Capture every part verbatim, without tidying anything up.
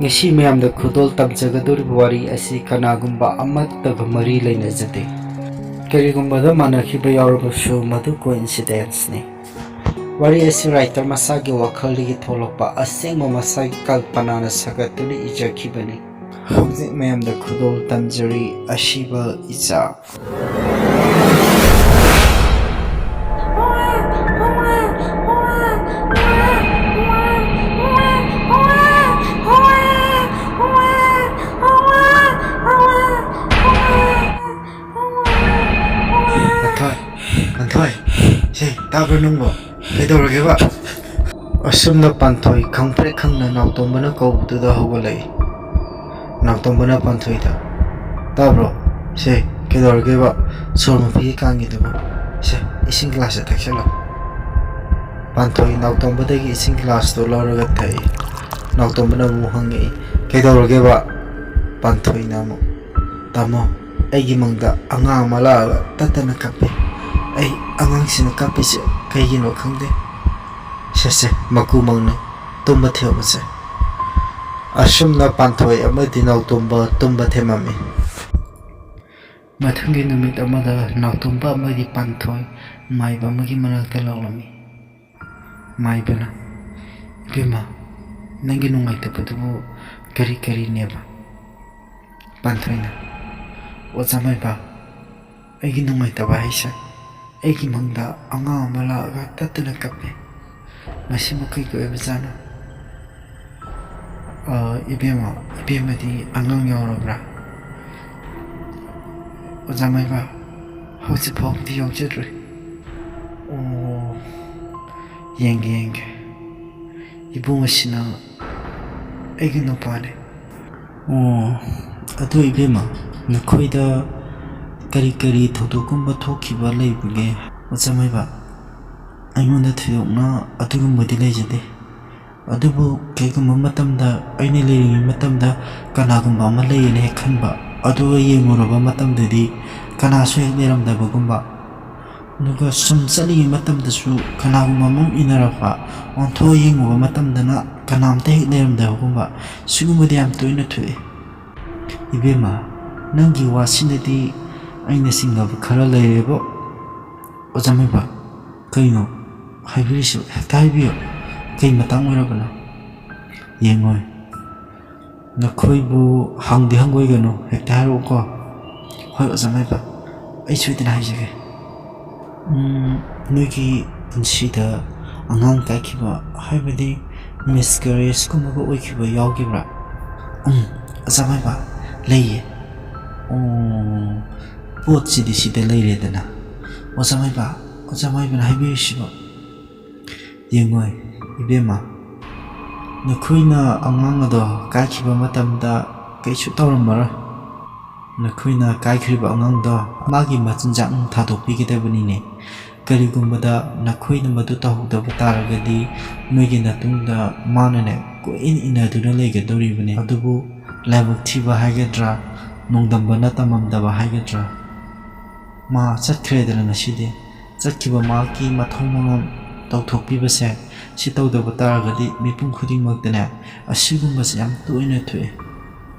ꯉꯁꯤ ꯃꯌꯥꯝꯗ ꯈꯨꯗꯣꯜ ꯇꯝꯖꯒꯗꯧꯔꯤꯕ ꯋꯥꯔꯤ ꯑꯁꯤ ꯀꯅꯥꯒꯨꯝꯕ ꯑꯃꯠꯇꯒ ꯃꯔꯤ ꯂꯩꯅꯖꯗꯦ꯫ ꯀꯔꯤꯒꯨꯝꯕꯗ ꯃꯥꯟꯅꯈꯤꯕ ꯌꯥꯎꯔꯕꯁꯨ, ꯃꯗꯨ coincidenceꯅꯤ꯫ ꯋꯥꯔꯤ ꯑꯁꯤ writer ꯃꯁꯥꯒꯤ ꯋꯥꯈꯜꯗꯒꯤ ꯊꯣꯛꯂꯛꯄ, ꯑꯁꯦꯡꯕ ꯃꯁꯥꯒꯤ ꯀꯜꯄꯅꯥꯅ ꯁꯥꯒꯠꯇꯨꯅ ꯏꯖꯈꯤꯕꯅꯤ꯫ ꯍꯧꯖꯤꯛ ꯃꯌꯥꯝꯗ ꯈꯨꯗꯣꯜ ꯇꯝꯖꯔꯤ, ꯑꯁꯤꯕ ꯏꯆꯥ꯫ ꯄꯥꯟꯊꯣꯏ, ꯄꯥꯟꯊꯣꯏ, ꯁꯦ, ꯇꯥꯕ꯭ꯔꯣ ꯅꯪꯕꯣ? ꯀꯩꯗꯧꯔꯒꯦꯕ? ꯑꯁꯨꯝꯅ ꯄꯥꯟꯊꯣꯏ ꯈꯪꯄ꯭ꯔꯦꯛ ꯈꯪꯅ ꯅꯥꯎꯇꯣꯝꯕꯅ ꯀꯧꯕꯗꯨꯗ ꯍꯧꯒꯠꯂꯛꯏ꯫ ꯅꯥꯎꯇꯣꯝꯕꯅ ꯄꯥꯟꯊꯣꯏꯗ, "ꯇꯥꯕ꯭ꯔꯣ? ꯁꯦ, ꯀꯩꯗꯧꯔꯒꯦꯕ? ꯁꯣꯔ ꯃꯄꯤꯒꯤ ꯀꯥꯡꯉꯤꯗꯨꯕꯨ? ꯁꯦ, ꯏꯁꯤꯡ glassꯁꯦ ꯊꯛꯆꯜꯂꯣ꯫" ꯄꯥꯟꯊꯣꯏ ꯅꯥꯎꯇꯣꯝꯕꯗꯒꯤ ꯏꯁꯤꯡ glassꯇꯨ ꯂꯧꯔꯒ ꯊꯛꯏ꯫ ꯅꯥꯎꯇꯣꯝꯕꯅ ꯑꯃꯨꯛ ꯍꯪꯉꯛꯏ, "ꯀꯩꯗꯧꯔꯒꯦꯕ?" ꯄꯥꯟꯊꯣꯏꯅ ꯑꯃꯨꯛ, "ꯇꯥꯃꯣ, ꯑꯩꯒꯤ ꯃꯪꯗ ꯑꯉꯥꯡ ꯑꯃ ꯂꯥꯛꯑꯒ ꯇꯠꯇꯅ ꯀꯞꯄꯤ꯫ ꯑꯩ ꯑꯉꯥꯡꯁꯤꯅ ꯀꯞꯄꯤꯁꯦ ꯀꯩꯒꯤꯅꯣ ꯈꯪꯗꯦ꯫ ꯁꯦ, ꯁꯦ, ꯃꯀꯨ ꯃꯪꯅꯤ, ꯇꯨꯝꯕ ꯊꯦꯝꯃꯁꯦ꯫" ꯑꯁꯨꯝꯅ ꯄꯥꯟꯊꯣꯏ ꯑꯃꯗꯤ ꯅꯥꯎꯇꯣꯝꯕ ꯇꯨꯝꯕ ꯊꯦꯝꯃꯝꯃꯤ꯫ ꯃꯊꯪꯒꯤ ꯅꯨꯃꯤꯠ ꯑꯃꯗ ꯅꯥꯎꯇꯣꯝꯕ ꯑꯃꯗꯤ ꯄꯥꯟꯊꯣꯏ ꯃꯥꯏꯕ ꯑꯃꯒꯤ ꯃꯅꯥꯛꯇ ꯂꯥꯛꯂꯝꯃꯤ꯫ ꯃꯥꯏꯕꯅ, "ꯏꯕꯦꯝꯃ, ꯅꯪꯒꯤ ꯅꯨꯡꯉꯥꯏꯇꯕꯗꯨꯕꯨ ꯀꯔꯤ ꯀꯔꯤꯅꯦꯕ?" ꯄꯥꯟꯊꯣꯏꯅ, "ꯑꯣꯖꯥ ꯃꯥꯏꯕ, ꯑꯩꯒꯤ ꯅꯨꯡꯉꯥꯏꯇꯕ ꯍꯥꯏꯁꯦ, ꯑꯩꯒꯤ ꯃꯪꯗ ꯑꯉꯥꯡ ꯑꯃ ꯂꯥꯛꯑꯒ ꯇꯠꯇꯅ ꯀꯞꯄꯦ꯫ ꯃꯁꯤꯕꯨ ꯀꯩꯒꯤ ꯑꯣꯏꯕꯖꯥꯠꯅꯣ?" "ꯑ, ꯏꯕꯦꯝꯃ, ꯏꯕꯦꯝꯃꯗꯤ ꯑꯉꯥꯡ ꯌꯥꯎꯔꯕ꯭ꯔꯥ?" "ꯑꯣꯖꯥ ꯃꯥꯏꯕ, ꯍꯧꯖꯤꯛ ꯐꯥꯎꯕꯗꯤ ꯌꯥꯎꯖꯗ꯭ꯔꯤ꯫" "ꯑꯣ, ꯌꯦꯡꯒꯦ, ꯌꯦꯡꯒꯦ꯫ ꯏꯕꯨꯡ ꯑꯁꯤꯅ ꯑꯩꯒꯤ ꯅꯨꯄꯥꯅꯦ꯫" "ꯑꯣ, ꯑꯗꯨ ꯏꯕꯦꯝꯃ, ꯅꯈꯣꯏꯗ ꯀꯔꯤ ꯀꯔꯤ ꯊꯧꯗꯣꯛꯀꯨꯝꯕ ꯊꯣꯛꯈꯤꯕ ꯂꯩꯕꯒꯦ?" "ꯑꯣꯖꯥ ꯃꯥꯏꯕ, ꯑꯩꯉꯣꯟꯗ ꯊꯣꯏꯗꯣꯛꯅ ꯑꯗꯨꯒꯨꯝꯕꯗꯤ ꯂꯩꯖꯗꯦ꯫ ꯑꯗꯨꯕꯨ ꯀꯩꯒꯨꯝꯕ ꯃꯇꯝꯗ ꯑꯩꯅ ꯂꯩꯔꯤꯉꯩ ꯃꯇꯝꯗ ꯀꯅꯥꯒꯨꯝꯕ ꯑꯃ ꯂꯩꯌꯦꯅ ꯍꯦꯛ ꯈꯟꯕ, ꯑꯗꯨꯒ ꯌꯦꯡꯉꯨꯔꯕ ꯃꯇꯝꯗꯗꯤ ꯀꯅꯥꯁꯨ ꯍꯦꯛ ꯂꯩꯔꯝꯗꯕꯒꯨꯝꯕ, ꯑꯗꯨꯒ ꯁꯨꯝ ꯆꯠꯂꯤꯉꯩ ꯃꯇꯝꯗꯁꯨ ꯀꯅꯥꯒꯨꯝꯕ ꯑꯃ ꯏꯟꯅꯔꯛꯄ, ꯑꯣꯟꯊꯣꯛꯑ ꯌꯦꯡꯉꯨꯕ ꯃꯇꯝꯗꯅ ꯀꯅꯥꯝꯇ ꯍꯦꯛ ꯂꯩꯔꯝꯗꯕꯒꯨꯝꯕ, ꯁꯤꯒꯨꯝꯕꯗꯤ ꯌꯥꯝ ꯇꯣꯏꯅ ꯊꯣꯛꯑꯦ꯫ ꯏꯕꯦꯝꯃ, ꯅꯪꯒꯤ ꯋꯥꯁꯤꯅꯗꯤ ꯑꯩꯅ ꯆꯤꯡꯅꯕ ꯈꯔ ꯂꯩꯔꯦꯕꯣ꯫ ꯑꯣꯖꯥ ꯃꯥꯏꯕ, ꯀꯩꯅꯣ ꯍꯥꯏꯕꯤꯔꯤꯁꯤ? ꯍꯦꯛꯇ ꯍꯥꯏꯕꯤꯌꯨ, ꯀꯩ ꯃꯇꯥꯡ ꯑꯣꯏꯔꯕꯅꯣ? ꯌꯦꯡꯉꯣꯏ, ꯅꯈꯣꯏꯕꯨ ꯍꯪꯗꯤ ꯍꯪꯒꯣꯏꯒꯅꯨ, ꯍꯦꯛꯇ ꯍꯥꯏꯔꯛꯎꯀꯣ꯫ ꯍꯣꯏ ꯑꯣꯖꯥ ꯃꯥꯏꯕ, ꯑꯩ ꯁꯣꯏꯗꯅ ꯍꯥꯏꯖꯒꯦ꯫ ꯎꯝ, ꯅꯣꯏꯒꯤ ꯄꯨꯟꯁꯤꯗ ꯑꯉꯥꯡ ꯀꯥꯏꯈꯤꯕ, ꯍꯥꯏꯕꯗꯤ ꯃꯤꯁꯀꯦꯔꯦꯖꯀꯨꯝꯕꯒ ꯑꯣꯏꯈꯤꯕ ꯌꯥꯎꯈꯤꯕ꯭ꯔꯥ? ꯎꯝ, ꯑꯣꯖꯥ ꯃꯥꯏꯕ, ꯂꯩꯌꯦ꯫ ꯑꯣ, ꯄꯣꯠꯁꯤꯗꯤ ꯁꯤꯗ ꯂꯩꯔꯦꯗꯅ꯫ ꯑꯣꯖꯥ ꯃꯥꯏꯕ, ꯑꯣꯖꯥ ꯃꯥꯏꯕꯅ ꯍꯥꯏꯕꯤꯔꯤꯁꯤꯕꯣ? ꯌꯦꯡꯉꯣꯏ, ꯏꯕꯦꯝꯃ, ꯅꯈꯣꯏꯅ ꯑꯉꯥꯡ ꯑꯗꯣ ꯀꯥꯏꯈꯤꯕ ꯃꯇꯝꯗ ꯀꯩꯁꯨ ꯇꯧꯔꯝꯃꯔꯣꯏ꯫ ꯅꯈꯣꯏꯅ ꯀꯥꯏꯈ꯭ꯔꯤꯕ ꯑꯉꯥꯡꯗꯣ ꯃꯥꯒꯤ ꯃꯆꯤꯟꯖꯥꯛ ꯊꯥꯗꯣꯛꯄꯤꯒꯗꯕꯅꯤꯅꯦ꯫ ꯀꯔꯤꯒꯨꯝꯕꯗ ꯅꯈꯣꯏꯅ ꯃꯗꯨ ꯇꯧꯍꯧꯗꯕ ꯇꯥꯔꯒꯗꯤ ꯅꯣꯏꯒꯤ ꯅꯇꯨꯡꯗ ꯃꯥꯅꯅꯦ ꯀꯣꯏꯏꯟ ꯏꯟꯅꯗꯨꯅ ꯂꯩꯒꯗꯧꯔꯤꯕꯅꯤ꯫ ꯑꯗꯨꯕꯨ ꯂꯥꯏꯕꯛ ꯊꯤꯕ ꯍꯥꯏꯒꯗ꯭ꯔꯥ, ꯅꯣꯡꯗꯝꯕꯅ ꯇꯝꯃꯝꯗꯕ ꯍꯥꯏꯒꯗ꯭ꯔꯥ, ꯃꯥ ꯆꯠꯈ꯭ꯔꯦꯗꯅ ꯉꯁꯤꯗꯤ꯫ ꯆꯠꯈꯤꯕ ꯃꯍꯥꯛꯀꯤ ꯃꯊꯧ ꯃꯉꯝ ꯇꯧꯊꯣꯛꯄꯤꯕꯁꯦ, ꯁꯤ ꯇꯧꯗꯕ ꯇꯥꯔꯒꯗꯤ ꯃꯤꯄꯨꯝ ꯈꯨꯗꯤꯡꯃꯛꯇꯅꯦ ꯑꯁꯤꯒꯨꯝꯕꯁꯦ ꯌꯥꯝ ꯇꯣꯏꯅ ꯊꯣꯛꯑꯦ꯫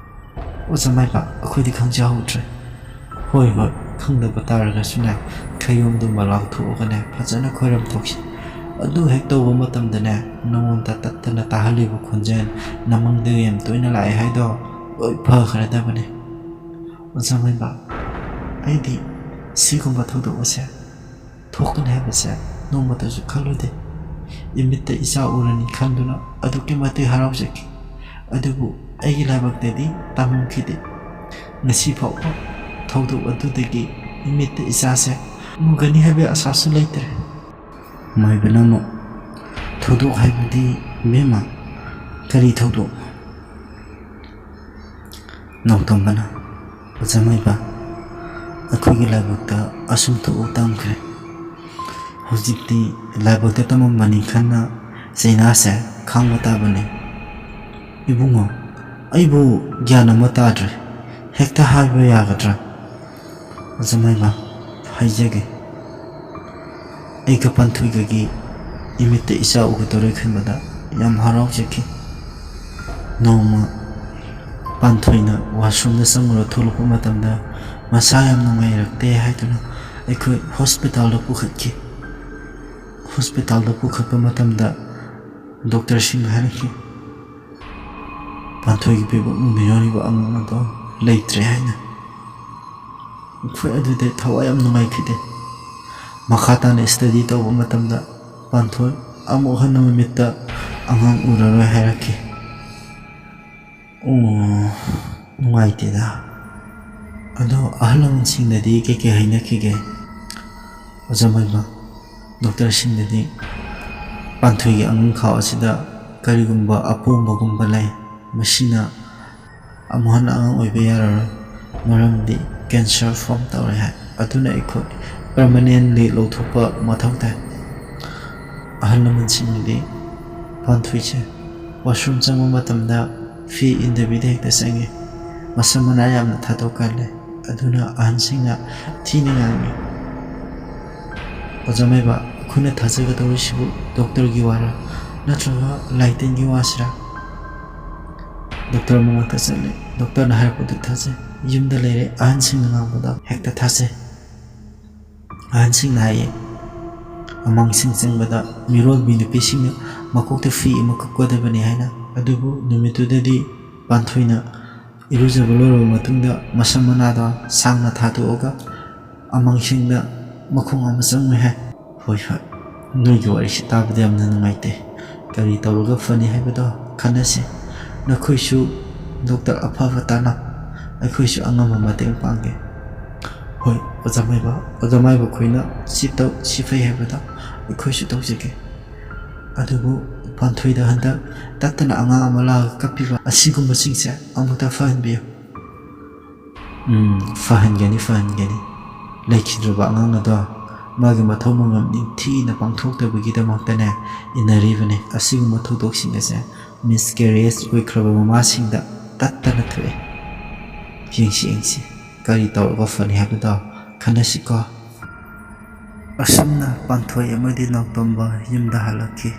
ꯑꯣꯖꯥ ꯃꯥꯏꯕ, ꯑꯩꯈꯣꯏꯗꯤ ꯈꯪꯖꯍꯧꯗ꯭ꯔꯦ꯫ ꯍꯣꯏ, ꯍꯣꯏ, ꯈꯪꯗꯕ ꯇꯥꯔꯒꯁꯨꯅꯦ, ꯈꯌꯣꯝꯗꯨꯃ ꯂꯥꯎꯊꯣꯛꯑꯒꯅꯦ ꯐꯖꯅ ꯈꯣꯏꯔꯝ ꯊꯣꯛꯁꯤ꯫ ꯑꯗꯨ ꯍꯦꯛ ꯇꯧꯕ ꯃꯇꯝꯗꯅꯦ, ꯅꯉꯣꯟꯗ ꯇꯠꯇꯅ ꯇꯥꯍꯜꯂꯤꯕ ꯈꯣꯟꯖꯦꯜ, ꯅꯃꯪꯗ ꯌꯥꯝ ꯇꯣꯏꯅ ꯂꯥꯛꯑꯦ ꯍꯥꯏꯗꯣ, ꯂꯣꯏ ꯐꯈ꯭ꯔꯗꯕꯅꯦ꯫ ꯑꯣꯖꯥ ꯃꯥꯏꯕ, ꯑꯩꯗꯤ ꯁꯤꯒꯨꯝꯕ ꯊꯧꯗꯣꯛ ꯑꯁꯦ ꯊꯣꯛꯀꯅꯤ ꯍꯥꯏꯕꯁꯦ ꯅꯣꯡꯃꯇꯁꯨ ꯈꯜꯂꯨꯗꯦ꯫ ꯏꯃꯤꯠꯇ ꯏꯆꯥ ꯎꯔꯅꯤ ꯈꯟꯗꯨꯅ ꯑꯗꯨꯛꯀꯤ ꯃꯇꯤꯛ ꯍꯔꯥꯎꯖꯈꯤ꯫ ꯑꯗꯨꯕꯨ ꯑꯩꯒꯤ ꯂꯥꯏꯕꯛꯇꯗꯤ ꯇꯝꯂꯝꯈꯤꯗꯦ꯫ ꯉꯁꯤ ꯐꯥꯎꯕ ꯊꯧꯗꯣꯛ ꯑꯗꯨꯗꯒꯤ ꯏꯃꯤꯠꯇ ꯏꯆꯥꯁꯦ ꯎꯒꯅꯤ ꯍꯥꯏꯕꯒꯤ ꯑꯁꯥꯁꯨ ꯂꯩꯇ꯭ꯔꯦ꯫ ꯃꯥꯏꯕꯅ ꯑꯃꯨꯛ, "ꯊꯧꯗꯣꯛ ꯍꯥꯏꯕꯗꯤ, ꯏꯕꯦꯝꯃ, ꯀꯔꯤ ꯊꯧꯗꯣꯛ?" ꯅꯥꯎꯇꯣꯝꯕꯅ, "ꯑꯣꯖꯥ ꯃꯥꯏꯕ, ꯑꯩꯈꯣꯏꯒꯤ ꯂꯥꯏꯕꯛꯇ ꯑꯁꯨꯝ ꯊꯣꯛꯎ ꯇꯝꯈ꯭ꯔꯦ꯫ ꯍꯧꯖꯤꯛꯇꯤ ꯂꯥꯏꯕꯛꯇ ꯇꯝꯃꯝꯕꯅꯤ ꯈꯟꯅ ꯆꯩꯅꯥꯁꯦ ꯈꯥꯡꯕ ꯇꯥꯕꯅꯤ꯫ ꯏꯕꯨꯡꯉꯣ, ꯑꯩꯕꯨ ꯒ꯭ꯌꯥꯟ ꯑꯃ ꯇꯥꯗ꯭ꯔꯦ꯫ ꯍꯦꯛꯇ ꯍꯥꯏꯕ ꯌꯥꯒꯗ꯭ꯔꯥ?" "ꯑꯣꯖꯥ ꯃꯥꯏꯕ, ꯍꯥꯏꯖꯒꯦ꯫ ꯑꯩꯒ ꯄꯥꯟꯊꯣꯏꯒꯒꯤ ꯏꯃꯤꯠꯇ ꯏꯆꯥ ꯎꯒꯗꯧꯔꯦ ꯈꯟꯕꯗ ꯌꯥꯝ ꯍꯔꯥꯎꯖꯈꯤ꯫ ꯅꯣꯡꯃ ꯄꯥꯟꯊꯣꯏꯅ ꯋꯥꯁꯔꯨꯝꯗ ꯆꯪꯉꯨꯔ ꯊꯣꯛꯂꯛꯄ ꯃꯇꯝꯗ ꯃꯁꯥ ꯌꯥꯝ ꯅꯨꯡꯉꯥꯏꯔꯛꯇꯦ ꯍꯥꯏꯗꯨꯅ ꯑꯩꯈꯣꯏ ꯍꯣꯁꯄꯤꯇꯥꯜꯗ ꯄꯨꯈꯠꯈꯤ꯫ ꯍꯣꯁꯄꯤꯇꯥꯜꯗ ꯄꯨꯈꯠꯄ ꯃꯇꯝꯗ ꯗꯣꯛꯇꯔꯁꯤꯡꯅ ꯍꯥꯏꯔꯛꯈꯤ, "ꯄꯥꯟꯊꯣꯏꯒꯤ ꯄꯤꯕꯨꯡꯗ ꯌꯥꯎꯔꯤꯕ ꯑꯉꯥꯡ ꯑꯗꯣ ꯂꯩꯇ꯭ꯔꯦ" ꯍꯥꯏꯅ꯫ ꯑꯩꯈꯣꯏ ꯑꯗꯨꯗ ꯊꯋꯥꯏ ꯌꯥꯝ ꯅꯨꯡꯉꯥꯏꯈꯤꯗꯦ꯫ ꯃꯈꯥ ꯇꯥꯅ ꯁ꯭ꯇꯗꯤ ꯇꯧꯕ ꯃꯇꯝꯗ ꯄꯥꯟꯊꯣꯏ ꯑꯃꯨꯛ ꯍꯟꯅ ꯃꯃꯤꯠꯇ ꯑꯉꯥꯡ ꯎꯔꯔꯣꯏ ꯍꯥꯏꯔꯛꯈꯤ꯫ ꯑꯣ, ꯅꯨꯡꯉꯥꯏꯇꯦꯗ꯫ ꯑꯗꯣ ꯑꯍꯜ ꯂꯃꯟꯁꯤꯡꯅꯗꯤ ꯀꯩꯀꯩ ꯍꯥꯏꯅꯈꯤꯒꯦ? ꯑꯣꯖꯥ ꯃꯥꯏꯕ, ꯗꯣꯛꯇꯔꯁꯤꯡꯅꯗꯤ ꯄꯥꯟꯊꯣꯏꯒꯤ ꯑꯉꯥꯡꯈꯥꯎ ꯑꯁꯤꯗ ꯀꯔꯤꯒꯨꯝꯕ ꯑꯄꯣꯝꯕꯒꯨꯝꯕ ꯂꯩ, ꯃꯁꯤꯅ ꯑꯃꯨꯛ ꯍꯟꯅ ꯑꯉꯥꯡ ꯑꯣꯏꯕ ꯌꯥꯔꯔꯣꯏ, ꯃꯔꯝꯗꯤ ꯀꯦꯟꯁꯔ ꯐꯣꯔꯝ ꯇꯧꯔꯦ ꯍꯥꯏ꯫ ꯑꯗꯨꯅ ꯑꯩꯈꯣꯏ ꯄꯔꯃꯅꯦꯟꯂꯤ ꯂꯧꯊꯣꯛꯄ ꯃꯊꯧ ꯇꯥꯏ꯫ ꯑꯍꯜ ꯂꯃꯟꯁꯤꯡꯅꯗꯤ ꯄꯥꯟꯊꯣꯏꯁꯦ ꯋꯥꯁꯔꯨꯝ ꯆꯪꯕ ꯃꯇꯝꯗ ꯐꯤ ꯏꯟꯗꯕꯤꯗ ꯍꯦꯛꯇ ꯆꯪꯉꯤ, ꯃꯁꯝ ꯃꯅꯥ ꯌꯥꯝꯅ ꯊꯥꯗꯣꯛꯀꯜꯂꯦ꯫ ꯑꯗꯨꯅ ꯑꯍꯟꯁꯤꯡꯅ ꯊꯤꯅ ꯉꯥꯡꯉꯤ꯫ ꯑꯣꯖꯥ ꯃꯥꯏꯕ, ꯑꯩꯈꯣꯏꯅ ꯊꯥꯖꯒꯗꯧꯔꯤꯁꯤꯕꯨ ꯗꯣꯛꯇꯔꯒꯤ ꯋꯥꯔꯥ ꯅꯠꯇ꯭ꯔꯒ ꯂꯥꯏꯇꯤꯟꯒꯤ ꯋꯥꯁꯤꯔꯥ? ꯗꯣꯛꯇꯔ ꯃꯅꯥꯛꯇ ꯆꯠꯂꯦ, ꯗꯣꯛꯇꯔꯅ ꯍꯥꯏꯔꯛꯄꯗꯨ ꯊꯥꯖꯩ꯫ ꯌꯨꯝꯗ ꯂꯩꯔꯦ, ꯑꯍꯟꯁꯤꯡꯅ ꯉꯥꯡꯕꯗ ꯍꯦꯛꯇ ꯊꯥꯖꯩ꯫ ꯑꯍꯟꯁꯤꯡꯅ ꯍꯥꯏꯌꯦ, ꯑꯃꯥꯡꯁꯤꯡ ꯆꯪꯕꯗ ꯃꯤꯔꯣꯜꯕꯤ ꯅꯨꯄꯤꯁꯤꯡꯅ ꯃꯀꯣꯛꯇ ꯐꯤ ꯑꯃ ꯀꯨꯞꯀꯗꯕꯅꯤ ꯍꯥꯏꯅ꯫ ꯑꯗꯨꯕꯨ ꯅꯨꯃꯤꯠꯇꯨꯗꯗꯤ ꯄꯥꯟꯊꯣꯏꯅ ꯏꯔꯨꯖꯕ ꯂꯣꯏꯔꯕ ꯃꯇꯨꯡꯗ ꯃꯁꯝ ꯃꯅꯥꯗꯣ ꯁꯥꯡꯅ ꯊꯥꯗꯣꯛꯑꯒ ꯑꯃꯥꯡꯁꯤꯡꯗ ꯃꯈꯣꯡ ꯑꯃ ꯆꯪꯉꯨ ꯍꯥꯏ꯫ ꯍꯣꯏ, ꯍꯣꯏ, ꯅꯣꯏꯒꯤ ꯋꯥꯔꯤꯁꯤ ꯇꯥꯕꯗ ꯌꯥꯝꯅ ꯅꯨꯡꯉꯥꯏꯇꯦ꯫ ꯀꯔꯤ ꯇꯧꯔꯒ ꯐꯅꯤ ꯍꯥꯏꯕꯗꯣ ꯈꯟꯅꯁꯤ꯫ ꯅꯈꯣꯏꯁꯨ ꯗꯣꯛꯇꯔ ꯑꯐꯕ ꯇꯥꯟꯅꯧ, ꯑꯩꯈꯣꯏꯁꯨ ꯑꯉꯝꯕ ꯃꯇꯦꯡ ꯄꯥꯡꯒꯦ꯫ ꯍꯣꯏ, ꯑꯣꯖꯥ ꯃꯥꯏꯕ, ꯑꯣꯖꯥ ꯃꯥꯏꯕ ꯑꯩꯈꯣꯏꯅ ꯁꯤ ꯇꯧ, ꯁꯤ ꯐꯩ ꯍꯥꯏꯕꯗꯣ ꯑꯩꯈꯣꯏꯁꯨ ꯇꯧꯖꯒꯦ꯫ ꯑꯗꯨꯕꯨ ꯄꯥꯟꯊꯣꯏꯗ ꯍꯟꯗꯛ ꯇꯠꯇꯅ ꯑꯉꯥꯡ ꯑꯃ ꯂꯥꯛꯑꯒ ꯀꯞꯄꯤꯕ ꯑꯁꯤꯒꯨꯝꯕꯁꯤꯡꯁꯦ ꯑꯃꯨꯛꯇ ꯐꯍꯟꯕꯤꯌꯨ꯫ ꯎꯝ, ꯐꯍꯟꯒꯅꯤ, ꯐꯍꯟꯒꯅꯤ꯫ ꯂꯩꯈꯤꯗ꯭ꯔꯕ ꯑꯉꯥꯡ ꯑꯗꯣ ꯃꯥꯒꯤ ꯃꯊꯧ ꯃꯉꯝ ꯅꯤꯡꯊꯤꯅ ꯄꯥꯡꯊꯣꯛꯇꯕꯒꯤꯗꯃꯛꯇꯅꯦ ꯏꯟꯅꯔꯤꯕꯅꯦ꯫ ꯑꯁꯤꯒꯨꯝꯕ ꯊꯧꯗꯣꯛꯁꯤꯡ ꯑꯁꯦ ꯃꯤꯁꯀꯦꯔꯤꯌꯦꯖ ꯑꯣꯏꯈ꯭ꯔꯕ ꯃꯃꯥꯁꯤꯡꯗ ꯇꯠꯇꯅ ꯊꯣꯛꯑꯦ꯫ ꯌꯦꯡꯁꯤ, ꯌꯦꯡꯁꯤ, ꯀꯔꯤ ꯇꯧꯔꯒ ꯐꯅꯤ ꯍꯥꯏꯕꯗꯣ ꯈꯟꯅꯁꯤꯀꯣ꯫ ꯑꯁꯨꯝꯅ ꯄꯥꯟꯊꯣꯏ ꯑꯃꯗꯤ ꯅꯥꯎꯇꯣꯝꯕ ꯌꯨꯝꯗ ꯍꯜꯂꯛꯈꯤ꯫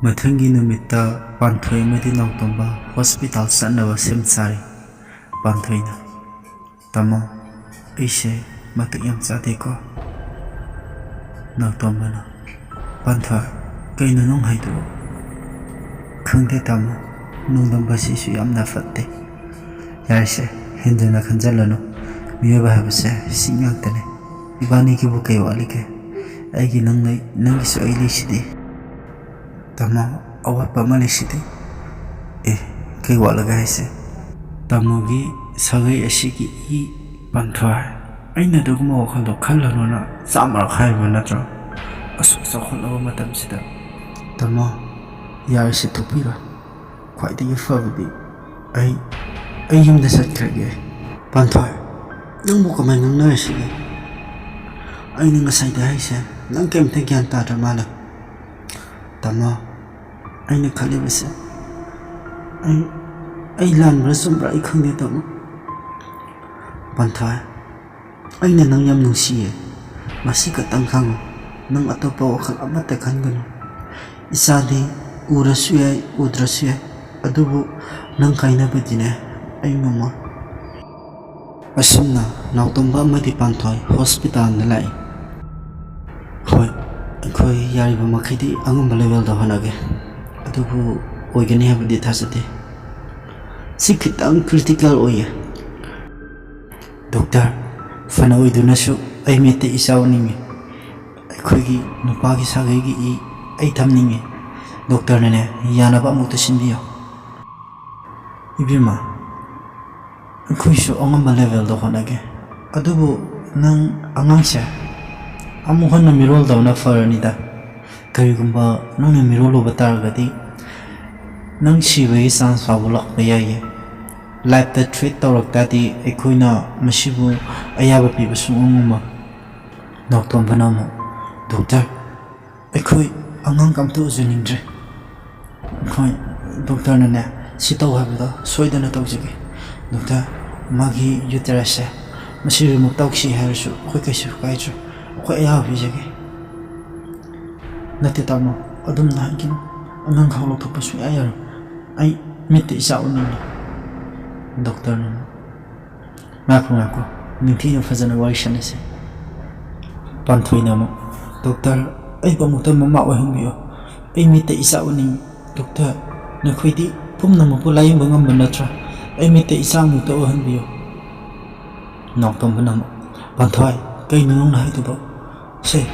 ꯃꯊꯪꯒꯤ ꯅꯨꯃꯤꯠꯇ ꯄꯥꯟꯊꯣꯏ ꯑꯃꯗꯤ ꯅꯥꯎꯇꯣꯝꯕ ꯍꯣꯁꯄꯤꯇꯥꯜ ꯆꯠꯅꯕ ꯁꯦꯝ ꯁꯥꯔꯤ꯫ ꯄꯥꯟꯊꯣꯏꯅ, "ꯇꯥꯃꯣ, ꯑꯩꯁꯦ ꯃꯇꯤꯛ ꯌꯥꯝ ꯆꯥꯗꯦꯀꯣ?" ꯅꯥꯎꯇꯣꯝꯕꯅ, "ꯄꯥꯟꯊꯣꯏ, ꯀꯩꯅꯣ ꯅꯪ ꯍꯥꯏꯗꯨꯕꯨ?" "ꯈꯪꯗꯦ ꯇꯥꯃꯣ, ꯅꯣꯡꯗꯝꯕꯁꯤꯁꯨ ꯌꯥꯝꯅ ꯐꯠꯇꯦ꯫" "ꯌꯥꯔꯦꯁꯦ, ꯍꯦꯟꯖꯤꯟꯅ ꯈꯟꯖꯜꯂꯅꯨ꯫ ꯃꯤꯑꯣꯏꯕ ꯍꯥꯏꯕꯁꯦ ꯁꯤ ꯉꯥꯛꯇꯅꯦ꯫ ꯏꯕꯥꯅꯤꯒꯤꯕꯨ ꯀꯩ ꯋꯥꯠꯂꯤꯒꯦ? ꯑꯩꯒꯤ ꯅꯪ ꯂꯩ, ꯅꯪꯒꯤꯁꯨ ꯑꯩ ꯂꯩꯁꯤꯗꯤ꯫ ꯇꯥꯃꯣ, ꯑꯋꯥꯠꯄ ꯑꯃ ꯂꯩꯁꯤꯗꯤ꯫" "ꯑꯦ, ꯀꯩ ꯋꯥꯠꯂꯒꯦ ꯍꯥꯏꯁꯦ?" "ꯇꯥꯃꯣꯒꯤ ꯁꯥꯒꯩ ꯑꯁꯤꯒꯤ ꯏ ꯄꯥꯟꯊꯣꯏ꯫ ꯑꯩꯅ ꯑꯗꯨꯒꯨꯝꯕ ꯋꯥꯈꯜꯗꯣ ꯈꯜꯂꯅꯨꯅ ꯆꯥꯝꯃꯔꯛ ꯍꯥꯏꯕ ꯅꯠꯇ꯭ꯔꯣ? ꯑꯁꯨꯛ ꯆꯥꯎꯈꯠꯂꯕ ꯃꯇꯝꯁꯤꯗ꯫" "ꯇꯥꯃꯣ, ꯌꯥꯔꯤꯁꯦ ꯇꯣꯛꯄꯤꯔꯣ꯫ ꯈ꯭ꯋꯥꯏꯗꯒꯤ ꯐꯕꯗꯤ ꯑꯩ, ꯑꯩ ꯌꯨꯝꯗ ꯆꯠꯈ꯭ꯔꯒꯦ꯫" "ꯄꯥꯟꯊꯣꯏ, ꯅꯪꯕꯨ ꯀꯃꯥꯏꯅ ꯉꯥꯡꯅꯔꯤꯁꯤꯒꯦ? ꯑꯩꯅ ꯉꯁꯥꯏꯗ ꯍꯥꯏꯁꯦ ꯅꯪ ꯀꯩꯝꯇ ꯒ꯭ꯌꯥꯟ ꯇꯥꯗ꯭ꯔ ꯃꯥꯜꯂꯦ꯫" "ꯇꯥꯃꯣ, ꯑꯩꯅ ꯈꯜꯂꯤꯕꯁꯦ, ꯑꯩ, ꯑꯩ ꯂꯥꯟꯕ꯭ꯔꯥ ꯆꯨꯝꯕ꯭ꯔꯥ ꯑꯩ ꯈꯪꯗꯦ ꯇꯥꯃꯣ꯫" "ꯄꯥꯟꯊꯣꯏ, ꯑꯩꯅ ꯅꯪ ꯌꯥꯝ ꯅꯨꯡꯁꯤꯌꯦ꯫ ꯃꯁꯤ ꯈꯛꯇꯪ ꯈꯪꯉꯨ, ꯅꯪ ꯑꯇꯣꯞꯄ ꯋꯥꯈꯜ ꯑꯃꯠꯇ ꯈꯟꯒꯅꯨ꯫ ꯏꯆꯥꯗꯤ ꯎꯔꯁꯨ ꯌꯥꯏ, ꯎꯗ꯭ꯔꯁꯨ ꯌꯥꯏ, ꯑꯗꯨꯕꯨ ꯅꯪ ꯀꯥꯏꯅꯕꯗꯤꯅꯦ ꯑꯩ ꯉꯝꯃꯣꯏ꯫" ꯑꯁꯨꯝꯅ ꯅꯥꯎꯇꯣꯝꯕ ꯑꯃꯗꯤ ꯄꯥꯟꯊꯣꯏ ꯍꯣꯁꯄꯤꯇꯥꯜꯗ ꯂꯥꯛꯏ꯫ "ꯍꯣꯏ, ꯑꯩꯈꯣꯏ ꯌꯥꯔꯤꯕ ꯃꯈꯩꯗꯤ ꯑꯉꯝꯕ ꯂꯦꯚꯦꯜꯗ ꯍꯣꯠꯅꯒꯦ, ꯑꯗꯨꯕꯨ ꯑꯣꯏꯒꯅꯤ ꯍꯥꯏꯕꯗꯤ ꯊꯥꯖꯗꯦ꯫ ꯁꯤ ꯈꯤꯇꯪ ꯀ꯭ꯔꯤꯇꯤꯀꯦꯜ ꯑꯣꯏꯌꯦ꯫ ꯗꯣꯛꯇꯔ, ꯐꯅ ꯑꯣꯏꯗꯨꯅꯁꯨ ꯑꯩ ꯃꯤꯠꯇ ꯏꯆꯥ ꯎꯅꯤꯡꯉꯤ꯫ ꯑꯩꯈꯣꯏꯒꯤ ꯅꯨꯄꯥꯒꯤ ꯁꯥꯒꯩꯒꯤ ꯏ ꯑꯩ ꯊꯝꯅꯤꯡꯉꯤ꯫ ꯗꯣꯛꯇꯔꯅꯅꯦ ꯌꯥꯅꯕ ꯑꯃꯨꯛꯇ ꯁꯤꯟꯕꯤꯌꯨ꯫" "ꯏꯕꯦꯝꯃ, ꯑꯩꯈꯣꯏꯁꯨ ꯑꯉꯝꯕ ꯂꯦꯚꯦꯜꯗ ꯍꯣꯠꯅꯒꯦ, ꯑꯗꯨꯕꯨ ꯅꯪ ꯑꯉꯥꯡꯁꯦ ꯑꯃꯨꯛ ꯍꯟꯅ ꯃꯤꯔꯣꯜꯗꯕꯅ ꯐꯔꯅꯤꯗ꯫ ꯀꯔꯤꯒꯨꯝꯕ ꯅꯪꯅ ꯃꯤꯔꯣꯜꯂꯨꯕ ꯇꯥꯔꯒꯗꯤ ꯅꯪ ꯁꯤꯕꯒꯤ ꯆꯥꯟꯁ ꯐꯥꯎꯕ ꯂꯥꯛꯄ ꯌꯥꯏꯌꯦ꯫ ꯂꯥꯏꯐꯇ ꯊ꯭ꯔꯦꯠ ꯇꯧꯔꯛ ꯇꯥꯔꯗꯤ ꯑꯩꯈꯣꯏꯅ ꯃꯁꯤꯕꯨ ꯑꯌꯥꯕ ꯄꯤꯕ ꯁꯨꯡꯉꯝ ꯉꯝꯃꯣꯏ꯫" ꯅꯥꯎꯇꯣꯝꯕꯅ ꯑꯃꯨꯛ, "ꯗꯣꯛꯇꯔ, ꯑꯩꯈꯣꯏ ꯑꯉꯥꯡ ꯑꯝꯇ ꯎꯖꯅꯤꯡꯗ꯭ꯔꯦ꯫ ꯑꯩꯈꯣꯏ ꯗꯣꯛꯇꯔꯅꯅꯦ ꯁꯤ ꯇꯧ ꯍꯥꯏꯕꯗꯣ ꯁꯣꯏꯗꯅ ꯇꯧꯖꯒꯦ꯫ ꯗꯣꯛꯇꯔ, ꯃꯥꯒꯤ ꯌꯨꯇꯦꯔꯁꯁꯦ ꯃꯁꯤ ꯔꯤꯃꯨꯚ ꯇꯧꯁꯤ ꯍꯥꯏꯔꯁꯨ ꯑꯩꯈꯣꯏ ꯀꯩꯁꯨ ꯀꯥꯏꯗ꯭ꯔꯦ꯫ ꯑꯩꯈꯣꯏ ꯑꯌꯥꯕ ꯄꯤꯖꯒꯦ꯫ ꯅꯠꯇꯦ ꯇꯥꯃꯣ, ꯑꯗꯨꯝꯅ ꯍꯥꯏꯒꯅꯨ꯫ ꯑꯉꯥꯡ ꯈꯥꯎ ꯂꯧꯊꯣꯛꯄ ꯁꯨꯡꯌꯥ ꯌꯥꯔꯣꯏ꯫ ꯑꯩ ꯃꯤꯠꯇ ꯏꯆꯥ ꯎꯅꯤꯡꯉꯤ꯫ ꯗꯣꯛꯇꯔꯅ ꯑꯃꯨꯛ, "ꯉꯥꯏꯈꯣ, ꯉꯥꯏꯈꯣ, ꯅꯤꯡꯊꯤꯅ ꯐꯖꯅ ꯋꯥꯔꯤ ꯁꯥꯟꯅꯁꯤ꯫" ꯄꯥꯟꯊꯣꯏꯅ ꯑꯃꯨꯛ, "ꯗꯣꯛꯇꯔ, ꯑꯩꯕꯨ ꯑꯃꯨꯛꯇ ꯃꯃꯥ ꯑꯣꯏꯍꯟꯕꯤꯌꯨ꯫ ꯑꯩ ꯃꯤꯠꯇ ꯏꯆꯥ ꯎꯅꯤꯡꯉꯤ꯫ ꯗꯣꯛꯇꯔ, ꯅꯈꯣꯏꯗꯤ ꯄꯨꯝꯅꯃꯛꯄꯨ ꯂꯥꯌꯦꯡꯕ ꯉꯝꯕ ꯅꯠꯇ꯭ꯔꯥ? ꯑꯩ ꯃꯤꯠꯇ ꯏꯆꯥ ꯑꯃꯨꯛꯇ ꯎꯍꯟꯕꯤꯌꯨ꯫" ꯅꯥꯎꯇꯣꯝꯕꯅ ꯑꯃꯨꯛ, "ꯄꯥꯟꯊꯣꯏ, ꯀꯩꯅꯣ ꯅꯪꯅ ꯍꯥꯏꯗꯨꯕꯣ? ꯁꯦ,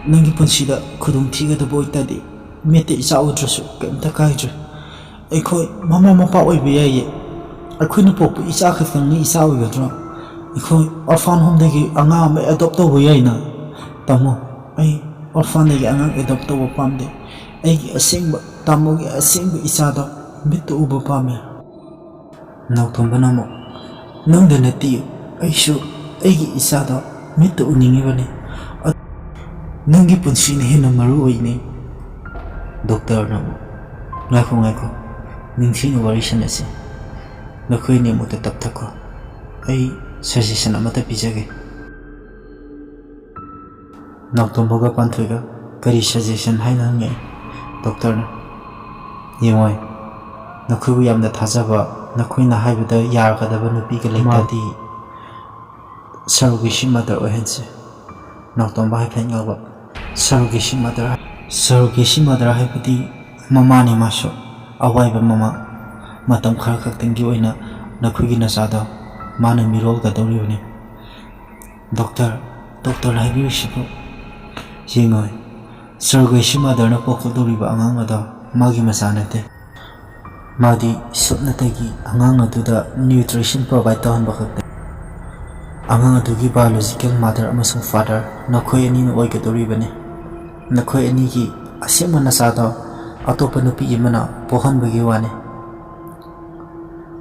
ꯅꯪꯒꯤ ꯄꯨꯟꯁꯤꯗ ꯈꯨꯗꯣꯡ ꯊꯤꯒꯗꯕ ꯑꯣꯏꯇꯥꯔꯗꯤ ꯃꯤꯠꯇ ꯏꯆꯥ ꯎꯗ꯭ꯔꯁꯨ ꯀꯩꯝꯇ ꯀꯥꯏꯗ꯭ꯔꯦ꯫ ꯑꯩꯈꯣꯏ ꯃꯃꯥ ꯃꯄꯥ ꯑꯣꯏꯕ ꯌꯥꯏꯌꯦ꯫ ꯑꯩꯈꯣꯏꯅ ꯄꯣꯛꯄ ꯏꯆꯥ ꯈꯛꯇꯪꯅ ꯏꯆꯥ ꯑꯣꯏꯒꯗ꯭ꯔꯣ? ꯑꯩꯈꯣꯏ orphan homeꯗꯒꯤ ꯑꯉꯥꯡ ꯑꯃ adopt ꯇꯧꯕ ꯌꯥꯏꯅ꯫" "ꯇꯥꯃꯣ, ꯑꯩ orphanꯗꯒꯤ ꯑꯉꯥꯡ adopt ꯇꯧꯕ ꯄꯥꯝꯗꯦ꯫ ꯑꯩꯒꯤ ꯑꯁꯦꯡꯕ, ꯇꯥꯃꯣꯒꯤ ꯑꯁꯦꯡꯕ ꯏꯆꯥꯗꯣ ꯃꯤꯠꯇ ꯎꯕ ꯄꯥꯝꯃꯦ꯫" ꯅꯥꯎꯇꯣꯝꯕꯅ ꯑꯃꯨꯛ, "ꯅꯪꯗ ꯅꯠꯇꯦ, ꯑꯩꯁꯨ ꯑꯩꯒꯤ ꯏꯆꯥꯗꯣ ꯃꯤꯠꯇ ꯎꯅꯤꯡꯉꯤꯕꯅꯤ꯫ ꯑ-, ꯅꯪꯒꯤ ꯄꯨꯟꯁꯤꯅ ꯍꯦꯟꯅ ꯃꯔꯨ ꯑꯣꯏꯅꯤ꯫" ꯗꯣꯛꯇꯔꯅ ꯑꯃꯨꯛ, "ꯉꯥꯏꯈꯣ, ꯉꯥꯏꯈꯣ, ꯅꯤꯡꯊꯤꯅ ꯋꯥꯔꯤ ꯁꯥꯟꯅꯁꯤ꯫ ꯅꯈꯣꯏ ꯑꯅꯤꯃꯛꯇ ꯇꯞꯊꯈꯣ꯫ ꯑꯩ suggestion ꯑꯃꯠꯇ ꯄꯤꯖꯒꯦ꯫" ꯅꯥꯎꯇꯣꯝꯕꯒ ꯄꯥꯟꯊꯣꯏꯒ ꯀꯔꯤ suggestion ꯍꯥꯏꯅ ꯍꯪꯉꯛꯏ꯫ ꯗꯣꯛꯇꯔꯅ, "ꯌꯦꯡꯉꯣꯏ, ꯅꯈꯣꯏꯕꯨ ꯌꯥꯝꯅ ꯊꯥꯖꯕ, ꯅꯈꯣꯏꯅ ꯍꯥꯏꯕꯗ ꯌꯥꯔꯒꯗꯕ ꯅꯨꯄꯤꯒ ꯂꯩꯇꯥꯗꯤ surrogacy mother ꯑꯣꯏꯍꯟꯁꯤ꯫" ꯅꯥꯎꯇꯣꯝꯕ ꯍꯥꯏꯐꯦꯠ ꯉꯥꯎꯕ, "Surrogacy mother, surrogacy mother ꯍꯥꯏꯕꯗꯤ ꯃꯃꯥꯅꯤ ꯃꯥꯁꯨ, ꯑꯋꯥꯏꯕ ꯃꯃꯥ꯫ ꯃꯇꯝ ꯈꯔ ꯈꯛꯇꯪꯒꯤ ꯑꯣꯏꯅ ꯅꯈꯣꯏꯒꯤ ꯅꯆꯥꯗꯣ ꯃꯥꯅ ꯃꯤꯔꯣꯜꯒꯗꯧꯔꯤꯕꯅꯤ꯫" "ꯗꯣꯛꯇꯔ, ꯗꯣꯛꯇꯔꯅ ꯍꯥꯏꯕꯤꯔꯤꯁꯤꯕꯨ?" "ꯌꯦꯡꯉꯣꯏ, surrogacy motherꯅ ꯄꯣꯛꯀꯗꯧꯔꯤꯕ ꯑꯉꯥꯡ ꯑꯗꯣ ꯃꯥꯒꯤ ꯃꯆꯥ ꯅꯠꯇꯦ꯫ ꯃꯥꯗꯤ ꯁꯨꯞꯅꯇꯒꯤ ꯑꯉꯥꯡ ꯑꯗꯨꯗ nutrition provide ꯇꯧꯍꯟꯕ ꯈꯛꯇꯅꯤ꯫ ꯑꯉꯥꯡ ꯑꯗꯨꯒꯤ biological mother ꯑꯃꯁꯨꯡ father ꯅꯈꯣꯏ ꯑꯅꯤꯅ ꯑꯣꯏꯒꯗꯧꯔꯤꯕꯅꯤ꯫ ꯅꯈꯣꯏ ꯑꯅꯤꯒꯤ ꯑꯁꯦꯡꯕ ꯅꯆꯥꯗꯣ ꯑꯇꯣꯞꯄ ꯅꯨꯄꯤ ꯑꯃꯅ ꯄꯣꯛꯍꯟꯕꯒꯤ ꯋꯥꯅꯤ꯫"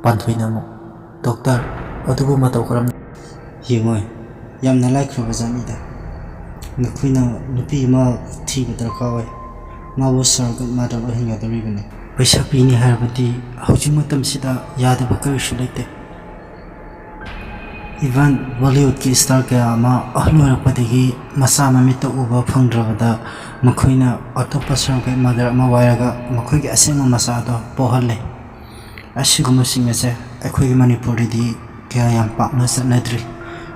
ꯄꯥꯟꯊꯣꯏꯅ ꯑꯃꯨꯛ, "ꯗꯣꯛꯇꯔ, ꯑꯗꯨꯕꯨ ꯃꯇꯧ ꯀꯔꯝꯅ?" "ꯌꯦꯡꯉꯣꯏ, ꯌꯥꯝꯅ ꯂꯥꯏꯈ꯭ꯔꯕ ꯖꯥꯠꯅꯤꯗ꯫ ꯅꯈꯣꯏꯅ ꯅꯨꯄꯤ ꯑꯃ ꯊꯤꯕ ꯗꯔꯀꯥꯔ ꯑꯣꯏ꯫ ꯃꯥꯕꯨ surrogate mother ꯑꯣꯏꯍꯟꯒꯗꯧꯔꯤꯕꯅꯤ꯫" "ꯄꯩꯁꯥ ꯄꯤꯅꯤ ꯍꯥꯏꯔꯕꯗꯤ ꯍꯧꯖꯤꯛ ꯃꯇꯝꯁꯤꯗ ꯌꯥꯗꯕ ꯀꯔꯤꯁꯨ ꯂꯩꯇꯦ꯫" Even Bollywoodꯀꯤ star ꯀꯌꯥ ꯑꯃ ꯑꯍꯜ ꯑꯣꯏꯔꯛꯄꯗꯒꯤ ꯃꯆꯥ ꯃꯃꯤꯠꯇ ꯎꯕ ꯐꯪꯗ꯭ꯔꯕꯗ ꯃꯈꯣꯏꯅ ꯑꯇꯣꯞꯄ surrogate mother ꯑꯃ ꯋꯥꯏꯔꯒ ꯃꯈꯣꯏꯒꯤ ꯑꯁꯦꯡꯕ ꯃꯆꯥꯗꯣ ꯄꯣꯛꯍꯜꯂꯦ꯫ ꯑꯁꯤꯒꯨꯝꯕꯁꯤꯡ ꯑꯁꯦ ꯑꯩꯈꯣꯏꯒꯤ ꯃꯅꯤꯄꯨꯔꯗꯗꯤ ꯀꯌꯥ ꯌꯥꯝ ꯄꯥꯛꯅ ꯆꯠꯅꯗ꯭ꯔꯤ꯫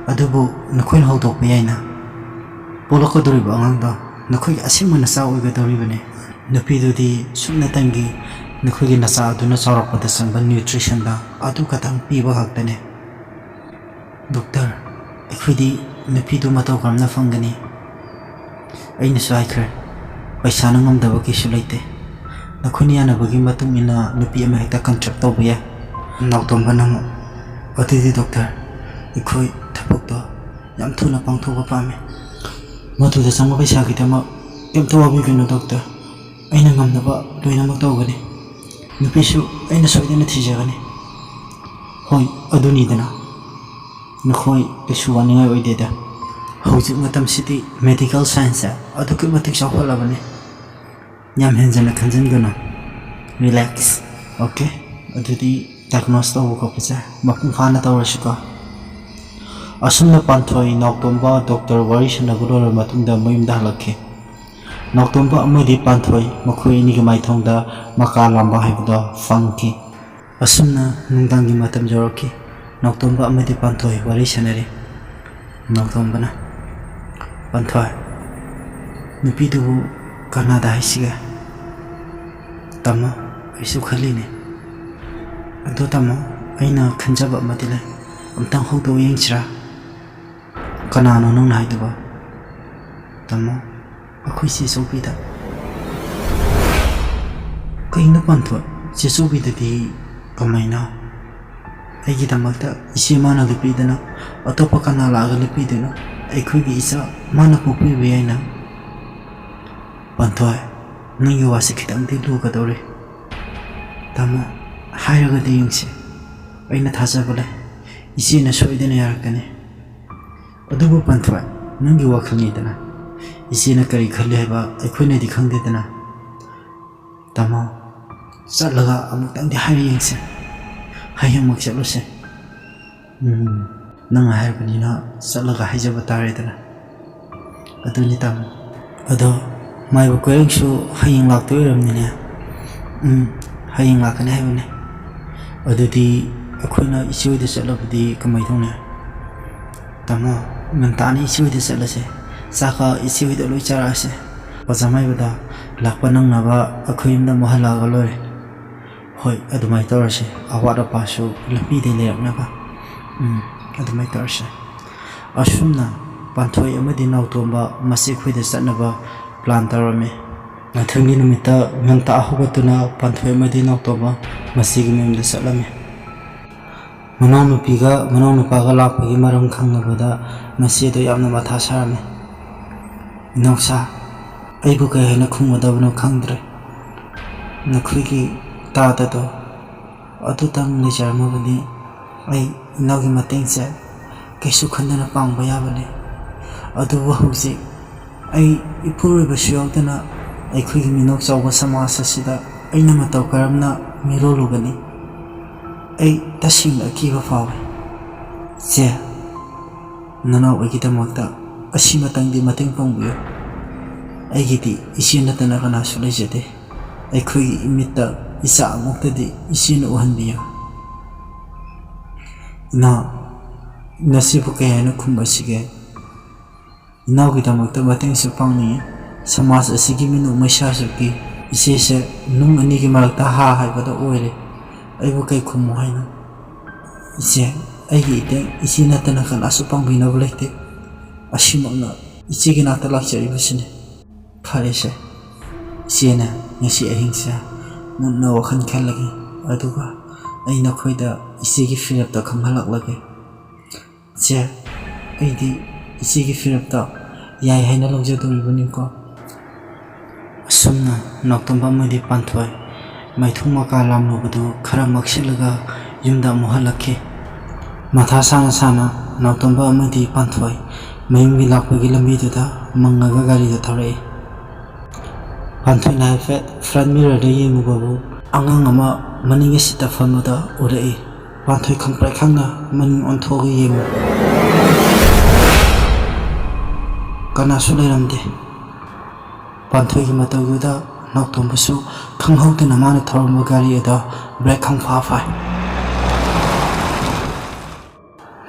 ꯑꯗꯨꯕꯨ ꯅꯈꯣꯏꯅ ꯍꯧꯗꯣꯛꯄ ꯌꯥꯏꯅ꯫ ꯄꯣꯛꯂꯛꯀꯗꯧꯔꯤꯕ ꯑꯉꯥꯡꯗꯣ ꯅꯈꯣꯏꯒꯤ ꯑꯁꯦꯡꯕ ꯅꯆꯥ ꯑꯣꯏꯒꯗꯧꯔꯤꯕꯅꯤ꯫ ꯅꯨꯄꯤꯗꯨꯗꯤ ꯁꯨꯞꯅꯇꯪꯒꯤ ꯅꯈꯣꯏꯒꯤ ꯅꯆꯥ ꯑꯗꯨꯅ ꯆꯥꯎꯔꯛꯄꯗ ꯆꯪꯕ nutritionꯗ ꯑꯗꯨ ꯈꯛꯇꯪ ꯄꯤꯕ ꯈꯛꯇꯅꯤ꯫ ꯗꯣꯛꯇꯔ, ꯑꯩꯈꯣꯏꯗꯤ ꯅꯨꯄꯤꯗꯨ ꯃꯇꯧ ꯀꯔꯝꯅ ꯐꯪꯒꯅꯤ? ꯑꯩꯅꯁꯨ ꯍꯥꯏꯈ꯭ꯔꯦ, ꯄꯩꯁꯥꯅ ꯉꯝꯗꯕ ꯀꯩꯁꯨ ꯂꯩꯇꯦ꯫ ꯅꯈꯣꯏꯅ ꯌꯥꯅꯕꯒꯤ ꯃꯇꯨꯡ ꯏꯟꯅ ꯅꯨꯄꯤ ꯑꯃ ꯍꯦꯛꯇ contract ꯇꯧꯕ ꯌꯥꯏ꯫ ꯅꯥꯎꯇꯣꯝꯕ ꯅꯪ, ꯑꯗꯨꯗꯤ ꯗꯣꯛꯇꯔ, ꯑꯩꯈꯣꯏ ꯊꯕꯛꯇꯣ ꯌꯥꯝ ꯊꯨꯅ ꯄꯥꯡꯊꯣꯛꯄ ꯄꯥꯝꯃꯤ꯫ ꯃꯗꯨꯗ ꯆꯪꯕ ꯄꯩꯁꯥꯒꯤꯗꯃꯛ ꯀꯩꯝꯇ ꯋꯥꯕꯤꯒꯅꯨ ꯗꯣꯛꯇꯔ, ꯑꯩꯅ ꯉꯝꯅꯕ ꯂꯣꯏꯅꯃꯛ ꯇꯧꯒꯅꯤ꯫ ꯅꯨꯄꯤꯁꯨ ꯑꯩꯅ ꯁꯣꯏꯗꯅ ꯊꯤꯖꯒꯅꯤ꯫ ꯍꯣꯏ, ꯑꯗꯨꯅꯤꯗꯅ꯫ ꯅꯈꯣꯏ ꯀꯩꯁꯨ ꯋꯥꯅꯤꯡꯉꯥꯏ ꯑꯣꯏꯗꯦꯗ꯫ ꯍꯧꯖꯤꯛ ꯃꯇꯝꯁꯤꯗꯤ medical scienceꯁꯦ ꯑꯗꯨꯛꯀꯤ ꯃꯇꯤꯛ ꯆꯥꯎꯈꯠꯂꯕꯅꯤ꯫ ꯌꯥꯝ ꯍꯦꯟꯖꯟꯅ ꯈꯟꯖꯤꯟꯒꯅꯨ꯫ Relax꯫ Okay? ꯑꯗꯨꯗꯤ diagnose ꯇꯧꯕ ꯈꯣꯠꯄꯁꯦ ꯃꯄꯨꯡ ꯐꯥꯅ ꯇꯧꯔꯁꯤꯀꯣ꯫ ꯑꯁꯨꯝꯅ ꯄꯥꯟꯊꯣꯏ ꯅꯥꯎꯇꯣꯝꯕ ꯗꯣꯛꯇꯔ ꯋꯥꯔꯤ ꯁꯥꯟꯅꯕ ꯂꯣꯏꯔꯕ ꯃꯇꯨꯡꯗ ꯃꯌꯨꯝꯗ ꯍꯜꯂꯛꯈꯤ꯫ ꯅꯥꯎꯇꯣꯝꯕ ꯑꯃꯗꯤ ꯄꯥꯟꯊꯣꯏ ꯃꯈꯣꯏ ꯑꯅꯤꯒꯤ ꯃꯥꯏꯊꯣꯡꯗ ꯃꯀꯥ ꯂꯥꯝꯕ ꯍꯥꯏꯕꯗꯣ ꯐꯪꯈꯤ꯫ ꯑꯁꯨꯝꯅ ꯅꯨꯡꯗꯥꯡꯒꯤ ꯃꯇꯝ ꯌꯧꯔꯛꯈꯤ꯫ ꯅꯥꯎꯇꯣꯝꯕ ꯑꯃꯗꯤ ꯄꯥꯟꯊꯣꯏ ꯋꯥꯔꯤ ꯁꯥꯟꯅꯔꯤ꯫ ꯅꯥꯎꯇꯣꯝꯕꯅ, "ꯄꯥꯟꯊꯣꯏ, ꯅꯨꯄꯤꯗꯨꯕꯨ ꯀꯅꯥꯗ ꯍꯥꯏꯁꯤꯒꯦ?" "ꯇꯥꯃꯣ, ꯑꯩꯁꯨ ꯈꯜꯂꯤꯅꯦ꯫ ꯑꯗꯣ ꯇꯥꯃꯣ, ꯑꯩꯅ ꯈꯟꯖꯕ ꯑꯃꯗꯤ ꯂꯩ꯫ ꯑꯝꯇꯪ ꯍꯧꯗꯣꯛꯑ ꯌꯦꯡꯁꯤꯔꯥ?" "ꯀꯅꯥꯅꯣ ꯅꯪꯅ ꯍꯥꯏꯗꯨꯕꯣ?" "ꯇꯥꯃꯣ, ꯑꯩꯈꯣꯏ ꯆꯦꯆꯧꯕꯤꯗ꯫" "ꯀꯩꯅꯣ ꯄꯥꯟꯊꯣꯏ, ꯆꯦꯆꯧꯕꯤꯗꯗꯤ ꯀꯃꯥꯏꯅ?" "ꯑꯩꯒꯤꯗꯃꯛꯇ ꯏꯆꯦ ꯃꯥꯅ ꯂꯦꯞꯄꯤꯗꯅ ꯑꯇꯣꯞꯄ ꯀꯅꯥ ꯂꯥꯛꯑꯒ ꯂꯦꯞꯄꯤꯗꯣꯏꯅꯣ? ꯑꯩꯈꯣꯏꯒꯤ ꯏꯆꯥ ꯃꯥꯅ ꯄꯣꯛꯄꯤꯕ ꯌꯥꯏꯅ꯫" "ꯄꯥꯟꯊꯣꯏ, ꯅꯪꯒꯤ ꯋꯥꯁꯤ ꯈꯤꯇꯪꯗꯤ ꯂꯨꯒꯗꯧꯔꯤ꯫" "ꯇꯥꯃꯣ, ꯍꯥꯏꯔꯒꯗꯤ ꯌꯦꯡꯁꯤ꯫ ꯑꯩꯅ ꯊꯥꯖꯕ ꯂꯩ꯫ ꯏꯆꯦꯅ ꯁꯣꯏꯗꯅ ꯌꯥꯔꯛꯀꯅꯤ꯫" "ꯑꯗꯨꯕꯨ ꯄꯥꯟꯊꯣꯏ, ꯅꯪꯒꯤ ꯋꯥꯈꯜꯅꯤꯗꯅ꯫ ꯏꯆꯦꯅ ꯀꯔꯤ ꯈꯜꯂꯤ ꯍꯥꯏꯕ ꯑꯩꯈꯣꯏꯅꯗꯤ ꯈꯪꯗꯦꯗꯅ꯫" "ꯇꯥꯃꯣ, ꯆꯠꯂꯒ ꯑꯃꯨꯛꯇꯪꯗꯤ ꯍꯥꯏꯔ ꯌꯦꯡꯁꯦ꯫ ꯍꯌꯦꯡꯃꯛ ꯆꯠꯂꯨꯁꯦ꯫" "ꯎꯝ, ꯅꯪꯅ ꯍꯥꯏꯔꯕꯅꯤꯅ ꯆꯠꯂꯒ ꯍꯥꯏꯖꯕ ꯇꯥꯔꯦꯗꯅ꯫ ꯑꯗꯨꯅꯤ ꯇꯥꯃꯣ꯫ ꯑꯗꯣ ꯃꯥꯏꯕ ꯀꯣꯏꯔꯦꯡꯁꯨ ꯍꯌꯦꯡ ꯂꯥꯛꯇꯣꯏ ꯑꯣꯏꯔꯝꯅꯤꯅꯦ? ꯎꯝ, ꯍꯌꯦꯡ ꯂꯥꯛꯀꯅꯤ ꯍꯥꯏꯕꯅꯦ꯫ ꯑꯗꯨꯗꯤ ꯑꯩꯈꯣꯏꯅ ꯏꯆꯦ ꯍꯣꯏꯗ ꯆꯠꯂꯕꯗꯤ ꯀꯃꯥꯏ ꯇꯧꯅꯤ? ꯇꯥꯃꯣ, ꯉꯟꯇꯥꯅ ꯏꯆꯦ ꯍꯣꯏꯗ ꯆꯠꯂꯁꯦ꯫ ꯆꯥꯛꯀ ꯏꯆꯦ ꯍꯣꯏꯗ ꯂꯣꯏ ꯆꯥꯔꯛꯑꯁꯦ꯫ ꯑꯣꯖꯥ ꯃꯥꯏꯕꯗ ꯂꯥꯛꯄ ꯅꯪꯅꯕ ꯑꯩꯈꯣꯏ ꯌꯨꯝꯗ ꯑꯃꯨꯛ ꯍꯜꯂꯛꯑꯒ ꯂꯣꯏꯔꯦ꯫ ꯍꯣꯏ, ꯑꯗꯨꯃꯥꯏꯅ ꯇꯧꯔꯁꯦ꯫ ꯑꯋꯥꯠ ꯑꯄꯥꯁꯨ ꯂꯝꯕꯤꯗꯩ ꯂꯩꯔꯛꯅꯕ꯫ ꯎꯝ, ꯑꯗꯨꯃꯥꯏꯅ ꯇꯧꯔꯁꯦ꯫ ꯑꯁꯨꯝꯅ ꯄꯥꯟꯊꯣꯏ ꯑꯃꯗꯤ ꯅꯥꯎꯇꯣꯝꯕ ꯃꯆꯦ ꯈꯣꯏꯗ ꯆꯠꯅꯕ plan ꯇꯧꯔꯝꯃꯤ꯫ ꯃꯊꯪꯒꯤ ꯅꯨꯃꯤꯠꯇ ꯉꯟꯇꯥ ꯍꯧꯒꯠꯇꯨꯅ ꯄꯥꯟꯊꯣꯏ ꯑꯃꯗꯤ ꯅꯥꯎꯇꯣꯝꯕ ꯃꯆꯦꯒꯤ ꯃꯌꯨꯝꯗ ꯆꯠꯂꯝꯃꯤ꯫ ꯃꯅꯥꯎꯅꯨꯄꯤꯒ ꯃꯅꯥꯎꯅꯨꯄꯥꯒ ꯂꯥꯛꯄꯒꯤ ꯃꯔꯝ ꯈꯪꯂꯕꯗ ꯃꯆꯦꯗꯣ ꯌꯥꯝꯅ ꯃꯊꯥ ꯁꯥꯔꯝꯃꯤ꯫ "ꯏꯅꯥꯎꯆꯥ, ꯑꯩꯕꯨ ꯀꯩ ꯍꯥꯏꯅ ꯈꯨꯝꯒꯗꯕꯅꯣ ꯈꯪꯗ꯭ꯔꯦ꯫ ꯅꯈꯣꯏꯒꯤ ꯇꯥꯗꯗꯣ ꯑꯗꯨꯇꯪ ꯂꯩꯖꯔꯝꯃꯕꯗꯤ ꯑꯩ ꯏꯅꯥꯎꯒꯤ ꯃꯇꯦꯡꯁꯦ ꯀꯩꯁꯨ ꯈꯟꯗꯅ ꯄꯥꯡꯕ ꯌꯥꯕꯅꯤ꯫ ꯑꯗꯨꯕꯨ ꯍꯧꯖꯤꯛ ꯑꯩ ꯏꯄꯨꯔꯣꯏꯕꯁꯨ ꯌꯥꯎꯗꯅ ꯑꯩꯈꯣꯏꯒꯤ ꯃꯤꯅꯣꯛ ꯆꯥꯎꯕ ꯁꯃꯥꯖ ꯑꯁꯤꯗ ꯑꯩꯅ ꯃꯇꯧ ꯀꯔꯝꯅ ꯃꯤꯔꯣꯜꯂꯨꯒꯅꯤ? ꯑꯩ ꯇꯁꯦꯡꯅ ꯑꯀꯤꯕ ꯐꯥꯎꯏ꯫ ꯏꯆꯦ, ꯅꯅꯥꯎ ꯑꯩꯒꯤꯗꯃꯛꯇ ꯑꯁꯤꯃꯇꯪꯗꯤ ꯃꯇꯦꯡ ꯄꯥꯡꯕꯤꯌꯨ꯫ ꯑꯩꯒꯤꯗꯤ ꯏꯆꯦ ꯅꯠꯇꯅ ꯀꯅꯥꯁꯨ ꯂꯩꯖꯗꯦ꯫ ꯑꯩꯈꯣꯏꯒꯤ ꯏꯃꯤꯠꯇ ꯏꯆꯥ ꯑꯃꯨꯛꯇꯗꯤ ꯏꯆꯦꯅ ꯎꯍꯟꯕꯤꯌꯨ꯫" "ꯏꯅꯥꯎ, ꯅꯁꯤꯕꯨ ꯀꯩ ꯍꯥꯏꯅ ꯈꯨꯝꯕꯁꯤꯒꯦ? ꯏꯅꯥꯎꯒꯤꯗꯃꯛꯇ ꯃꯇꯦꯡꯁꯨ ꯄꯥꯡꯅꯤꯡꯏ꯫ ꯁꯃꯥꯖ ꯑꯁꯤꯒꯤ ꯃꯤꯅꯣꯛ ꯃꯩꯁꯥꯁꯨ ꯄꯤ꯫ ꯏꯆꯦꯁꯦ ꯅꯨꯡ ꯑꯅꯤꯒꯤ ꯃꯔꯛꯇ ꯍꯥ ꯍꯥꯏꯕꯗꯣ ꯑꯣꯏꯔꯦ꯫ ꯑꯩꯕꯨ ꯀꯩ ꯈꯨꯝꯃꯨ ꯍꯥꯏꯅꯣ? ꯏꯆꯦ, ꯑꯩꯒꯤ ꯏꯇꯦꯡ ꯏꯆꯦ ꯅꯠꯇꯅ ꯀꯅꯥꯁꯨ ꯄꯥꯡꯕꯤꯅꯕ ꯂꯩꯇꯦ꯫ ꯑꯁꯤꯃꯛꯅ ꯏꯆꯦꯒꯤ ꯅꯥꯛꯇ ꯂꯥꯛꯆꯔꯤꯕꯁꯤꯅꯤ꯫" "ꯐꯔꯦꯁꯦ, ꯏꯆꯦꯅ ꯉꯁꯤ ꯑꯍꯤꯡꯁꯦ ꯃꯨꯟꯅ ꯋꯥꯈꯜ ꯈꯜꯂꯒꯦ, ꯑꯗꯨꯒ ꯑꯩ ꯅꯈꯣꯏꯗ ꯏꯆꯦꯒꯤ ꯐꯤꯔꯦꯞꯇ ꯈꯪꯍꯜꯂꯛꯂꯒꯦ꯫ ꯏꯆꯦ, ꯑꯩꯗꯤ ꯏꯆꯦꯒꯤ ꯐꯤꯔꯦꯞꯇ ꯌꯥꯏ ꯍꯥꯏꯅ ꯂꯧꯖꯗꯣꯔꯤꯕꯅꯤꯀꯣ꯫" ꯑꯁꯨꯝꯅ ꯅꯥꯎꯇꯣꯝꯕ ꯑꯃꯗꯤ ꯄꯥꯟꯊꯣꯏ ꯃꯥꯏꯊꯣꯡ ꯃꯀꯥ ꯂꯥꯝꯂꯨꯕꯗꯨ ꯈꯔ ꯃꯛꯁꯤꯜꯂꯒ ꯌꯨꯝꯗ ꯑꯃꯨꯛ ꯍꯜꯂꯛꯈꯤ꯫ ꯃꯊꯥ ꯁꯥꯅ ꯁꯥꯅ ꯅꯥꯎꯇꯣꯝꯕ ꯑꯃꯗꯤ ꯄꯥꯟꯊꯣꯏ ꯃꯌꯨꯝꯒꯤ ꯂꯥꯛꯄꯒꯤ ꯂꯝꯕꯤꯗꯨꯗ ꯃꯪꯉꯒ ꯒꯥꯔꯤꯗ ꯊꯧꯔꯛꯏ꯫ ꯄꯥꯟꯊꯣꯏꯅ ꯍꯥꯏꯐꯦꯠ front mirrorꯗ ꯌꯦꯡꯂꯨꯕꯕꯨ ꯑꯉꯥꯡ ꯑꯃ ꯃꯅꯤꯡꯒꯤ seatꯇ ꯐꯝꯕꯗ ꯎꯔꯛꯏ꯫ ꯄꯥꯟꯊꯣꯏ ꯈꯪꯄ꯭ꯔꯦꯛ ꯈꯪꯅ ꯃꯅꯤꯡ ꯑꯣꯟꯊꯣꯛꯑꯒ ꯌꯦꯡꯉꯨ꯫ ꯀꯅꯥꯁꯨ ꯂꯩꯔꯝꯗꯦ꯫ ꯄꯥꯟꯊꯣꯏꯒꯤ ꯃꯇꯧꯗꯨꯗ ꯅꯥꯎꯇꯣꯝꯕꯁꯨ ꯈꯪꯍꯧꯗꯅ ꯃꯥꯅ ꯊꯧꯔꯝꯕ ꯒꯥꯔꯤ ꯑꯗꯣ ꯕ꯭ꯔꯦꯛ ꯈꯪꯐꯥ ꯐꯥꯏ꯫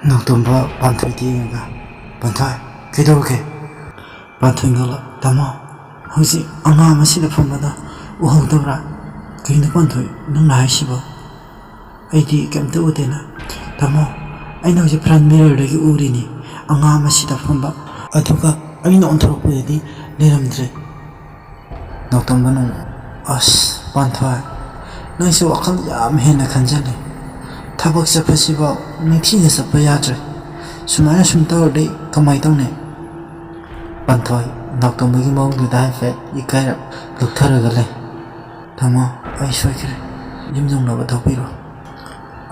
ꯅꯥꯎꯇꯣꯝꯕ ꯄꯥꯟꯊꯣꯏꯗ ꯌꯦꯡꯉꯒ, "ꯄꯥꯟꯊꯣꯏ, ꯀꯩꯗꯧꯔꯒꯦ?" ꯄꯥꯟꯊꯣꯏ ꯉꯛꯂ, "ꯇꯥꯃꯣ, ꯍꯧꯖꯤꯛ ꯑꯉꯥꯡ ꯑꯃ ꯁꯤꯗ ꯐꯝꯕꯗꯣ ꯎꯍꯧꯗꯕ꯭ꯔꯥ?" "ꯀꯩꯅꯣ ꯄꯥꯟꯊꯣꯏ, ꯅꯪꯅ ꯍꯥꯏꯁꯤꯕꯣ? ꯑꯩꯗꯤ ꯀꯩꯝꯇ ꯎꯗꯦꯅ꯫" "ꯇꯥꯃꯣ, ꯑꯩꯅ ꯍꯧꯖꯤꯛ ꯐ꯭ꯔꯟ ꯃꯤꯔꯔꯗꯒꯤ ꯎꯔꯤꯅꯤ, ꯑꯉꯥꯡ ꯑꯃ ꯁꯤꯗ ꯐꯝꯕ, ꯑꯗꯨꯒ ꯑꯩꯅ ꯑꯣꯟꯊꯣꯔꯛꯄꯗꯗꯤ ꯂꯩꯔꯝꯗ꯭ꯔꯦ꯫" ꯅꯥꯎꯇꯣꯝꯕꯅ ꯑꯃꯨꯛ, "ꯑꯁ, ꯄꯥꯟꯊꯣꯏ, ꯅꯪꯁꯦ ꯋꯥꯈꯜ ꯌꯥꯝ ꯍꯦꯟꯅ ꯈꯟꯖꯜꯂꯦ꯫ ꯊꯕꯛ ꯆꯠꯄꯁꯤꯐꯥꯎ ꯅꯤꯡꯊꯤꯅ ꯆꯠꯄ ꯌꯥꯗ꯭ꯔꯦ꯫ ꯁꯨꯃꯥꯏꯅ ꯁꯨꯝ ꯇꯧꯔꯗꯤ ꯀꯃꯥꯏꯅ ꯇꯧꯅꯤ?" ꯄꯥꯟꯊꯣꯏ ꯅꯥꯎꯇꯣꯝꯕꯒꯤ ꯃꯑꯣꯡꯗꯨꯗ ꯍꯥꯏꯐꯦꯠ ꯏꯀꯥꯏꯔꯞ ꯂꯨꯞꯊꯔꯒ ꯂꯩ꯫ "ꯇꯥꯃꯣ, ꯑꯩ ꯁꯣꯏꯈ꯭ꯔꯦ꯫ ꯌꯨꯝ ꯌꯧꯅꯕ ꯊꯧꯕꯤꯔꯣ꯫"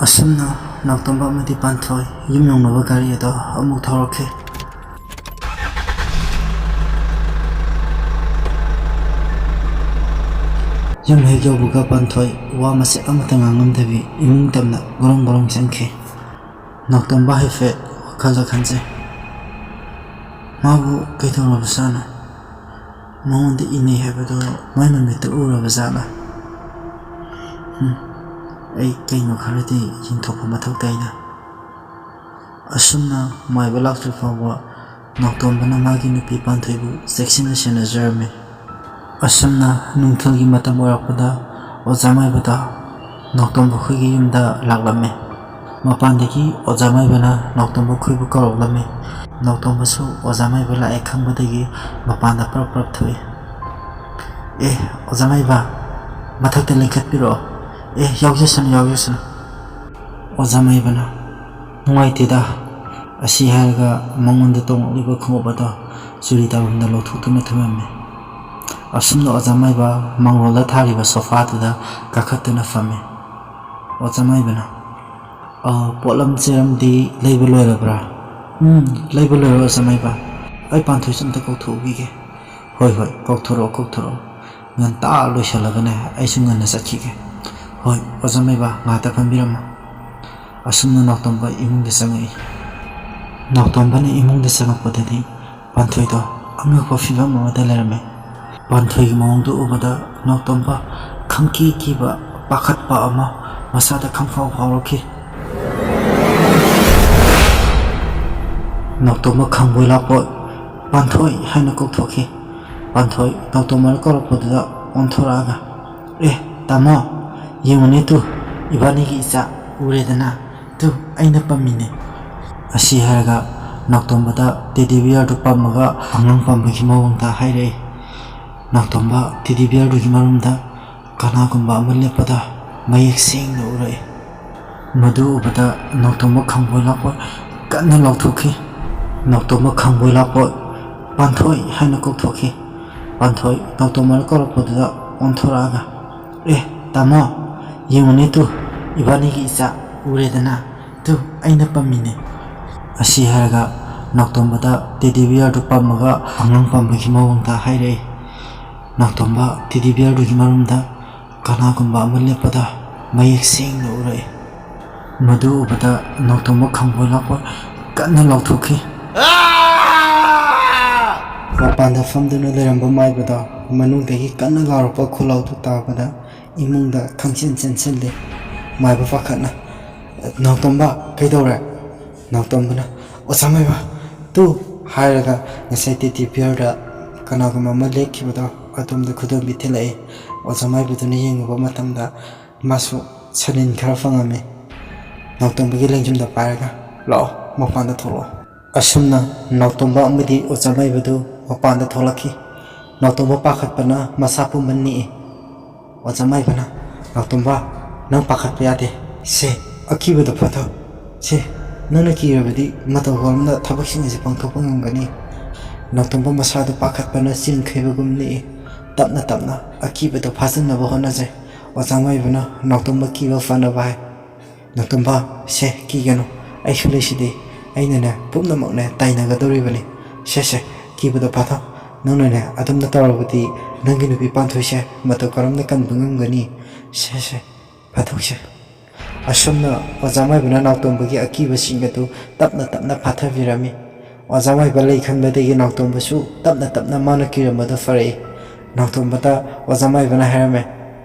ꯑꯁꯨꯝꯅ ꯅꯥꯎꯇꯣꯝꯕ ꯑꯃꯗꯤ ꯄꯥꯟꯊꯣꯏ ꯌꯨꯝ ꯌꯧꯅꯕ ꯒꯥꯔꯤ ꯑꯗꯣ ꯑꯃꯨꯛ ꯊꯧꯔꯛꯈꯤ꯫ ꯌꯨꯝ ꯍꯦꯛ ꯌꯧꯕꯒ ꯄꯥꯟꯊꯣꯏ ꯋꯥ ꯃꯆꯦꯠ ꯑꯃꯠꯇ ꯉꯥꯡꯂꯝꯗꯕꯤ ꯏꯃꯨꯡ ꯇꯝꯅ ꯒꯣꯔꯣꯡ ꯒꯣꯔꯣꯡ ꯆꯪꯈꯤ꯫ ꯅꯥꯎꯇꯣꯝꯕ ꯍꯥꯏꯐꯦꯠ ꯋꯥꯈꯜꯗ ꯈꯟꯖꯩ꯫ ꯃꯥꯕꯨ ꯀꯩꯗꯧꯔꯕꯖꯥꯠꯅꯣ? ꯃꯉꯣꯟꯗ ꯏꯅꯩ ꯍꯥꯏꯕꯗꯣ ꯃꯥꯏ ꯃꯃꯤꯠꯇ ꯎꯔꯕ ꯖꯥꯠꯂꯥ? ꯎꯝ, ꯑꯩ ꯀꯩꯅꯣ ꯈꯔꯗꯤ ꯌꯦꯡꯊꯣꯛꯄ ꯃꯊꯧ ꯇꯥꯏꯗ꯫ ꯑꯁꯨꯝꯅ ꯃꯥꯏꯕ ꯂꯥꯛꯇ꯭ꯔꯤ ꯐꯥꯎꯕ ꯅꯥꯎꯇꯣꯝꯕꯅ ꯃꯥꯒꯤ ꯅꯨꯄꯤ ꯄꯥꯟꯊꯣꯏꯕꯨ ꯆꯦꯛꯁꯤꯟꯅ ꯁꯦꯟꯅꯖꯔꯝꯃꯤ꯫ ꯑꯁꯨꯝꯅ ꯅꯨꯡꯊꯤꯜꯒꯤ ꯃꯇꯝ ꯑꯣꯏꯔꯛꯄꯗ ꯑꯣꯖꯥ ꯃꯥꯏꯕꯗ ꯅꯥꯎꯇꯣꯝꯕ ꯈꯣꯏꯒꯤ ꯌꯨꯝꯗ ꯂꯥꯛꯂꯝꯃꯤ꯫ ꯃꯄꯥꯟꯗꯒꯤ ꯑꯣꯖꯥ ꯃꯥꯏꯕꯅ ꯅꯥꯎꯇꯣꯝꯕ ꯈꯣꯏꯕꯨ ꯀꯧꯔꯛꯂꯝꯃꯤ꯫ ꯅꯥꯎꯇꯣꯝꯕꯁꯨ ꯑꯣꯖꯥ ꯃꯥꯏꯕ ꯂꯥꯛꯑꯦ ꯈꯪꯕꯗꯒꯤ ꯃꯄꯥꯟꯗ ꯄ꯭ꯔꯞ ꯄ꯭ꯔꯞ ꯊꯣꯛꯏ꯫ "ꯑꯦ, ꯑꯣꯖꯥ ꯃꯥꯏꯕ, ꯃꯊꯛꯇ ꯂꯦꯡꯈꯠꯄꯤꯔꯛꯑꯣ꯫ ꯑꯦ, ꯌꯥꯎꯖꯁꯅꯨ, ꯌꯥꯎꯖꯁꯅꯨ꯫" ꯑꯣꯖꯥ ꯃꯥꯏꯕꯅ, "ꯅꯨꯡꯉꯥꯏꯇꯦꯗ꯫" ꯑꯁꯤ ꯍꯥꯏꯔꯒ ꯃꯉꯣꯟꯗ ꯇꯣꯡꯂꯛꯂꯤꯕ ꯈꯣꯡꯎꯞ ꯑꯗꯣ ꯆꯨꯔꯤ ꯇꯥꯐꯝꯗ ꯂꯧꯊꯣꯛꯇꯨꯅ ꯊꯝꯂꯝꯃꯤ꯫ ꯑꯁꯨꯝꯅ ꯑꯣꯖꯥ ꯃꯥꯏꯕ ꯃꯥꯡꯂꯣꯝꯗ ꯊꯥꯔꯤꯕ ꯁꯣꯐꯥꯗꯨꯗ ꯀꯥꯈꯠꯇꯨꯅ ꯐꯝꯃꯤ꯫ ꯑꯣꯖꯥ ꯃꯥꯏꯕꯅ, "ꯑ, ꯄꯣꯠꯂꯝ ꯆꯦꯔꯝꯗꯤ ꯂꯩꯕ ꯂꯣꯏꯔꯕ꯭ꯔꯥ?" "ꯎꯝ, ꯂꯩꯕ ꯂꯣꯏꯔꯦ ꯑꯣꯖꯥ ꯃꯥꯏꯕ꯫ ꯑꯩ ꯄꯥꯟꯊꯣꯏꯁꯨ ꯑꯝꯇ ꯀꯧꯊꯣꯛꯎꯈꯤꯒꯦ꯫" "ꯍꯣꯏ, ꯍꯣꯏ, ꯀꯧꯊꯣꯔꯛꯑꯣ, ꯀꯧꯊꯣꯔꯛꯑꯣ꯫ ꯉꯟꯇꯥ ꯂꯣꯏꯁꯤꯜꯂꯒꯅꯦ, ꯑꯩꯁꯨ ꯉꯟꯅ ꯆꯠꯈꯤꯒꯦ꯫" "ꯍꯣꯏ, ꯑꯣꯖꯥ ꯃꯥꯏꯕ, ꯉꯥꯏꯍꯥꯛꯇ ꯐꯝꯕꯤꯔꯝꯃꯣ꯫" ꯑꯁꯨꯝꯅ ꯅꯥꯎꯇꯣꯝꯕ ꯏꯃꯨꯡꯗ ꯆꯪꯉꯛꯏ꯫ ꯅꯥꯎꯇꯣꯝꯕꯅ ꯏꯃꯨꯡꯗ ꯆꯪꯉꯛꯄꯗꯗꯤ ꯄꯥꯟꯊꯣꯏꯗꯣ ꯑꯉꯛꯄ ꯐꯤꯕꯝ ꯑꯃꯗ ꯂꯩꯔꯝꯃꯤ꯫ ꯄꯥꯟꯊꯣꯏꯒꯤ ꯃꯑꯣꯡꯗꯨ ꯎꯕꯗ ꯅꯥꯎꯇꯣꯝꯕ ꯈꯪꯀꯤ ꯀꯤꯕ, ꯄꯥꯈꯠꯄ ꯑꯃ ꯃꯁꯥꯗ ꯈꯪꯐꯥꯎ ꯐꯥꯎꯔꯛꯈꯤ꯫ ꯅꯥꯎꯇꯣꯝꯕ ꯈꯪꯕꯣꯏ ꯂꯥꯛꯄꯣꯏ "ꯄꯥꯟꯊꯣꯏ" ꯍꯥꯏꯅ ꯀꯧꯊꯣꯛꯈꯤ꯫ ꯄꯥꯟꯊꯣꯏ ꯅꯥꯎꯇꯣꯝꯕꯅ ꯀꯧꯔꯛꯄꯗꯨꯗ ꯑꯣꯟꯊꯣꯔꯛꯑꯒ, "ꯑꯦ, ꯇꯥꯃꯣ, ꯌꯦꯡꯉꯨꯅꯦ ꯇꯨ, ꯏꯕꯥꯅꯤꯒꯤ ꯏꯆꯥ ꯎꯔꯦꯗꯅ, ꯇꯨ, ꯑꯩꯅ ꯄꯝꯃꯤꯅꯦ"꯫ ꯑꯁꯤ ꯍꯥꯏꯔꯒ ꯅꯥꯎꯇꯣꯝꯕꯗ ꯇꯦꯗꯤ ꯕꯤꯌꯔꯗꯨ ꯄꯝꯃꯒ ꯑꯉꯥꯡ ꯄꯝꯕꯒꯤ ꯃꯑꯣꯡꯗ ꯍꯥꯏꯔꯛꯏ꯫ ꯅꯥꯎꯇꯣꯝꯕ ꯇꯦꯗꯤ ꯕꯤꯌꯔꯗꯨꯒꯤ ꯃꯔꯨꯝꯗ ꯀꯅꯥꯒꯨꯝꯕ ꯑꯃ ꯂꯦꯞꯄꯗ ꯃꯌꯦꯛ ꯁꯦꯡꯅ ꯎꯔꯛꯏ꯫ ꯃꯗꯨ ꯎꯕꯗ ꯅꯥꯎꯇꯣꯝꯕ ꯈꯪꯕꯣꯏ ꯂꯥꯛꯄꯣꯏ ꯀꯟꯅ ꯂꯥꯎꯊꯣꯛꯈꯤ꯫ ꯅꯥꯎꯇꯣꯝꯕ ꯈꯪꯕꯣꯏ ꯂꯥꯛꯄꯣꯏ "ꯄꯥꯟꯊꯣꯏ" ꯍꯥꯏꯅ ꯀꯧꯊꯣꯛꯈꯤ꯫ ꯄꯥꯟꯊꯣꯏ ꯅꯥꯎꯇꯣꯝꯕꯅ ꯀꯧꯔꯛꯄꯗꯨꯗ ꯑꯣꯟꯊꯣꯔꯛꯑꯒ, "ꯑꯦ, ꯇꯥꯃꯣ, ꯌꯦꯡꯉꯨꯅꯦ ꯇꯨ, ꯏꯕꯥꯅꯤꯒꯤ ꯏꯆꯥ ꯎꯔꯦꯗꯅ, ꯇꯨ, ꯑꯩꯅ ꯄꯝꯃꯤꯅꯦ"꯫ ꯑꯁꯤ ꯍꯥꯏꯔꯒ ꯅꯥꯎꯇꯣꯝꯕꯗ ꯇꯦꯗꯤ ꯕꯤꯌꯔꯗꯨ ꯄꯝꯃꯒ ꯑꯉꯥꯡ ꯄꯝꯕꯒꯤ ꯃꯑꯣꯡꯗ ꯍꯥꯏꯔꯛꯏ꯫ ꯅꯥꯎꯇꯣꯝꯕ ꯇꯦꯗꯤ ꯕꯤꯌꯔꯗꯨꯒꯤ ꯃꯔꯨꯝꯗ ꯀꯅꯥꯒꯨꯝꯕ ꯑꯃ ꯂꯦꯞꯄꯗ ꯃꯌꯦꯛ ꯁꯦꯡꯅ ꯎꯔꯛꯏ꯫ ꯃꯗꯨ ꯎꯕꯗ ꯅꯥꯎꯇꯣꯝꯕ ꯈꯪꯕꯣꯏ ꯂꯥꯛꯄꯣꯏ ꯀꯟꯅ ꯂꯥꯎꯊꯣꯛꯈꯤ꯫ ꯃꯄꯥꯟꯗ ꯐꯝꯗꯨꯅ ꯂꯩꯔꯝꯕ ꯃꯥꯏꯕꯗꯣ ꯃꯅꯨꯡꯗꯒꯤ ꯀꯟꯅ ꯂꯥꯎꯔꯛꯄ ꯈꯨꯂꯥꯎꯗꯨ ꯇꯥꯕꯗ ꯏꯃꯨꯡꯗ ꯈꯪꯆꯦꯟ ꯆꯦꯟꯁꯤꯜꯂꯤ꯫ ꯃꯥꯏꯕ ꯄꯥꯈꯠꯅ, "ꯅꯥꯎꯇꯣꯝꯕ, ꯀꯩꯗꯧꯔꯦ?" ꯅꯥꯎꯇꯣꯝꯕꯅ, "ꯑꯣꯖꯥ ꯃꯥꯏꯕ, ꯇꯨ!" ꯍꯥꯏꯔꯒ ꯉꯁꯥꯏ ꯇꯦꯗꯤ ꯕꯤꯌꯔꯗ ꯀꯅꯥꯒꯨꯝꯕ ꯑꯃ ꯂꯦꯛꯈꯤꯕꯗꯣ ꯑꯗꯣꯝꯗ ꯈꯨꯗꯣꯝꯕꯤ ꯊꯤꯜꯂꯛꯏ꯫ ꯑꯣꯖꯥ ꯃꯥꯏꯕꯗꯨꯅ ꯌꯦꯡꯉꯨꯕ ꯃꯇꯝꯗ ꯃꯥꯁꯨ ꯁꯅꯤꯟ ꯈꯔ ꯐꯪꯉꯝꯃꯤ꯫ ꯅꯥꯎꯇꯣꯝꯕꯒꯤ ꯂꯦꯡꯖꯨꯝꯗ ꯄꯥꯏꯔꯒ, "ꯂꯥꯛꯑꯣ, ꯃꯄꯥꯟꯗ ꯊꯣꯛꯂꯛꯑꯣ"꯫ ꯑꯁꯨꯝꯅ ꯅꯥꯎꯇꯣꯝꯕ ꯑꯃꯗꯤ ꯑꯣꯖꯥ ꯃꯥꯏꯕꯗꯨ ꯃꯄꯥꯟꯗ ꯊꯣꯛꯂꯛꯈꯤ꯫ ꯅꯥꯎꯇꯣꯝꯕ ꯄꯥꯈꯠꯄꯅ ꯃꯁꯥ ꯄꯨꯝꯕ ꯅꯤꯛꯏ꯫ ꯑꯣꯖꯥ ꯃꯥꯏꯕꯅ, "ꯅꯥꯎꯇꯣꯝꯕ, ꯅꯪ ꯄꯥꯈꯠꯄ ꯌꯥꯗꯦ꯫ ꯁꯦ, ꯑꯀꯤꯕꯗꯣ ꯐꯥꯊꯧ꯫ ꯁꯦ, ꯅꯪꯅ ꯀꯤꯔꯕꯗꯤ ꯃꯇꯧ ꯀꯔꯝꯅ ꯊꯕꯛꯁꯤꯡ ꯑꯁꯤ ꯄꯥꯡꯊꯣꯛꯄ ꯉꯝꯒꯅꯤ?" ꯅꯥꯎꯇꯣꯝꯕ ꯃꯁꯥꯗꯨ ꯄꯥꯈꯠꯄꯅ ꯆꯤꯟ ꯈꯩꯕꯒꯨꯝ ꯅꯤꯛꯏ꯫ ꯇꯞꯅ ꯇꯞꯅ ꯑꯀꯤꯕꯗꯣ ꯐꯥꯖꯤꯟꯅꯕ ꯍꯣꯠꯅꯖꯩ꯫ ꯑꯣꯖꯥ ꯃꯥꯏꯕꯅ ꯅꯥꯎꯇꯣꯝꯕ ꯀꯤꯕ ꯐꯅꯕ ꯍꯥꯏ꯫ "ꯅꯥꯎꯇꯣꯝꯕ, ꯁꯦ, ꯀꯤꯒꯅꯨ꯫ ꯑꯩꯁꯨ ꯂꯩꯁꯤꯗꯤ꯫ ꯑꯩꯅꯅꯦ ꯄꯨꯝꯅꯃꯛꯅꯦ ꯇꯥꯏꯅꯒꯗꯧꯔꯤꯕꯅꯤ꯫ ꯁꯦ, ꯁꯦ, ꯀꯤꯕꯗꯣ ꯐꯥꯊꯧ꯫ ꯅꯪꯅꯅꯦ ꯑꯗꯨꯝꯅ ꯇꯧꯔꯕꯗꯤ ꯅꯪꯒꯤ ꯅꯨꯄꯤ ꯄꯥꯟꯊꯣꯏꯁꯦ ꯃꯇꯧ ꯀꯔꯝꯅ ꯀꯟꯕ ꯉꯝꯒꯅꯤ? ꯁꯦ, ꯁꯦ, ꯐꯥꯊꯧꯁꯦ"꯫ ꯑꯁꯨꯝꯅ ꯑꯣꯖꯥ ꯃꯥꯏꯕꯅ ꯅꯥꯎꯇꯣꯝꯕꯒꯤ ꯑꯀꯤꯕꯁꯤꯡ ꯑꯗꯨ ꯇꯞꯅ ꯇꯞꯅ ꯐꯥꯊꯕꯤꯔꯝꯃꯤ꯫ ꯑꯣꯖꯥ ꯃꯥꯏꯕ ꯂꯩ ꯈꯟꯕꯗꯒꯤ ꯅꯥꯎꯇꯣꯝꯕꯁꯨ ꯇꯞꯅ ꯇꯞꯅ ꯃꯥꯅ ꯀꯤꯔꯝꯕꯗꯨ ꯐꯔꯛꯏ꯫ ꯅꯥꯎꯇꯣꯝꯕꯗ ꯑꯣꯖꯥ ꯃꯥꯏꯕꯅ ꯍꯥꯏꯔꯝꯃꯦ,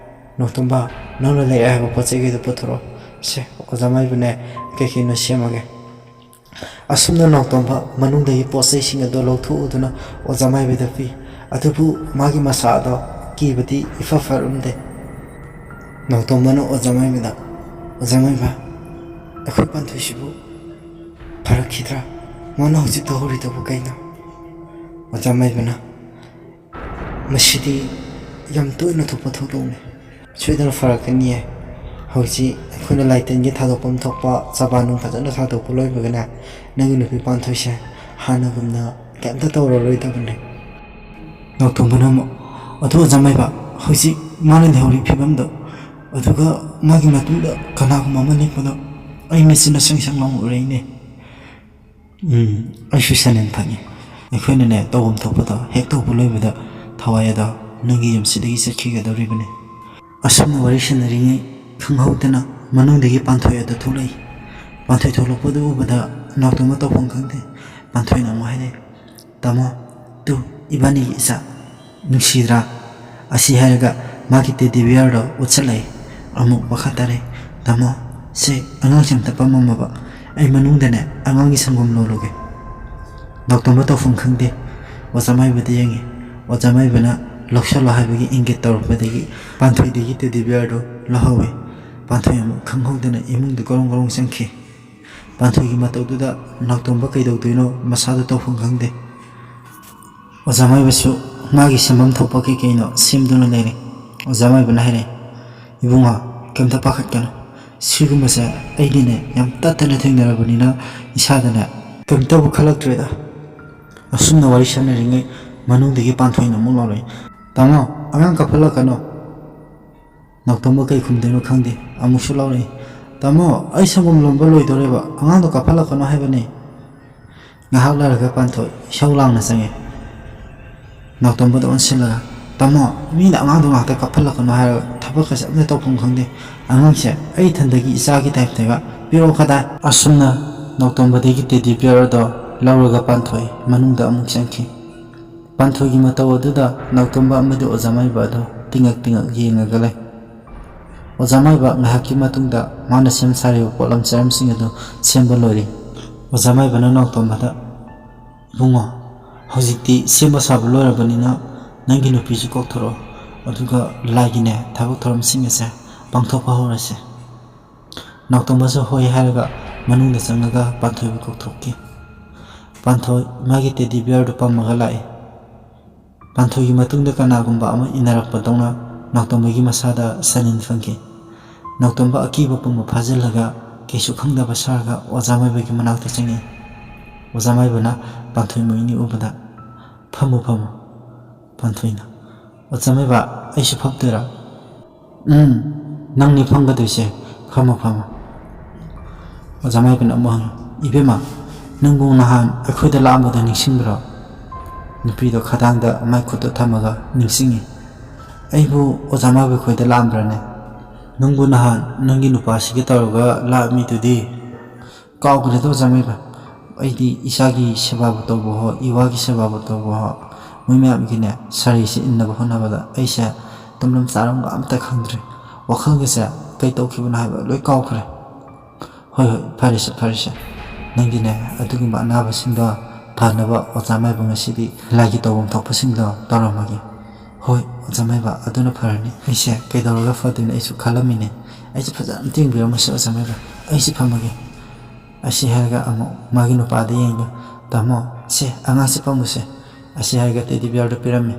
"ꯅꯥꯎꯇꯣꯝꯕ, ꯅꯪꯅ ꯂꯩꯔꯦ ꯍꯥꯏꯕ ꯄꯣꯠ ꯆꯩꯈꯩꯗꯣ ꯄꯨꯊꯣꯔꯛꯑꯣ꯫ ꯁꯦ, ꯑꯣꯖꯥ ꯃꯥꯏꯕꯅꯦ, ꯀꯩ ꯀꯩꯅꯣ ꯁꯦꯝꯃꯒꯦ꯫" ꯑꯁꯨꯝꯅ ꯅꯥꯎꯇꯣꯝꯕ ꯃꯅꯨꯡꯗꯒꯤ ꯄꯣꯠ ꯆꯩꯁꯤꯡ ꯑꯗꯨ ꯂꯧꯊꯣꯛꯎꯗꯨꯅ ꯑꯣꯖꯥ ꯃꯥꯏꯕꯗ ꯄꯤ꯫ ꯑꯗꯨꯕꯨ ꯃꯥꯒꯤ ꯃꯁꯥ ꯑꯗꯣ ꯀꯤꯕꯗꯤ ꯏꯐ ꯐꯔꯝꯗꯦ꯫ ꯅꯥꯎꯇꯣꯝꯕꯅ ꯑꯣꯖꯥ ꯃꯥꯏꯕꯗ, "ꯑꯣꯖꯥ ꯃꯥꯏꯕ, ꯑꯩꯈꯣꯏ ꯄꯥꯟꯊꯣꯏꯁꯤꯕꯨ ꯐꯔꯛꯈꯤꯗ꯭ꯔꯥ? ꯃꯥꯅ ꯍꯧꯖꯤꯛ ꯇꯧꯍꯧꯔꯤꯗꯨꯕꯨ ꯀꯩꯅꯣ?" ꯑꯣꯖꯥ ꯃꯥꯏꯕꯅ, "ꯃꯁꯤꯗꯤ ꯌꯥꯝ ꯇꯣꯏꯅ ꯊꯣꯛꯄ ꯊꯧꯗꯣꯛꯅꯤ꯫ ꯁꯣꯏꯗꯅ ꯐꯔꯛꯀꯅꯤꯌꯦ꯫ ꯍꯧꯖꯤꯛ ꯑꯩꯈꯣꯏꯅ ꯂꯥꯏꯇꯤꯟꯒꯤ ꯊꯥꯗꯣꯛꯐꯝ ꯊꯣꯛꯄ ꯆꯕꯥ ꯅꯨꯡ ꯐꯖꯅ ꯊꯥꯗꯣꯛꯄ ꯂꯣꯏꯕꯒꯅꯦ, ꯅꯪꯒꯤ ꯅꯨꯄꯤ ꯄꯥꯟꯊꯣꯏꯁꯦ ꯍꯥꯟꯅꯒꯨꯝꯅ ꯀꯩꯝꯇ ꯇꯧꯔꯔꯣꯏꯗꯕꯅꯦ꯫" ꯅꯥꯎꯇꯣꯝꯕꯅ ꯑꯃꯨꯛ, "ꯑꯗꯨ ꯑꯣꯖꯥ ꯃꯥꯏꯕ, ꯍꯧꯖꯤꯛ ꯃꯥꯅ ꯂꯩꯍꯧꯔꯤ ꯐꯤꯕꯝꯗꯣ, ꯑꯗꯨꯒ ꯃꯥꯒꯤ ꯃꯇꯨꯡꯗ ꯀꯅꯥꯒꯨꯝꯕ ꯑꯃ ꯂꯦꯞꯄꯗꯣ ꯑꯩ ꯃꯤꯠꯁꯤꯅ ꯁꯪ ꯁꯪ ꯂꯥꯎꯅ ꯎꯔꯛꯏꯅꯦ꯫" "ꯎꯝ, ꯑꯩꯁꯨ ꯁꯦꯟꯅꯦꯟ ꯐꯪꯉꯤ꯫ ꯑꯩꯈꯣꯏꯅꯅꯦ, ꯇꯧꯐꯝ ꯊꯣꯛꯄꯗꯣ ꯍꯦꯛ ꯇꯧꯕ ꯂꯣꯏꯕꯗ ꯊꯋꯥꯏ ꯑꯗꯣ ꯅꯪꯒꯤ ꯌꯨꯝꯁꯤꯗꯒꯤ ꯆꯠꯈꯤꯒꯗꯧꯔꯤꯕꯅꯤ꯫" ꯑꯁꯨꯝꯅ ꯋꯥꯔꯤ ꯁꯥꯟꯅꯔꯤꯉꯩ ꯈꯪꯍꯧꯗꯅ ꯃꯅꯨꯡꯗꯒꯤ ꯄꯥꯟꯊꯣꯏ ꯑꯗꯨ ꯊꯣꯛꯂꯛꯏ꯫ ꯄꯥꯟꯊꯣꯏ ꯊꯣꯛꯂꯛꯄꯗꯨ ꯎꯕꯗ ꯅꯥꯎꯇꯣꯝꯕ ꯇꯧꯐꯝ ꯈꯪꯗꯦ꯫ ꯄꯥꯟꯊꯣꯏꯅ ꯑꯃꯨꯛ ꯍꯥꯏꯔꯛꯏ, "ꯇꯥꯃꯣ, ꯇꯨ, ꯏꯕꯥꯅꯤꯒꯤ ꯏꯆꯥ, ꯅꯨꯡꯁꯤꯗ꯭ꯔꯥ?" ꯑꯁꯤ ꯍꯥꯏꯔꯒ ꯃꯥꯒꯤ ꯇꯦꯗꯤ ꯕꯤꯌꯔꯗꯣ ꯎꯠꯁꯜꯂꯛꯏ꯫ ꯑꯃꯨꯛ ꯃꯈꯥ ꯇꯥꯔꯛꯏ, "ꯇꯥꯃꯣ, ꯁꯦ, ꯑꯉꯥꯡꯁꯦ ꯑꯝꯇ ꯄꯝꯃꯝꯃꯕ, ꯑꯩ ꯃꯅꯨꯡꯗꯅꯦ ꯑꯉꯥꯡꯒꯤ ꯁꯪꯒꯣꯝ ꯂꯣꯜꯂꯨꯒꯦ꯫" ꯅꯥꯎꯇꯣꯝꯕ ꯇꯧꯐꯝ ꯈꯪꯗꯦ꯫ ꯑꯣꯖꯥ ꯃꯥꯏꯕꯗ ꯌꯦꯡꯉꯤ꯫ ꯑꯣꯖꯥ ꯃꯥꯏꯕꯅ ꯂꯧꯁꯜꯂꯣ ꯍꯥꯏꯕꯒꯤ ꯏꯪꯒꯤꯠ ꯇꯧꯔꯛꯄꯗꯒꯤ ꯄꯥꯟꯊꯣꯏꯗꯒꯤ ꯇꯦꯗꯤ ꯕꯤꯌꯔꯗꯨ ꯂꯧꯍꯧꯋꯤ꯫ ꯄꯥꯟꯊꯣꯏ ꯑꯃꯨꯛ ꯈꯪꯍꯧꯗꯅ ꯏꯃꯨꯡꯗ ꯒꯣꯔꯣꯡ ꯒꯣꯔꯣꯡ ꯆꯪꯈꯤ꯫ ꯄꯥꯟꯊꯣꯏꯒꯤ ꯃꯇꯧꯗꯨꯗ ꯅꯥꯎꯇꯣꯝꯕ ꯀꯩꯗꯧꯗꯣꯏꯅꯣ ꯃꯁꯥꯗ ꯇꯧꯐꯝ ꯈꯪꯗꯦ꯫ ꯑꯣꯖꯥ ꯃꯥꯏꯕꯁꯨ ꯃꯥꯒꯤ ꯁꯦꯝꯐꯝ ꯊꯣꯛꯄ ꯀꯩ ꯀꯩꯅꯣ ꯁꯦꯝꯗꯨꯅ ꯂꯩꯔꯦ꯫ ꯑꯣꯖꯥ ꯃꯥꯏꯕꯅ ꯍꯥꯏꯔꯦ, "ꯏꯕꯨꯡꯉꯣ, ꯀꯩꯝꯇ ꯄꯥꯈꯠꯀꯅꯨ꯫ ꯁꯤꯒꯨꯝꯕꯁꯦ ꯑꯩꯗꯤꯅꯦ ꯌꯥꯝ ꯇꯠꯇꯅ ꯊꯦꯡꯅꯔꯕꯅꯤꯅ ꯏꯁꯥꯗꯅꯦ ꯀꯩꯝꯇꯕꯨ ꯈꯜꯂꯛꯇ꯭ꯔꯦꯗ꯫" ꯑꯁꯨꯝꯅ ꯋꯥꯔꯤ ꯁꯥꯟꯅꯔꯤꯉꯩ ꯃꯅꯨꯡꯗꯒꯤ ꯄꯥꯟꯊꯣꯏꯅ ꯑꯃꯨꯛ ꯂꯥꯎꯔꯛꯏ, "ꯇꯥꯃꯣ, ꯑꯉꯥꯡ ꯀꯥꯞꯍꯜꯂꯛꯀꯅꯣ꯫" ꯅꯥꯎꯇꯣꯝꯕ ꯀꯩ ꯈꯨꯝꯗꯣꯏꯅꯣ ꯈꯪꯗꯦ꯫ ꯑꯃꯨꯛꯁꯨ ꯂꯥꯎꯔꯛꯏ, "ꯇꯥꯃꯣ, ꯑꯩ ꯁꯪꯒꯣꯝ ꯂꯣꯟꯕ ꯂꯣꯏꯗꯧꯔꯦꯕ, ꯑꯉꯥꯡꯗꯣ ꯀꯥꯞꯍꯜꯂꯛꯀꯅꯣ ꯍꯥꯏꯕꯅꯦ꯫" ꯉꯥꯏꯍꯥꯛ ꯂꯩꯔꯒ ꯄꯥꯟꯊꯣꯏ ꯏꯁꯧ ꯂꯥꯡꯅ ꯆꯪꯉꯦ꯫ ꯅꯥꯎꯇꯣꯝꯕꯗ ꯑꯣꯟꯁꯤꯜꯂꯒ, "ꯇꯥꯃꯣ, ꯃꯤꯅ ꯑꯉꯥꯡꯗꯣ ꯉꯥꯛꯇ ꯀꯥꯞꯍꯜꯂꯛꯀꯅꯣ ꯍꯥꯏꯔꯒ ꯊꯕꯛ ꯊꯕꯛꯀꯁꯦ ꯑꯝꯇ ꯇꯧꯐꯝ ꯈꯪꯗꯦ꯫ ꯑꯉꯥꯡꯁꯦ ꯑꯩ ꯏꯊꯟꯗꯒꯤ ꯏꯆꯥꯒꯤ ꯇꯥꯏꯞꯇꯒ ꯄꯤꯔꯛꯑꯣ ꯀꯗꯥꯏ?" ꯑꯁꯨꯝꯅ ꯅꯥꯎꯇꯣꯝꯕꯗꯒꯤ ꯇꯦꯗꯤ ꯕꯤꯌꯔ ꯑꯗꯣ ꯂꯧꯔꯒ ꯄꯥꯟꯊꯣꯏ ꯃꯅꯨꯡꯗ ꯑꯃꯨꯛ ꯆꯪꯈꯤ꯫ ꯄꯥꯟꯊꯣꯏꯒꯤ ꯃꯇꯧ ꯑꯗꯨꯗ ꯅꯥꯎꯇꯣꯝꯕ ꯑꯃꯗꯤ ꯑꯣꯖꯥ ꯃꯥꯏꯕ ꯑꯗꯨ ꯇꯤꯡꯉꯛ ꯇꯤꯡꯉꯛ ꯌꯦꯡꯉꯒ ꯂꯩ꯫ ꯑꯣꯖꯥ ꯃꯥꯏꯕ ꯉꯥꯏꯍꯥꯛꯀꯤ ꯃꯇꯨꯡꯗ ꯃꯥꯅ ꯁꯦꯝ ꯁꯥꯔꯤꯕ ꯄꯣꯠꯂꯝ ꯆꯔꯝꯁꯤꯡ ꯑꯗꯨ ꯁꯦꯝꯕ ꯂꯣꯏꯔꯦ꯫ ꯑꯣꯖꯥ ꯃꯥꯏꯕꯅ ꯅꯥꯎꯇꯣꯝꯕꯗ, "ꯏꯕꯨꯡꯉꯣ, ꯍꯧꯖꯤꯛꯇꯤ ꯁꯦꯝꯕ ꯁꯥꯕ ꯂꯣꯏꯔꯕꯅꯤꯅ ꯅꯪꯒꯤ ꯅꯨꯄꯤꯁꯨ ꯀꯧꯊꯣꯔꯛꯑꯣ, ꯑꯗꯨꯒ ꯂꯥꯏꯒꯤꯅꯦ ꯊꯕꯛ ꯊꯧꯔꯝꯁꯤꯡ ꯑꯁꯦ ꯄꯥꯡꯊꯣꯛꯄ ꯍꯧꯔꯁꯦ꯫" ꯅꯥꯎꯇꯣꯝꯕꯁꯨ ꯍꯣꯏ ꯍꯥꯏꯔꯒ ꯃꯅꯨꯡꯗ ꯆꯪꯉꯒ ꯄꯥꯟꯊꯣꯏꯕꯨ ꯀꯧꯊꯣꯛꯈꯤ꯫ ꯄꯥꯟꯊꯣꯏ ꯃꯥꯒꯤ ꯇꯦꯗꯤ ꯕꯤꯌꯔꯗꯨ ꯄꯝꯃꯒ ꯂꯥꯛꯏ꯫ ꯄꯥꯟꯊꯣꯏꯒꯤ ꯃꯇꯨꯡꯗ ꯀꯅꯥꯒꯨꯝꯕ ꯑꯃ ꯏꯟꯅꯔꯛꯄꯗꯧꯅ ꯅꯥꯎꯇꯣꯝꯕꯒꯤ ꯃꯁꯥꯗ ꯁꯅꯤꯟ ꯐꯪꯈꯤ꯫ ꯅꯥꯎꯇꯣꯝꯕ ꯑꯀꯤꯕ ꯄꯨꯝꯕ ꯐꯥꯖꯤꯜꯂꯒ ꯀꯩꯁꯨ ꯈꯪꯗꯕ ꯁꯥꯔꯒ ꯑꯣꯖꯥ ꯃꯥꯏꯕꯒꯤ ꯃꯅꯥꯛꯇ ꯆꯪꯉꯛꯏ꯫ ꯑꯣꯖꯥ ꯃꯥꯏꯕꯅ ꯄꯥꯟꯊꯣꯏ ꯃꯣꯏ ꯑꯅꯤ ꯎꯕꯗ, "ꯐꯝꯃꯨ, ꯐꯝꯃꯨ꯫" ꯄꯥꯟꯊꯣꯏꯅ, "ꯑꯣꯖꯥ ꯃꯥꯏꯕ, ꯑꯩꯁꯨ ꯐꯝꯗꯣꯏꯔꯥ?" "ꯎꯝ, ꯅꯪꯅꯤ ꯐꯝꯒꯗꯣꯏꯁꯦ꯫ ꯐꯝꯃꯣ, ꯐꯝꯃꯣ꯫" ꯑꯣꯖꯥ ꯃꯥꯏꯕꯅ ꯑꯃꯨꯛ ꯍꯪꯉꯤ, "ꯏꯕꯦꯝꯃ, ꯅꯪꯕꯨ ꯅꯍꯥꯟ ꯑꯩꯈꯣꯏꯗ ꯂꯥꯛꯑꯝꯕꯗꯣ ꯅꯤꯡꯁꯤꯡꯕ꯭ꯔꯣ?" ꯅꯨꯄꯤꯗꯣ ꯈꯗꯥꯡꯗ ꯃꯥꯏ ꯈꯨꯠꯇꯣ ꯊꯝꯃꯒ ꯅꯤꯡꯁꯤꯡꯉꯤ꯫ "ꯑꯩꯕꯨ ꯑꯣꯖꯥ ꯃꯥꯏꯕ ꯈꯣꯏꯗ ꯂꯥꯛꯑꯝꯕ꯭ꯔꯅꯦ? ꯅꯪꯕꯨ ꯅꯍꯥꯟ ꯅꯪꯒꯤ ꯅꯨꯄꯥꯁꯤꯒ ꯇꯧꯔꯒ ꯂꯥꯛꯑꯝꯃꯤꯗꯨꯗꯤ?" "ꯀꯥꯎꯈ꯭ꯔꯦꯗ ꯑꯣꯖꯥ ꯃꯥꯏꯕ꯫ ꯑꯩꯗꯤ ꯏꯆꯥꯒꯤ ꯁꯦꯕꯥꯕꯨ ꯇꯧꯕ ꯍꯣ, ꯏꯋꯥꯒꯤ ꯁꯦꯕꯥꯕꯨ ꯇꯧꯕ ꯍꯣ, ꯃꯣꯏ ꯃꯌꯥꯝꯒꯤꯅꯦ ꯁꯥꯔꯤꯁꯤ ꯏꯟꯅꯕ ꯍꯣꯠꯅꯕꯗ ꯑꯩꯁꯦ ꯇꯨꯝꯂꯝ ꯆꯥꯔꯝꯒ ꯑꯝꯇ ꯈꯪꯗ꯭ꯔꯦ꯫ ꯋꯥꯈꯜꯒꯁꯦ ꯀꯩ ꯇꯧꯈꯤꯕꯅꯣ ꯍꯥꯏꯕ ꯂꯣꯏ ꯀꯥꯎꯈ꯭ꯔꯦ꯫" "ꯍꯣꯏ, ꯍꯣꯏ, ꯐꯔꯦꯁꯦ, ꯐꯔꯦꯁꯦ꯫ ꯅꯪꯒꯤꯅꯦ ꯑꯗꯨꯒꯨꯝꯕ ꯑꯅꯥꯕꯁꯤꯡꯗꯣ ꯐꯅꯕ ꯑꯣꯖꯥ ꯃꯥꯏꯕ ꯉꯁꯤꯗꯤ ꯂꯥꯏꯒꯤ ꯇꯧꯐꯝ ꯊꯣꯛꯄꯁꯤꯡꯗꯣ ꯇꯧꯔꯝꯃꯒꯦ꯫" "ꯍꯣꯏ, ꯑꯣꯖꯥ ꯃꯥꯏꯕ, ꯑꯗꯨꯅ ꯐꯔꯅꯤ꯫ ꯑꯩꯁꯦ ꯀꯩꯗꯧꯔꯒ ꯐꯗꯣꯏꯅꯣ ꯑꯩꯁꯨ ꯈꯜꯂꯝꯃꯤꯅꯦ꯫ ꯑꯩꯁꯦ ꯐꯖꯅ ꯑꯝꯇ ꯌꯦꯡꯕꯤꯔꯝꯃꯨꯁꯦ ꯑꯣꯖꯥ ꯃꯥꯏꯕ꯫ ꯑꯩꯁꯦ ꯐꯝꯃꯒꯦ꯫" ꯑꯁꯤ ꯍꯥꯏꯔꯒ ꯑꯃꯨꯛ ꯃꯥꯒꯤ ꯅꯨꯄꯥꯗ ꯌꯦꯡꯉꯒ, "ꯇꯥꯃꯣ, ꯁꯦ, ꯑꯉꯥꯡꯁꯦ ꯄꯝꯃꯨꯁꯦ꯫" ꯑꯁꯤ ꯍꯥꯏꯔꯒ ꯇꯦꯗꯤ ꯕꯤꯌꯔꯗꯨ ꯄꯤꯔꯝꯃꯤ꯫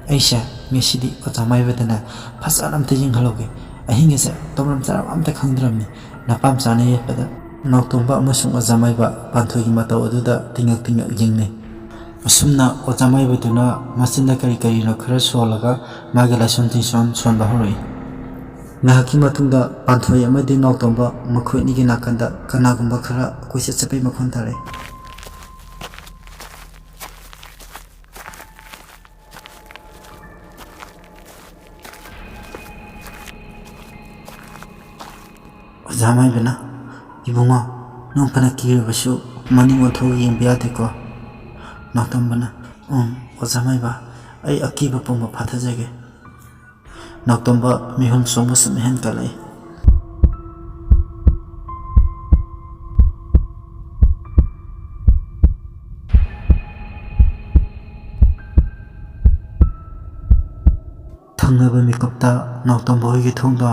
"ꯑꯩꯁꯦ ꯉꯁꯤꯗꯤ ꯑꯣꯖꯥ ꯃꯥꯏꯕꯗꯅꯦ ꯐꯖꯅ ꯑꯝꯇ ꯌꯦꯡꯍꯜꯍꯧꯒꯦ꯫ ꯑꯍꯤꯡꯒꯁꯦ ꯇꯧꯐꯝ ꯆꯥꯐꯝ ꯑꯝꯇ ꯈꯪꯗ꯭ꯔꯕꯅꯤ꯫" ꯅꯄꯥꯝ ꯆꯥꯅ ꯌꯦꯠꯄꯗ ꯅꯥꯎꯇꯣꯝꯕ ꯑꯃꯁꯨꯡ ꯑꯣꯖꯥ ꯃꯥꯏꯕ ꯄꯥꯟꯊꯣꯏꯒꯤ ꯃꯇꯧ ꯑꯗꯨꯗ ꯇꯤꯡꯉꯛ ꯇꯤꯡꯉꯛ ꯌꯦꯡꯅꯩ꯫ ꯑꯁꯨꯝꯅ ꯑꯣꯖꯥ ꯃꯥꯏꯕꯗꯨꯅ ꯃꯆꯤꯟꯗ ꯀꯔꯤ ꯀꯔꯤꯅꯣ ꯈꯔ ꯁꯣꯜꯂꯒ ꯃꯥꯒꯤ ꯂꯥꯏꯁꯣꯟ ꯇꯤꯟꯁꯣꯟ ꯁꯣꯟꯕ ꯍꯧꯔꯛꯏ꯫ ꯉꯥꯏꯍꯥꯛꯀꯤ ꯃꯇꯨꯡꯗ ꯄꯥꯟꯊꯣꯏ ꯑꯃꯗꯤ ꯅꯥꯎꯇꯣꯝꯕ ꯃꯈꯣꯏ ꯑꯅꯤꯒꯤ ꯅꯥꯀꯟꯗ ꯀꯅꯥꯒꯨꯝꯕ ꯈꯔ ꯀꯣꯏꯆꯠ ꯆꯠꯄꯒꯤ ꯃꯈꯣꯟ ꯇꯥꯔꯛꯏ꯫ ꯑꯣꯖꯥ ꯃꯥꯏꯕꯅ, "ꯏꯕꯨꯡꯉꯣ, ꯅꯪ ꯐꯅ ꯀꯤꯔꯕꯁꯨ ꯃꯅꯤꯡ ꯑꯣꯟꯊꯣꯛꯑꯒ ꯌꯦꯡꯕ ꯌꯥꯗꯦꯀꯣ?" ꯅꯥꯎꯇꯣꯝꯕꯅ, "ꯎꯝ, ꯑꯣꯖꯥ ꯃꯥꯏꯕ, ꯑꯩ ꯑꯀꯤꯕ ꯄꯨꯝꯕ ꯐꯥꯊꯖꯒꯦ꯫" ꯅꯥꯎꯇꯣꯝꯕ ꯃꯤꯍꯨꯟ ꯆꯣꯡꯕ ꯁꯨꯝ ꯍꯦꯟꯒꯠꯂꯛꯏ꯫ ꯊꯪꯅꯕ ꯃꯤꯀꯨꯞꯇ ꯅꯥꯎꯇꯣꯝꯕ ꯍꯣꯏꯒꯤ ꯊꯣꯡꯗꯣ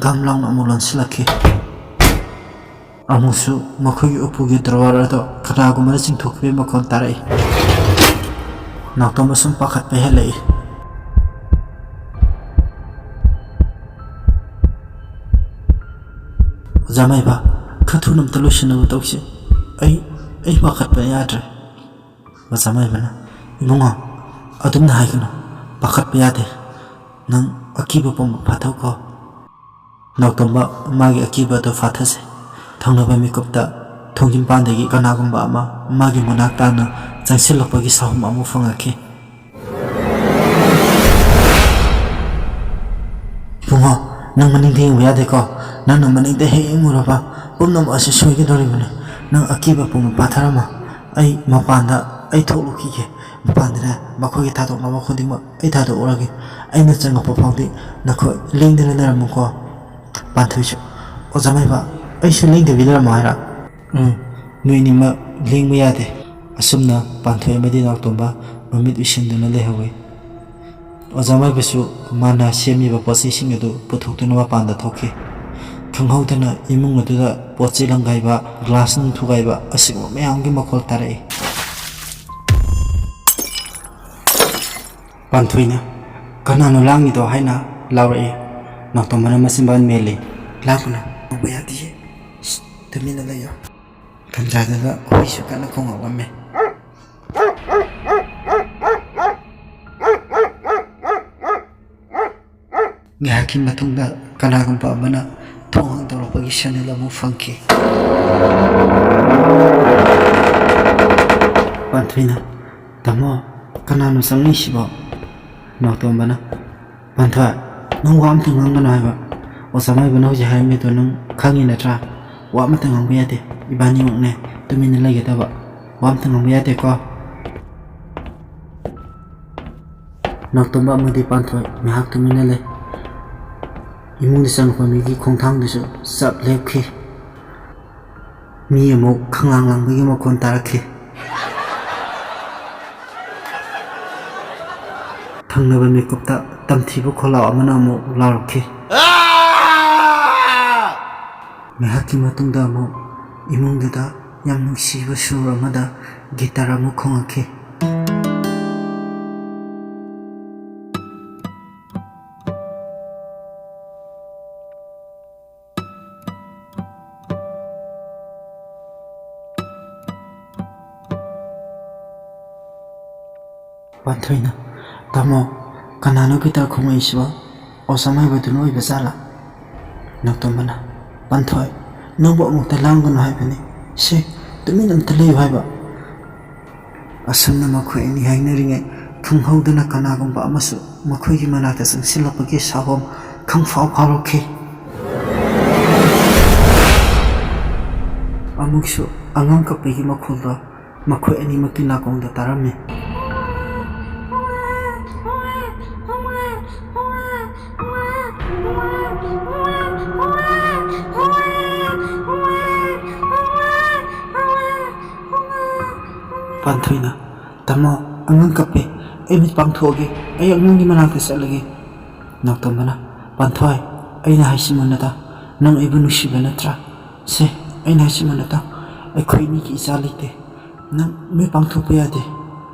ꯒꯝ ꯂꯥꯎꯅ ꯑꯃꯨꯛ ꯂꯣꯟꯁꯤꯜꯂꯛꯈꯤ꯫ ꯑꯃꯨꯛꯁꯨ ꯃꯈꯣꯏꯒꯤ ꯎꯄꯨꯒꯤ ꯗ꯭ꯔꯣꯋꯔ ꯑꯗꯣ ꯀꯅꯥꯒꯨꯝꯕꯅ ꯆꯤꯡꯊꯣꯛꯈꯤꯕꯒꯤ ꯃꯈꯣꯟ ꯇꯥꯔꯛꯏ꯫ ꯅꯥꯎꯇꯣꯝꯕ ꯁꯨꯝ ꯄꯥꯈꯠꯄ ꯍꯦꯜꯂꯛꯏ꯫ "ꯑꯣꯖꯥ ꯃꯥꯏꯕ, ꯈꯔ ꯊꯨꯅ ꯑꯝꯇ ꯂꯣꯏꯁꯤꯟꯅꯕ ꯇꯧꯁꯤ꯫ ꯑꯩ, ꯑꯩ ꯄꯥꯈꯠꯄ ꯌꯥꯗ꯭ꯔꯦ꯫" ꯑꯣꯖꯥ ꯃꯥꯏꯕꯅ, "ꯏꯕꯨꯡꯉꯣ, ꯑꯗꯨꯝꯅ ꯍꯥꯏꯒꯅꯨ, ꯄꯥꯈꯠꯄ ꯌꯥꯗꯦ꯫ ꯅꯪ ꯑꯀꯤꯕ ꯄꯨꯝꯕ ꯐꯥꯊꯧꯀꯣ꯫" ꯅꯥꯎꯇꯣꯝꯕ ꯃꯥꯒꯤ ꯑꯀꯤꯕ ꯑꯗꯨ ꯐꯥꯊꯖꯩ꯫ ꯊꯪꯅꯕ ꯃꯤꯀꯨꯞꯇ ꯊꯣꯡꯖꯤꯟꯄꯥꯟꯗꯒꯤ ꯀꯅꯥꯒꯨꯝꯕ ꯑꯃ ꯃꯥꯒꯤ ꯃꯅꯥꯛ ꯇꯥꯅ ꯆꯪꯁꯤꯜꯂꯛꯄꯒꯤ ꯁꯥꯍꯨꯝ ꯑꯃ ꯐꯪꯉꯛꯈꯤ꯫ "ꯏꯕꯨꯡꯉꯣ, ꯅꯪ ꯃꯅꯤꯡꯗ ꯌꯦꯡꯕ ꯌꯥꯗꯦꯀꯣ꯫ ꯅꯪꯅ ꯃꯅꯤꯡꯗ ꯍꯦꯛ ꯌꯦꯡꯉꯨꯔꯕ, ꯄꯨꯝꯅꯃꯛ ꯑꯁꯤ ꯁꯣꯏꯒꯗꯧꯔꯤꯕꯅꯤ꯫ ꯅꯪ ꯑꯀꯤꯕ ꯄꯨꯝꯕ ꯄꯥꯊꯔꯝꯃꯣ꯫ ꯑꯩ ꯃꯄꯥꯟꯗ, ꯑꯩ ꯊꯣꯛꯂꯨꯈꯤꯒꯦ꯫ ꯃꯄꯥꯟꯗꯅꯦ, ꯃꯈꯣꯏꯒꯤ ꯊꯥꯗꯣꯛꯅꯕ ꯈꯨꯗꯤꯡꯃꯛ ꯑꯩ ꯊꯥꯗꯣꯛꯎꯔꯒꯦ꯫ ꯑꯩꯅ ꯆꯪꯉꯛꯄ ꯐꯥꯎꯗꯤ ꯅꯈꯣꯏ ꯂꯦꯡꯗꯅ ꯂꯩꯔꯝꯃꯨꯀꯣ꯫" ꯄꯥꯟꯊꯣꯏꯁꯨ, "ꯑꯣꯖꯥ ꯃꯥꯏꯕ, ꯑꯩꯁꯨ ꯂꯦꯡꯗꯕꯤ ꯂꯩꯔꯝꯃꯣ ꯍꯥꯏꯔ?" "ꯎꯝ, ꯅꯣꯏ ꯑꯅꯤꯃꯛ ꯂꯦꯡꯕ ꯌꯥꯗꯦ꯫" ꯑꯁꯨꯝꯅ ꯄꯥꯟꯊꯣꯏ ꯑꯃꯗꯤ ꯅꯥꯎꯇꯣꯝꯕ ꯃꯃꯤꯠ ꯎꯏꯁꯤꯟꯗꯨꯅ ꯂꯩꯍꯧꯏ꯫ ꯑꯣꯖꯥ ꯃꯥꯏꯕꯁꯨ ꯃꯥꯅ ꯁꯦꯝꯃꯤꯕ ꯄꯣꯠ ꯆꯩꯁꯤꯡ ꯑꯗꯨ ꯄꯨꯊꯣꯛꯇꯨꯅ ꯃꯄꯥꯟꯗ ꯊꯣꯛꯈꯤ꯫ ꯈꯪꯍꯧꯗꯅ ꯏꯃꯨꯡ ꯑꯗꯨꯗ ꯄꯣꯠ ꯆꯩ ꯂꯪꯒꯥꯏꯕ, ꯒ꯭ꯂꯥꯁ ꯅꯨꯡ ꯊꯨꯒꯥꯏꯕ ꯑꯁꯤꯒꯨꯝꯕ ꯃꯌꯥꯝꯒꯤ ꯃꯈꯣꯜ ꯇꯥꯔꯛꯏ꯫ ꯄꯥꯟꯊꯣꯏꯅ, "ꯀꯅꯥꯅꯣ ꯂꯥꯡꯉꯤꯗꯣ?" ꯍꯥꯏꯅ ꯂꯥꯎꯔꯛꯏ꯫ ꯅꯥꯎꯇꯣꯝꯕꯅ ꯃꯆꯤꯟꯕꯥꯜ ꯃꯦꯜꯂꯤ꯫ "ꯂꯥꯡꯒꯅꯨ, ꯉꯥꯡꯕ ꯌꯥꯗꯤꯌꯦ꯫ ꯁꯤꯠ, ꯇꯨꯃꯤꯟꯅ ꯂꯩꯌꯣ꯫" ꯇꯟꯖꯥꯗꯨꯗ ꯍꯨꯏꯁꯨ ꯀꯟꯅ ꯈꯣꯡꯂꯛꯂꯝꯃꯤ꯫ ꯉꯥꯏꯍꯥꯛꯀꯤ ꯃꯇꯨꯡꯗ ꯀꯅꯥꯒꯨꯝꯕ ꯑꯃꯅ ꯊꯣꯡ ꯍꯥꯡꯗꯣꯔꯛꯄꯒꯤ ꯁꯤꯒꯅꯦꯜ ꯑꯃ ꯐꯪꯈꯤ꯫ ꯄꯥꯟꯊꯣꯏꯅ, "ꯇꯥꯃꯣ, ꯀꯅꯥꯅꯣ ꯆꯪꯉꯛꯏꯁꯤꯕꯣ?" ꯅꯥꯎꯇꯣꯝꯕꯅ, "ꯄꯥꯟꯊꯣꯏ, ꯅꯪ ꯋꯥ ꯑꯝꯇ ꯉꯥꯡꯒꯅꯨ ꯍꯥꯏꯕ꯫ ꯑꯣꯖꯥ ꯃꯥꯏꯕꯅ ꯍꯧꯖꯤꯛ ꯍꯥꯏꯔꯝꯃꯤꯗꯣ ꯅꯪ ꯈꯪꯉꯤ ꯅꯠꯇ꯭ꯔꯥ? ꯋꯥ ꯑꯃꯇ ꯉꯥꯡꯕ ꯌꯥꯗꯦ, ꯏꯕꯥꯅꯤꯃꯛꯅꯦ ꯇꯨꯃꯤꯟꯅ ꯂꯩꯒꯗꯕ, ꯋꯥ ꯑꯃꯇ ꯉꯥꯡꯕ ꯌꯥꯗꯦꯀꯣ꯫ ꯅꯥꯎꯇꯣꯝꯕ ꯑꯃꯗꯤ ꯄꯥꯟꯊꯣꯏ ꯉꯥꯏꯍꯥꯛ ꯇꯨꯃꯤꯟꯅ ꯂꯩ꯫ ꯏꯃꯨꯡꯗ ꯆꯪꯂꯛꯄ ꯃꯤꯒꯤ ꯈꯣꯡꯊꯥꯡꯗꯨꯁꯨ ꯆꯞ ꯂꯦꯞꯈꯤ꯫ ꯃꯤ ꯑꯃꯨꯛ ꯈꯪꯂꯥꯡ ꯂꯥꯡꯕꯒꯤ ꯃꯈꯣꯟ ꯇꯥꯔꯛꯈꯤ꯫ ꯊꯪꯅꯕ ꯃꯤꯀꯨꯞꯇ ꯇꯝꯊꯤꯕ ꯈꯣꯜꯂꯥꯎ ꯑꯃꯅ ꯑꯃꯨꯛ ꯂꯥꯎꯔꯛꯈꯤ꯫ ꯉꯥꯏꯍꯥꯛꯀꯤ ꯃꯇꯨꯡꯗ ꯑꯃꯨꯛ ꯏꯃꯨꯡꯗꯨꯗ ꯌꯥꯝ ꯅꯨꯡꯁꯤꯕ ꯁꯨꯔ ꯑꯃꯗ ꯒꯤꯇꯔ ꯑꯃꯨꯛ ꯈꯣꯡꯂꯛꯈꯤ꯫ ꯄꯥꯟꯊꯣꯏꯅ, "ꯇꯥꯃꯣ, ꯀꯅꯥꯅꯣ ꯒꯤꯇꯥꯔ ꯈꯣꯡꯉꯛꯏꯁꯤꯕꯣ? ꯑꯣꯖꯥ ꯃꯥꯏꯕꯗꯨꯅ ꯑꯣꯏꯕ ꯖꯥꯠꯂꯥ?" ꯅꯥꯎꯇꯣꯝꯕꯅ, "ꯄꯥꯟꯊꯣꯏ, ꯅꯪꯕꯨ ꯑꯃꯨꯛꯇ ꯂꯥꯡꯒꯅꯨ ꯍꯥꯏꯕꯅꯤ꯫ ꯁꯦ, ꯇꯨꯃꯤꯟ ꯑꯃꯇ ꯂꯩꯌꯨ ꯍꯥꯏꯕ꯫" ꯑꯁꯨꯝꯅ ꯃꯈꯣꯏ ꯑꯅꯤ ꯍꯥꯏꯅꯔꯤꯉꯩ ꯈꯪꯍꯧꯗꯅ ꯀꯅꯥꯒꯨꯝꯕ ꯑꯃꯁꯨ ꯃꯈꯣꯏꯒꯤ ꯃꯅꯥꯛꯇ ꯆꯪꯁꯤꯜꯂꯛꯄꯒꯤ ꯁꯥꯍꯣꯝ ꯈꯪꯐꯥꯎ ꯐꯥꯎꯔꯛꯈꯤ꯫ ꯑꯃꯨꯛꯁꯨ ꯑꯉꯥꯡ ꯀꯞꯄꯒꯤ ꯃꯈꯣꯜꯗꯣ ꯃꯈꯣꯏ ꯑꯅꯤꯃꯛꯀꯤ ꯅꯥꯀꯣꯡꯗ ꯇꯥꯔꯝꯃꯤ꯫ ꯄꯥꯟꯊꯣꯏꯅ, "ꯇꯥꯃꯣ, ꯑꯉꯥꯡ ꯀꯞꯄꯦ, ꯑꯩ ꯃꯤꯠ ꯄꯥꯡꯊꯣꯛꯑꯒꯦ, ꯑꯩ ꯑꯉꯥꯡꯒꯤ ꯃꯅꯥꯛꯇ ꯆꯠꯂꯒꯦ꯫" ꯅꯥꯎꯇꯣꯝꯕꯅ, "ꯄꯥꯟꯊꯣꯏ, ꯑꯩꯅ ꯍꯥꯏꯁꯤ ꯃꯨꯟꯅ ꯇꯥꯎ꯫ ꯅꯪ ꯑꯩꯕꯨ ꯅꯨꯡꯁꯤꯕ ꯅꯠꯇ꯭ꯔꯥ? ꯁꯦ, ꯑꯩꯅ ꯍꯥꯏꯁꯤ ꯃꯨꯟꯅ ꯇꯥꯎ꯫ ꯑꯩꯈꯣꯏ ꯑꯅꯤꯒꯤ ꯏꯆꯥ ꯂꯩꯇꯦ꯫ ꯅꯪ ꯃꯤꯠ ꯄꯥꯡꯊꯣꯛꯄ ꯌꯥꯗꯦ꯫"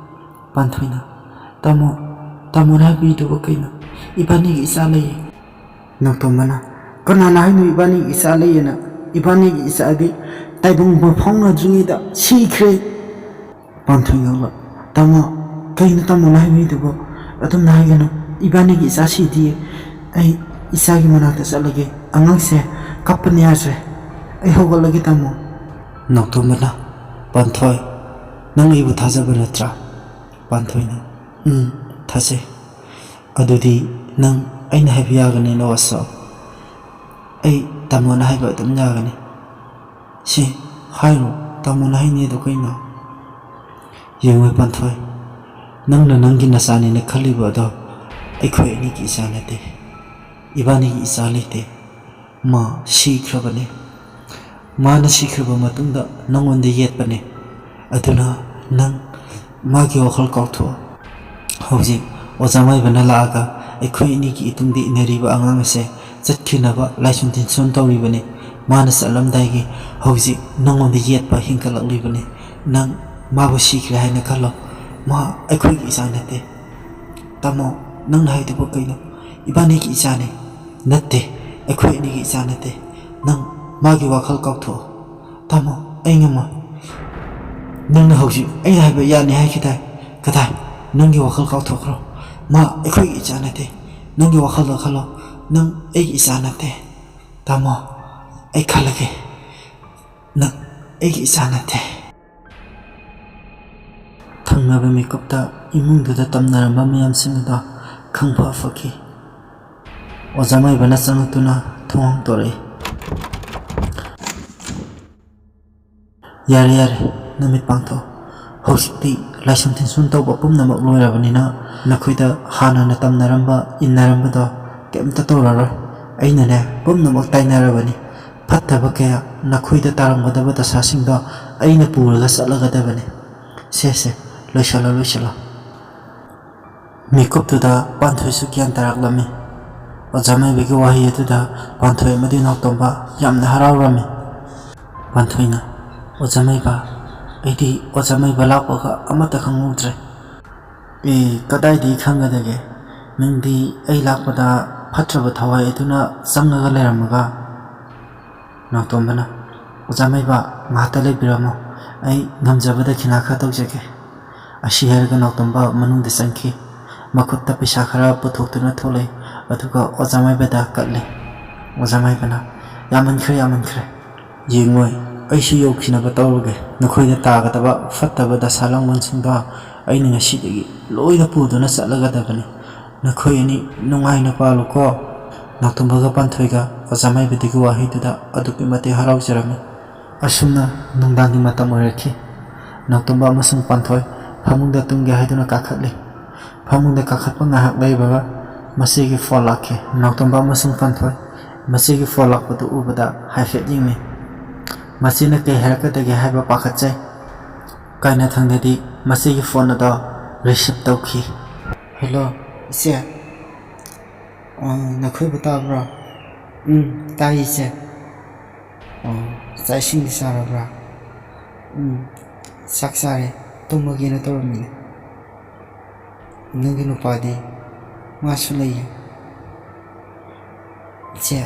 ꯄꯥꯟꯊꯣꯏꯅ, "ꯇꯥꯃꯣ, ꯇꯥꯃꯣꯅ ꯍꯥꯏꯕꯤꯔꯤꯗꯨꯕꯨ ꯀꯩꯅꯣ? ꯏꯕꯥꯅꯤꯒꯤ ꯏꯆꯥ ꯂꯩꯌꯦ꯫" ꯅꯥꯎꯇꯣꯝꯕꯅ, "ꯀꯅꯥꯅ ꯍꯥꯏꯅꯣ ꯏꯕꯥꯅꯤꯒꯤ ꯏꯆꯥ ꯂꯩꯌꯦꯅ? ꯏꯕꯥꯅꯤꯒꯤ ꯏꯆꯥꯗꯤ ꯇꯥꯏꯕꯪ ꯃꯤꯠ ꯐꯥꯎꯅꯗ꯭ꯔꯤꯉꯩꯗ ꯁꯤꯈ꯭ꯔꯦ꯫" ꯄꯥꯟꯊꯣꯏ ꯉꯛꯂ, "ꯇꯥꯃꯣ, ꯀꯩꯅꯣ ꯇꯥꯃꯣꯅ ꯍꯥꯏꯕꯤꯗꯨꯕꯣ? ꯑꯗꯨꯝꯅ ꯍꯥꯏꯒꯅꯨ꯫ ꯏꯕꯥꯅꯤꯒꯤ ꯏꯆꯥ ꯁꯤꯗꯤꯌꯦ꯫ ꯑꯩ ꯏꯆꯥꯒꯤ ꯃꯅꯥꯛꯇ ꯆꯠꯂꯒꯦ꯫ ꯑꯉꯥꯡꯁꯦ ꯀꯞꯄꯅ ꯌꯥꯗ꯭ꯔꯦ꯫ ꯑꯩ ꯍꯧꯒꯠꯂꯒꯦ, ꯇꯥꯃꯣ꯫" ꯅꯥꯎꯇꯣꯝꯕꯅ, "ꯄꯥꯟꯊꯣꯏ, ꯅꯪ ꯑꯩꯕꯨ ꯊꯥꯖꯕ ꯅꯠꯇ꯭ꯔꯥ?" ꯄꯥꯟꯊꯣꯏꯅ, "ꯎꯝ, ꯊꯥꯖꯩ꯫" "ꯑꯗꯨꯗꯤ ꯅꯪ ꯑꯩꯅ ꯍꯥꯏꯕ ꯌꯥꯒꯅꯤꯅ ꯋꯥꯁꯛꯑꯣ꯫" ꯑꯩ ꯇꯥꯃꯣꯅ ꯍꯥꯏꯕ ꯑꯗꯨꯝ ꯌꯥꯒꯅꯤ꯫ ꯁꯤ ꯍꯥꯏꯔꯣ, ꯇꯥꯃꯣꯅ ꯍꯥꯏꯅꯤꯗꯣ ꯀꯩꯅꯣ? ꯌꯦꯡꯉꯣ ꯄꯥꯟꯊꯣꯏ, ꯅꯪꯅ ꯅꯪꯒꯤ ꯅꯆꯥꯅꯦꯅ ꯈꯜꯂꯤꯕ ꯑꯗꯣ ꯑꯩꯈꯣꯏ ꯑꯅꯤꯒꯤ ꯏꯆꯥ ꯅꯠꯇꯦ, ꯏꯕꯥꯅꯤꯒꯤ ꯏꯆꯥ ꯂꯩꯇꯦ꯫ ꯃꯥ ꯁꯤꯈ꯭ꯔꯕꯅꯦ꯫ ꯃꯥꯅ ꯁꯤꯈ꯭ꯔꯕ ꯃꯇꯨꯡꯗ ꯅꯪꯉꯣꯟꯗ ꯌꯦꯠꯄꯅꯦ꯫ ꯑꯗꯨꯅ ꯅꯪ ꯃꯥꯒꯤ ꯋꯥꯈꯜ ꯀꯥꯎꯊꯣꯛꯑꯣ꯫ ꯍꯧꯖꯤꯛ ꯑꯣꯖꯥ ꯃꯥꯏꯕꯅ ꯂꯥꯛꯑꯒ ꯑꯩꯈꯣꯏ ꯑꯅꯤꯒꯤ ꯏꯇꯨꯡꯗ ꯏꯟꯅꯔꯤꯕ ꯑꯉꯥꯡ ꯑꯁꯦ ꯆꯠꯈꯤꯅꯕ ꯂꯥꯏꯁꯣꯟ ꯇꯤꯟꯁꯣꯟ ꯇꯧꯔꯤꯕꯅꯤ꯫ ꯃꯥꯅ ꯆꯠꯂꯝꯗꯥꯏꯒꯤ ꯍꯧꯖꯤꯛ ꯅꯪꯉꯣꯟꯗ ꯌꯦꯠꯄ ꯍꯦꯟꯒꯠꯂꯛꯂꯤꯕꯅꯤ꯫ ꯅꯪ ꯃꯥꯕꯨ ꯁꯤꯈ꯭ꯔꯦ ꯍꯥꯏꯅ ꯈꯜꯂꯣ꯫ ꯃꯥ ꯑꯩꯈꯣꯏꯒꯤ ꯏꯆꯥ ꯅꯠꯇꯦ꯫ ꯇꯥꯃꯣ, ꯅꯪꯅ ꯍꯥꯏꯗꯨꯕꯨ ꯀꯩꯅꯣ? ꯏꯕꯥꯅꯤꯒꯤ ꯏꯆꯥꯅꯤ꯫ ꯅꯠꯇꯦ, ꯑꯩꯈꯣꯏ ꯑꯅꯤꯒꯤ ꯏꯆꯥ ꯅꯠꯇꯦ꯫ ꯅꯪ ꯃꯥꯒꯤ ꯋꯥꯈꯜ ꯀꯥꯎꯊꯣꯛꯑꯣ꯫ ꯇꯥꯃꯣ, ꯑꯩ ꯉꯝꯃꯣꯏ꯫ ꯅꯪꯅ ꯍꯧꯖꯤꯛ ꯑꯩꯅ ꯍꯥꯏꯕ ꯌꯥꯅꯤ ꯍꯥꯏꯈꯤꯗꯥꯏ? ꯀꯗꯥꯏ? ꯅꯪꯒꯤ ꯋꯥꯈꯜ ꯀꯥꯎꯊꯣꯛꯈ꯭ꯔꯣ꯫ ꯃꯥ ꯑꯩꯈꯣꯏꯒꯤ ꯏꯆꯥ ꯅꯠꯇꯦ꯫ ꯅꯪꯒꯤ ꯋꯥꯈꯜꯗ ꯈꯜꯂꯣ꯫ ꯅꯪ ꯑꯩꯒꯤ ꯏꯆꯥ ꯅꯠꯇꯦ꯫ ꯇꯥꯃꯣ, ꯑꯩ ꯈꯜꯂꯒꯦ꯫ ꯅꯪ ꯑꯩꯒꯤ ꯏꯆꯥ ꯅꯠꯇꯦ꯫ ꯊꯪꯅꯕ ꯃꯤꯀꯨꯞꯇ ꯏꯃꯨꯡꯗꯨꯗ ꯇꯝꯅꯔꯝꯕ ꯃꯌꯥꯝꯁꯤꯡ ꯑꯗꯣ ꯈꯪꯐ ꯐꯈꯤ꯫ ꯑꯣꯖꯥ ꯃꯥꯏꯕꯅ ꯆꯪꯂꯛꯇꯨꯅ ꯊꯣꯡ ꯍꯥꯡꯗꯣꯔꯛꯏ꯫ "ꯌꯥꯔꯦ, ꯌꯥꯔꯦ, ꯅꯃꯤꯠ ꯄꯥꯡꯊꯣꯛꯑꯣ꯫ ꯍꯧꯖꯤꯛꯇꯤ ꯂꯥꯏꯁꯣꯟ ꯇꯤꯟꯁꯣꯟ ꯇꯧꯕ ꯄꯨꯝꯅꯃꯛ ꯂꯣꯏꯔꯕꯅꯤꯅ ꯅꯈꯣꯏꯗ ꯍꯥꯟꯅꯅ ꯇꯝꯅꯔꯝꯕ, ꯏꯟꯅꯔꯝꯕꯗꯣ ꯀꯩꯝꯇ ꯇꯧꯔꯔꯣꯏ꯫ ꯑꯩꯅꯅꯦ, ꯄꯨꯝꯅꯃꯛ ꯇꯥꯏꯅꯔꯕꯅꯤ꯫ ꯐꯠꯇꯕ ꯀꯌꯥ, ꯅꯈꯣꯏꯗ ꯇꯥꯔꯝꯒꯗꯕ ꯗꯁꯥꯁꯤꯡꯗꯣ ꯑꯩꯅ ꯄꯨꯔꯒ ꯆꯠꯂꯒꯗꯕꯅꯤ꯫ ꯁꯦ, ꯁꯦ, ꯂꯣꯏꯁꯤꯜꯂꯣ, ꯂꯣꯏꯁꯤꯜꯂꯣ꯫" ꯃꯤꯀꯨꯞꯇꯨꯗ ꯄꯥꯟꯊꯣꯏꯁꯨ ꯒ꯭ꯌꯥꯟ ꯇꯥꯔꯛꯂꯝꯃꯤ꯫ ꯑꯣꯖꯥ ꯃꯥꯏꯕꯒꯤ ꯋꯥꯍꯩ ꯑꯗꯨꯗ ꯄꯥꯟꯊꯣꯏ ꯑꯃꯗꯤ ꯅꯥꯎꯇꯣꯝꯕ ꯌꯥꯝꯅ ꯍꯔꯥꯎꯔꯝꯃꯤ꯫ ꯄꯥꯟꯊꯣꯏꯅ, "ꯑꯣꯖꯥ ꯃꯥꯏꯕ, ꯑꯩꯗꯤ ꯑꯣꯖꯥ ꯃꯥꯏꯕ ꯂꯥꯛꯄꯒ ꯑꯃꯠꯇ ꯈꯪꯍꯧꯗ꯭ꯔꯦ꯫" "ꯑꯦ, ꯀꯗꯥꯏꯗꯒꯤ ꯈꯪꯒꯗꯒꯦ? ꯅꯪꯗꯤ ꯑꯩ ꯂꯥꯛꯄꯗ ꯐꯠꯇ꯭ꯔꯕ ꯊꯋꯥꯏ ꯑꯗꯨꯅ ꯆꯪꯉꯒ ꯂꯩꯔꯝꯃꯒ꯫" ꯅꯥꯎꯇꯣꯝꯕꯅ, "ꯑꯣꯖꯥ ꯃꯥꯏꯕ, ꯉꯥꯏꯍꯥꯛꯇ ꯂꯩꯕꯤꯔꯝꯃꯣ, ꯑꯩ ꯉꯝꯖꯕ ꯗꯈꯤꯅꯥ ꯈꯔ ꯇꯧꯖꯒꯦ꯫" ꯑꯁꯤ ꯍꯥꯏꯔꯒ ꯅꯥꯎꯇꯣꯝꯕ ꯃꯅꯨꯡꯗ ꯆꯪꯈꯤ꯫ ꯃꯈꯨꯠꯇ ꯄꯩꯁꯥ ꯈꯔ ꯄꯨꯊꯣꯛꯇꯨꯅ ꯊꯣꯛꯂꯛꯏ, ꯑꯗꯨꯒ ꯑꯣꯖꯥ ꯃꯥꯏꯕꯗ ꯀꯠꯂꯦ꯫ ꯑꯣꯖꯥ ꯃꯥꯏꯕꯅ, "ꯌꯥꯝꯃꯟꯈ꯭ꯔꯦ, ꯌꯥꯝꯃꯟꯈ꯭ꯔꯦ꯫ ꯌꯦꯡꯉꯣꯏ, ꯑꯩꯁꯨ ꯌꯧꯈꯤꯅꯕ ꯇꯧꯔꯒꯦ꯫ ꯅꯈꯣꯏꯗ ꯇꯥꯒꯗꯕ ꯐꯠꯇꯕ ꯗꯁꯥ ꯂꯥꯡꯕꯟꯁꯤꯡꯗꯣ ꯑꯩꯅ ꯉꯁꯤꯗꯒꯤ ꯂꯣꯏꯅ ꯄꯨꯗꯨꯅ ꯆꯠꯂꯒꯗꯕꯅꯤ꯫ ꯅꯈꯣꯏ ꯑꯅꯤ ꯅꯨꯡꯉꯥꯏꯅ ꯄꯥꯜꯂꯨꯀꯣ꯫" ꯅꯥꯎꯇꯣꯝꯕꯒ ꯄꯥꯟꯊꯣꯏꯒ ꯑꯣꯖꯥ ꯃꯥꯏꯕꯤꯗꯒꯤ ꯋꯥꯍꯩꯗꯨꯗ ꯑꯗꯨꯛꯀꯤ ꯃꯇꯤꯛ ꯍꯔꯥꯎꯖꯔꯝꯃꯤ꯫ ꯑꯁꯨꯝꯅ ꯅꯨꯡꯗꯥꯡꯒꯤ ꯃꯇꯝ ꯑꯣꯏꯔꯛꯈꯤ꯫ ꯅꯥꯎꯇꯣꯝꯕ ꯑꯃꯁꯨꯡ ꯄꯥꯟꯊꯣꯏ ꯐꯃꯨꯡꯗ ꯇꯨꯝꯒꯦ ꯍꯥꯏꯗꯨꯅ ꯀꯥꯈꯠꯂꯤ꯫ ꯐꯃꯨꯡꯗ ꯀꯥꯈꯠꯄ ꯉꯥꯏꯍꯥꯛ ꯂꯩꯕꯒ ꯃꯆꯦꯒꯤ ꯐꯣꯟ ꯂꯥꯛꯈꯤ꯫ ꯅꯥꯎꯇꯣꯝꯕ ꯑꯃꯁꯨꯡ ꯄꯥꯟꯊꯣꯏ ꯃꯆꯦꯒꯤ ꯐꯣꯟ ꯂꯥꯛꯄꯗꯨ ꯎꯕꯗ ꯍꯥꯏꯐꯦꯠ ꯌꯦꯡꯅꯩ꯫ ꯃꯆꯦꯅ ꯀꯩ ꯍꯥꯏꯔꯛꯀꯗꯒꯦ ꯍꯥꯏꯕ ꯄꯥꯈꯠꯆꯩ꯫ ꯀꯥꯏꯅꯊꯪꯗꯗꯤ ꯃꯆꯦꯒꯤ ꯐꯣꯟ ꯑꯗꯣ receive ꯇꯧꯈꯤ꯫ "ꯍꯦꯜꯂꯣ, ꯏꯆꯦ꯫ ꯑ, ꯅꯈꯣꯏꯕꯨ ꯇꯥꯕ꯭ꯔꯣ?" "ꯎꯝ, ꯇꯥꯏ, ꯏꯆꯦ꯫" "ꯑꯣ, ꯆꯥꯛ ꯏꯁꯤꯡꯗꯤ ꯆꯥꯔꯕ꯭ꯔꯥ?" "ꯎꯝ, ꯆꯥꯛ ꯆꯥꯔꯦ, ꯇꯨꯝꯃꯒꯦꯅ ꯇꯧꯔꯝꯃꯤꯅꯦ꯫ ꯅꯪꯒꯤ ꯅꯨꯄꯥꯗꯤ?" "ꯃꯥꯁꯨ ꯂꯩꯌꯦ꯫" "ꯏꯆꯦ,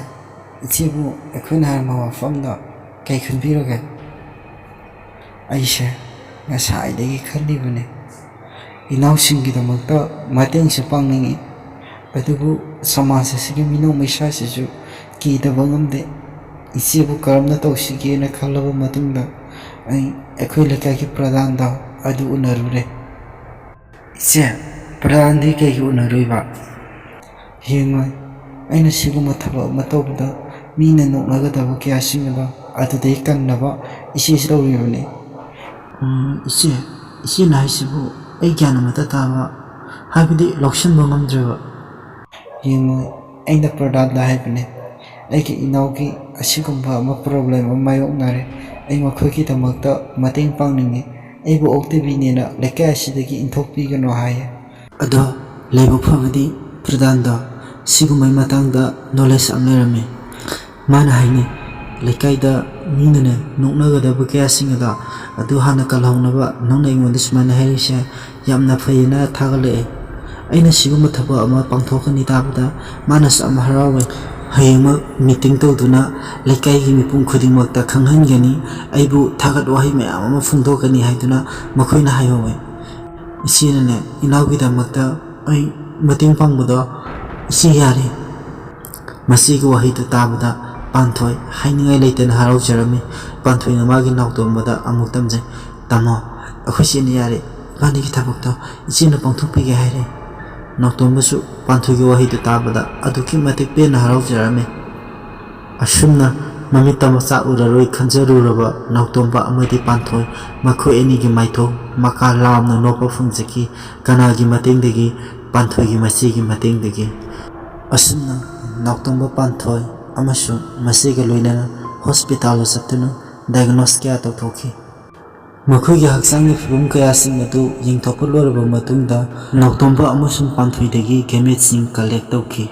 ꯏꯆꯦꯕꯨ ꯑꯩꯈꯣꯏꯅ ꯍꯥꯏꯔꯝꯕ ꯋꯥꯐꯝꯗꯣ ꯀꯩ ꯈꯟꯕꯤꯔꯒꯦ?" "ꯑꯩꯁꯦ ꯉꯁꯥꯏꯗꯒꯤ ꯈꯜꯂꯤꯕꯅꯦ, ꯏꯅꯥꯎꯁꯤꯡꯒꯤꯗꯃꯛꯇ ꯃꯇꯦꯡꯁꯦ ꯄꯥꯡꯅꯤꯡꯉꯤ, ꯑꯗꯨꯕꯨ ꯁꯃꯥꯖ ꯑꯁꯤꯒꯤ ꯃꯤꯅꯣꯛ ꯃꯩꯁꯥꯁꯤꯁꯨ ꯀꯤꯗꯕ ꯉꯝꯗꯦ꯫ ꯏꯆꯦꯕꯨ ꯀꯔꯝꯅ ꯇꯧꯁꯤꯒꯦꯅ ꯈꯜꯂꯕ ꯃꯇꯨꯡꯗ ꯑꯩ ꯑꯩꯈꯣꯏ ꯂꯩꯀꯥꯏꯒꯤ ꯄ꯭ꯔꯙꯥꯟꯗꯣ ꯑꯗꯨ ꯎꯅꯔꯨꯔꯦ꯫" "ꯏꯆꯦ, ꯄ꯭ꯔꯙꯥꯟꯗꯤ ꯀꯩꯒꯤ ꯎꯅꯔꯨꯏꯕ?" "ꯌꯦꯡꯉꯣ, ꯑꯩꯅ ꯁꯤꯒꯨꯝꯕ ꯊꯕꯛ ꯑꯃ ꯇꯧꯕꯗ ꯃꯤꯅ ꯅꯣꯛꯅꯒꯗꯕ ꯀꯌꯥꯁꯤꯡ ꯑꯗꯣ ꯑꯗꯨꯗꯩ ꯀꯟꯅꯕ ꯏꯆꯦꯁꯤ ꯇꯧꯔꯤꯕꯅꯤ꯫" "ꯎꯝ, ꯏꯆꯦ, ꯏꯆꯦꯅ ꯍꯥꯏꯁꯤꯕꯨ ꯑꯩ ꯒ꯭ꯌꯥꯟ ꯑꯃꯠꯇ ꯇꯥꯕ, ꯍꯥꯏꯕꯗꯤ ꯂꯧꯁꯤꯟꯕ ꯉꯝꯗ꯭ꯔꯦꯕ꯫" "ꯌꯦꯡꯉꯣ, ꯑꯩꯅ ꯄ꯭ꯔꯙꯥꯟꯗ ꯍꯥꯏꯕꯅꯦ, ꯑꯩꯒꯤ ꯏꯅꯥꯎꯒꯤ ꯑꯁꯤꯒꯨꯝꯕ ꯑꯃ problem ꯑꯃ ꯃꯥꯌꯣꯛꯅꯔꯦ, ꯑꯩ ꯃꯈꯣꯏꯒꯤꯗꯃꯛꯇ ꯃꯇꯦꯡ ꯄꯥꯡꯅꯤꯡꯉꯤ, ꯑꯩꯕꯨ ꯑꯣꯛꯇꯕꯤꯅꯦꯅ ꯂꯩꯀꯥꯏ ꯑꯁꯤꯗꯒꯤ ꯏꯟꯊꯣꯛꯄꯤꯒꯅꯨ ꯍꯥꯏꯌꯦ꯫" ꯑꯗꯣ ꯂꯥꯏꯕꯛ ꯐꯕꯗꯤ ꯄ꯭ꯔꯙꯥꯟꯗꯣ ꯁꯤꯒꯨꯝꯕꯩ ꯃꯇꯥꯡꯗ knowledge ꯌꯥꯝ ꯂꯩꯔꯝꯃꯤ꯫ ꯃꯥꯅ ꯍꯥꯏꯅꯤ, "ꯂꯩꯀꯥꯏꯗ ꯃꯤꯅꯅꯦ ꯅꯣꯛꯅꯒꯗꯕ ꯀꯌꯥꯁꯤꯡ ꯑꯗꯣ ꯑꯗꯨ ꯍꯥꯟꯅ ꯀꯜꯍꯧꯅꯕ ꯅꯪꯅ ꯑꯩꯉꯣꯟꯗ ꯁꯨꯃꯥꯏꯅ ꯍꯥꯏꯔꯤꯁꯦ ꯌꯥꯝꯅ ꯐꯩꯌꯦꯅ ꯊꯥꯒꯠꯂꯛꯑꯦ꯫" ꯑꯩꯅ ꯁꯤꯒꯨꯝꯕ ꯊꯕꯛ ꯑꯃ ꯄꯥꯡꯊꯣꯛꯀꯅꯤ ꯇꯥꯕꯗ ꯃꯥꯅꯁꯨ ꯌꯥꯝ ꯍꯔꯥꯎꯋꯦ꯫ ꯍꯌꯦꯡꯃꯛ meeting ꯇꯧꯗꯨꯅ ꯂꯩꯀꯥꯏꯒꯤ ꯃꯤꯄꯨꯝ ꯈꯨꯗꯤꯡꯃꯛꯇ ꯈꯪꯍꯟꯒꯅꯤ, ꯑꯩꯕꯨ ꯊꯥꯒꯠ ꯋꯥꯍꯩ ꯃꯌꯥꯝ ꯑꯃ ꯐꯣꯡꯗꯣꯛꯀꯅꯤ ꯍꯥꯏꯗꯨꯅ ꯃꯈꯣꯏꯅ ꯍꯥꯏꯍꯧꯋꯦ꯫ ꯏꯆꯦꯅꯅꯦ, ꯏꯅꯥꯎꯒꯤꯗꯃꯛꯇ ꯑꯩ ꯃꯇꯦꯡ ꯄꯥꯡꯕꯗꯣ ꯏꯆꯦ ꯌꯥꯔꯦ꯫ ꯃꯁꯤꯒꯤ ꯋꯥꯍꯩꯗꯨ ꯇꯥꯕꯗ ꯄꯥꯟꯊꯣꯏ ꯍꯥꯏꯅꯤꯡꯉꯥꯏ ꯂꯩꯇꯅ ꯍꯔꯥꯎꯖꯔꯝꯃꯤ꯫ ꯄꯥꯟꯊꯣꯏꯅ ꯃꯥꯒꯤ ꯅꯥꯎꯇꯣꯝꯕꯗ ꯑꯃꯨꯛ ꯇꯝꯖꯩ, "ꯇꯥꯃꯣ, ꯑꯩꯈꯣꯏ ꯆꯦꯅ ꯌꯥꯔꯦ, ꯏꯕꯥꯅꯤꯒꯤ ꯊꯕꯛꯇꯣ ꯏꯆꯦꯅ ꯄꯥꯡꯊꯣꯛꯄꯤꯒꯦ ꯍꯥꯏꯔꯦ꯫" ꯅꯥꯎꯇꯣꯝꯕꯁꯨ ꯄꯥꯟꯊꯣꯏꯒꯤ ꯋꯥꯍꯩꯗꯨ ꯇꯥꯕꯗ ꯑꯗꯨꯛꯀꯤ ꯃꯇꯤꯛ ꯄꯦꯟꯅ ꯍꯔꯥꯎꯖꯔꯝꯃꯤ꯫ ꯑꯁꯨꯝꯅ ꯃꯃꯤꯠꯇ ꯃꯆꯥ ꯎꯔꯔꯣꯏ ꯈꯟꯖꯔꯨꯔꯕ ꯅꯥꯎꯇꯣꯝꯕ ꯑꯃꯗꯤ ꯄꯥꯟꯊꯣꯏ, ꯃꯈꯣꯏ ꯑꯅꯤꯒꯤ ꯃꯥꯏꯊꯣꯡ ꯃꯀꯥ ꯂꯥꯝꯅ ꯅꯣꯛꯄ ꯐꯪꯖꯈꯤ꯫ ꯀꯅꯥꯒꯤ ꯃꯇꯦꯡꯗꯒꯤ? ꯄꯥꯟꯊꯣꯏꯒꯤ ꯃꯆꯦꯒꯤ ꯃꯇꯦꯡꯗꯒꯤ꯫ ꯑꯁꯨꯝꯅ ꯅꯥꯎꯇꯣꯝꯕ, ꯄꯥꯟꯊꯣꯏ ꯑꯃꯁꯨꯡ ꯃꯆꯦꯒ ꯂꯣꯏꯅꯅ ꯍꯣꯁꯄꯤꯇꯥꯜꯗ ꯆꯠꯇꯨꯅ ꯗꯥꯏꯒꯅꯣꯁ ꯀꯌꯥ ꯇꯧꯊꯣꯛꯈꯤ꯫ ꯃꯈꯣꯏꯒꯤ ꯍꯛꯆꯥꯡꯒꯤ ꯐꯤꯕꯝ ꯀꯌꯥꯁꯤꯡ ꯑꯗꯨ ꯌꯦꯡꯊꯣꯛꯄ ꯂꯣꯏꯔꯕ ꯃꯇꯨꯡꯗ, ꯅꯥꯎꯇꯣꯝꯕ ꯑꯃꯁꯨꯡ ꯄꯥꯟꯊꯣꯏꯗꯒꯤ ꯒꯦꯃꯦꯠꯁꯤꯡ ꯀꯂꯦꯛ ꯇꯧꯈꯤ꯫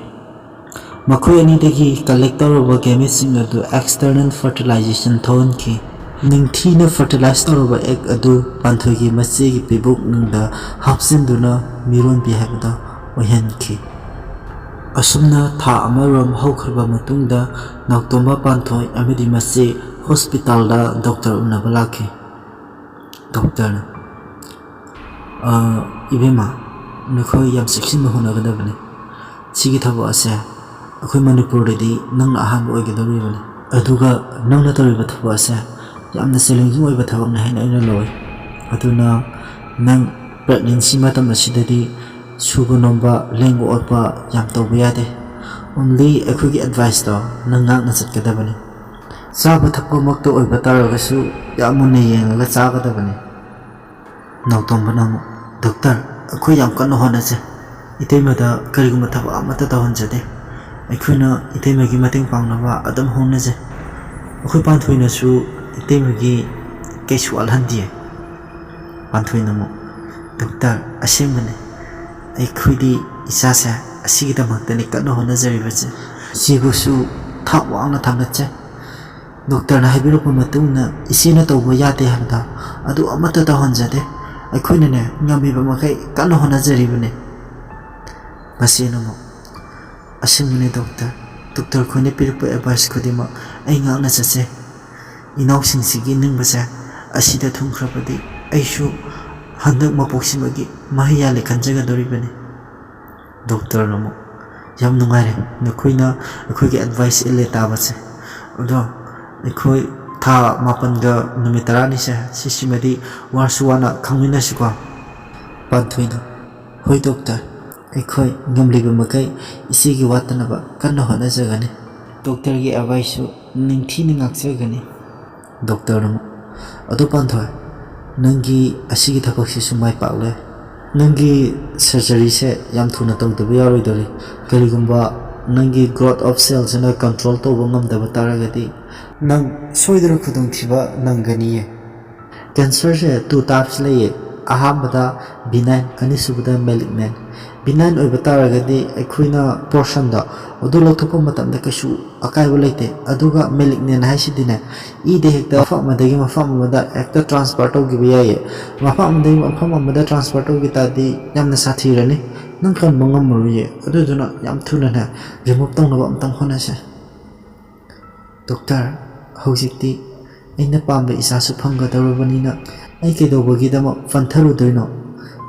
ꯃꯈꯣꯏ ꯑꯅꯤꯗꯒꯤ ꯀꯂꯦꯛ ꯇꯧꯔꯕ ꯒꯦꯃꯦꯠꯁꯤꯡ ꯑꯗꯨ ꯑꯦꯛꯁꯇꯔꯅꯦꯜ ꯐꯔꯇꯤꯂꯥꯏꯖꯦꯁꯟ ꯊꯣꯛꯍꯟꯈꯤ꯫ ꯅꯤꯡꯊꯤꯅ ꯐꯔꯇꯤꯂꯥꯏꯖ ꯇꯧꯔꯕ ꯑꯦꯒ ꯑꯗꯨ ꯄꯥꯟꯊꯣꯏꯒꯤ ꯃꯆꯦꯒꯤ ꯄꯤꯕꯨꯛꯅꯨꯡꯗ ꯍꯥꯞꯆꯤꯟꯗꯨꯅ ꯃꯤꯔꯣꯟꯕꯤ ꯍꯥꯏꯕꯗꯣ ꯑꯣꯏꯍꯟꯈꯤ꯫ ꯑꯁꯨꯝꯅ ꯊꯥ ꯑꯃꯔꯣꯝ ꯍꯧꯈ꯭ꯔꯕ ꯃꯇꯨꯡꯗ, ꯅꯥꯎꯇꯣꯝꯕ, ꯄꯥꯟꯊꯣꯏ ꯑꯃꯗꯤ ꯃꯆꯦ ꯍꯣꯁꯄꯤꯇꯥꯜꯗ ꯗꯣꯛꯇꯔ ꯎꯅꯕ ꯂꯥꯛꯈꯤ꯫ ꯗꯣꯛꯇꯔꯅ, "ꯑ, ꯏꯕꯦꯝꯃ, ꯅꯈꯣꯏ ꯌꯥꯝ ꯆꯦꯛꯁꯤꯟꯕ ꯍꯣꯠꯅꯒꯗꯕꯅꯤ꯫ ꯁꯤꯒꯤ ꯊꯕꯛ ꯑꯁꯦ ꯑꯩꯈꯣꯏ ꯃꯅꯤꯄꯨꯔꯗꯗꯤ ꯅꯪꯅ ꯑꯍꯥꯟꯕ ꯑꯣꯏꯒꯗꯧꯔꯤꯕꯅꯤ꯫ ꯑꯗꯨꯒ ꯅꯪꯅ ꯇꯧꯔꯤꯕ ꯊꯕꯛ ꯑꯁꯦ ꯌꯥꯝꯅ ꯆꯦꯂꯦꯟꯖꯤꯡ ꯑꯣꯏꯕ ꯊꯕꯛꯅꯤ ꯍꯥꯏꯅ ꯑꯩꯅ ꯂꯧꯏ꯫ ꯑꯗꯨꯅ ꯅꯪ ꯄ꯭ꯔꯦꯒꯅꯦꯟꯁꯤ ꯃꯇꯝ ꯑꯁꯤꯗꯗꯤ ꯁꯨꯕ ꯅꯣꯝꯕ, ꯂꯦꯡꯕ ꯑꯣꯠꯄ ꯌꯥꯝ ꯇꯧꯕ ꯌꯥꯗꯦ꯫ ꯑꯣꯟꯂꯤ ꯑꯩꯈꯣꯏꯒꯤ ꯑꯦꯗꯚꯥꯏꯁꯇꯣ ꯅꯪ ꯉꯥꯛꯅ ꯆꯠꯀꯗꯕꯅꯤ꯫ ꯆꯥꯕ ꯊꯛꯄꯃꯛꯇ ꯑꯣꯏꯕ ꯇꯥꯔꯒꯁꯨ ꯌꯥꯝ ꯃꯨꯟꯅ ꯌꯦꯡꯂꯒ ꯆꯥꯒꯗꯕꯅꯤ꯫" ꯅꯥꯎꯇꯣꯝꯕꯅ ꯑꯃꯨꯛ, "ꯗꯣꯛꯇꯔ, ꯑꯩꯈꯣꯏ ꯌꯥꯝ ꯀꯟꯅ ꯍꯣꯠꯅꯖꯩ꯫ ꯏꯇꯩꯃꯗ ꯀꯔꯤꯒꯨꯝꯕ ꯊꯕꯛ ꯑꯃꯠꯇ ꯇꯧꯍꯟꯖꯗꯦ꯫ ꯑꯩꯈꯣꯏꯅ ꯏꯇꯩꯃꯒꯤ ꯃꯇꯦꯡ ꯄꯥꯡꯅꯕ ꯑꯗꯨꯝ ꯍꯣꯠꯅꯖꯩ꯫ ꯑꯩꯈꯣꯏ ꯄꯥꯟꯊꯣꯏꯅꯁꯨ ꯏꯇꯩꯃꯒꯤ ꯀꯩꯁꯨ ꯋꯥꯠꯍꯟꯗꯦ꯫" ꯄꯥꯟꯊꯣꯏꯅ ꯑꯃꯨꯛ, "ꯗꯣꯛꯇꯔ, ꯑꯁꯦꯡꯕꯅꯤ, ꯑꯩꯈꯣꯏꯗꯤ ꯏꯆꯥꯁꯦ ꯑꯁꯤꯒꯤꯗꯃꯛꯇꯅꯤ ꯀꯟꯅ ꯍꯣꯠꯅꯖꯔꯤꯕꯁꯦ꯫ ꯏꯆꯦꯕꯨꯁꯨ ꯊꯥꯛ ꯋꯥꯡꯅ ꯊꯥꯡꯒꯠꯆꯩ꯫ ꯗꯣꯛꯇꯔꯅ ꯍꯥꯏꯕꯤꯔꯛꯄ ꯃꯇꯨꯡ ꯏꯟꯅ ꯏꯆꯦꯅ ꯇꯧꯕ ꯌꯥꯗꯦ ꯍꯥꯏꯕꯗꯣ ꯑꯗꯨ ꯑꯃꯠꯇ ꯇꯧꯍꯟꯖꯗꯦ꯫ ꯑꯩꯈꯣꯏꯅꯅꯦ, ꯉꯝꯃꯤꯕ ꯃꯈꯩ ꯀꯟꯅ ꯍꯣꯠꯅꯖꯔꯤꯕꯅꯤ꯫" ꯃꯆꯦꯅ ꯑꯃꯨꯛ, "ꯑꯁꯦꯡꯕꯅꯦ ꯗꯣꯛꯇꯔ, ꯗꯣꯛꯇꯔ ꯈꯣꯏꯅ ꯄꯤꯔꯛꯄ ꯑꯦꯗꯚꯥꯏꯁ ꯈꯨꯗꯤꯡꯃꯛ ꯑꯩ ꯉꯥꯛꯅ ꯆꯠꯆꯩ꯫ ꯏꯅꯥꯎꯁꯤꯡꯁꯤꯒꯤ ꯅꯤꯡꯕꯁꯦ ꯑꯁꯤꯗ ꯊꯨꯡꯈ꯭ꯔꯕꯗꯤ ꯑꯩꯁꯨ ꯍꯟꯗꯛ ꯃꯄꯣꯛꯁꯤꯃꯒꯤ ꯃꯍꯩ ꯌꯥꯜꯂꯦ ꯈꯟꯖꯒꯗꯧꯔꯤꯕꯅꯤ꯫" ꯗꯣꯛꯇꯔꯅ ꯑꯃꯨꯛ, "ꯌꯥꯝ ꯅꯨꯡꯉꯥꯏꯔꯦ ꯅꯈꯣꯏꯅ ꯑꯩꯈꯣꯏꯒꯤ ꯑꯦꯗꯚꯥꯏꯁ ꯏꯜꯂꯦ ꯇꯥꯕꯁꯦ꯫ ꯑꯗꯣ ꯑꯩꯈꯣꯏ ꯊꯥ ꯃꯥꯄꯟꯒ ꯅꯨꯃꯤꯠ ꯇꯔꯥꯅꯤꯁꯦ, ꯁꯤꯁꯤꯃꯗꯤ ꯋꯥꯔꯁꯨ ꯋꯥꯅ ꯈꯪꯃꯤꯟꯅꯁꯤꯀꯣ?" ꯄꯥꯟꯊꯣꯏꯅ, "ꯍꯣꯏ ꯗꯣꯛꯇꯔ, ꯑꯩꯈꯣꯏ ꯉꯝꯂꯤꯕ ꯃꯈꯩ ꯏꯆꯦꯒꯤ ꯋꯥꯠꯇꯅꯕ ꯀꯟꯅ ꯍꯣꯠꯅꯖꯒꯅꯤ꯫ ꯗꯣꯛꯇꯔꯒꯤ ꯑꯦꯗꯚꯥꯏꯁꯁꯨ ꯅꯤꯡꯊꯤꯅ ꯉꯥꯛꯆꯒꯅꯤ꯫ ꯗꯣꯛꯇꯔꯅ ꯑꯃꯨꯛ, "ꯑꯗꯣ ꯄꯥꯟꯊꯣꯏ, ꯅꯪꯒꯤ ꯑꯁꯤꯒꯤ ꯊꯕꯛꯁꯤꯁꯨ ꯃꯥꯏ ꯄꯥꯛꯂꯦ꯫ ꯅꯪꯒꯤ ꯁꯔꯖꯔꯤꯁꯦ ꯌꯥꯝ ꯊꯨꯅ ꯇꯧꯗꯕ ꯌꯥꯔꯣꯏꯗꯧꯔꯤ꯫ ꯀꯔꯤꯒꯨꯝꯕ ꯅꯪꯒꯤ growth of cellꯁꯤꯅ control ꯇꯧꯕ ꯉꯝꯗꯕ ꯇꯥꯔꯒꯗꯤ ꯅꯪ ꯁꯣꯏꯗꯅ ꯈꯨꯗꯣꯡꯊꯤꯕ ꯅꯪꯒꯅꯤꯌꯦ꯫ ꯀꯦꯟꯁꯔꯁꯦ two types ꯂꯩꯌꯦ꯫ ꯑꯍꯥꯟꯕꯗ benign, ꯑꯅꯤꯁꯨꯕꯗ malignant꯫ Benign ꯑꯣꯏꯕ ꯇꯥꯔꯒꯗꯤ ꯑꯩꯈꯣꯏꯅ portionꯗꯣ ꯑꯗꯨ ꯂꯧꯊꯣꯛꯄ ꯃꯇꯝꯗ ꯀꯩꯁꯨ ꯑꯀꯥꯏꯕ ꯂꯩꯇꯦ꯫ ꯑꯗꯨꯒ malignant ꯍꯥꯏꯁꯤꯗꯤꯅꯦ, ꯏꯗ ꯍꯦꯛꯇ ꯃꯐꯝ ꯑꯃꯗꯒꯤ ꯃꯐꯝ ꯑꯃꯗ ꯍꯦꯛꯇ transfer ꯇꯧꯈꯤꯕ ꯌꯥꯏꯌꯦ꯫ ꯃꯐꯝ ꯑꯃꯗꯒꯤ ꯃꯐꯝ ꯑꯃꯗ transfer ꯇꯧꯈꯤ ꯇꯥꯔꯗꯤ ꯌꯥꯝꯅ ꯁꯥꯊꯤꯔꯅꯤ, ꯅꯪ ꯀꯟꯕ ꯉꯝꯃꯔꯣꯏꯌꯦ꯫ ꯑꯗꯨꯗꯨꯅ ꯌꯥꯝ ꯊꯨꯅꯅꯦ remove ꯇꯧꯅꯕ ꯑꯝꯇꯪ ꯍꯣꯠꯅꯁꯦ꯫ ꯗꯣꯛꯇꯔ, ꯍꯧꯖꯤꯛꯇꯤ ꯑꯩꯅ ꯄꯥꯝꯕ ꯏꯆꯥꯁꯨ ꯐꯪꯒꯗꯧꯔꯕꯅꯤꯅ ꯑꯩ ꯀꯩꯗꯧꯕꯒꯤꯗꯃꯛ ꯄꯟꯊꯔꯨꯗꯣꯏꯅꯣ?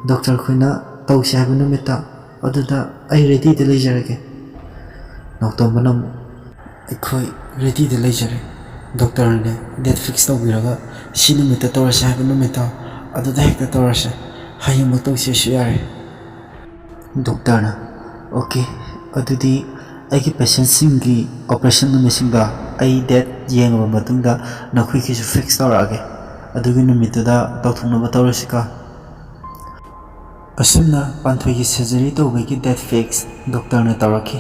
ꯗꯣꯛꯇꯔ ꯈꯣꯏꯅ ꯇꯧꯁꯦ ꯍꯥꯏꯕ ꯅꯨꯃꯤꯠꯇ ꯑꯗꯨꯗ ꯑꯩ readyꯗ ꯂꯩꯖꯔꯒꯦ꯫" ꯅꯥꯎꯇꯣꯝꯕꯅ ꯑꯃꯨꯛ, "ꯑꯩꯈꯣꯏ readyꯗ ꯂꯩꯖꯔꯦ꯫ ꯗꯣꯛꯇꯔꯅꯅꯦ date fix ꯇꯧꯕꯤꯔꯒ ꯁꯤ ꯅꯨꯃꯤꯠꯇ ꯇꯧꯔꯁꯦ ꯍꯥꯏꯕ ꯅꯨꯃꯤꯠꯇꯣ ꯑꯗꯨꯗ ꯍꯦꯛꯇ ꯇꯧꯔꯁꯦ꯫ ꯍꯌꯦꯡꯃꯛ ꯇꯧꯁꯦꯁꯨ ꯌꯥꯔꯦ꯫" ꯗꯣꯛꯇꯔꯅ, "Okay, ꯑꯗꯨꯗꯤ ꯑꯩꯒꯤ patientꯁꯤꯡꯒꯤ operation ꯅꯨꯃꯤꯠꯁꯤꯡꯗꯣ ꯑꯩ date ꯌꯦꯡꯉꯕ ꯃꯇꯨꯡꯗ ꯅꯈꯣꯏꯒꯤꯁꯨ fix ꯇꯧꯔꯛꯑꯒꯦ꯫ ꯑꯗꯨꯒꯤ ꯅꯨꯃꯤꯠꯇꯨꯗ ꯇꯧꯊꯣꯛꯅꯕ ꯇꯧꯔꯁꯤꯀꯣ꯫" ꯑꯁꯨꯝꯅ ꯄꯥꯟꯊꯣꯏꯒꯤ surgery ꯇꯧꯕꯒꯤ date fix ꯗꯣꯛꯇꯔꯅ ꯇꯧꯔꯛꯈꯤ꯫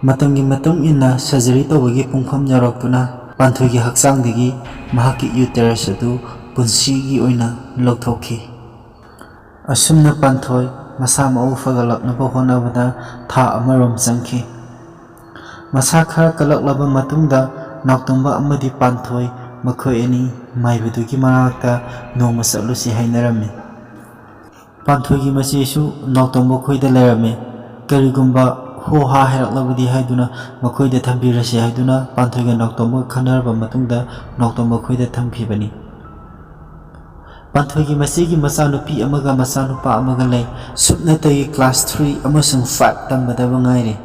ꯃꯇꯝꯒꯤ ꯃꯇꯨꯡ ꯏꯟꯅ surgery ꯇꯧꯕꯒꯤ ꯄꯨꯡꯐꯝ ꯌꯧꯔꯛꯇꯨꯅ ꯄꯥꯟꯊꯣꯏꯒꯤ ꯍꯛꯆꯥꯡꯗꯒꯤ ꯃꯍꯥꯛꯀꯤ uterus ꯑꯗꯨ ꯄꯨꯟꯁꯤꯒꯤ ꯑꯣꯏꯅ ꯂꯧꯊꯣꯛꯈꯤ꯫ ꯑꯁꯨꯝꯅ ꯄꯥꯟꯊꯣꯏ ꯃꯁꯥ ꯃꯎ ꯐꯒꯠꯂꯛꯅꯕ ꯍꯣꯠꯅꯕꯗ ꯊꯥ ꯑꯃꯔꯣꯝ ꯆꯪꯈꯤ꯫ ꯃꯁꯥ ꯈꯔ ꯀꯜꯂꯛꯂꯕ ꯃꯇꯨꯡꯗ ꯅꯥꯎꯇꯣꯝꯕ ꯑꯃꯗꯤ ꯄꯥꯟꯊꯣꯏ ꯃꯈꯣꯏ ꯑꯅꯤ ꯃꯥꯏꯕꯗꯨꯒꯤ ꯃꯅꯥꯛꯇ ꯅꯣꯡꯃ ꯆꯠꯂꯨꯁꯤ ꯍꯥꯏꯅꯔꯝꯃꯤ꯫ ꯄꯥꯟꯊꯣꯏꯒꯤ ꯃꯆꯦꯁꯨ ꯅꯥꯎꯇꯣꯝꯕ ꯈꯣꯏꯗ ꯂꯩꯔꯝꯃꯤ꯫ ꯀꯔꯤꯒꯨꯝꯕ ꯍꯣ ꯍꯥ ꯍꯥꯏꯔꯛꯂꯕꯗꯤ ꯍꯥꯏꯗꯨꯅ ꯃꯈꯣꯏꯗ ꯊꯝꯕꯤꯔꯁꯤ ꯍꯥꯏꯗꯨꯅ ꯄꯥꯟꯊꯣꯏꯒ ꯅꯥꯎꯇꯣꯝꯕꯒ ꯈꯟꯅꯔꯕ ꯃꯇꯨꯡꯗ ꯅꯥꯎꯇꯣꯝꯕ ꯈꯣꯏꯗ ꯊꯝꯈꯤꯕꯅꯤ꯫ ꯄꯥꯟꯊꯣꯏꯒꯤ ꯃꯆꯦꯒꯤ ꯃꯆꯥꯅꯨꯄꯤ ꯑꯃꯒ ꯃꯆꯥꯅꯨꯄꯥ ꯑꯃꯒ ꯂꯩ꯫ ꯁꯨꯞꯅꯇꯒꯤ class three ꯑꯃꯁꯨꯡ five ꯇꯝꯕꯗꯕꯨ ꯉꯥꯏꯔꯤ꯫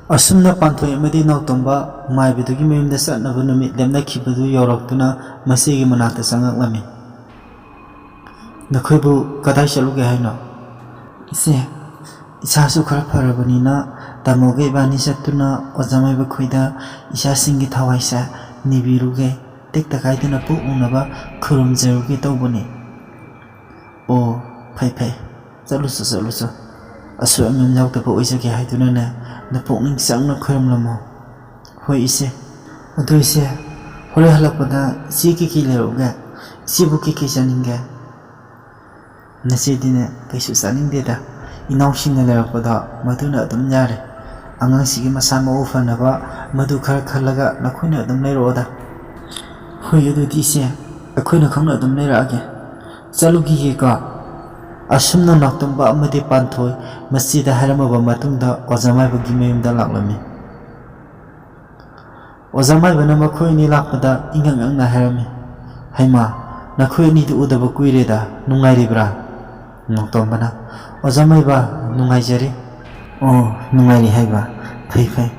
ꯑꯁꯨꯝꯅ ꯄꯥꯟꯊꯣꯏ ꯑꯃꯗꯤ ꯅꯥꯎꯇꯣꯝꯕ ꯃꯥꯏꯕꯗꯨꯒꯤ ꯃꯌꯨꯝꯗ ꯆꯠꯅꯕ ꯅꯨꯃꯤꯠ ꯂꯦꯞꯅꯈꯤꯕꯗꯨ ꯌꯧꯔꯛꯇꯨꯅ ꯃꯆꯦꯒꯤ ꯃꯅꯥꯛꯇ ꯆꯪꯉꯛꯂꯝꯃꯤ꯫ "ꯅꯈꯣꯏꯕꯨ ꯀꯗꯥꯏ ꯆꯠꯂꯨꯒꯦ ꯍꯥꯏꯅꯣ?" ꯏꯆꯦ, ꯏꯁꯥꯁꯨ ꯈꯔ ꯐꯔꯕꯅꯤꯅ ꯇꯥꯃꯣꯒ ꯏꯕꯥꯅꯤ ꯆꯠꯇꯨꯅ ꯑꯣꯖꯥ ꯃꯥꯏꯕ ꯈꯣꯏꯗ ꯏꯆꯥꯁꯤꯡꯒꯤ ꯊꯋꯥꯏꯁꯦ ꯅꯤꯕꯤꯔꯨꯒꯦ, ꯇꯦꯛꯇ ꯀꯥꯏꯗꯅ ꯄꯣꯛꯅꯅꯕ ꯈꯨꯔꯨꯝꯖꯔꯨꯒꯦ ꯇꯧꯕꯅꯤ꯫ ꯑꯣ, ꯐꯩ ꯐꯩ, ꯆꯠꯂꯨꯆꯣ ꯆꯠꯂꯨꯆꯣ꯫ ꯑꯁꯣꯏ ꯑꯉꯥꯝ ꯌꯥꯎꯗꯕ ꯑꯣꯏꯖꯒꯦ ꯍꯥꯏꯗꯨꯅꯅꯦ, ꯅꯄꯨꯛꯅꯤꯡ ꯆꯪꯅ ꯈꯨꯔꯨꯝꯂꯝꯃꯣ꯫ ꯍꯣꯏ ꯏꯆꯦ꯫ ꯑꯗꯨ ꯏꯆꯦ, ꯍꯣꯔꯦꯟ ꯍꯜꯂꯛꯄꯗ ꯏꯆꯦ ꯀꯩꯀꯩ ꯂꯩꯔꯛꯎꯒꯦ? ꯏꯆꯦꯕꯨ ꯀꯩꯀꯩ ꯆꯥꯅꯤꯡꯒꯦ? ꯅꯆꯦꯗꯤꯅꯦ ꯀꯩꯁꯨ ꯆꯥꯅꯤꯡꯗꯦꯗ꯫ ꯏꯅꯥꯎꯁꯤꯡꯅ ꯂꯩꯔꯛꯄꯗꯣ ꯃꯗꯨꯅ ꯑꯗꯨꯝ ꯌꯥꯔꯦ꯫ ꯑꯉꯥꯡꯁꯤꯒꯤ ꯃꯁꯥ ꯃꯎ ꯐꯅꯕ ꯃꯗꯨ ꯈꯔ ꯈꯜꯂꯒ ꯅꯈꯣꯏꯅ ꯑꯗꯨꯝ ꯂꯩꯔꯛꯑꯣꯗ꯫ ꯍꯣꯏ, ꯑꯗꯨꯗꯤ ꯏꯆꯦ, ꯑꯩꯈꯣꯏꯅ ꯈꯪꯅ ꯑꯗꯨꯝ ꯂꯩꯔꯛꯑꯒꯦ꯫ ꯆꯠꯂꯨꯈꯤꯒꯦꯀꯣ꯫ ꯑꯁꯨꯝꯅ ꯅꯥꯎꯇꯣꯝꯕ ꯑꯃꯗꯤ ꯄꯥꯟꯊꯣꯏ ꯃꯆꯦꯗ ꯍꯥꯏꯔꯝꯃꯕ ꯃꯇꯨꯡꯗ ꯑꯣꯖꯥ ꯃꯥꯏꯕꯒꯤ ꯃꯌꯨꯝꯗ ꯂꯥꯛꯂꯝꯃꯤ꯫ ꯑꯣꯖꯥ ꯃꯥꯏꯕꯅ ꯃꯈꯣꯏ ꯑꯅꯤ ꯂꯥꯛꯄꯗ ꯏꯉꯛ ꯉꯛꯅ ꯍꯥꯏꯔꯝꯃꯤ, "ꯍꯩꯃꯥ, ꯅꯈꯣꯏ ꯑꯅꯤꯗꯨ ꯎꯗꯕ ꯀꯨꯏꯔꯦꯗ, ꯅꯨꯡꯉꯥꯏꯔꯤꯕ꯭ꯔꯥ?" ꯅꯣꯡꯇꯣꯝꯕꯅ, "ꯑꯣꯖꯥ ꯃꯥꯏꯕ, ꯅꯨꯡꯉꯥꯏꯖꯔꯤ꯫" "ꯑꯣ, ꯅꯨꯡꯉꯥꯏꯔꯤ ꯍꯥꯏꯕ? ꯐꯩ ꯐꯩ꯫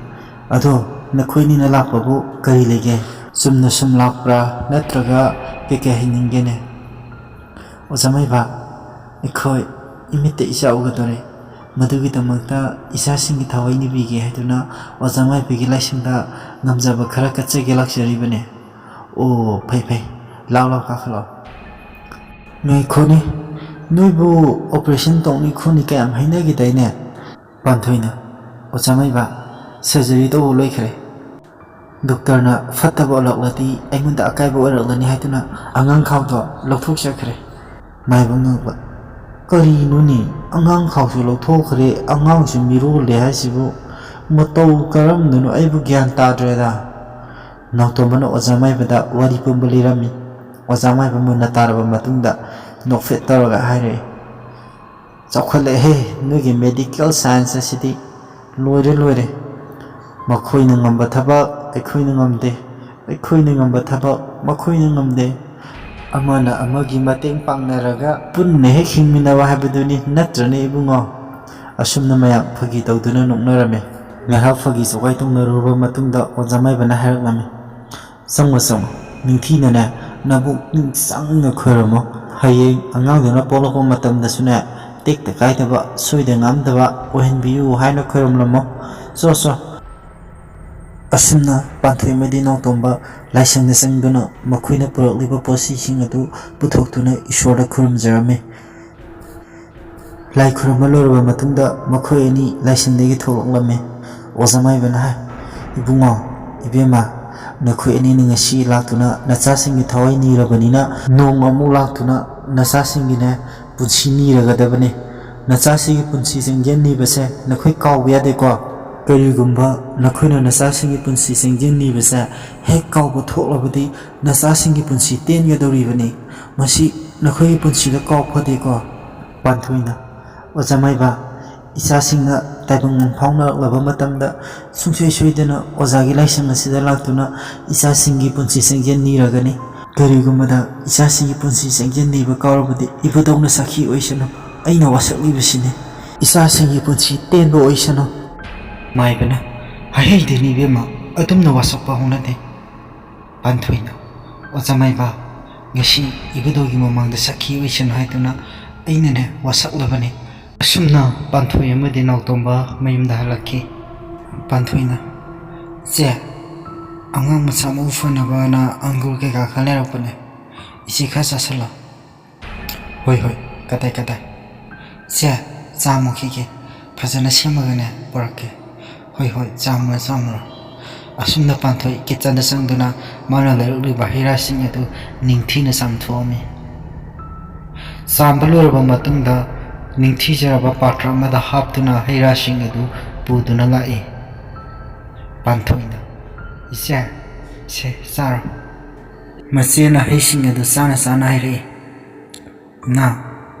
ꯑꯗꯣ ꯅꯈꯣꯏ ꯑꯅꯤꯅ ꯂꯥꯛꯄꯕꯨ ꯀꯔꯤ ꯂꯩꯒꯦ? ꯆꯨꯝꯅ ꯁꯨꯝ ꯂꯥꯛꯄ꯭ꯔꯥ, ꯅꯠꯇ꯭ꯔꯒ ꯀꯩꯀꯩ ꯍꯥꯏꯅꯤꯡꯒꯦꯅꯦ?" "ꯑꯣꯖꯥ ꯃꯥꯏꯕ, ꯑꯩꯈꯣꯏ ꯏꯃꯤꯠꯇ ꯏꯆꯥ ꯎꯒꯗꯣꯔꯦ꯫ ꯃꯗꯨꯒꯤꯗꯃꯛꯇ ꯏꯆꯥꯁꯤꯡꯒꯤ ꯊꯋꯥꯏ ꯅꯤꯕꯤꯒꯦ ꯍꯥꯏꯗꯨꯅ ꯑꯣꯖꯥ ꯃꯥꯏꯕꯒꯤ ꯂꯥꯏꯁꯪꯗ ꯉꯝꯖꯕ ꯈꯔ ꯀꯠꯆꯒꯦ ꯂꯥꯛꯆꯔꯤꯕꯅꯦ꯫" "ꯑꯣ, ꯐꯩ ꯐꯩ, ꯂꯥꯎ ꯂꯥꯎ ꯀꯥꯈꯠꯂꯛꯑꯣ꯫" "ꯉꯥꯏꯈꯣꯅꯦ, ꯅꯣꯏꯕꯨ operation ꯇꯧꯅꯤ ꯈꯣꯠꯅꯤ ꯀꯌꯥꯝ ꯍꯥꯏꯅꯈꯤꯗꯥꯏꯅꯦ?" ꯄꯥꯟꯊꯣꯏꯅ, "ꯑꯣꯖꯥ ꯃꯥꯏꯕ, surgery ꯇꯧꯕ ꯂꯣꯏꯈ꯭ꯔꯦ꯫ ꯗꯣꯛꯇꯔꯅ ꯐꯠꯇꯕ ꯎꯠꯂꯛꯂꯗꯤ ꯑꯩꯉꯣꯟꯗ ꯑꯀꯥꯏꯕ ꯑꯣꯏꯔꯛꯂꯅꯤ ꯍꯥꯏꯗꯨꯅ ꯑꯉꯥꯡ ꯈꯥꯎꯗꯣ ꯂꯧꯊꯣꯛꯆꯈ꯭ꯔꯦ꯫" ꯃꯥꯏꯕ ꯉꯛꯄ, "ꯀꯔꯤꯅꯣꯅꯦ? ꯑꯉꯥꯡ ꯈꯥꯎꯁꯨ ꯂꯧꯊꯣꯛꯈ꯭ꯔꯦ, ꯑꯉꯥꯡꯁꯨ ꯃꯤꯔꯣꯜꯂꯦ ꯍꯥꯏꯁꯤꯕꯨ? ꯃꯇꯧ ꯀꯔꯝꯗꯅꯣ? ꯑꯩꯕꯨ ꯒ꯭ꯌꯥꯟ ꯇꯥꯗ꯭ꯔꯦꯗ꯫" ꯅꯥꯎꯇꯣꯝꯕꯅ ꯑꯣꯖꯥ ꯃꯥꯏꯕꯗ ꯋꯥꯔꯤ ꯄꯨꯝꯕ ꯂꯤꯔꯝꯃꯤ꯫ ꯑꯣꯖꯥ ꯃꯥꯏꯕ ꯃꯨꯟꯅ ꯇꯥꯔꯕ ꯃꯇꯨꯡꯗ ꯅꯣꯛꯐꯦꯠ ꯇꯧꯔꯒ ꯍꯥꯏꯔꯛꯏ, "ꯆꯥꯎꯈꯠꯂꯛꯑꯦꯍꯦ ꯅꯣꯏꯒꯤ medical science ꯑꯁꯤꯗꯤ꯫ ꯂꯣꯏꯔꯦ, ꯂꯣꯏꯔꯦ꯫ ꯃꯈꯣꯏꯅ ꯉꯝꯕ ꯊꯕꯛ ꯑꯩꯈꯣꯏꯅ ꯉꯝꯗꯦ, ꯑꯩꯈꯣꯏꯅ ꯉꯝꯕ ꯊꯕꯛ ꯃꯈꯣꯏꯅ ꯉꯝꯗꯦ꯫ ꯑꯃꯅ ꯑꯃꯒꯤ ꯃꯇꯦꯡ ꯄꯥꯡꯅꯔꯒ ꯄꯨꯟꯅ ꯍꯦꯛ ꯍꯤꯡꯃꯤꯟꯅꯕ ꯍꯥꯏꯕꯗꯨꯅꯤ, ꯅꯠꯇ꯭ꯔꯅꯦ ꯏꯕꯨꯡꯉꯣ?" ꯑꯁꯨꯝꯅ ꯃꯌꯥꯝ ꯐꯥꯒꯤ ꯇꯧꯗꯨꯅ ꯅꯣꯛꯅꯔꯝꯃꯤ꯫ ꯉꯥꯏꯍꯥꯛ ꯐꯥꯒꯤ ꯖꯣꯒꯥꯏ ꯇꯧꯅꯔꯨꯔꯕ ꯃꯇꯨꯡꯗ ꯑꯣꯖꯥ ꯃꯥꯏꯕꯅ ꯍꯥꯏꯔꯛꯂꯝꯃꯤ, "ꯆꯪꯉꯣ, ꯆꯪꯉꯣ, ꯅꯤꯡꯊꯤꯅꯅꯦ ꯅꯕꯨꯛ ꯅꯤꯡ ꯆꯪꯅ ꯈꯣꯏꯔꯝꯃꯣ꯫ ꯍꯌꯦꯡ ꯑꯉꯥꯡꯗꯨꯅ ꯄꯣꯛꯂꯛꯄ ꯃꯇꯝꯗꯁꯨꯅꯦ ꯇꯦꯛꯇ ꯀꯥꯏꯗꯕ, ꯁꯣꯏꯗ ꯉꯥꯝꯗꯕ ꯑꯣꯏꯍꯟꯕꯤꯌꯨ ꯍꯥꯏꯅ ꯈꯣꯏꯔꯝꯂꯝꯃꯣ꯫ ꯆꯣ ꯆꯣ꯫ ꯑꯁꯨꯝꯅ ꯄꯥꯟꯊꯣꯏ ꯑꯃꯗꯤ ꯅꯥꯎꯇꯣꯝꯕ ꯂꯥꯏꯁꯪꯗ ꯆꯪꯗꯨꯅ ꯃꯈꯣꯏꯅ ꯄꯨꯔꯛꯂꯤꯕ ꯄꯣꯠꯁꯤꯡ ꯑꯗꯨ ꯄꯨꯊꯣꯛꯇꯨꯅ ꯏꯁꯣꯔꯗ ꯈꯨꯔꯨꯝꯖꯔꯝꯃꯤ꯫ ꯂꯥꯏ ꯈꯨꯔꯨꯝꯕ ꯂꯣꯏꯔꯕ ꯃꯇꯨꯡꯗ ꯃꯈꯣꯏ ꯑꯅꯤ ꯂꯥꯏꯁꯪꯗꯒꯤ ꯊꯣꯛꯂꯛꯂꯝꯃꯤ꯫ ꯑꯣꯖꯥ ꯃꯥꯏꯕꯅ ꯍꯥꯏ, "ꯏꯕꯨꯡꯉꯣ, ꯏꯕꯦꯝꯃ, ꯅꯈꯣꯏ ꯑꯅꯤꯅ ꯉꯁꯤ ꯂꯥꯛꯇꯨꯅ ꯅꯆꯥꯁꯤꯡꯒꯤ ꯊꯋꯥꯏ ꯅꯤꯔꯕꯅꯤꯅ, ꯅꯣꯡꯃ ꯑꯃꯨꯛ ꯂꯥꯛꯇꯨꯅ ꯅꯆꯥꯁꯤꯡꯒꯤꯅꯦ ꯄꯨꯟꯁꯤ ꯅꯤꯔꯒꯗꯕꯅꯤ꯫ ꯅꯆꯥꯁꯤꯡꯒꯤ ꯄꯨꯟꯁꯤ ꯆꯪꯖꯦꯜ ꯅꯤꯕꯁꯦ ꯅꯈꯣꯏ ꯀꯥꯎꯕ ꯌꯥꯗꯦꯀꯣ꯫ ꯀꯔꯤꯒꯨꯝꯕ ꯅꯈꯣꯏꯅ ꯅꯆꯥꯁꯤꯡꯒꯤ ꯄꯨꯟꯁꯤ ꯆꯪꯖꯦꯜ ꯅꯤꯕꯁꯦ ꯍꯦꯛ ꯀꯥꯎꯕ ꯊꯣꯛꯂꯕꯗꯤ ꯅꯆꯥꯁꯤꯡꯒꯤ ꯄꯨꯟꯁꯤ ꯇꯦꯟꯒꯗꯧꯔꯤꯕꯅꯤ꯫ ꯃꯁꯤ ꯅꯈꯣꯏꯒꯤ ꯄꯨꯟꯁꯤꯗ ꯀꯥꯎ ꯐꯗꯦꯀꯣ꯫" ꯄꯥꯟꯊꯣꯏꯅ, "ꯑꯣꯖꯥ ꯃꯥꯏꯕ, ꯏꯆꯥꯁꯤꯡꯅ ꯇꯥꯏꯕꯪ ꯃꯪꯐꯥꯎꯅꯔꯛꯂꯕ ꯃꯇꯝꯗ ꯁꯨꯡꯁꯣꯏ ꯁꯣꯏꯗꯅ ꯑꯣꯖꯥꯒꯤ ꯂꯥꯏꯁꯪ ꯑꯁꯤꯗ ꯂꯥꯛꯇꯨꯅ ꯏꯆꯥꯁꯤꯡꯒꯤ ꯄꯨꯟꯁꯤ ꯆꯪꯖꯦꯜ ꯅꯤꯔꯒꯅꯤ꯫ ꯀꯔꯤꯒꯨꯝꯕꯗ ꯏꯆꯥꯁꯤꯡꯒꯤ ꯄꯨꯟꯁꯤ ꯆꯪꯖꯦꯜ ꯅꯤꯕ ꯀꯥꯎꯔꯕꯗꯤ ꯏꯕꯨꯙꯧꯅ ꯁꯥꯈꯤ ꯑꯣꯏꯁꯅꯨ, ꯑꯩꯅ ꯋꯥꯁꯛꯂꯤꯕꯁꯤꯅꯤ꯫ ꯏꯆꯥꯁꯤꯡꯒꯤ ꯄꯨꯟꯁꯤ ꯇꯦꯟꯕ ꯑꯣꯏꯁꯅꯨ꯫" ꯃꯥꯏꯕꯅ, "ꯍꯥꯏꯍꯩꯗꯦꯅꯦ ꯏꯕꯦꯝꯃ, ꯑꯗꯨꯝꯅ ꯋꯥꯁꯛꯄ ꯍꯧꯅꯗꯦ꯫" ꯄꯥꯟꯊꯣꯏꯅ, "ꯑꯣꯖꯥ ꯃꯥꯏꯕ, ꯉꯁꯤ ꯏꯕꯨꯙꯧꯒꯤ ꯃꯃꯥꯡꯗ ꯁꯥꯈꯤ ꯑꯣꯏꯁꯅꯨ ꯍꯥꯏꯗꯨꯅ ꯑꯩꯅꯅꯦ ꯋꯥꯁꯛꯂꯕꯅꯤ꯫" ꯑꯁꯨꯝꯅ ꯄꯥꯟꯊꯣꯏ ꯑꯃꯗꯤ ꯅꯥꯎꯇꯣꯝꯕ ꯃꯌꯨꯝꯗ ꯍꯜꯂꯛꯈꯤ꯫ ꯄꯥꯟꯊꯣꯏꯅ, "ꯆꯦ, ꯑꯉꯥꯡ ꯃꯁꯥ ꯃꯎ ꯐꯅꯕꯅ ꯑꯪꯒꯨꯔ ꯀꯩꯀꯥ ꯈꯔ ꯂꯩꯔꯛꯄꯅꯦ꯫ ꯏꯆꯦ ꯈꯔ ꯆꯥꯁꯤꯜꯂꯣ꯫" "ꯍꯣꯏ, ꯍꯣꯏ, ꯀꯗꯥꯏ, ꯀꯗꯥꯏ?" "ꯆꯦ, ꯆꯥ ꯃꯨꯈꯤꯒꯦ, ꯐꯖꯅ ꯁꯦꯝꯃꯒꯅꯦ ꯄꯨꯔꯛꯀꯦ꯫" "ꯍꯣꯏ, ꯍꯣꯏ, ꯆꯥꯝꯃꯨꯔꯣ, ꯆꯥꯝꯃꯨꯔꯣ꯫" ꯑꯁꯨꯝꯅ ꯄꯥꯟꯊꯣꯏ ꯀꯤꯠꯆꯟꯗ ꯆꯪꯗꯨꯅ ꯃꯥꯅ ꯂꯩꯔꯛꯂꯤꯕ ꯍꯩ ꯔꯥꯁꯤꯡ ꯑꯗꯨ ꯅꯤꯡꯊꯤꯅ ꯆꯥꯝꯊꯣꯛꯑꯝꯃꯤ꯫ ꯆꯥꯝꯕ ꯂꯣꯏꯔꯕ ꯃꯇꯨꯡꯗ ꯅꯤꯡꯊꯤꯖꯔꯕ ꯄꯥꯇ꯭ꯔ ꯑꯃꯗ ꯍꯥꯞꯇꯨꯅ ꯍꯩ ꯔꯥꯁꯤꯡ ꯑꯗꯨ ꯄꯨꯗꯨꯅ ꯂꯥꯛꯏ꯫ ꯄꯥꯟꯊꯣꯏꯅ, "ꯏꯆꯦ, ꯁꯦ, ꯆꯥꯔꯣ꯫" ꯃꯆꯦꯅ ꯍꯩꯁꯤꯡ ꯑꯗꯨ ꯆꯥꯅ ꯆꯥꯅ ꯍꯥꯏꯔꯛꯏ, "ꯅꯥ,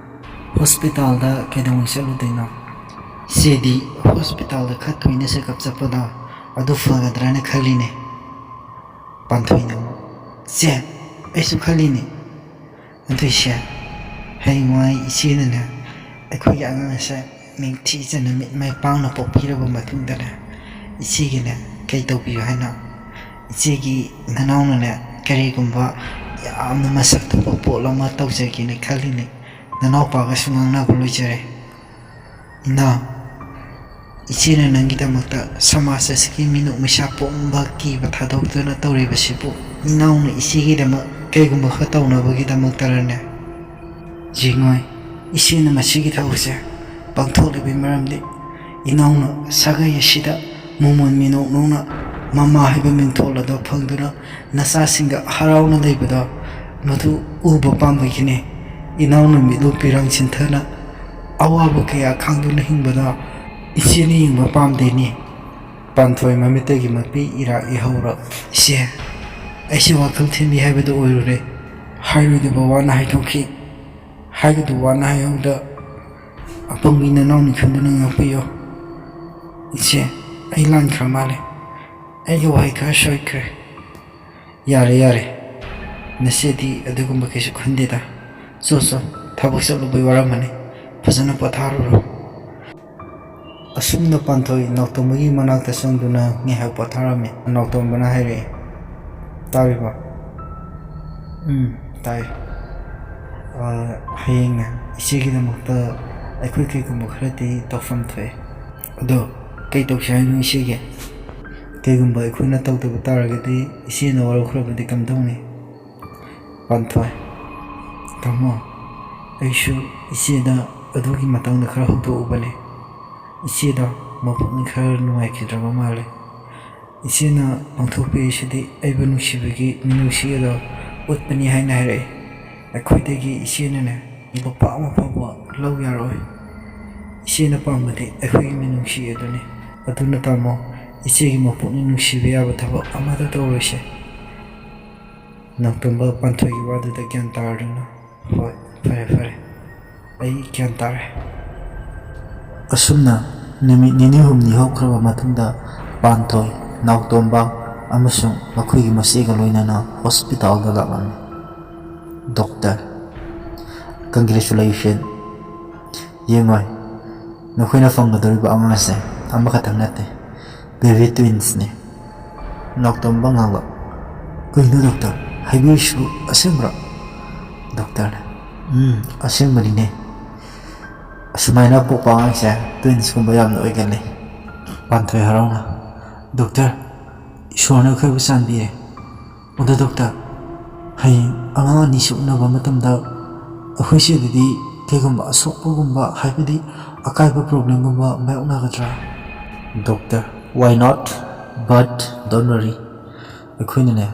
ꯍꯣꯁꯄꯤꯇꯥꯜꯗ ꯀꯩꯗꯧꯉꯩ ꯆꯠꯂꯨꯗꯣꯏꯅꯣ?" "ꯏꯆꯦꯗꯤ ꯍꯣꯁꯄꯤꯇꯥꯜꯗ ꯈꯔ ꯇꯣꯏꯅ ꯆꯦꯛꯑꯞ ꯆꯠꯄꯗꯣ ꯑꯗꯨ ꯐꯒꯗ꯭ꯔꯥꯅ ꯈꯜꯂꯤꯅꯦ꯫" ꯄꯥꯟꯊꯣꯏꯅ ꯑꯃꯨꯛ, "ꯆꯦ, ꯑꯩꯁꯨ ꯈꯜꯂꯤꯅꯦ꯫ ꯑꯗꯨꯏꯁꯦ, ꯍꯌꯦꯡꯋꯥꯏ ꯏꯆꯦꯅꯅꯦ ꯑꯩꯈꯣꯏꯒꯤ ꯑꯉꯥꯡꯁꯦ ꯅꯤꯡꯊꯤꯖꯅ ꯃꯤꯠ ꯃꯥꯏ ꯄꯥꯡꯅ ꯄꯣꯛꯄꯤꯔꯕ ꯃꯇꯨꯡꯗꯅꯦ, ꯏꯆꯦꯒꯤꯅꯦ ꯀꯩ ꯇꯧꯕꯤꯌꯨ ꯍꯥꯏꯅꯣ? ꯏꯆꯦꯒꯤ ꯅꯅꯥꯎꯅꯅꯦ ꯀꯔꯤꯒꯨꯝꯕ ꯌꯥꯝꯅ ꯃꯁꯛ ꯊꯣꯛꯄ ꯄꯣꯠ ꯑꯃ ꯇꯧꯖꯒꯦꯅ ꯈꯜꯂꯤꯅꯦ꯫ ꯅꯅꯥꯎꯄꯥꯒꯁꯨ ꯉꯥꯡꯅꯕ ꯂꯣꯏꯖꯔꯦ꯫ ꯏꯅꯥꯎ, ꯏꯆꯦꯅ ꯅꯪꯒꯤꯗꯃꯛꯇ ꯁꯃꯥꯖ ꯑꯁꯤꯒꯤ ꯃꯤꯅꯣꯛ ꯃꯩꯁꯥ ꯄꯨꯝꯕ ꯀꯤꯕ ꯊꯥꯗꯣꯛꯇꯨꯅ ꯇꯧꯔꯤꯕꯁꯤꯕꯨ ꯏꯅꯥꯎꯅ ꯏꯆꯦꯒꯤꯗꯃꯛ ꯀꯩꯒꯨꯝꯕ ꯈꯔ ꯇꯧꯅꯕꯒꯤꯗꯃꯛꯇꯔꯅꯦ? ꯌꯦꯡꯉꯣꯏ, ꯏꯆꯦꯅ ꯃꯁꯤꯒꯤ ꯊꯕꯛꯁꯦ ꯄꯥꯡꯊꯣꯛꯂꯤꯕꯒꯤ ꯃꯔꯝꯗꯤ ꯏꯅꯥꯎꯅ ꯁꯥꯒꯩ ꯑꯁꯤꯗ ꯃꯣꯃꯣꯟ ꯃꯤꯅꯣꯛ ꯅꯣꯛꯅ ꯃꯃꯥ ꯍꯥꯏꯕ ꯃꯤꯡꯊꯣꯜ ꯑꯗꯨ ꯐꯪꯗꯨꯅ ꯅꯆꯥꯁꯤꯡꯒ ꯍꯔꯥꯎꯅ ꯂꯩꯕꯗꯣ ꯃꯗꯨ ꯎꯕ ꯄꯥꯝꯕꯒꯤꯅꯤ꯫ ꯏꯅꯥꯎꯅ ꯃꯤꯠꯂꯨ ꯄꯤꯔꯥꯡ ꯆꯤꯟꯊꯅ ꯑꯋꯥꯕ ꯀꯌꯥ ꯈꯥꯡꯗꯨꯅ ꯍꯤꯡꯕꯗꯣ ꯏꯆꯦꯅ ꯌꯦꯡꯕ ꯄꯥꯝꯗꯦꯅꯤ꯫ ꯄꯥꯟꯊꯣꯏ ꯃꯃꯤꯠꯇꯒꯤ ꯃꯄꯤ ꯏꯔꯥ ꯏꯍꯧꯔ꯫ ꯏꯆꯦ, ꯑꯩꯁꯦ ꯋꯥꯈꯜ ꯊꯤꯟꯕꯤ ꯍꯥꯏꯕꯗꯨ ꯑꯣꯏꯔꯨꯔꯦ꯫ ꯍꯥꯏꯔꯣꯏꯗꯕ ꯋꯥꯅ ꯍꯥꯏꯗꯣꯛꯈꯤ꯫ ꯍꯥꯏꯒꯗꯕ ꯋꯥꯅ ꯍꯥꯏꯍꯧꯗ ꯑꯄꯪꯕꯤ ꯅꯅꯥꯎꯅꯤ ꯈꯟꯗꯨꯅ ꯉꯥꯛꯄꯤꯌꯣ꯫ ꯏꯆꯦ, ꯑꯩ ꯂꯥꯟꯈ꯭ꯔ ꯃꯥꯜꯂꯦ꯫ ꯑꯩꯒꯤ ꯋꯥꯍꯩ ꯈꯔ ꯁꯣꯏꯈ꯭ꯔꯦ꯫ ꯌꯥꯔꯦ, ꯌꯥꯔꯦ꯫ ꯅꯆꯦꯗꯤ ꯑꯗꯨꯒꯨꯝꯕ ꯀꯩꯁꯨ ꯈꯟꯗꯦꯗ꯫ ꯆꯣ, ꯆꯣ, ꯊꯕꯛ ꯆꯠꯂꯨꯕꯩ ꯋꯥꯔꯝꯃꯅꯤ꯫ ꯐꯖꯅ ꯄꯣꯊꯥꯔꯨꯔꯣ꯫ ꯑꯁꯨꯝꯅ ꯄꯥꯟꯊꯣꯏ ꯅꯥꯎꯇꯣꯝꯕꯒꯤ ꯃꯅꯥꯛꯇ ꯆꯪꯗꯨꯅ ꯉꯥꯏꯍꯥꯛ ꯄꯣꯊꯥꯔꯝꯃꯤ꯫ ꯅꯥꯎꯇꯣꯝꯕꯅ ꯍꯥꯏꯔꯛꯑꯦ, "ꯇꯥꯔꯤꯕꯣ?" "ꯎꯝ, ꯇꯥꯏ꯫ ꯑ, ꯍꯌꯦꯡꯅꯦ ꯏꯆꯦꯒꯤꯗꯃꯛꯇ ꯑꯩꯈꯣꯏ ꯀꯩꯒꯨꯝꯕ ꯈꯔꯗꯤ ꯇꯧꯐꯝ ꯊꯣꯛꯑꯦ꯫ ꯑꯗꯣ ꯀꯩ ꯇꯧꯁꯦ ꯍꯥꯏꯅꯣ ꯏꯆꯦꯒꯤ? ꯀꯩꯒꯨꯝꯕ ꯑꯩꯈꯣꯏꯅ ꯇꯧꯗꯕ ꯇꯥꯔꯒꯗꯤ ꯏꯆꯦꯅ ꯋꯥꯔꯧꯈ꯭ꯔꯕꯗꯤ ꯀꯝꯗꯧꯅꯤ?" ꯄꯥꯟꯊꯣꯏ, "ꯇꯥꯃꯣ, ꯑꯩꯁꯨ ꯏꯆꯦꯗ ꯑꯗꯨꯒꯤ ꯃꯇꯥꯡꯗ ꯈꯔ ꯍꯧꯗꯣꯛꯎꯕꯅꯦ꯫ ꯏꯆꯦꯗꯣ ꯃꯄꯨꯛꯅꯤꯡ ꯈꯔ ꯅꯨꯡꯉꯥꯏꯈꯤꯗ꯭ꯔꯕ ꯃꯥꯜꯂꯦ꯫ ꯏꯆꯦꯅ ꯄꯥꯡꯊꯣꯛꯄꯤꯔꯤꯁꯤꯗꯤ ꯑꯩꯕꯨ ꯅꯨꯡꯁꯤꯕꯒꯤ ꯃꯤꯅꯨꯡꯁꯤ ꯑꯗꯣ ꯎꯠꯄꯅꯤ ꯍꯥꯏꯅ ꯍꯥꯏꯔꯛꯏ꯫ ꯑꯩꯈꯣꯏꯗꯒꯤ ꯏꯆꯦꯅꯅꯦ ꯂꯨꯄꯥ ꯑꯃ ꯐꯥꯎꯕ ꯂꯧ ꯌꯥꯔꯣꯏ꯫ ꯏꯆꯦꯅ ꯄꯥꯝꯕꯗꯤ ꯑꯩꯈꯣꯏꯒꯤ ꯃꯤꯅꯨꯡꯁꯤ ꯑꯗꯨꯅꯤ꯫ ꯑꯗꯨꯅ ꯇꯥꯃꯣ, ꯏꯆꯦꯒꯤ ꯃꯄꯨꯛꯅꯤꯡ ꯅꯨꯡꯁꯤꯕ ꯌꯥꯕ ꯊꯕꯛ ꯑꯃꯠꯇ ꯇꯧꯔꯣꯏꯁꯦ꯫" ꯅꯥꯎꯇꯣꯝꯕ ꯄꯥꯟꯊꯣꯏꯒꯤ ꯋꯥꯗꯨꯗ ꯒ꯭ꯌꯥꯟ ꯇꯥꯔꯗꯨꯅ, "ꯍꯣꯏ, ꯐꯔꯦ, ꯐꯔꯦ꯫ ꯑꯩ ꯒ꯭ꯌꯥꯟ ꯇꯥꯔꯦ꯫" ꯑꯁꯨꯝꯅ ꯅꯨꯃꯤꯠ ꯅꯤꯅꯤ ꯍꯨꯝꯅꯤ ꯍꯧꯈ꯭ꯔꯕ ꯃꯇꯨꯡꯗ ꯄꯥꯟꯊꯣꯏ, ꯅꯥꯎꯇꯣꯝꯕ ꯑꯃꯁꯨꯡ ꯃꯈꯣꯏꯒꯤ ꯃꯆꯦꯒ ꯂꯣꯏꯅꯅ ꯍꯣꯁꯄꯤꯇꯥꯜꯗ ꯂꯥꯛꯂꯝꯃꯤ꯫ "Doctor, congratulation꯫ ꯌꯦꯡꯉꯣꯏ, ꯅꯈꯣꯏꯅ ꯐꯪꯒꯗꯧꯔꯤꯕ ꯑꯉꯥꯡ ꯑꯁꯦ ꯑꯃꯈꯛꯇꯪ ꯅꯠꯇꯦ, baby twinsꯅꯤ꯫" ꯅꯥꯎꯇꯣꯝꯕ ꯉꯥꯡꯂꯛ, "ꯀꯩꯅꯣ ꯗꯣꯛꯇꯔ? ꯍꯥꯏꯕꯤꯔꯤꯁꯤꯕꯨ ꯑꯁꯦꯡꯕ꯭ꯔꯣ?" ꯗꯣꯛꯇꯔꯅ, ꯎꯝ, ꯑꯁꯦꯡꯕꯅꯤꯅꯦ꯫ ꯑꯁꯨꯃꯥꯏꯅ ꯄꯣꯛꯄ ꯑꯉꯥꯡꯁꯦ ꯇ꯭ꯋꯤꯟꯁꯀꯨꯝꯕ ꯌꯥꯝꯅ ꯑꯣꯏꯒꯜꯂꯤ꯫ ꯄꯥꯟꯊꯣꯏ ꯍꯔꯥꯎꯅ, "ꯗꯣꯛꯇꯔ, ꯏꯁꯣꯔꯅ ꯑꯩꯈꯣꯏꯕꯨ ꯆꯥꯟꯕꯤꯔꯦ꯫ ꯑꯗꯣ ꯗꯣꯛꯇꯔ, ꯍꯌꯦꯡ ꯑꯉꯥꯡ ꯑꯅꯤꯁꯤ ꯎꯅꯕ ꯃꯇꯝꯗ ꯑꯩꯈꯣꯏ ꯁꯤꯗꯗꯤ ꯀꯩꯒꯨꯝꯕ ꯑꯁꯣꯛꯄꯒꯨꯝꯕ, ꯍꯥꯏꯕꯗꯤ ꯑꯀꯥꯏꯕ ꯄ꯭ꯔꯣꯕ꯭ꯂꯦꯝꯒꯨꯝꯕ ꯃꯥꯌꯣꯛꯅꯒꯗ꯭ꯔꯥ?" "Doctor, why not? But don't worry, ꯑꯩꯈꯣꯏꯅꯅꯦ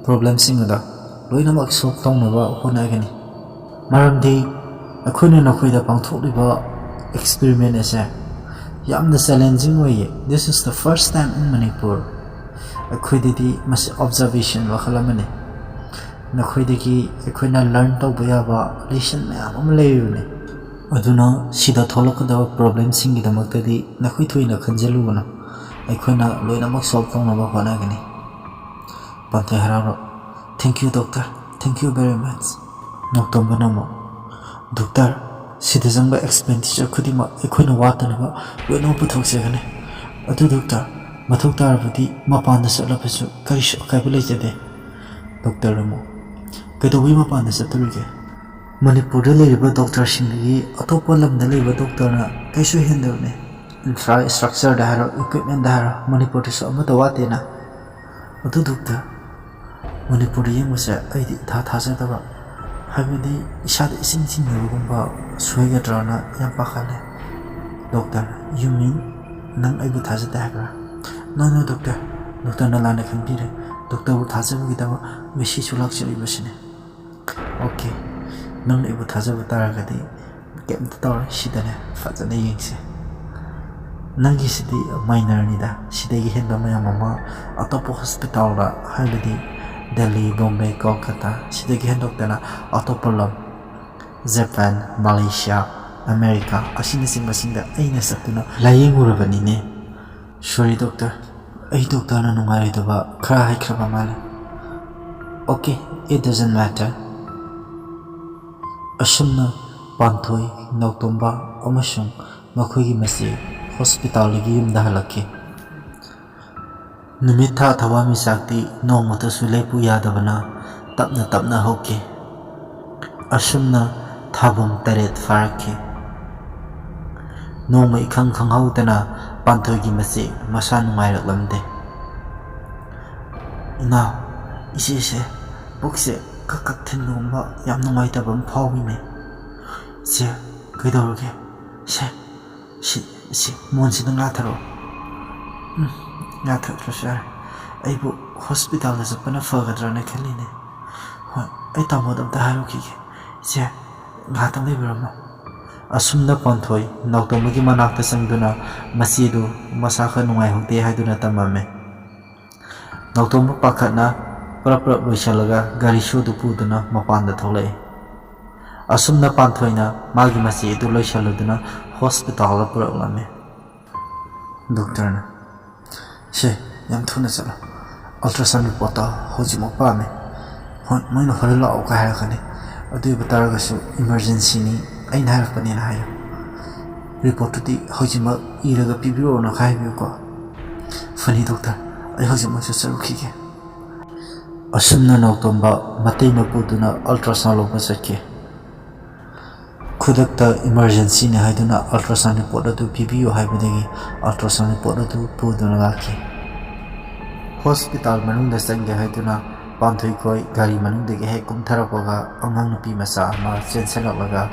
ꯄ꯭ꯔꯣꯕ꯭ꯂꯦꯝꯁꯤꯡ ꯑꯗꯣ ꯂꯣꯏꯅꯃꯛ ꯁꯣꯜꯕ ꯇꯧꯅꯕ ꯍꯣꯠꯅꯒꯅꯤ꯫ ꯃꯔꯝꯗꯤ ꯑꯩꯈꯣꯏꯅ ꯅꯈꯣꯏꯗ ꯄꯥꯡꯊꯣꯛꯂꯤꯕ ꯑꯦꯛꯁꯄꯦꯔꯤꯃꯦꯟ ꯑꯁꯦ ꯌꯥꯝꯅ ꯆꯦꯂꯦꯟꯖꯤꯡ ꯑꯣꯏꯌꯦ꯫ This is the first time in Manipur꯫ ꯑꯩꯈꯣꯏꯗꯗꯤ ꯃꯁꯤ ꯑꯣꯕꯖꯥꯔꯕꯦꯁꯟ ꯃꯈꯜ ꯑꯃꯅꯤ꯫ ꯅꯈꯣꯏꯗꯒꯤ ꯑꯩꯈꯣꯏꯅ ꯂꯔꯟ ꯇꯧꯕ ꯌꯥꯕ ꯂꯦꯁꯟ ꯃꯌꯥꯝ ꯑꯃ ꯂꯩꯔꯤꯕꯅꯤ꯫ ꯑꯗꯨꯅ ꯁꯤꯗ ꯊꯣꯛꯂꯛꯀꯗꯕ ꯄ꯭ꯔꯣꯕ꯭ꯂꯦꯝꯁꯤꯡꯒꯤꯗꯃꯛꯇꯗꯤ ꯅꯈꯣꯏ ꯊꯣꯏꯅ ꯈꯟꯖꯤꯜꯂꯨꯒꯅꯨ꯫ ꯑꯩꯈꯣꯏꯅ ꯂꯣꯏꯅꯃꯛ ꯁꯣꯜꯕ ꯇꯧꯅꯕ ꯍꯣꯠꯅꯒꯅꯤ꯫" ꯄꯥꯟꯊꯣꯏ ꯍꯔꯥꯎꯔꯣ, "Thank you, doctor. Thank you very much." ꯅꯣꯡꯇꯣꯝꯕꯅ ꯑꯃꯨꯛ, "ꯗꯣꯛꯇꯔ, ꯁꯤꯗ ꯆꯪꯕ ꯑꯦꯛꯁꯄꯦꯟꯗꯤꯆꯔ ꯈꯨꯗꯤꯡꯃꯛ ꯑꯩꯈꯣꯏꯅ ꯋꯥꯠꯇꯅꯕ ꯂꯣꯏꯅꯃꯛ ꯄꯨꯊꯣꯛꯆꯒꯅꯤ꯫ ꯑꯗꯨ ꯗꯣꯛꯇꯔ, ꯃꯊꯧ ꯇꯥꯔꯕꯗꯤ ꯃꯄꯥꯟꯗ ꯆꯠꯂꯕꯁꯨ ꯀꯔꯤꯁꯨ ꯑꯀꯥꯏꯕ ꯂꯩꯖꯗꯦ꯫" ꯗꯣꯛꯇꯔ ꯑꯃꯨꯛ, "ꯀꯩꯗꯧꯕꯩ ꯃꯄꯥꯟꯗ ꯆꯠꯇꯣꯔꯤꯒꯦ? ꯃꯅꯤꯄꯨꯔꯗ ꯂꯩꯔꯤꯕ ꯗꯣꯛꯇꯔꯁꯤꯡꯗꯒꯤ ꯑꯇꯣꯞꯄ ꯂꯝꯗ ꯂꯩꯕ ꯗꯣꯛꯇꯔꯅ ꯀꯩꯁꯨ ꯍꯦꯟꯗꯕꯅꯤ꯫ ꯏꯟꯐ꯭ꯔꯥ ꯏꯁꯇ꯭ꯔꯛꯆꯔꯗ ꯍꯥꯏꯔꯣ, ꯏꯀ꯭ꯋꯤꯞꯃꯦꯟꯗ ꯍꯥꯏꯔꯣ, ꯃꯅꯤꯄꯨꯔꯗꯁꯨ ꯑꯃꯠꯇ ꯋꯥꯠꯇꯦꯅ꯫ ꯑꯗꯨ ꯗꯣꯛꯇꯔ, ꯃꯅꯤꯄꯨꯔꯗ ꯌꯦꯡꯕꯁꯦ ꯑꯩꯗꯤ ꯏꯊꯥ ꯊꯥꯖꯗꯕ, ꯍꯥꯏꯕꯗꯤ ꯏꯁꯥꯗ ꯏꯁꯤꯡ ꯆꯤꯡꯅꯕꯒꯨꯝꯕ ꯁꯣꯏꯒꯗ꯭ꯔꯥꯅ ꯌꯥꯝ ꯄꯥꯈꯠꯂꯦ꯫" "ꯗꯣꯛꯇꯔ, you mean ꯅꯪ ꯑꯩꯕꯨ ꯊꯥꯖꯗꯦ ꯍꯥꯏꯕ꯭ꯔꯥ?" "No, no, ꯗꯣꯛꯇꯔ, ꯗꯣꯛꯇꯔꯅ ꯂꯥꯟꯅ ꯈꯟꯕꯤꯔꯦ꯫ ꯗꯣꯛꯇꯔꯕꯨ ꯊꯥꯖꯕꯒꯤꯗꯃꯛ ꯉꯁꯤꯁꯨ ꯂꯥꯛꯆꯔꯤꯕꯁꯤꯅꯤ꯫" "ꯑꯣꯀꯦ, ꯅꯪꯅ ꯑꯩꯕꯨ ꯊꯥꯖꯕ ꯇꯥꯔꯒꯗꯤ ꯀꯩꯝꯇ ꯇꯧꯔꯣꯏ, ꯁꯤꯗꯅꯦ ꯐꯖꯅ ꯌꯦꯡꯁꯦ꯫ ꯅꯪꯒꯤꯁꯤꯗꯤ ꯃꯥꯏꯅꯔꯅꯤꯗ, ꯁꯤꯗꯒꯤ ꯍꯦꯟꯕ ꯃꯌꯥꯝ ꯑꯃ ꯑꯇꯣꯞꯄ ꯍꯣꯁꯄꯤꯇꯥꯜꯗ, ꯍꯥꯏꯕꯗꯤ ꯗꯦꯜꯂꯤ, ꯕꯣꯝꯕꯦ, ꯀꯣꯜꯀꯇꯥ, ꯁꯤꯗꯒꯤ ꯍꯦꯟꯗꯣꯛꯇꯅ ꯑꯇꯣꯞꯄ ꯂꯝ, ꯖꯄꯥꯟ, ꯃꯂꯦꯁꯤꯌꯥ, ꯑꯃꯦꯔꯤꯀꯥ ꯑꯁꯤꯅꯆꯤꯡꯕꯁꯤꯡꯗ ꯑꯩꯅ ꯆꯠꯇꯨꯅ ꯂꯥꯏꯌꯦꯡꯉꯨꯔꯕꯅꯤꯅꯦ꯫" "ꯁꯣꯔꯤ ꯗꯣꯛꯇꯔ, ꯑꯩ ꯗꯣꯛꯇꯔꯅ ꯅꯨꯡꯉꯥꯏꯔꯣꯏꯗꯕ ꯈꯔ ꯍꯥꯏꯈ꯭ꯔꯕ ꯃꯥꯜꯂꯦ꯫" "Okay, it doesn't matter꯫" ꯑꯁꯨꯝꯅ ꯄꯥꯟꯊꯣꯏ, ꯅꯥꯎꯇꯣꯝꯕ ꯑꯃꯁꯨꯡ ꯃꯈꯣꯏꯒꯤ ꯃꯆꯦ ꯍꯣꯁꯄꯤꯇꯥꯜꯗꯒꯤ ꯌꯨꯝꯗ ꯍꯜꯂꯛꯈꯤ꯫ ꯅꯨꯃꯤꯠ ꯊꯥ ꯊꯋꯥꯟꯃꯤꯆꯥꯛꯇꯤ ꯅꯣꯡꯃꯇꯁꯨ ꯂꯦꯞꯄꯨ ꯌꯥꯗꯕꯅ ꯇꯞꯅ ꯇꯞꯅ ꯍꯧꯈꯤ꯫ ꯑꯁꯨꯝꯅ ꯊꯥꯕꯨꯝ ꯇꯔꯦꯠ ꯐꯥꯔꯛꯈꯤ꯫ ꯅꯣꯡꯃ ꯏꯈꯪ ꯈꯪꯍꯧꯗꯅ ꯄꯥꯟꯊꯣꯏꯒꯤ ꯃꯆꯦ ꯃꯁꯥ ꯅꯨꯡꯉꯥꯏꯔꯛꯂꯝꯗꯦ꯫ "ꯏꯅꯥꯎ, ꯏꯆꯦꯁꯦ ꯄꯨꯛꯁꯦ ꯀꯛ ꯀꯛ ꯊꯤꯟꯕꯒꯨꯝꯕ ꯌꯥꯝ ꯅꯨꯡꯉꯥꯏꯇꯕ ꯑꯃ ꯐꯥꯎꯏꯅꯦ꯫ ꯏꯆꯦ, ꯀꯩꯗꯧꯔꯒꯦ? ꯁꯦ, ꯁꯤ, ꯁꯤ ꯃꯣꯟꯁꯤꯗ ꯉꯥ ꯊꯛꯑꯣ꯫" "ꯎꯝ, ꯉꯥ ꯊꯛꯇ꯭ꯔꯁꯨ ꯌꯥꯔꯦ꯫ ꯑꯩꯕꯨ ꯍꯣꯁꯄꯤꯇꯥꯜꯗ ꯆꯠꯄꯅ ꯐꯒꯗ꯭ꯔꯥꯅ ꯈꯜꯂꯤꯅꯦ꯫ ꯍꯣꯏ, ꯑꯩ ꯇꯥꯃꯣꯗ ꯑꯝꯇ ꯍꯥꯏꯔꯨꯈꯤꯒꯦ꯫ ꯏꯆꯦ, ꯉꯥꯏꯍꯥꯛꯇꯪ ꯂꯩꯕꯤꯔꯝꯃꯣ꯫" ꯑꯁꯨꯝꯅ ꯄꯥꯟꯊꯣꯏ ꯅꯥꯎꯇꯣꯝꯕꯒꯤ ꯃꯅꯥꯛꯇ ꯆꯪꯗꯨꯅ ꯃꯆꯦꯗꯨ ꯃꯁꯥ ꯈꯔ ꯅꯨꯡꯉꯥꯏꯍꯧꯗꯦ ꯍꯥꯏꯗꯨꯅ ꯇꯝꯃꯝꯃꯦ꯫ ꯅꯥꯎꯇꯣꯝꯕ ꯄꯥꯈꯠꯅ ꯄ꯭ꯔꯞ ꯄ꯭ꯔꯞ ꯂꯣꯏꯁꯤꯜꯂꯒ ꯒꯥꯔꯤ ꯁꯣꯗꯨ ꯄꯨꯗꯨꯅ ꯃꯄꯥꯟꯗ ꯊꯣꯛꯂꯛꯏ꯫ ꯑꯁꯨꯝꯅ ꯄꯥꯟꯊꯣꯏꯅ ꯃꯥꯒꯤ ꯃꯆꯦ ꯑꯗꯨ ꯂꯣꯏꯁꯤꯜꯂꯗꯨꯅ ꯍꯣꯁꯄꯤꯇꯥꯜꯗ ꯄꯨꯔꯛꯂꯝꯃꯤ꯫ ꯗꯣꯛꯇꯔꯅ, "ꯁꯦ, ꯌꯥꯝ ꯊꯨꯅ ꯆꯠꯂꯣ꯫ ꯑꯜꯇ꯭ꯔꯥꯁꯥꯎꯟ ꯔꯤꯄꯣꯔꯠꯇꯣ ꯍꯧꯖꯤꯛꯃꯛ ꯄꯥꯝꯃꯤ꯫ ꯍꯣꯏ, ꯃꯣꯏꯅ ꯍꯣꯔꯦꯟ ꯂꯥꯛꯑꯣꯒ ꯍꯥꯏꯔꯛꯀꯅꯤ꯫ ꯑꯗꯨ ꯑꯣꯏꯕ ꯇꯥꯔꯒꯁꯨ ꯏꯃꯥꯔꯖꯦꯟꯁꯤꯅꯤ, ꯑꯩꯅ ꯍꯥꯏꯔꯛꯄꯅꯦꯅ ꯍꯥꯏꯌꯨ꯫ ꯔꯤꯄꯣꯔꯠꯇꯨꯗꯤ ꯍꯧꯖꯤꯛꯃꯛ ꯏꯔꯒ ꯄꯤꯕꯤꯔꯛꯑꯣꯅ ꯈꯔ ꯍꯥꯏꯕꯤꯌꯨꯀꯣ꯫" "ꯐꯅꯤ ꯗꯣꯛꯇꯔ, ꯑꯩ ꯍꯧꯖꯤꯛꯃꯛꯁꯨ ꯆꯠꯂꯨꯈꯤꯒꯦ꯫" ꯑꯁꯨꯝꯅ ꯅꯥꯎꯇꯣꯝꯕ ꯃꯇꯩ ꯃꯄꯨꯗꯨꯅ ꯑꯜꯇ꯭ꯔꯥꯁꯥꯎꯟ ꯂꯧꯕ ꯆꯠꯈꯤ꯫ ꯈꯨꯗꯛꯇ ꯏꯃꯥꯔꯖꯦꯟꯁꯤꯅꯤ ꯍꯥꯏꯗꯨꯅ ꯑꯜꯇ꯭ꯔꯥꯁꯥꯎꯟ ꯔꯤꯄꯣꯔꯠ ꯑꯗꯨ ꯄꯤꯕꯤꯌꯨ ꯍꯥꯏꯕꯗꯒꯤ ꯑꯜꯇ꯭ꯔꯥꯁꯥꯎꯟ ꯔꯤꯄꯣꯔꯠ ꯑꯗꯨ ꯄꯨꯗꯨꯅ ꯂꯥꯛꯈꯤ꯫ ꯍꯣꯁꯄꯤꯇꯥꯜ ꯃꯅꯨꯡꯗ ꯆꯪꯒꯦ ꯍꯥꯏꯗꯨꯅ ꯄꯥꯟꯊꯣꯏꯈꯣꯏ ꯒꯥꯔꯤ ꯃꯅꯨꯡꯗꯒꯤ ꯍꯦꯛ ꯀꯨꯝꯊꯔꯛꯄꯒ ꯑꯉꯥꯡ ꯅꯨꯄꯤ ꯃꯆꯥ ꯑꯃ ꯆꯦꯟꯁꯤꯜꯂꯛꯂꯒ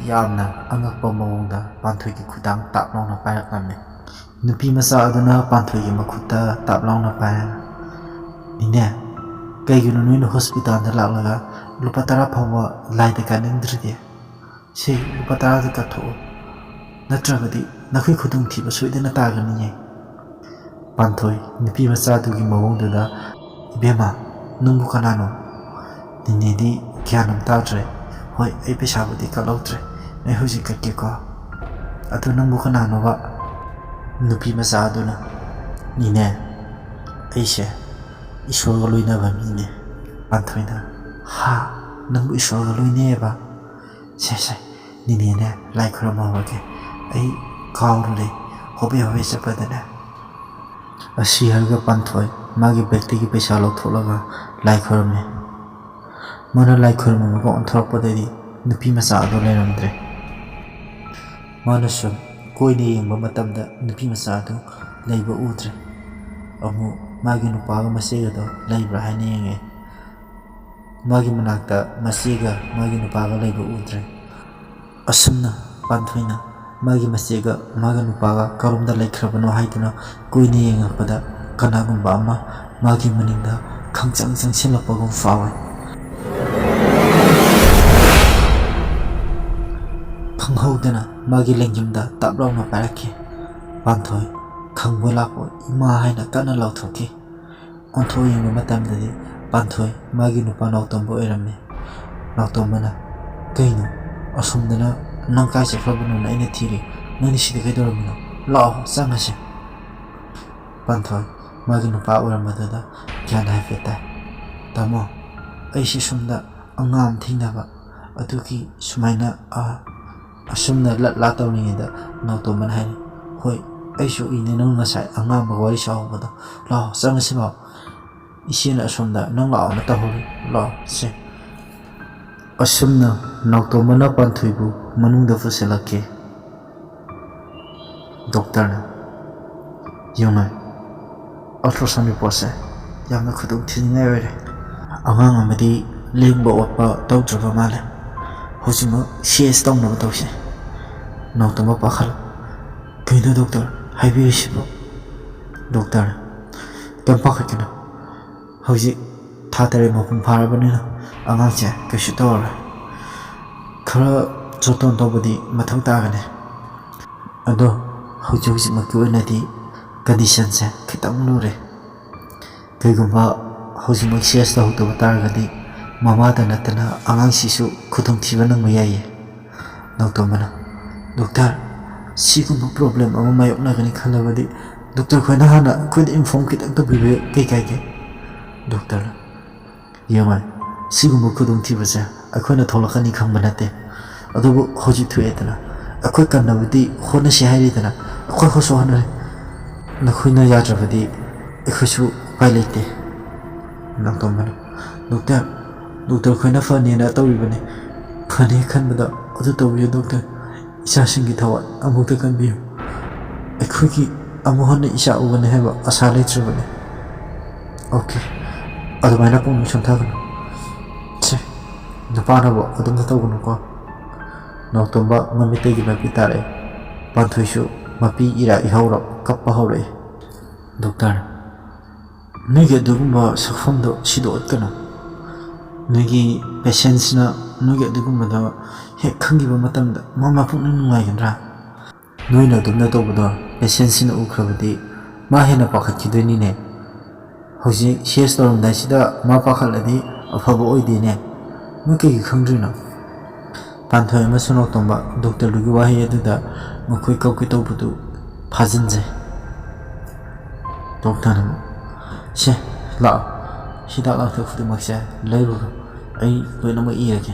ꯌꯥꯝꯅ ꯑꯉꯛꯄ ꯃꯑꯣꯡꯗ ꯄꯥꯟꯊꯣꯏꯒꯤ ꯈꯨꯗꯥꯡ ꯇꯥꯞ ꯂꯥꯎꯅ ꯄꯥꯏꯔꯛꯂꯝꯃꯤ꯫ ꯅꯨꯄꯤ ꯃꯆꯥ ꯑꯗꯨꯅ ꯄꯥꯟꯊꯣꯏꯒꯤ ꯃꯈꯨꯠꯇ ꯇꯥꯞ ꯂꯥꯎꯅ ꯄꯥꯏꯔꯒ, "ꯏꯅꯦ, ꯀꯩꯒꯤꯅꯣ ꯅꯣꯏꯅ ꯍꯣꯁꯄꯤꯇꯥꯜꯗ ꯂꯥꯛꯂꯒ ꯂꯨꯄꯥ ꯇꯔꯥ ꯐꯥꯎꯕ ꯂꯥꯏꯗ ꯀꯥꯅꯤꯡꯗ꯭ꯔꯤꯗꯤ? ꯁꯤ ꯂꯨꯄꯥ ꯇꯔꯥꯗ ꯀꯠꯊꯣꯛꯑꯣ, ꯅꯠꯇ꯭ꯔꯕꯗꯤ ꯅꯈꯣꯏ ꯈꯨꯗꯣꯡꯊꯤꯕ ꯁꯣꯏꯗꯅ ꯇꯥꯒꯅꯤꯌꯦ꯫" ꯄꯥꯟꯊꯣꯏ ꯅꯨꯄꯤ ꯃꯆꯥꯗꯨꯒꯤ ꯃꯑꯣꯡꯗꯨꯗ, "ꯏꯕꯦꯝꯃ, ꯅꯪꯕꯨ ꯀꯅꯥꯅꯣ? ꯅꯤꯅꯦꯗꯤ ꯒ꯭ꯌꯥꯟ ꯑꯃ ꯇꯥꯗ꯭ꯔꯦ꯫ ꯍꯣꯏ, ꯑꯩ ꯄꯩꯁꯥꯕꯨꯗꯤ ꯀꯠꯍꯧꯗ꯭ꯔꯦ, ꯑꯩ ꯍꯧꯖꯤꯛ ꯀꯠꯀꯦꯀꯣ꯫ ꯑꯗꯨ ꯅꯪꯕꯨ ꯀꯅꯥꯅꯣꯕ?" ꯅꯨꯄꯤ ꯃꯆꯥ ꯑꯗꯨꯅ, "ꯅꯤꯅꯦ, ꯑꯩꯁꯦ ꯏꯁꯣꯔꯒ ꯂꯣꯏꯅꯕ ꯃꯤꯅꯦ꯫" ꯄꯥꯟꯊꯣꯏꯅ, "ꯍꯥ? ꯅꯪꯕꯨ ꯏꯁꯣꯔꯒ ꯂꯣꯏꯅꯩꯌꯦꯕ? ꯁꯦ, ꯁꯦ, ꯅꯤꯅꯦꯅꯦ, ꯂꯥꯏ ꯈꯨꯔꯨꯝꯃꯨꯔꯒꯦ꯫ ꯑꯩ ꯀꯥꯎꯔꯨꯔꯦ, ꯍꯣꯕꯦ ꯍꯣꯕꯦ ꯆꯠꯄꯗꯅꯦ꯫" ꯑꯁꯤ ꯍꯥꯏꯔꯒ ꯄꯥꯟꯊꯣꯏ ꯃꯥꯒꯤ ꯕꯦꯛꯇꯒꯤ ꯄꯩꯁꯥ ꯂꯧꯊꯣꯛꯂꯒ ꯂꯥꯏ ꯈꯨꯔꯨꯝꯃꯤ꯫ ꯃꯥꯅ ꯂꯥꯏ ꯈꯨꯔꯨꯝꯃꯒ ꯑꯣꯟꯊꯣꯔꯛꯄꯗꯗꯤ ꯅꯨꯄꯤ ꯃꯆꯥ ꯑꯗꯨ ꯂꯩꯔꯝꯗ꯭ꯔꯦ꯫ ꯃꯥꯅ ꯁꯨꯝ ꯀꯣꯏꯅ ꯌꯦꯡꯕ ꯃꯇꯝꯗ ꯅꯨꯄꯤ ꯃꯆꯥ ꯑꯗꯨ ꯂꯩꯕ ꯎꯗ꯭ꯔꯦ꯫ ꯑꯃꯨꯛ ꯃꯥꯒꯤ ꯅꯨꯄꯥꯒ ꯃꯆꯦꯒꯗꯣ ꯂꯩꯕ꯭ꯔꯥ ꯍꯥꯏꯅ ꯌꯦꯡꯉꯦ꯫ ꯃꯥꯒꯤ ꯃꯅꯥꯛꯇ ꯃꯆꯦꯒ ꯃꯥꯒꯤ ꯅꯨꯄꯥꯒ ꯂꯩꯕ ꯎꯗ꯭ꯔꯦ꯫ ꯑꯁꯨꯝꯅ ꯄꯥꯟꯊꯣꯏꯅ ꯃꯥꯒꯤ ꯃꯆꯦꯒ ꯃꯥꯒꯤ ꯅꯨꯄꯥꯒ ꯀꯔꯣꯝꯗ ꯂꯩꯈ꯭ꯔꯕꯅꯣ ꯍꯥꯏꯗꯨꯅ ꯀꯨꯏꯅ ꯌꯦꯡꯉꯛꯄꯗ, ꯀꯅꯥꯒꯨꯝꯕ ꯑꯃ ꯃꯥꯒꯤ ꯃꯅꯤꯡꯗ ꯈꯪꯆꯪ ꯆꯪꯁꯤꯜꯂꯛꯄꯒꯨꯝ ꯐꯥꯎꯏ꯫ ꯈꯪꯍꯧꯗꯅ ꯃꯥꯒꯤ ꯂꯦꯡꯖꯨꯝꯗ ꯇꯞ ꯂꯥꯎꯅ ꯄꯥꯏꯔꯛꯈꯤ꯫ ꯄꯥꯟꯊꯣꯏ ꯈꯪꯕꯣꯏ ꯂꯥꯛꯄꯣꯏ "ꯏꯃꯥ" ꯍꯥꯏꯅ ꯀꯟꯅ ꯂꯥꯎꯊꯣꯛꯈꯤ꯫ ꯑꯣꯟꯊꯣꯛ ꯌꯦꯡꯕ ꯃꯇꯝꯗꯗꯤ ꯄꯥꯟꯊꯣꯏ ꯃꯥꯒꯤ ꯅꯨꯄꯥ ꯅꯥꯎꯇꯣꯝꯕ ꯑꯣꯏꯔꯝꯃꯤ꯫ ꯅꯥꯎꯇꯣꯝꯕꯅ, "ꯀꯩꯅꯣ? ꯑꯁꯣꯝꯗꯅ ꯅꯪ ꯀꯥꯏ ꯆꯠꯈ꯭ꯔꯕꯅꯣꯅ ꯑꯩꯅ ꯊꯤꯔꯤ꯫ ꯅꯪꯗꯤ ꯁꯤꯗ ꯀꯩꯗꯧꯔꯝꯃꯤꯅꯣ? ꯂꯥꯛꯑꯣ, ꯆꯪꯉꯁꯤ꯫" ꯄꯥꯟꯊꯣꯏ ꯃꯥꯒꯤ ꯅꯨꯄꯥ ꯑꯣꯏꯔꯝꯕꯗꯨꯗ ꯒ꯭ꯌꯥꯟ ꯍꯥꯏꯐꯦꯠ ꯇꯥꯏ꯫ "ꯇꯥꯃꯣ, ꯑꯩꯁꯤ ꯁꯣꯝꯗ ꯑꯉꯥꯡ ꯑꯃ ꯊꯦꯡꯅꯕ, ꯑꯗꯨꯒꯤ ꯁꯨꯃꯥꯏꯅ, ꯑ," ꯑꯁꯨꯝꯅ ꯂꯠ ꯂꯥ ꯇꯧꯔꯤꯉꯩꯗ ꯅꯥꯎꯇꯣꯝꯕꯅ ꯍꯥꯏꯔꯤ, "ꯍꯣꯏ, ꯑꯩꯁꯨ ꯎꯏꯅꯦ ꯅꯪ ꯉꯁꯥꯏ ꯑꯉꯥꯡ ꯑꯃꯒ ꯋꯥꯔꯤ ꯁꯥꯍꯧꯕꯗꯣ꯫ ꯂꯥꯛꯑꯣ, ꯆꯪꯉꯁꯤ ꯂꯥꯛꯑꯣ꯫ ꯏꯆꯦꯅ ꯑꯁꯣꯝꯗ ꯅꯪ ꯂꯥꯛꯑꯣꯅ ꯇꯧꯍꯧꯔꯤ꯫ ꯂꯥꯛꯑꯣ, ꯁꯦ꯫" ꯑꯁꯨꯝꯅ ꯅꯥꯎꯇꯣꯝꯕꯅ ꯄꯥꯟꯊꯣꯏꯕꯨ ꯃꯅꯨꯡꯗ ꯄꯨꯁꯤꯜꯂꯛꯈꯤ꯫ ꯗꯣꯛꯇꯔꯅ, "ꯌꯦꯡꯉꯣ, ultrasound reportꯁꯦ ꯌꯥꯝꯅ ꯈꯨꯗꯣꯡ ꯊꯤꯅꯤꯡꯉꯥꯏ ꯑꯣꯏꯔꯦ꯫ ꯑꯉꯥꯡ ꯑꯃꯗꯤ ꯂꯦꯡꯕ ꯑꯣꯠꯄ ꯇꯧꯗ꯭ꯔꯕ ꯃꯥꯜꯂꯦ꯫ ꯍꯧꯖꯤꯛꯃꯛ ꯁꯤ ꯑꯦꯁ ꯇꯧꯅꯕ ꯇꯧꯁꯦ꯫" ꯅꯥꯎꯇꯣꯝꯕ ꯄꯥꯈꯠꯂ, "ꯀꯩꯅꯣ ꯗꯣꯛꯇꯔ ꯍꯥꯏꯕꯤꯔꯤꯁꯤꯕꯣ?" ꯗꯣꯛꯇꯔꯅ, "ꯀꯩꯝ ꯄꯥꯈꯠꯀꯅꯨ꯫ ꯍꯧꯖꯤꯛ ꯊꯥ ꯇꯔꯦꯠ ꯃꯄꯨꯡ ꯐꯥꯔꯕꯅꯤꯅ ꯑꯉꯥꯡꯁꯦ ꯀꯩꯁꯨ ꯇꯧꯔꯔꯣꯏ꯫ ꯈꯔ ꯖꯣꯇꯣꯟ ꯇꯧꯕꯗꯤ ꯃꯊꯧ ꯇꯥꯒꯅꯤ꯫ ꯑꯗꯣ ꯍꯧꯖꯤꯛ ꯍꯧꯖꯤꯛꯃꯛꯀꯤ ꯑꯣꯏꯅꯗꯤ conditionꯁꯦ ꯈꯤꯇꯪ ꯂꯨꯔꯦ꯫ ꯀꯩꯒꯨꯝꯕ ꯍꯧꯖꯤꯛꯃꯛ ꯁꯤ ꯑꯦꯁ ꯇꯧꯍꯧꯗꯕ ꯇꯥꯔꯒꯗꯤ ꯃꯃꯥꯗ ꯅꯠꯇꯅ ꯑꯉꯥꯡꯁꯤꯁꯨ ꯈꯨꯗꯣꯡꯊꯤꯕ ꯅꯪꯕ ꯌꯥꯏꯌꯦ꯫" ꯅꯥꯎꯇꯣꯝꯕꯅ, "ꯗꯣꯛꯇꯔ, ꯁꯤꯒꯨꯝꯕ problem ꯑꯃ ꯃꯥꯌꯣꯛꯅꯒꯅꯤ ꯈꯜꯂꯕꯗꯤ ꯗꯣꯛꯇꯔ ꯈꯣꯏꯅ ꯍꯥꯟꯅ ꯑꯩꯈꯣꯏꯗ inform ꯈꯤꯇꯪ ꯇꯧꯕꯤꯕ ꯀꯩ ꯀꯥꯏꯒꯦ?" ꯗꯣꯛꯇꯔꯅ, "ꯌꯦꯡꯉꯣ, ꯁꯤꯒꯨꯝꯕ ꯈꯨꯗꯣꯡꯊꯤꯕꯁꯦ ꯑꯩꯈꯣꯏꯅ ꯊꯣꯛꯂꯛꯀꯅꯤ ꯈꯪꯕ ꯅꯠꯇꯦ꯫ ꯑꯗꯨꯕꯨ ꯍꯧꯖꯤꯛ ꯊꯣꯛꯑꯦꯗꯅ, ꯑꯩꯈꯣꯏ ꯀꯟꯅꯕꯗꯤ ꯍꯣꯠꯅꯁꯤ ꯍꯥꯏꯔꯤꯗꯅ, ꯑꯩꯈꯣꯏ ꯍꯣꯠꯁꯨ ꯍꯣꯠꯅꯔꯤ꯫ ꯅꯈꯣꯏꯅ ꯌꯥꯗ꯭ꯔꯕꯗꯤ ꯑꯩꯈꯣꯏꯁꯨ ꯎꯄꯥꯏ ꯂꯩꯇꯦ꯫" ꯅꯥꯎꯇꯣꯝꯕꯅ, "ꯗꯣꯛꯇꯔ, ꯗꯣꯛꯇꯔ ꯈꯣꯏꯅ ꯐꯅꯦꯅ ꯇꯧꯔꯤꯕꯅꯤ꯫ ꯐꯅꯤ ꯈꯟꯕꯗ ꯑꯗꯨ ꯇꯧꯕꯤꯌꯨ ꯗꯣꯛꯇꯔ꯫ ꯏꯆꯥꯁꯤꯡꯒꯤ ꯊꯋꯥꯏ ꯑꯃꯨꯛꯇ ꯀꯟꯕꯤꯌꯨ꯫ ꯑꯩꯈꯣꯏꯒꯤ ꯑꯃꯨꯛ ꯍꯟꯅ ꯏꯆꯥ ꯎꯒꯅꯤ ꯍꯥꯏꯕ ꯑꯁꯥ ꯂꯩꯇ꯭ꯔꯕꯅꯤ꯫ ꯑꯣꯀꯦ, ꯑꯗꯨꯃꯥꯏꯅ ꯄꯨꯛꯅꯤꯡ ꯁꯣꯟꯊꯒꯅꯨ꯫ ꯁꯦ, ꯅꯨꯄꯥꯅꯕꯨ ꯑꯗꯨꯝꯅ ꯇꯧꯒꯅꯨꯀꯣ꯫ ꯅꯥꯎꯇꯣꯝꯕ ꯃꯃꯤꯠꯇꯒꯤ ꯃꯄꯤ ꯇꯥꯔꯛꯑꯦ꯫ ꯄꯥꯟꯊꯣꯏꯁꯨ ꯃꯄꯤ ꯏꯔꯥ ꯏꯍꯧꯔ ꯀꯞꯄ ꯍꯧꯔꯛꯑꯦ꯫ ꯗꯣꯛꯇꯔ, ꯅꯣꯏꯒꯤ ꯑꯗꯨꯒꯨꯝꯕ ꯁꯛꯐꯝꯗꯣ ꯁꯤꯗ ꯎꯠꯀꯅꯨ꯫ ꯅꯣꯏꯒꯤ ꯄꯦꯁꯦꯟꯁꯅ ꯅꯣꯏꯒꯤ ꯑꯗꯨꯒꯨꯝꯕꯗꯣ ꯍꯦꯛ ꯈꯪꯈꯤꯕ ꯃꯇꯝꯗ ꯃꯥ ꯃꯄꯨꯛꯅꯤꯡ ꯅꯨꯡꯉꯥꯏꯒꯗ꯭ꯔꯥ? ꯅꯣꯏꯅ ꯑꯗꯨꯝꯅ ꯇꯧꯕꯗꯣ ꯄꯦꯁꯦꯟꯁꯤꯅ ꯎꯈ꯭ꯔꯕꯗꯤ ꯃꯥ ꯍꯦꯟꯅ ꯄꯥꯈꯠꯈꯤꯗꯣꯏꯅꯤꯅꯦ꯫ ꯍꯧꯖꯤꯛ ꯁꯤ ꯑꯦꯁ ꯇꯧꯔꯝꯗꯥꯏꯁꯤꯗ ꯃꯥ ꯄꯥꯈꯠꯂꯗꯤ ꯑꯐꯕ ꯑꯣꯏꯗꯦꯅꯦ꯫ ꯅꯣꯏ ꯀꯩꯒꯤ ꯈꯪꯗ꯭ꯔꯤꯅꯣ? ꯄꯥꯟꯊꯣꯏ ꯑꯃꯁꯨꯡ ꯅꯥꯎꯇꯣꯝꯕ ꯗꯣꯛꯇꯔꯗꯨꯒꯤ ꯋꯥꯍꯩ ꯑꯗꯨꯗ ꯃꯈꯣꯏ ꯀꯞꯀꯦ ꯇꯧꯕꯗꯨ ꯐꯥꯖꯤꯟꯖꯩ꯫ ꯗꯣꯛꯇꯔꯅ ꯑꯃꯨꯛ, "ꯁꯦ, ꯂꯥꯛꯑꯣ, ꯍꯤꯗꯥꯛ ꯂꯥꯡꯊꯛ ꯈꯨꯗꯤꯡꯃꯛꯁꯦ ꯂꯩꯔꯨꯔꯣ, ꯑꯩ ꯂꯣꯏꯅꯃꯛ ꯏꯔꯒꯦ"꯫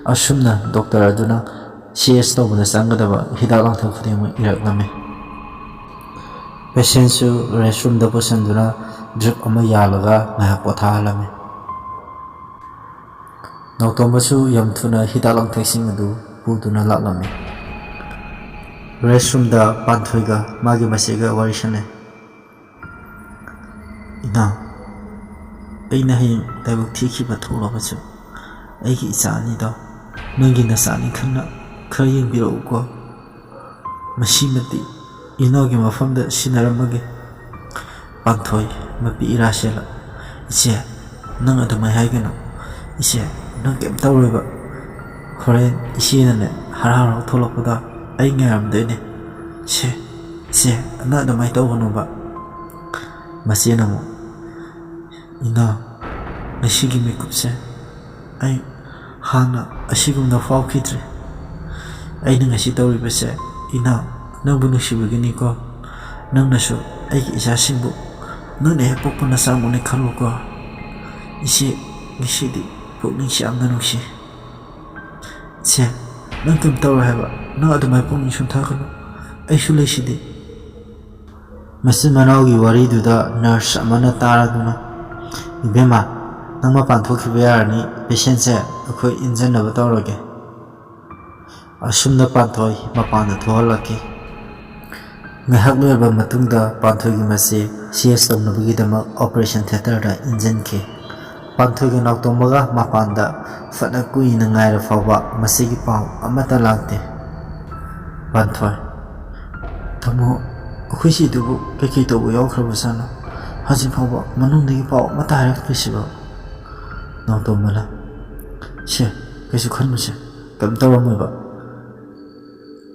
ꯑꯁꯨꯝꯅ ꯗꯣꯛꯇꯔ ꯑꯗꯨꯅ ꯁꯤ ꯑꯦꯁ ꯇꯧꯕꯗ ꯆꯪꯒꯗꯕ ꯍꯤꯗꯥꯛ ꯂꯥꯡꯊꯛ ꯈꯨꯗꯤꯡꯃꯛ ꯏꯔꯛꯂꯝꯃꯤ꯫ ꯄꯦꯁꯦꯟꯁꯨ ꯔꯦꯁꯔꯨꯝꯗ ꯄꯨꯁꯤꯟꯗꯨꯅ ꯗ꯭ꯔꯤꯞ ꯑꯃ ꯌꯥꯜꯂꯒ ꯉꯥꯏꯍꯥꯛ ꯄꯣꯊꯥꯍꯜꯂꯝꯃꯤ꯫ ꯅꯥꯎꯇꯣꯝꯕꯁꯨ ꯌꯥꯝ ꯊꯨꯅ ꯍꯤꯗꯥꯛ ꯂꯥꯡꯊꯛꯁꯤꯡ ꯑꯗꯨ ꯄꯨꯗꯨꯅ ꯂꯥꯛꯂꯝꯃꯤ꯫ ꯔꯦꯁꯔꯨꯝꯗ ꯄꯥꯟꯊꯣꯏꯒ ꯃꯥꯒꯤ ꯃꯆꯦꯒ ꯋꯥꯔꯤ ꯁꯥꯟꯅꯩ꯫ "ꯏꯅꯥꯎ, ꯑꯩꯅ ꯍꯌꯦꯡ ꯂꯥꯏꯕꯛ ꯊꯤꯈꯤꯕ ꯊꯣꯛꯂꯕꯁꯨ ꯑꯩꯒꯤ ꯏꯆꯥ ꯑꯅꯤꯗꯣ ꯅꯪꯒꯤ ꯅꯆꯥꯅꯤ ꯈꯟꯅ ꯈꯔ ꯌꯦꯡꯕꯤꯔꯛꯎꯀꯣ꯫ ꯃꯁꯤꯃꯗꯤ ꯏꯅꯥꯎꯒꯤ ꯃꯐꯝꯗ ꯁꯤꯟꯅꯔꯝꯃꯒꯦ"꯫ ꯄꯥꯟꯊꯣꯏ ꯃꯄꯤ ꯏꯔꯥ ꯁꯦꯜꯂ, "ꯏꯆꯦ, ꯅꯪ ꯑꯗꯨꯃꯥꯏ ꯍꯥꯏꯒꯅꯨ꯫ ꯏꯆꯦ, ꯅꯪ ꯀꯩꯝ ꯇꯧꯔꯣꯏꯕ꯫ ꯍꯣꯔꯦꯟ ꯏꯆꯦꯅꯅꯦ ꯍꯔꯥꯎ ꯍꯔꯥꯎ ꯊꯣꯛꯂꯛꯄꯗ ꯑꯩ ꯉꯥꯏꯔꯝꯗꯣꯏꯅꯦ꯫ ꯁꯦ, ꯏꯆꯦ, ꯅꯪ ꯑꯗꯨꯃꯥꯏꯅ ꯇꯧꯒꯅꯣꯕ"꯫ ꯃꯆꯦꯅ ꯑꯃꯨꯛ, "ꯏꯅꯥꯎ, ꯉꯁꯤꯒꯤ ꯃꯤꯀꯨꯞꯁꯦ ꯑꯩ ꯍꯥꯟꯅ ꯑꯁꯤꯒꯨꯝꯅ ꯐꯥꯎꯈꯤꯗ꯭ꯔꯤ꯫ ꯑꯩꯅ ꯉꯁꯤ ꯇꯧꯔꯤꯕꯁꯦ, ꯏꯅꯥꯎ, ꯅꯪꯕꯨ ꯅꯨꯡꯁꯤꯕꯒꯤꯅꯤꯀꯣ꯫ ꯅꯪꯅꯁꯨ ꯑꯩꯒꯤ ꯏꯆꯥꯁꯤꯡꯕꯨ ꯅꯪꯅ ꯍꯦꯛ ꯄꯣꯛꯄ ꯅꯆꯥꯃꯛꯅꯤ ꯈꯜꯂꯨꯀꯣ꯫ ꯏꯆꯦ, ꯉꯁꯤꯗꯤ ꯄꯨꯛꯅꯤꯡꯁꯤ ꯌꯥꯝꯅ ꯅꯨꯡꯁꯤ꯫ ꯁꯦ, ꯅꯪ ꯀꯩꯝ ꯇꯧꯔꯣꯏ ꯍꯥꯏꯕ, ꯅꯪ ꯑꯗꯨꯃꯥꯏꯅ ꯄꯨꯛꯅꯤꯡ ꯁꯣꯟꯊꯒꯅꯨ, ꯑꯩꯁꯨ ꯂꯩꯁꯤꯗꯤ"꯫ ꯃꯆꯤꯟ ꯃꯅꯥꯎꯒꯤ ꯋꯥꯔꯤꯗꯨꯗ ꯅꯔꯁ ꯑꯃꯅ ꯇꯥꯔꯗꯨꯅ, "ꯏꯕꯦꯝꯃ, "ꯅꯪ ꯃꯄꯥꯟ ꯊꯣꯛꯈꯤꯕ ꯌꯥꯔꯅꯤ, patientꯁꯦ ꯑꯩꯈꯣꯏ ꯏꯟꯖꯟꯅꯕ ꯇꯧꯔꯒꯦ꯫" ꯑꯁꯨꯝꯅ ꯄꯥꯟꯊꯣꯏ ꯃꯄꯥꯟꯗ ꯊꯣꯛꯍꯜꯂꯛꯈꯤ꯫ ꯉꯥꯏꯍꯥꯛ ꯂꯩꯔꯕ ꯃꯇꯨꯡꯗ ꯄꯥꯟꯊꯣꯏꯒꯤ ꯃꯆꯦ ꯁꯤ ꯑꯦꯁ ꯇꯧꯅꯕꯒꯤꯗꯃꯛ operation theatreꯗ ꯏꯟꯖꯟꯈꯤ꯫ ꯄꯥꯟꯊꯣꯏꯒ ꯅꯥꯎꯇꯣꯝꯕꯒ ꯃꯄꯥꯟꯗ ꯐꯅ ꯀꯨꯏꯅ ꯉꯥꯏꯔ ꯐꯥꯎꯕ ꯃꯆꯦꯒꯤ ꯄꯥꯎ ꯑꯃꯠꯇ ꯂꯥꯛꯇꯦ꯫ ꯄꯥꯟꯊꯣꯏ, "ꯇꯥꯃꯣ, ꯑꯩꯈꯣꯏ ꯆꯦꯗꯨꯕꯨ ꯀꯩꯀꯩ ꯇꯧꯕ ꯌꯥꯎꯈ꯭ꯔꯕꯖꯥꯠꯅꯣ? ꯍꯧꯖꯤꯛ ꯐꯥꯎꯕ ꯃꯅꯨꯡꯗꯒꯤ ꯄꯥꯎ ꯑꯃꯠꯇ ꯍꯥꯏꯔꯛꯇ꯭ꯔꯤꯁꯤꯕꯣ?" ꯅꯥꯎꯇꯣꯝꯕꯅ, "ꯁꯦ, ꯀꯩꯁꯨ ꯈꯟꯅꯨꯁꯦ, ꯀꯩꯝ ꯇꯧꯔꯝꯃꯣꯏꯕ꯫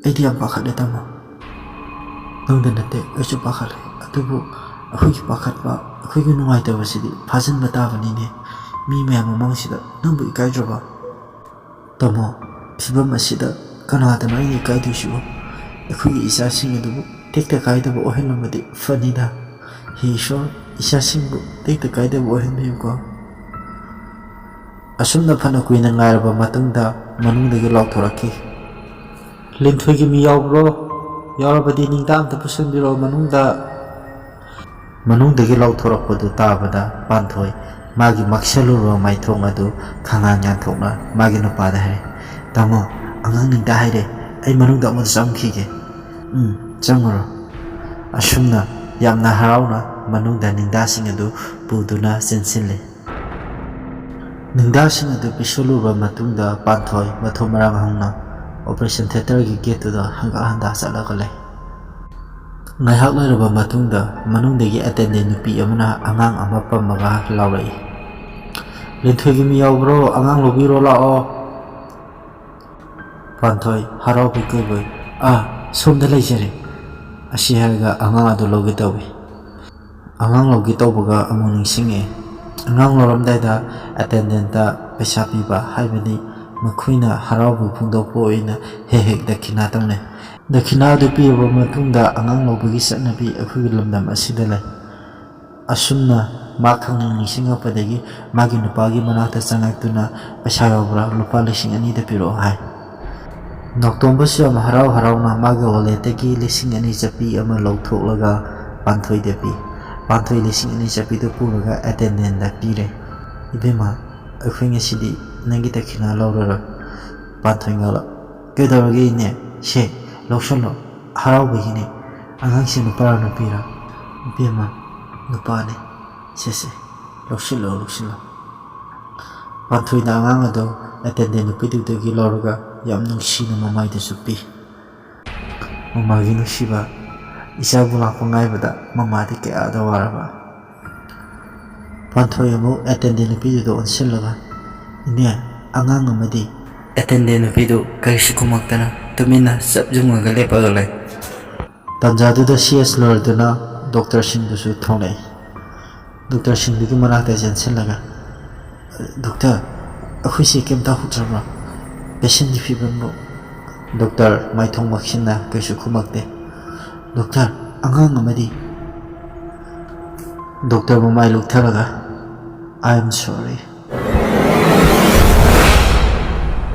ꯑꯩꯗꯤ ꯌꯥꯝ ꯄꯥꯈꯠꯂꯦ, ꯇꯥꯃꯣ꯫" "ꯅꯪꯗ ꯅꯠꯇꯦ, ꯑꯩꯁꯨ ꯄꯥꯈꯠꯂꯦ꯫ ꯑꯗꯨꯕꯨ ꯑꯩꯈꯣꯏꯒꯤ ꯄꯥꯈꯠꯄ, ꯑꯩꯈꯣꯏꯒꯤ ꯅꯨꯡꯉꯥꯏꯇꯕꯁꯤꯗꯤ ꯐꯥꯖꯤꯟꯕ ꯇꯥꯕꯅꯤꯅꯦ꯫ ꯃꯤ ꯃꯌꯥꯝ ꯃꯃꯥꯡꯁꯤꯗ ꯅꯪꯕꯨ ꯏꯀꯥꯏꯗ꯭ꯔꯕ?" "ꯇꯥꯃꯣ, ꯐꯤꯕꯝ ꯑꯁꯤꯗ ꯀꯅꯥꯗꯅꯣ ꯑꯩꯅ ꯏꯀꯥꯏꯗꯣꯏꯁꯤꯕꯣ? ꯑꯩꯈꯣꯏꯒꯤ ꯏꯆꯥꯁꯤꯡ ꯑꯗꯨꯕꯨ ꯇꯦꯛꯇ ꯀꯥꯏꯗꯕ ꯑꯣꯏꯍꯜꯂꯝꯃꯗꯤ ꯐꯅꯤꯗ꯫ ꯍꯦ ꯏꯁꯣꯔ, ꯏꯆꯥꯁꯤꯡꯕꯨ ꯇꯦꯛꯇ ꯀꯥꯏꯗꯕ ꯑꯣꯏꯍꯟꯕꯤꯌꯨꯀꯣ꯫" ꯑꯁꯨꯝꯅ ꯐꯅ ꯀꯨꯏꯅ ꯉꯥꯏꯔꯕ ꯃꯇꯨꯡꯗ ꯃꯅꯨꯡꯗꯒꯤ ꯂꯥꯎꯊꯣꯔꯛꯈꯤ, "ꯂꯤꯟꯊꯣꯏꯒꯤ ꯃꯤ ꯌꯥꯎꯕ꯭ꯔꯣ? ꯌꯥꯎꯔꯕꯗꯤ ꯅꯤꯡꯗꯥ ꯑꯝꯇ ꯄꯨꯁꯤꯟꯕꯤꯔꯛꯑꯣ ꯃꯅꯨꯡꯗ꯫" ꯃꯅꯨꯡꯗꯒꯤ ꯂꯥꯎꯊꯣꯔꯛꯄꯗꯨ ꯇꯥꯕꯗ ꯄꯥꯟꯊꯣꯏ ꯃꯥꯒꯤ ꯃꯛꯁꯜꯂꯨꯔꯕ ꯃꯥꯏꯊꯣꯡ ꯑꯗꯨ ꯈꯪꯉꯥꯟ ꯌꯥꯟꯊꯣꯛꯅ ꯃꯥꯒꯤ ꯅꯨꯄꯥꯗ ꯍꯥꯏꯔꯦ, "ꯇꯥꯃꯣ, ꯑꯉꯥꯡ ꯅꯤꯡꯗꯥ ꯍꯥꯏꯔꯦ, ꯑꯩ ꯃꯅꯨꯡꯗ ꯑꯃꯨꯛꯇ ꯆꯪꯈꯤꯒꯦ꯫" "ꯎꯝ, ꯆꯪꯉꯨꯔꯣ꯫" ꯑꯁꯨꯝꯅ ꯌꯥꯝꯅ ꯍꯔꯥꯎꯅ ꯃꯅꯨꯡꯗ ꯅꯤꯡꯗꯥꯁꯤꯡ ꯑꯗꯨ ꯄꯨꯗꯨꯅ ꯆꯦꯟꯁꯤꯜꯂꯦ꯫ ꯅꯤꯡꯗꯥꯁꯤꯡ ꯑꯗꯨ ꯄꯤꯁꯜꯂꯨꯔꯕ ꯃꯇꯨꯡꯗ ꯄꯥꯟꯊꯣꯏ ꯃꯊꯣꯡ ꯃꯔꯥꯡ ꯍꯧꯅ operation theatreꯒꯤ gateꯇꯨꯗ ꯍꯪꯒꯠ ꯍꯟꯗꯥ ꯆꯠꯂꯒ ꯂꯩ꯫ ꯉꯥꯏꯍꯥꯛ ꯂꯩꯔꯕ ꯃꯇꯨꯡꯗ ꯃꯅꯨꯡꯗꯒꯤ attendant ꯅꯨꯄꯤ ꯑꯃꯅ ꯑꯉꯥꯡ ꯑꯃ ꯄꯝꯃꯒ ꯂꯥꯎꯔꯛꯏ, "ꯂꯤꯟꯊꯣꯏꯒꯤ ꯃꯤ ꯌꯥꯎꯕ꯭ꯔꯣ? ꯑꯉꯥꯡ ꯂꯧꯕꯤꯔꯣ ꯂꯥꯛꯑꯣ꯫" ꯄꯥꯟꯊꯣꯏ ꯍꯔꯥꯎꯕꯣꯏ ꯀꯩꯕꯣꯏ, "ꯑꯥ, ꯁꯣꯝꯗ ꯂꯩꯖꯔꯦ" ꯑꯁꯤ ꯍꯥꯏꯔꯒ ꯑꯉꯥꯡ ꯑꯗꯨ ꯂꯧꯒꯦ ꯇꯧꯏ꯫ ꯑꯉꯥꯡ ꯂꯧꯒꯦ ꯇꯧꯕꯒ ꯑꯃꯨꯛ ꯅꯤꯡꯁꯤꯡꯉꯛꯑꯦ꯫ ꯑꯉꯥꯡ ꯂꯧꯔꯝꯗꯥꯏꯗ attendantꯇ ꯄꯩꯁꯥ ꯄꯤꯕ, ꯍꯥꯏꯕꯗꯤ ꯃꯈꯣꯏꯅ ꯍꯔꯥꯎꯕ ꯐꯣꯡꯗꯣꯛꯄ ꯑꯣꯏꯅ ꯍꯦꯛ ꯍꯦꯛ ꯗꯈꯤꯅꯥ ꯇꯧꯅꯩ꯫ ꯗꯈꯤꯅꯥ ꯑꯗꯨ ꯄꯤꯔꯕ ꯃꯇꯨꯡꯗ ꯑꯉꯥꯡ ꯂꯧꯕꯒꯤ ꯆꯠꯅꯕꯤ ꯑꯩꯈꯣꯏꯒꯤ ꯂꯝꯗꯝ ꯑꯁꯤꯗ ꯂꯩ꯫ ꯑꯁꯨꯝꯅ ꯃꯥ ꯈꯪꯅꯤꯡ ꯅꯤꯡꯁꯤꯡꯉꯛꯄꯗꯒꯤ ꯃꯥꯒꯤ ꯅꯨꯄꯥꯒꯤ ꯃꯅꯥꯛꯇ ꯆꯪꯉꯛꯇꯨꯅ, "ꯄꯩꯁꯥ ꯌꯥꯎꯕ꯭ꯔꯥ? ꯂꯨꯄꯥ ꯂꯤꯁꯤꯡ ꯑꯅꯤꯗ ꯄꯤꯔꯛꯑꯣ" ꯍꯥꯏ꯫ ꯅꯥꯎꯇꯣꯝꯕꯁꯨ ꯌꯥꯝ ꯍꯔꯥꯎ ꯍꯔꯥꯎꯅ ꯃꯥꯒꯤ walletꯇꯒꯤ ꯂꯤꯁꯤꯡ ꯑꯅꯤ ꯆꯠꯄꯤ ꯑꯃ ꯂꯧꯊꯣꯛꯂꯒ ꯄꯥꯟꯊꯣꯏꯗ ꯄꯤ꯫ ꯄꯥꯟꯊꯣꯏ ꯂꯤꯁꯤꯡ ꯑꯅꯤ ꯆꯠꯄꯤꯗꯨ ꯄꯨꯔꯒ attendantꯗ ꯄꯤꯔꯦ꯫ "ꯏꯕꯦꯝꯃ, ꯑꯩꯈꯣꯏ ꯉꯁꯤꯗꯤ ꯅꯪꯒꯤ ꯗꯈꯤꯅꯥ ꯂꯧꯔꯔꯣꯏ꯫" ꯄꯥꯟꯊꯣꯏ ꯉꯛꯂꯛ, "ꯀꯩꯗꯧꯔꯒꯦ ꯏꯅꯦ? ꯁꯦ, ꯂꯧꯁꯜꯂꯣ, ꯍꯔꯥꯎꯕꯒꯤꯅꯦ꯫ ꯑꯉꯥꯡꯁꯦ ꯅꯨꯄꯥꯔ ꯅꯨꯄꯤꯔ?" "ꯏꯕꯦꯝꯃ, ꯅꯨꯄꯥꯅꯦ꯫ ꯁꯦ, ꯁꯦ, ꯂꯧꯁꯤꯜꯂꯣ, ꯂꯧꯁꯤꯜꯂꯣ꯫" ꯄꯥꯟꯊꯣꯏꯅ ꯑꯉꯥꯡ ꯑꯗꯨ ꯑꯦꯇꯦꯟꯗꯦꯟ ꯅꯨꯄꯤꯗꯨꯗꯒꯤ ꯂꯧꯔꯒ ꯌꯥꯝ ꯅꯨꯡꯁꯤꯅ ꯃꯃꯥꯏꯗꯁꯨ ꯄꯤ꯫ ꯃꯃꯥꯒꯤ ꯅꯨꯡꯁꯤꯕ, ꯏꯆꯥꯕꯨ ꯂꯥꯛꯄ ꯉꯥꯏꯕꯗ ꯃꯃꯥꯗꯤ ꯀꯌꯥꯗ ꯋꯥꯔꯕ꯫ ꯄꯥꯟꯊꯣꯏ ꯑꯃꯨꯛ ꯑꯦꯇꯦꯟꯗꯦꯟ ꯅꯨꯄꯤꯗꯨꯗ ꯑꯣꯟꯁꯤꯜꯂꯒ, "ꯏꯅꯦ, ꯑꯉꯥꯡ ꯑꯃꯗꯤ?" ꯑꯦꯇꯦꯟꯗꯦꯟ ꯅꯨꯄꯤꯗꯨ ꯀꯔꯤꯁꯨ ꯈꯨꯝꯃꯛꯇꯅ ꯇꯨꯃꯤꯟꯅ ꯆꯞ ꯌꯨꯡꯉꯒ ꯂꯦꯞꯄꯒ ꯂꯩ꯫ ꯇꯥꯟꯖꯥꯗꯨꯗ ꯁꯤ ꯑꯦꯁ ꯂꯣꯏꯔꯗꯨꯅ ꯗꯣꯛꯇꯔꯁꯤꯡꯗꯨꯁꯨ ꯊꯣꯛꯂꯛꯏ꯫ ꯗꯣꯛꯇꯔꯁꯤꯡꯗꯨꯒꯤ ꯃꯅꯥꯛꯇ ꯆꯦꯟꯁꯤꯜꯂꯒ, "ꯗꯣꯛꯇꯔ, ꯑꯩꯈꯣꯏꯁꯦ ꯀꯩꯝ ꯇꯧꯍꯧꯗ꯭ꯔꯕ꯭ꯔꯣ? ꯄꯦꯁꯦꯟꯒꯤ ꯐꯤꯕꯝꯕꯨ?" ꯗꯣꯛꯇꯔ ꯃꯥꯏꯊꯣꯡ ꯃꯛꯁꯤꯟꯅ ꯀꯩꯁꯨ ꯈꯨꯝꯃꯛꯇꯦ꯫ "ꯗꯣꯛꯇꯔ, ꯑꯉꯥꯡ ꯑꯃꯗꯤ?" ꯗꯣꯛꯇꯔ ꯃꯃꯥꯏ ꯂꯨꯛꯊꯔꯒ, "I am sorry꯫"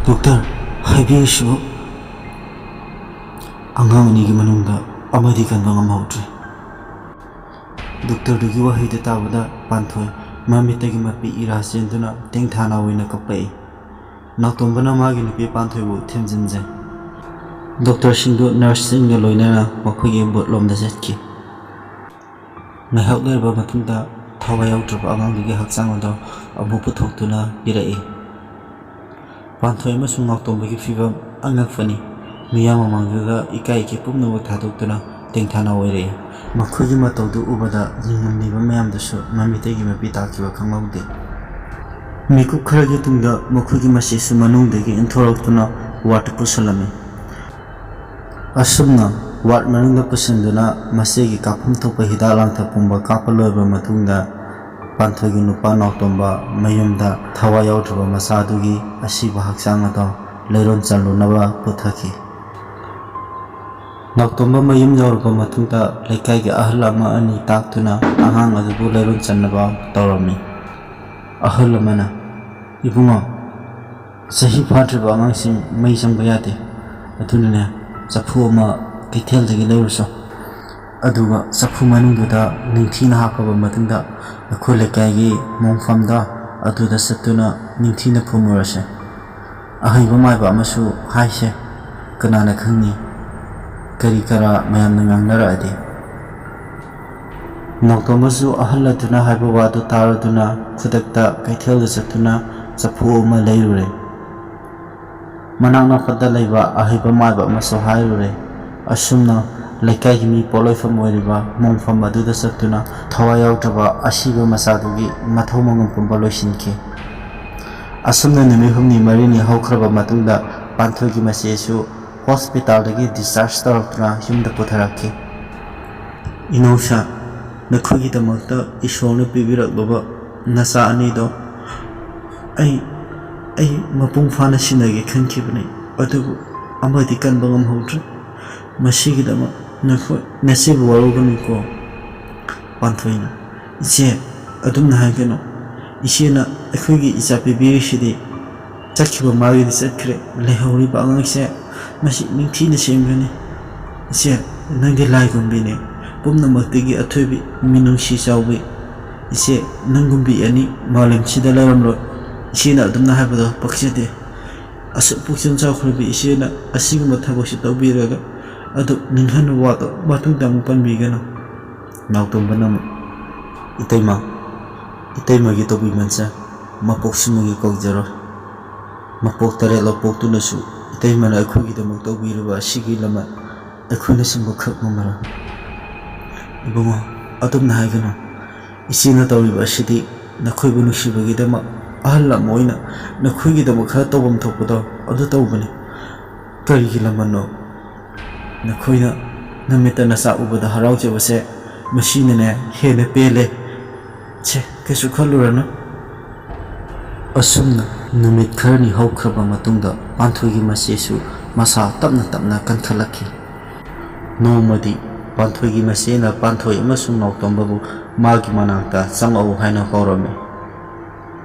"ꯗꯣꯛꯇꯔ, ꯍꯥꯏꯕꯤꯔꯤꯁꯤꯕꯨ?" "ꯑꯉꯥꯡ ꯑꯅꯤꯒꯤ ꯃꯅꯨꯡꯗ ꯑꯃꯗꯤ ꯀꯟꯕ ꯉꯝꯍꯧꯗ꯭ꯔꯤ꯫" ꯗꯣꯛꯇꯔꯗꯨꯒꯤ ꯋꯥꯍꯩꯗꯨ ꯇꯥꯕꯗ ꯄꯥꯟꯊꯣꯏ ꯃꯃꯤꯠꯇꯒꯤ ꯃꯄꯤ ꯏꯔꯥ ꯆꯦꯟꯗꯨꯅ ꯇꯦꯡꯊꯥꯅ ꯑꯣꯏꯅ ꯀꯞꯄꯛꯏ꯫ ꯅꯥꯎꯇꯣꯝꯕꯅ ꯃꯥꯒꯤ ꯅꯨꯄꯤ ꯄꯥꯟꯊꯣꯏꯕꯨ ꯊꯦꯝꯖꯤꯟꯖꯩ꯫ ꯗꯣꯛꯇꯔꯁꯤꯡꯗꯨ ꯅꯔꯁꯁꯤꯡꯒ ꯂꯣꯏꯅꯅ ꯃꯈꯣꯏꯒꯤ ꯕꯣꯠꯂꯣꯝꯗ ꯆꯠꯈꯤ꯫ ꯉꯥꯏꯍꯥꯛ ꯂꯩꯔꯕ ꯃꯇꯨꯡꯗ ꯊꯋꯥꯏ ꯌꯥꯎꯗ꯭ꯔꯕ ꯑꯉꯥꯡꯗꯨꯒꯤ ꯍꯛꯆꯥꯡ ꯑꯗꯨ ꯑꯃꯨꯛ ꯄꯨꯊꯣꯛꯇꯨꯅ ꯄꯤꯔꯛꯏ꯫ ꯄꯥꯟꯊꯣꯏ ꯑꯃꯁꯨꯡ ꯅꯥꯎꯇꯣꯝꯕꯒꯤ ꯐꯤꯕꯝ ꯑꯉꯛꯄꯅꯤ꯫ ꯃꯤꯌꯥꯝ ꯃꯃꯥꯡꯗꯨꯗ ꯏꯀꯥꯏ ꯏꯀꯦ ꯄꯨꯝꯅꯃꯛ ꯊꯥꯗꯣꯛꯇꯨꯅ ꯇꯦꯡꯊꯥꯅ ꯑꯣꯏꯔꯛꯏ꯫ ꯃꯈꯣꯏꯒꯤ ꯃꯇꯧꯗꯨ ꯎꯕꯗ ꯌꯦꯡꯉꯝꯂꯤꯕ ꯃꯌꯥꯝꯗꯨꯁꯨ ꯃꯃꯤꯠꯇꯒꯤ ꯃꯄꯤ ꯇꯥꯈꯤꯕ ꯈꯪꯍꯧꯗꯦ꯫ ꯃꯤꯀꯨꯞ ꯈꯔꯒꯤ ꯇꯨꯡꯗ ꯃꯈꯣꯏꯒꯤ ꯃꯆꯦꯁꯨ ꯃꯅꯨꯡꯗꯒꯤ ꯏꯟꯊꯣꯔꯛꯇꯨꯅ ꯋꯥꯔꯗꯇ ꯄꯨꯁꯤꯜꯂꯝꯃꯤ꯫ ꯑꯁꯨꯝꯅ ꯋꯥꯔꯗ ꯃꯅꯨꯡꯗ ꯄꯨꯁꯤꯟꯗꯨꯅ ꯃꯆꯦꯒꯤ ꯀꯥꯞꯐꯝ ꯊꯣꯛꯄ ꯍꯤꯗꯥꯛ ꯂꯥꯡꯊꯛ ꯄꯨꯝꯕ ꯀꯥꯞꯄ ꯂꯣꯏꯔꯕ ꯃꯇꯨꯡꯗ, ꯄꯥꯟꯊꯣꯏꯒꯤ ꯅꯨꯄꯥ ꯅꯥꯎꯇꯣꯝꯕ ꯃꯌꯨꯝꯗ ꯊꯋꯥꯏ ꯌꯥꯎꯗ꯭ꯔꯕ ꯃꯆꯥꯗꯨꯒꯤ ꯑꯁꯤꯕ ꯍꯛꯆꯥꯡ ꯑꯗꯣ ꯂꯩꯔꯣꯟ ꯆꯜꯂꯨꯅꯕ ꯄꯨꯊꯈꯤ꯫ ꯅꯥꯎꯇꯣꯝꯕ ꯃꯌꯨꯝ ꯌꯧꯔꯕ ꯃꯇꯨꯡꯗ, ꯂꯩꯀꯥꯏꯒꯤ ꯑꯍꯜ ꯑꯃ ꯑꯅꯤ ꯇꯥꯛꯇꯨꯅ ꯑꯉꯥꯡ ꯑꯗꯨꯕꯨ ꯂꯩꯔꯣꯟ ꯆꯟꯅꯕ ꯇꯧꯔꯝꯃꯤ꯫ ꯑꯍꯜ ꯑꯃꯅ, "ꯏꯕꯨꯡꯉꯣ, ꯆꯍꯤ ꯐꯥꯗ꯭ꯔꯤꯕ ꯑꯉꯥꯡꯁꯤꯡ ꯃꯩ ꯆꯪꯕ ꯌꯥꯗꯦ꯫ ꯑꯗꯨꯅꯅꯦ, ꯆꯐꯨ ꯑꯃ ꯀꯩꯊꯦꯜꯗꯒꯤ ꯂꯩꯔꯨꯁꯣ꯫ ꯑꯗꯨꯒ ꯆꯐꯨ ꯃꯅꯨꯡꯗꯨꯗ ꯅꯤꯡꯊꯤꯅ ꯍꯥꯞꯄꯕ ꯃꯇꯨꯡꯗ, ꯑꯩꯈꯣꯏ ꯂꯩꯀꯥꯏꯒꯤ ꯃꯣꯡꯐꯝꯗ ꯑꯗꯨꯗ ꯆꯠꯇꯨꯅ ꯅꯤꯡꯊꯤꯅ ꯐꯨꯝꯃꯨꯔꯁꯦ꯫ ꯑꯍꯩꯕ ꯃꯥꯏꯕ ꯑꯃꯁꯨ ꯍꯥꯏꯁꯦ, ꯀꯅꯥꯅ ꯈꯪꯅꯤ ꯀꯔꯤ ꯀꯔꯥ ꯃꯌꯥꯝꯅ ꯉꯥꯡꯅꯔꯛꯑꯗꯤ꯫ ꯅꯥꯎꯇꯣꯝꯕꯁꯨ ꯑꯍꯜ ꯑꯗꯨꯅ ꯍꯥꯏꯕ ꯋꯥꯗꯨ ꯇꯥꯔꯗꯨꯅ ꯈꯨꯗꯛꯇ ꯀꯩꯊꯦꯜꯗ ꯆꯠꯇꯨꯅ ꯆꯐꯨ ꯑꯃ ꯂꯩꯔꯨꯔꯦ꯫ ꯃꯅꯥꯛ ꯅꯛꯄꯗ ꯂꯩꯕ ꯑꯍꯩꯕ ꯃꯥꯏꯕ ꯑꯃꯁꯨ ꯍꯥꯏꯔꯨꯔꯦ꯫ ꯑꯁꯨꯝꯅ ꯂꯩꯀꯥꯏꯒꯤ ꯃꯤ ꯄꯣꯠꯂꯣꯏꯐꯝ ꯑꯣꯏꯔꯤꯕ ꯃꯣꯡꯐꯝ ꯑꯗꯨꯗ ꯆꯠꯇꯨꯅ ꯊꯋꯥꯏ ꯌꯥꯎꯗ꯭ꯔꯕ ꯑꯁꯤꯕ ꯃꯆꯥꯗꯨꯒꯤ ꯃꯊꯧ ꯃꯉꯝ ꯄꯨꯝꯕ ꯂꯣꯏꯁꯤꯟꯈꯤ꯫ ꯑꯁꯨꯝꯅ ꯅꯨꯃꯤꯠ ꯍꯨꯝꯅꯤ ꯃꯔꯤꯅꯤ ꯍꯧꯈ꯭ꯔꯕ ꯃꯇꯨꯡꯗ ꯄꯥꯟꯊꯣꯏꯒꯤ ꯃꯆꯦꯁꯨ ꯍꯣꯁꯄꯤꯇꯥꯜꯗꯒꯤ ꯗꯤꯁꯆꯥꯔꯖ ꯇꯧꯔꯛꯇꯨꯅ ꯌꯨꯝꯗ ꯄꯨꯊꯔꯛꯈꯤ꯫ "ꯏꯅꯧꯁꯥ, ꯅꯈꯣꯏꯒꯤꯗꯃꯛꯇ ꯏꯁꯣꯔꯅ ꯄꯤꯕꯤꯔꯛꯂꯕ ꯅꯆꯥ ꯑꯅꯤꯗꯣ ꯑꯩ, ꯑꯩ ꯃꯄꯨꯡ ꯐꯥꯅ ꯁꯤꯟꯅꯒꯦ ꯈꯟꯈꯤꯕꯅꯤ, ꯑꯗꯨꯕꯨ ꯑꯃꯗꯤ ꯀꯟꯕ ꯉꯝꯍꯧꯗ꯭ꯔꯦ꯫ ꯃꯁꯤꯒꯤꯗꯃꯛ ꯅꯈꯣꯏ ꯅꯆꯦꯕꯨ ꯋꯥꯔꯧꯒꯅꯨꯀꯣ꯫" ꯄꯥꯟꯊꯣꯏꯅ, "ꯏꯆꯦ, ꯑꯗꯨꯝꯅ ꯍꯥꯏꯒꯅꯨ꯫ ꯏꯆꯦꯅ ꯑꯩꯈꯣꯏꯒꯤ ꯏꯆꯥ ꯄꯤꯕꯤꯔꯤꯁꯤꯗꯤ ꯆꯠꯈꯤꯕ ꯃꯥꯒꯤꯗꯤ ꯆꯠꯈ꯭ꯔꯦ, ꯂꯩꯍꯧꯔꯤꯕ ꯑꯉꯥꯡꯁꯦ ꯃꯁꯤ ꯅꯤꯡꯊꯤꯅ ꯁꯦꯝꯒꯅꯤ꯫ ꯏꯆꯦ, ꯅꯪꯗꯤ ꯂꯥꯏꯒꯨꯝꯕꯤꯅꯤ, ꯄꯨꯝꯅꯃꯛꯇꯒꯤ ꯑꯊꯣꯏꯕꯤ, ꯃꯤꯅꯨꯡꯁꯤ ꯆꯥꯎꯕꯤ꯫ ꯏꯆꯦ, ꯅꯪꯒꯨꯝꯕꯤ ꯑꯅꯤ ꯃꯥꯂꯦꯝꯁꯤꯗ ꯂꯩꯔꯝꯂꯣꯏ꯫" ꯏꯆꯦꯅ ꯑꯗꯨꯝꯅ ꯍꯥꯏꯕꯗꯣ ꯄꯛꯆꯗꯦ꯫ ꯑꯁꯨꯛ ꯄꯨꯛꯆꯦꯜ ꯆꯥꯎꯈ꯭ꯔꯕꯤ ꯏꯆꯦꯅ ꯑꯁꯤꯒꯨꯝꯕ ꯊꯕꯛꯁꯤ ꯇꯧꯕꯤꯔꯒ, ꯑꯗꯨ ꯅꯤꯡꯍꯟꯅ ꯋꯥꯗꯣ ꯃꯇꯨꯡꯗ ꯑꯃꯨꯛ ꯄꯟꯕꯤꯒꯅꯨ꯫ ꯅꯥꯎꯇꯣꯝꯕꯅ ꯑꯃꯨꯛ, "ꯏꯇꯩꯃ, ꯏꯇꯩꯃꯒꯤ ꯇꯧꯕꯤꯃꯜꯁꯦ ꯃꯄꯣꯛ ꯁꯤꯃꯒꯤ ꯀꯧꯖꯔꯣꯏ꯫ ꯃꯄꯣꯛ ꯇꯔꯦꯠꯂꯛ ꯄꯣꯛꯇꯨꯅꯁꯨ ꯏꯇꯩꯃꯅ ꯑꯩꯈꯣꯏꯒꯤꯗꯃꯛ ꯇꯧꯕꯤꯔꯤꯕ ꯑꯁꯤꯒꯤ ꯂꯃꯟ ꯑꯩꯈꯣꯏꯅ ꯁꯤꯡꯕ ꯈꯛ ꯉꯝꯃꯔꯣꯏ꯫" "ꯏꯕꯨꯡꯉꯣ, ꯑꯗꯨꯝꯅ ꯍꯥꯏꯒꯅꯨ꯫ ꯏꯆꯦꯅ ꯇꯧꯔꯤꯕ ꯑꯁꯤꯗꯤ ꯅꯈꯣꯏꯕꯨ ꯅꯨꯡꯁꯤꯕꯒꯤꯗꯃꯛ ꯑꯍꯜ ꯑꯃ ꯑꯣꯏꯅ ꯅꯈꯣꯏꯒꯤꯗꯃꯛ ꯈꯔ ꯇꯧꯐꯝ ꯊꯣꯛꯄꯗꯣ ꯑꯗꯨ ꯇꯧꯕꯅꯤ꯫ ꯀꯔꯤꯒꯤ ꯂꯃꯟꯅꯣ? ꯅꯈꯣꯏꯅ ꯅꯃꯤꯠꯇ ꯅꯆꯥ ꯎꯕꯗ ꯍꯔꯥꯎꯖꯕꯁꯦ ꯃꯁꯤꯅꯅꯦ ꯍꯦꯟꯅ ꯄꯦꯜꯂꯦ꯫ ꯁꯦ, ꯀꯩꯁꯨ ꯈꯜꯂꯨꯔꯅꯨ꯫" ꯑꯁꯨꯝꯅ ꯅꯨꯃꯤꯠ ꯈꯔꯅꯤ ꯍꯧꯈ꯭ꯔꯕ ꯃꯇꯨꯡꯗ ꯄꯥꯟꯊꯣꯏꯒꯤ ꯃꯆꯦꯁꯨ ꯃꯁꯥ ꯇꯞꯅ ꯇꯞꯅ ꯀꯟꯈꯠꯂꯛꯈꯤ꯫ ꯅꯣꯡꯃꯗꯤ ꯄꯥꯟꯊꯣꯏꯒꯤ ꯃꯆꯦꯅ ꯄꯥꯟꯊꯣꯏ ꯑꯃꯁꯨꯡ ꯅꯥꯎꯇꯣꯝꯕꯕꯨ ꯃꯥꯒꯤ ꯃꯅꯥꯛꯇ ꯆꯪꯉꯛꯎ ꯍꯥꯏꯅ ꯀꯧꯔꯝꯃꯤ꯫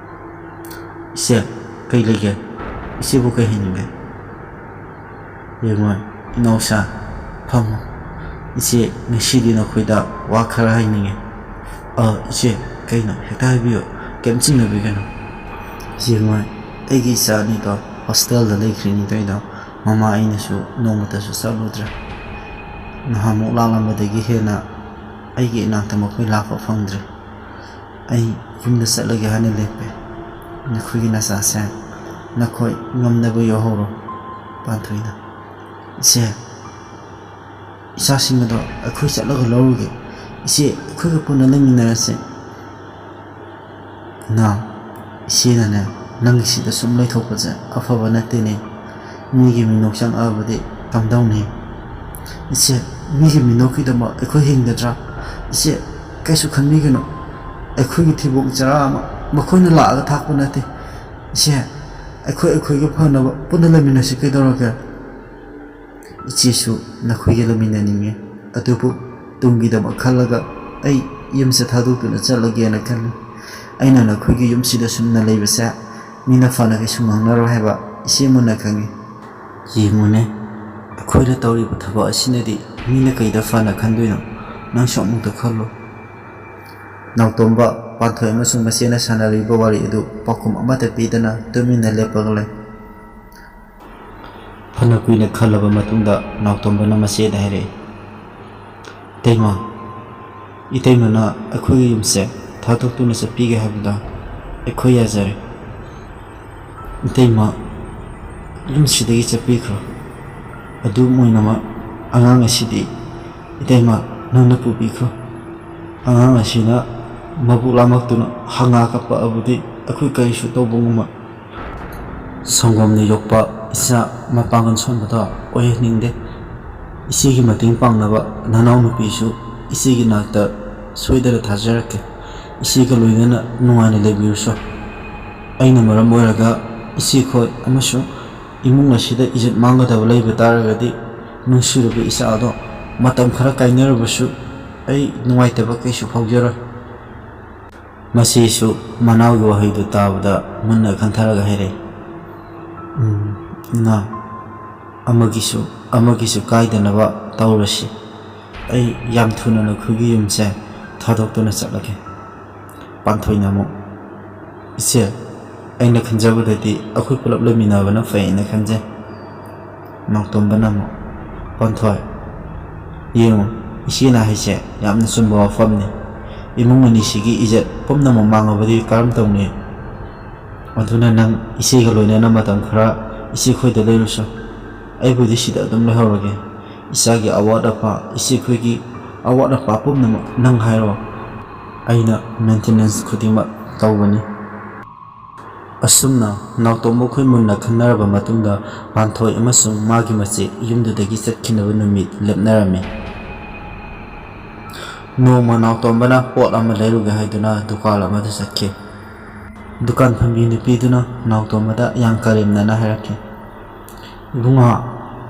"ꯏꯆꯦ, ꯀꯩ ꯂꯩꯒꯦ? ꯏꯆꯦꯕꯨ ꯀꯩ ꯍꯥꯏꯅꯤꯡꯒꯦ?" "ꯌꯦꯡꯉꯣ, ꯏꯅꯥꯎꯁꯥ, ꯐꯝꯃꯣ꯫ ꯏꯆꯦ, ꯉꯁꯤꯗꯤ ꯅꯈꯣꯏꯗ ꯋꯥ ꯈꯔ ꯍꯥꯏꯅꯤꯡꯉꯦ꯫" "ꯑ, ꯏꯆꯦ, ꯀꯩꯅꯣ? ꯍꯦꯛꯇ ꯍꯥꯏꯕꯤꯌꯨ꯫ ꯀꯩꯝ ꯆꯤꯡꯅꯕꯤꯒꯅꯨ꯫ ꯌꯦꯡꯉꯣ, ꯑꯩꯒꯤ ꯏꯆꯥ ꯑꯅꯤꯗꯣ ꯍꯣꯁꯇꯦꯜꯗ ꯂꯩꯈ꯭ꯔꯤꯅꯤ ꯇꯧꯔꯤꯗꯣ꯫ ꯃꯃꯥ ꯑꯩꯅꯁꯨ ꯅꯣꯡꯃꯇꯁꯨ ꯆꯠꯂꯨꯗ꯭ꯔꯦ꯫ ꯅꯍꯥꯟꯃꯨꯛ ꯂꯥꯛꯂꯝꯕꯗꯒꯤ ꯍꯦꯟꯅ ꯑꯩꯒꯤ ꯏꯅꯥꯛꯇ ꯃꯈꯣꯏ ꯂꯥꯛꯄ ꯐꯪꯗ꯭ꯔꯦ꯫ ꯑꯩ ꯌꯨꯝꯗ ꯆꯠꯂꯒꯦ ꯍꯥꯏꯅ ꯂꯦꯞꯄꯦ꯫ ꯅꯈꯣꯏꯒꯤ ꯅꯆꯥꯁꯦ ꯅꯈꯣꯏ ꯉꯝꯅꯕ ꯌꯧꯍꯧꯔꯣ꯫ ꯄꯥꯟꯊꯣꯏꯅ, "ꯏꯆꯦ, ꯏꯆꯥꯁꯤꯡ ꯑꯗꯣ ꯑꯩꯈꯣꯏ ꯆꯠꯂꯒ ꯂꯧꯔꯨꯒꯦ꯫ ꯏꯆꯦ, ꯑꯩꯈꯣꯏꯒ ꯄꯨꯟꯅ ꯂꯩꯃꯤꯟꯅꯔꯁꯦ꯫" "ꯏꯅꯥꯎ, ꯏꯆꯦꯅꯅꯦ, ꯅꯪꯒꯤ ꯁꯤꯗ ꯁꯨꯝ ꯂꯩꯊꯣꯛꯄꯁꯦ ꯑꯐꯕ ꯅꯠꯇꯦꯅꯦ꯫ ꯃꯤꯒꯤ ꯃꯤꯅꯣꯛ ꯆꯪꯉꯛꯑꯕꯗꯤ ꯀꯝꯗꯧꯅꯤ?" "ꯏꯆꯦ, ꯃꯤꯒꯤ ꯃꯤꯅꯣꯛꯀꯤꯗꯃꯛ ꯑꯩꯈꯣꯏ ꯍꯤꯡꯒꯗ꯭ꯔꯥ? ꯏꯆꯦ, ꯀꯩꯁꯨ ꯈꯟꯕꯤꯒꯅꯨ꯫ ꯑꯩꯈꯣꯏꯒꯤ ꯊꯤꯕꯣꯡ ꯆꯔꯥ ꯑꯃ ꯃꯈꯣꯏꯅ ꯂꯥꯛꯑꯒ ꯊꯥꯛꯄ ꯅꯠꯇꯦ꯫ ꯏꯆꯦ, ꯑꯩꯈꯣꯏ ꯑꯩꯈꯣꯏꯒꯤ ꯐꯅꯕ ꯄꯨꯟꯅ ꯂꯩꯃꯤꯟꯅꯁꯤ ꯀꯩꯗꯧꯔꯒꯦ?" "ꯏꯆꯦꯁꯨ ꯅꯈꯣꯏꯒ ꯂꯩꯃꯤꯟꯅꯅꯤꯡꯉꯤ, ꯑꯗꯨꯕꯨ ꯇꯨꯡꯒꯤꯗꯃꯛ ꯈꯜꯂꯒ ꯑꯩ ꯌꯨꯝꯁꯦ ꯊꯥꯗꯣꯛꯇꯨꯅ ꯆꯠꯂꯒꯦꯅ ꯈꯜꯂꯤ꯫ ꯑꯩꯅ ꯅꯈꯣꯏꯒꯤ ꯌꯨꯝꯁꯤꯗ ꯁꯨꯝꯅ ꯂꯩꯕꯁꯦ ꯃꯤꯅ ꯐꯅ ꯀꯩꯁꯨ ꯉꯥꯡꯅꯔꯣꯏ ꯍꯥꯏꯕ ꯏꯆꯦ ꯃꯨꯟꯅ ꯈꯪꯉꯤ꯫" "ꯌꯦꯡꯉꯨꯅꯦ, ꯑꯩꯈꯣꯏꯅ ꯇꯧꯔꯤꯕ ꯊꯕꯛ ꯑꯁꯤꯅꯗꯤ ꯃꯤꯅ ꯀꯩꯗ ꯐꯅ ꯈꯟꯗꯣꯏꯅꯣ? ꯅꯪꯁꯨ ꯑꯃꯨꯛꯇ ꯈꯜꯂꯨ꯫" ꯅꯥꯎꯇꯣꯝꯕ, ꯄꯥꯟꯊꯣꯏ ꯑꯃꯁꯨꯡ ꯃꯆꯦꯅ ꯁꯥꯟꯅꯔꯤꯕ ꯋꯥꯔꯤ ꯑꯗꯨ ꯄꯥꯎꯈꯨꯝ ꯑꯃꯠꯇ ꯄꯤꯗꯅ ꯇꯨꯃꯤꯟꯅ ꯂꯦꯞꯄꯒ ꯂꯩ꯫ ꯐꯅ ꯀꯨꯏꯅ ꯈꯜꯂꯕ ꯃꯇꯨꯡꯗ ꯅꯥꯎꯇꯣꯝꯕꯅ ꯃꯆꯦꯗ ꯍꯥꯏꯔꯛꯏ, "ꯏꯇꯩꯃ, ꯏꯇꯩꯃꯅ ꯑꯩꯈꯣꯏꯒꯤ ꯌꯨꯝꯁꯦ ꯊꯥꯗꯣꯛꯇꯨꯅ ꯆꯠꯄꯤꯒꯦ ꯍꯥꯏꯕꯗꯣ ꯑꯩꯈꯣꯏ ꯌꯥꯖꯔꯦ꯫ ꯏꯇꯩꯃ, ꯌꯨꯝꯁꯤꯗꯒꯤ ꯆꯠꯄꯤꯈ꯭ꯔꯣ꯫ ꯑꯗꯨꯝ ꯑꯣꯏꯅꯃꯛ ꯑꯉꯥꯡ ꯑꯁꯤꯗꯤ ꯏꯇꯩꯃ ꯅꯪꯅ ꯄꯨꯕꯤꯈ꯭ꯔꯣ꯫ ꯑꯉꯥꯡ ꯑꯁꯤꯅ ꯃꯕꯨꯛ ꯂꯥꯃꯛꯇꯨꯅ ꯍꯪꯉꯥ ꯀꯞꯄꯛꯑꯕꯗꯤ ꯑꯩꯈꯣꯏ ꯀꯔꯤꯁꯨ ꯇꯧꯕ ꯉꯝꯃꯣꯏ꯫ ꯁꯪꯒꯣꯝꯅ ꯌꯣꯛꯄ ꯏꯆꯥ ꯃꯄꯥꯡꯒꯜ ꯁꯣꯟꯕꯗꯣ ꯑꯣꯏꯍꯟꯅꯤꯡꯗꯦ꯫ ꯏꯆꯦꯒꯤ ꯃꯇꯦꯡ ꯄꯥꯡꯅꯕ ꯅꯅꯥꯎꯅꯨꯄꯤꯁꯨ ꯏꯆꯦꯒꯤ ꯅꯥꯛꯇ ꯁꯣꯏꯗꯅ ꯊꯥꯖꯔꯛꯀꯦ꯫ ꯏꯆꯦꯒ ꯂꯣꯏꯅꯅ ꯅꯨꯡꯉꯥꯏꯅ ꯂꯩꯕꯤꯔꯨꯁꯣ꯫ ꯑꯩꯅ ꯃꯔꯝ ꯑꯣꯏꯔꯒ ꯏꯆꯦꯈꯣꯏ ꯑꯃꯁꯨꯡ ꯏꯃꯨꯡ ꯑꯁꯤꯗ ꯏꯖꯠ ꯃꯥꯡꯒꯗꯕ ꯂꯩꯕ ꯇꯥꯔꯒꯗꯤ, ꯅꯨꯡꯁꯤꯔꯕ ꯏꯆꯥ ꯑꯗꯣ ꯃꯇꯝ ꯈꯔ ꯀꯥꯏꯅꯔꯕꯁꯨ ꯑꯩ ꯅꯨꯡꯉꯥꯏꯇꯕ ꯀꯩꯁꯨ ꯐꯥꯎꯖꯔꯣꯏ꯫" ꯃꯆꯦꯁꯨ ꯃꯅꯥꯎꯒꯤ ꯋꯥꯍꯩꯗꯨ ꯇꯥꯕꯗ ꯃꯨꯟꯅ ꯈꯟꯊꯔꯒ ꯍꯥꯏꯔꯛꯏ, "ꯎꯝ, ꯏꯃꯥ, ꯑꯃꯒꯤꯁꯨ ꯑꯃꯒꯤꯁꯨ ꯀꯥꯏꯗꯅꯕ ꯇꯧꯔꯁꯤ꯫ ꯑꯩ ꯌꯥꯝ ꯊꯨꯅ ꯅꯈꯣꯏꯒꯤ ꯌꯨꯝꯁꯦ ꯊꯥꯗꯣꯛꯇꯨꯅ ꯆꯠꯂꯒꯦ꯫" ꯄꯥꯟꯊꯣꯏꯅ ꯑꯃꯨꯛ, ꯏꯆꯦ, ꯑꯩꯅ ꯈꯟꯖꯕꯗꯗꯤ ꯑꯩꯈꯣꯏ ꯄꯨꯂꯞ ꯂꯩꯃꯤꯟꯅꯕꯅ ꯐꯩꯅ ꯈꯟꯖꯩ꯫ ꯅꯥꯎꯇꯣꯝꯕꯅ ꯑꯃꯨꯛ, "ꯄꯥꯟꯊꯣꯏ, ꯌꯦꯡꯉꯨ, ꯏꯆꯦꯅ ꯍꯥꯏꯁꯦ ꯌꯥꯝꯅ ꯆꯨꯝꯕ ꯋꯥꯐꯝꯅꯤ꯫ ꯏꯃꯨꯡ ꯑꯅꯤꯁꯤꯒꯤ ꯏꯖꯠ ꯄꯨꯝꯅꯃꯛ ꯃꯥꯡꯉꯕꯗꯤ ꯀꯔꯝ ꯇꯧꯅꯤ? ꯑꯗꯨꯅ ꯅꯪ ꯏꯆꯦꯒ ꯂꯣꯏꯅꯅ ꯃꯇꯝ ꯈꯔ ꯏꯆꯦ ꯈꯣꯏꯗ ꯂꯩꯔꯨꯁꯨ꯫ ꯑꯩꯕꯨꯗꯤ ꯁꯤꯗ ꯑꯗꯨꯝ ꯂꯩꯍꯧꯔꯒꯦ꯫ ꯏꯆꯥꯒꯤ ꯑꯋꯥꯠ ꯑꯄꯥ, ꯏꯆꯦ ꯈꯣꯏꯒꯤ ꯑꯋꯥꯠ ꯑꯄꯥ ꯄꯨꯝꯅꯃꯛ ꯅꯪ ꯍꯥꯏꯔꯣ꯫ ꯑꯩꯅ ꯃꯦꯟꯇꯦꯅꯦꯟꯁ ꯈꯨꯗꯤꯡꯃꯛ ꯇꯧꯒꯅꯤ꯫" ꯑꯁꯨꯝꯅ ꯅꯥꯎꯇꯣꯝꯕ ꯈꯣꯏ ꯃꯨꯟꯅ ꯈꯟꯅꯔꯕ ꯃꯇꯨꯡꯗ ꯄꯥꯟꯊꯣꯏ ꯑꯃꯁꯨꯡ ꯃꯥꯒꯤ ꯃꯆꯦ ꯌꯨꯝꯗꯨꯗꯒꯤ ꯆꯠꯈꯤꯅꯕ ꯅꯨꯃꯤꯠ ꯂꯦꯞꯅꯔꯝꯃꯤ꯫ ꯅꯣꯡꯃ ꯅꯥꯎꯇꯣꯝꯕꯅ ꯄꯣꯠ ꯑꯃ ꯂꯩꯔꯨꯒꯦ ꯍꯥꯏꯗꯨꯅ ꯗꯨꯀꯥꯟ ꯑꯃꯗ ꯆꯠꯈꯤ꯫ ꯗꯨꯀꯥꯟ ꯐꯝꯕꯤ ꯅꯨꯄꯤꯗꯨꯅ ꯅꯥꯎꯇꯣꯝꯕꯗ ꯌꯥꯝ ꯀꯔꯦꯝꯅꯅ ꯍꯥꯏꯔꯛꯈꯤ, "ꯏꯕꯨꯡꯉꯣ,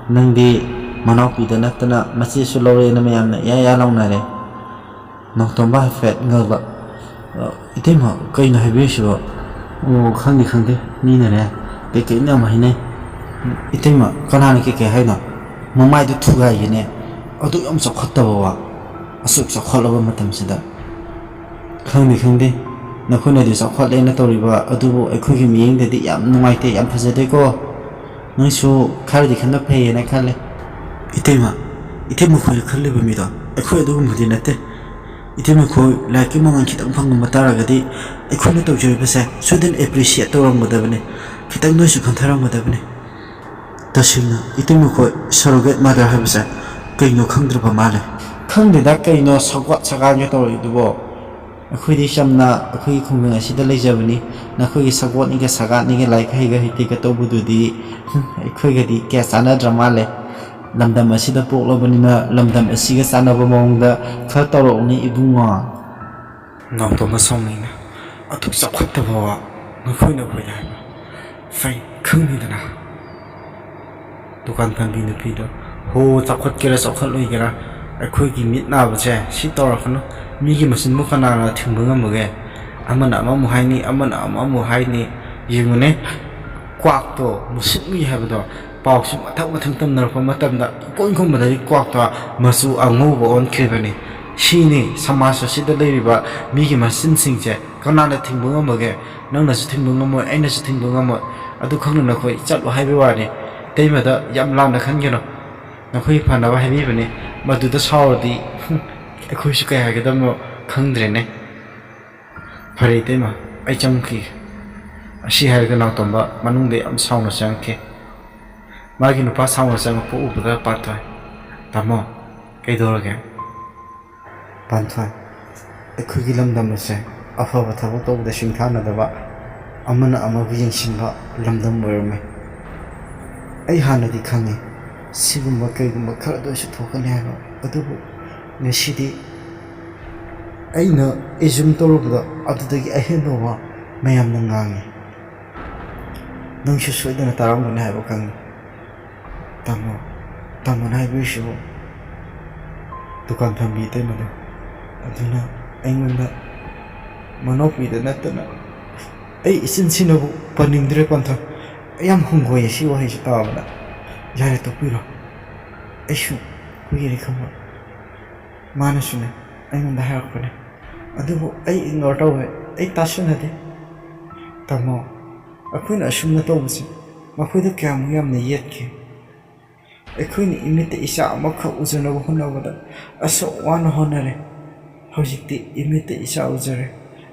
ꯅꯪꯗꯤ ꯃꯅꯥꯎꯄꯤꯗ ꯅꯠꯇꯅ ꯃꯆꯦꯁꯨ ꯂꯧꯔꯦꯅ ꯃꯌꯥꯝꯅ ꯏꯌꯥ ꯏꯌꯥ ꯂꯥꯎꯅꯔꯦ꯫" ꯅꯥꯎꯇꯣꯝꯕ ꯍꯥꯏꯐꯦꯠ ꯉꯛꯂ, "ꯑ, ꯏꯇꯩꯃ, ꯀꯩꯅꯣ ꯍꯥꯏꯕꯤꯔꯤꯁꯤꯕꯣ?" "ꯑꯣ, ꯈꯪꯗꯦ, ꯈꯪꯗꯦ, ꯃꯤꯅꯅꯦ ꯀꯩꯀꯩꯅꯣ ꯌꯥꯝ ꯍꯥꯏꯅꯩ꯫" "ꯏꯇꯩꯃ, ꯀꯅꯥꯅ ꯀꯩꯀꯩ ꯍꯥꯏꯅꯣ? ꯃꯃꯥꯏꯗꯨ ꯊꯨꯒꯥꯏꯒꯦꯅꯦ, ꯑꯗꯨ ꯌꯥꯝ ꯆꯥꯎꯈꯠꯇꯕ ꯋꯥ, ꯑꯁꯨꯛ ꯆꯥꯎꯈꯠꯂꯕ ꯃꯇꯝꯁꯤꯗ꯫" "ꯈꯪꯗꯦ, ꯈꯪꯗꯦ, ꯅꯈꯣꯏꯅꯗꯤ ꯆꯥꯎꯈꯠꯂꯦꯅ ꯇꯧꯔꯤꯕ ꯑꯗꯨꯕꯨ ꯑꯩꯈꯣꯏꯒꯤ ꯃꯤꯠꯌꯦꯡꯗꯗꯤ ꯌꯥꯝ ꯅꯨꯡꯉꯥꯏꯇꯦ, ꯌꯥꯝ ꯐꯖꯗꯦꯀꯣ꯫ ꯅꯪꯁꯨ ꯈꯔꯗꯤ ꯈꯟꯕ ꯐꯩꯌꯦꯅ ꯈꯜꯂꯦ꯫" "ꯏꯇꯩꯃ, ꯏꯇꯩꯃ ꯈꯣꯏꯅ ꯈꯜꯂꯤꯕ ꯃꯤꯗꯣ ꯑꯩꯈꯣꯏ ꯑꯗꯨꯒꯨꯝꯕꯗꯤ ꯅꯠꯇꯦ꯫ ꯏꯇꯩꯃ ꯈꯣꯏ ꯂꯥꯏꯔꯤꯛꯀꯤ ꯃꯉꯥꯜ ꯈꯤꯇꯪ ꯐꯪꯉꯝꯕ ꯇꯥꯔꯒꯗꯤ ꯑꯩꯈꯣꯏꯅ ꯇꯧꯖꯔꯤꯕꯁꯦ ꯁꯣꯏꯗꯅ ꯑꯦꯄ꯭ꯔꯤꯁꯤꯌꯦꯠ ꯇꯧꯔꯝꯒꯗꯕꯅꯤ, ꯈꯤꯇꯪ ꯅꯣꯏꯁꯨ ꯈꯟꯊꯔꯝꯒꯗꯕꯅꯤ꯫" ꯇꯁꯦꯡꯅ ꯏꯇꯩꯃ ꯈꯣꯏ ꯁꯔꯣꯒꯦꯠ ꯃꯥꯗꯔ ꯍꯥꯏꯕꯁꯦ ꯀꯩꯅꯣ ꯈꯪꯗ꯭ꯔꯕ ꯃꯥꯜꯂꯦ꯫ "ꯈꯪꯗꯦꯗ, ꯀꯩꯅꯣ ꯁꯒꯣꯠ ꯁꯒꯥꯟꯒ ꯇꯧꯔꯛꯏꯗꯨꯕꯣ? ꯑꯩꯈꯣꯏꯗꯤ ꯆꯝꯅ ꯑꯩꯈꯣꯏꯒꯤ ꯈꯨꯡꯒꯪ ꯑꯁꯤꯗ ꯂꯩꯖꯕꯅꯤ꯫ ꯅꯈꯣꯏꯒꯤ ꯁꯒꯣꯠꯅꯤꯒ ꯁꯒꯥꯠꯅꯤꯒ ꯂꯥꯏꯔꯤꯛ ꯍꯩꯒ ꯍꯩꯇꯦꯒ ꯇꯧꯕꯗꯨꯗꯤ, ꯍꯨꯝ, ꯑꯩꯈꯣꯏꯒꯗꯤ ꯀꯌꯥ ꯆꯥꯟꯅꯗ꯭ꯔ ꯃꯥꯜꯂꯦ꯫ ꯂꯝꯗꯝ ꯑꯁꯤꯗ ꯄꯣꯛꯂꯕꯅꯤꯅ ꯂꯝꯗꯝ ꯑꯁꯤꯒ ꯆꯥꯟꯅꯕ ꯃꯑꯣꯡꯗ ꯈꯔ ꯇꯧꯔꯛꯎꯅꯦ ꯏꯕꯨꯡꯉꯣ꯫" ꯅꯥꯎꯇꯣꯝꯕ ꯁꯥꯎꯅꯤꯡꯅ, "ꯑꯗꯨꯛ ꯆꯥꯎꯈꯠꯇꯕ ꯋꯥ ꯅꯈꯣꯏꯅ ꯑꯩꯈꯣꯏꯗ ꯍꯥꯏꯕ? ꯐꯩ, ꯈꯪꯅꯤꯗꯅ꯫" ꯗꯨꯀꯥꯟ ꯐꯝꯕꯤ ꯅꯨꯄꯤꯗꯣ, "ꯍꯣ, ꯆꯥꯎꯈꯠꯀꯦꯔꯥ ꯆꯥꯎꯈꯠꯂꯣꯏꯒꯦꯔꯥ, ꯑꯩꯈꯣꯏꯒꯤ ꯃꯤꯠ ꯅꯥꯕꯁꯦ ꯁꯤ ꯇꯧꯔꯛꯀꯅꯨ꯫ ꯃꯤꯒꯤ ꯃꯆꯤꯟꯕꯨ ꯀꯅꯥꯅ ꯊꯤꯡꯕ ꯉꯝꯕꯒꯦ? ꯑꯃꯅ ꯑꯃꯃꯨꯛ ꯍꯥꯏꯅꯤ, ꯑꯃꯅ ꯑꯃꯃꯨꯛ ꯍꯥꯏꯅꯤ꯫ ꯌꯦꯡꯉꯨꯅꯦ, ꯀ꯭ꯋꯥꯛꯇꯣ ꯃꯨꯁꯤꯠ ꯃꯨꯏ ꯍꯥꯏꯕꯗꯣ, ꯄꯥꯎꯁꯨ ꯃꯊꯪ ꯃꯊꯪ ꯇꯝꯅꯔꯛꯄ ꯃꯇꯝꯗ ꯏꯀꯣꯟ ꯀꯣꯟꯕꯗꯒꯤ ꯀ꯭ꯋꯥꯛꯇꯣ ꯃꯆꯨ ꯑꯉꯧꯕ ꯑꯣꯟꯈ꯭ꯔꯤꯕꯅꯤ꯫ ꯁꯤꯅꯤ ꯁꯃꯥꯖ ꯑꯁꯤꯗ ꯂꯩꯔꯤꯕ ꯃꯤꯒꯤ ꯃꯆꯤꯟꯁꯤꯡꯁꯦ ꯀꯅꯥꯅ ꯊꯤꯡꯕ ꯉꯝꯃꯒꯦ? ꯅꯪꯅꯁꯨ ꯊꯤꯡꯕ ꯉꯝꯃꯣꯏ, ꯑꯩꯅꯁꯨ ꯊꯤꯡꯕ ꯉꯝꯃꯣꯏ꯫ ꯑꯗꯨ ꯈꯪꯅ ꯅꯈꯣꯏ ꯆꯠꯂꯣ ꯍꯥꯏꯕꯒꯤ ꯋꯥꯅꯤ꯫ ꯏꯇꯩꯃꯗ ꯌꯥꯝ ꯂꯥꯟꯅ ꯈꯟꯒꯅꯨ꯫ ꯅꯈꯣꯏꯒꯤ ꯐꯅꯕ ꯍꯥꯏꯕꯤꯕꯅꯤ꯫ ꯃꯗꯨꯗ ꯁꯥꯎꯔꯗꯤ ꯑꯩꯈꯣꯏꯁꯨ ꯀꯩ ꯍꯥꯏꯒꯗꯕꯅꯣ ꯈꯪꯗ꯭ꯔꯦꯅꯦ꯫ ꯐꯔꯦ ꯏꯇꯩꯃ, ꯑꯩ ꯆꯪꯈꯤꯒꯦ꯫ ꯑꯁꯤ ꯍꯥꯏꯔꯒ ꯅꯥꯎꯇꯣꯝꯕ ꯃꯅꯨꯡꯗ ꯌꯥꯝ ꯁꯥꯎꯅ ꯆꯪꯉꯛꯈꯤ꯫ ꯃꯥꯒꯤ ꯅꯨꯄꯥ ꯁꯥꯎꯅ ꯆꯪꯉꯛꯄ ꯎꯕꯗ ꯄꯥꯟꯊꯣꯏ, "ꯇꯥꯃꯣ, ꯀꯩꯗꯧꯔꯒꯦ?" ꯄꯥꯟꯊꯣꯏ, ꯑꯩꯈꯣꯏꯒꯤ ꯂꯝꯗꯝ ꯑꯁꯦ ꯑꯐꯕ ꯊꯕꯛ ꯇꯧꯕꯗ ꯁꯤꯡꯊꯥꯅꯗꯕ, ꯑꯃꯅ ꯑꯃꯕꯨ ꯌꯦꯡꯁꯤꯟꯕ ꯂꯝꯗꯝ ꯑꯣꯏꯔꯝꯃꯤ꯫ ꯑꯩ ꯍꯥꯟꯅꯗꯤ ꯈꯪꯉꯤ ꯁꯤꯒꯨꯝꯕ ꯀꯩꯒꯨꯝꯕ ꯈꯔꯗ ꯑꯣꯏꯔꯁꯨ ꯊꯣꯛꯀꯅꯤ ꯍꯥꯏꯕ, ꯑꯗꯨꯕꯨ ꯉꯁꯤꯗꯤ ꯑꯩꯅ ꯑꯦꯖꯨꯝ ꯇꯧꯔꯨꯕꯗ ꯑꯗꯨꯗꯒꯤ ꯑꯍꯦꯟꯕ ꯋꯥ ꯃꯌꯥꯝꯅ ꯉꯥꯡꯉꯤ꯫ ꯅꯪꯁꯨ ꯁꯣꯏꯗꯅ ꯇꯥꯔꯝꯒꯅꯤ ꯍꯥꯏꯕ ꯈꯪꯉꯤ꯫ "ꯇꯥꯃꯣ, ꯇꯥꯃꯣꯅ ꯍꯥꯏꯕꯤꯔꯤꯁꯤꯕꯨ?" ꯗꯨꯀꯥꯟ ꯐꯝꯕꯤ ꯏꯇꯩꯃꯗꯣ ꯑꯗꯨꯅ ꯑꯩꯉꯣꯟꯗ ꯃꯅꯥꯎꯄꯤꯗ ꯅꯠꯇꯅ ꯑꯩ ꯏꯆꯤꯟ ꯊꯤꯅꯕꯨ ꯄꯟꯅꯤꯡꯗ꯭ꯔꯦ ꯄꯟꯊ꯫ ꯑꯩ ꯌꯥꯝ ꯍꯪꯒꯣꯏꯌꯦ ꯁꯤ ꯋꯥꯍꯩꯁꯤ ꯇꯥꯕꯗ꯫ ꯌꯥꯔꯦ, ꯇꯣꯛꯄꯤꯔꯣ꯫ ꯑꯩꯁꯨ ꯀꯨꯏꯔꯦ ꯈꯪꯕ꯫ ꯃꯥꯅꯁꯨꯅꯦ ꯑꯩꯉꯣꯟꯗ ꯍꯥꯏꯔꯛꯄꯅꯦ꯫ ꯑꯗꯨꯕꯨ ꯑꯩ ꯏꯒꯅꯣꯔ ꯇꯧꯋꯦ, ꯑꯩ ꯇꯥꯁꯟꯅꯗꯦ꯫ "ꯇꯥꯃꯣ, ꯑꯩꯈꯣꯏꯅ ꯑꯁꯨꯝꯅ ꯇꯧꯕꯁꯦ ꯃꯈꯣꯏꯗ ꯀꯌꯥꯃꯨꯛ ꯌꯥꯝꯅ ꯌꯦꯠꯀꯦ? ꯑꯩꯈꯣꯏꯅ ꯏꯃꯤꯠꯇ ꯏꯆꯥ ꯑꯃꯈꯛ ꯎꯖꯅꯕ ꯍꯣꯠꯅꯕꯗ ꯑꯁꯨꯛ ꯋꯥꯅ ꯍꯣꯠꯅꯔꯦ꯫ ꯍꯧꯖꯤꯛꯇꯤ ꯏꯃꯤꯠꯇ ꯏꯆꯥ ꯎꯖꯔꯦ꯫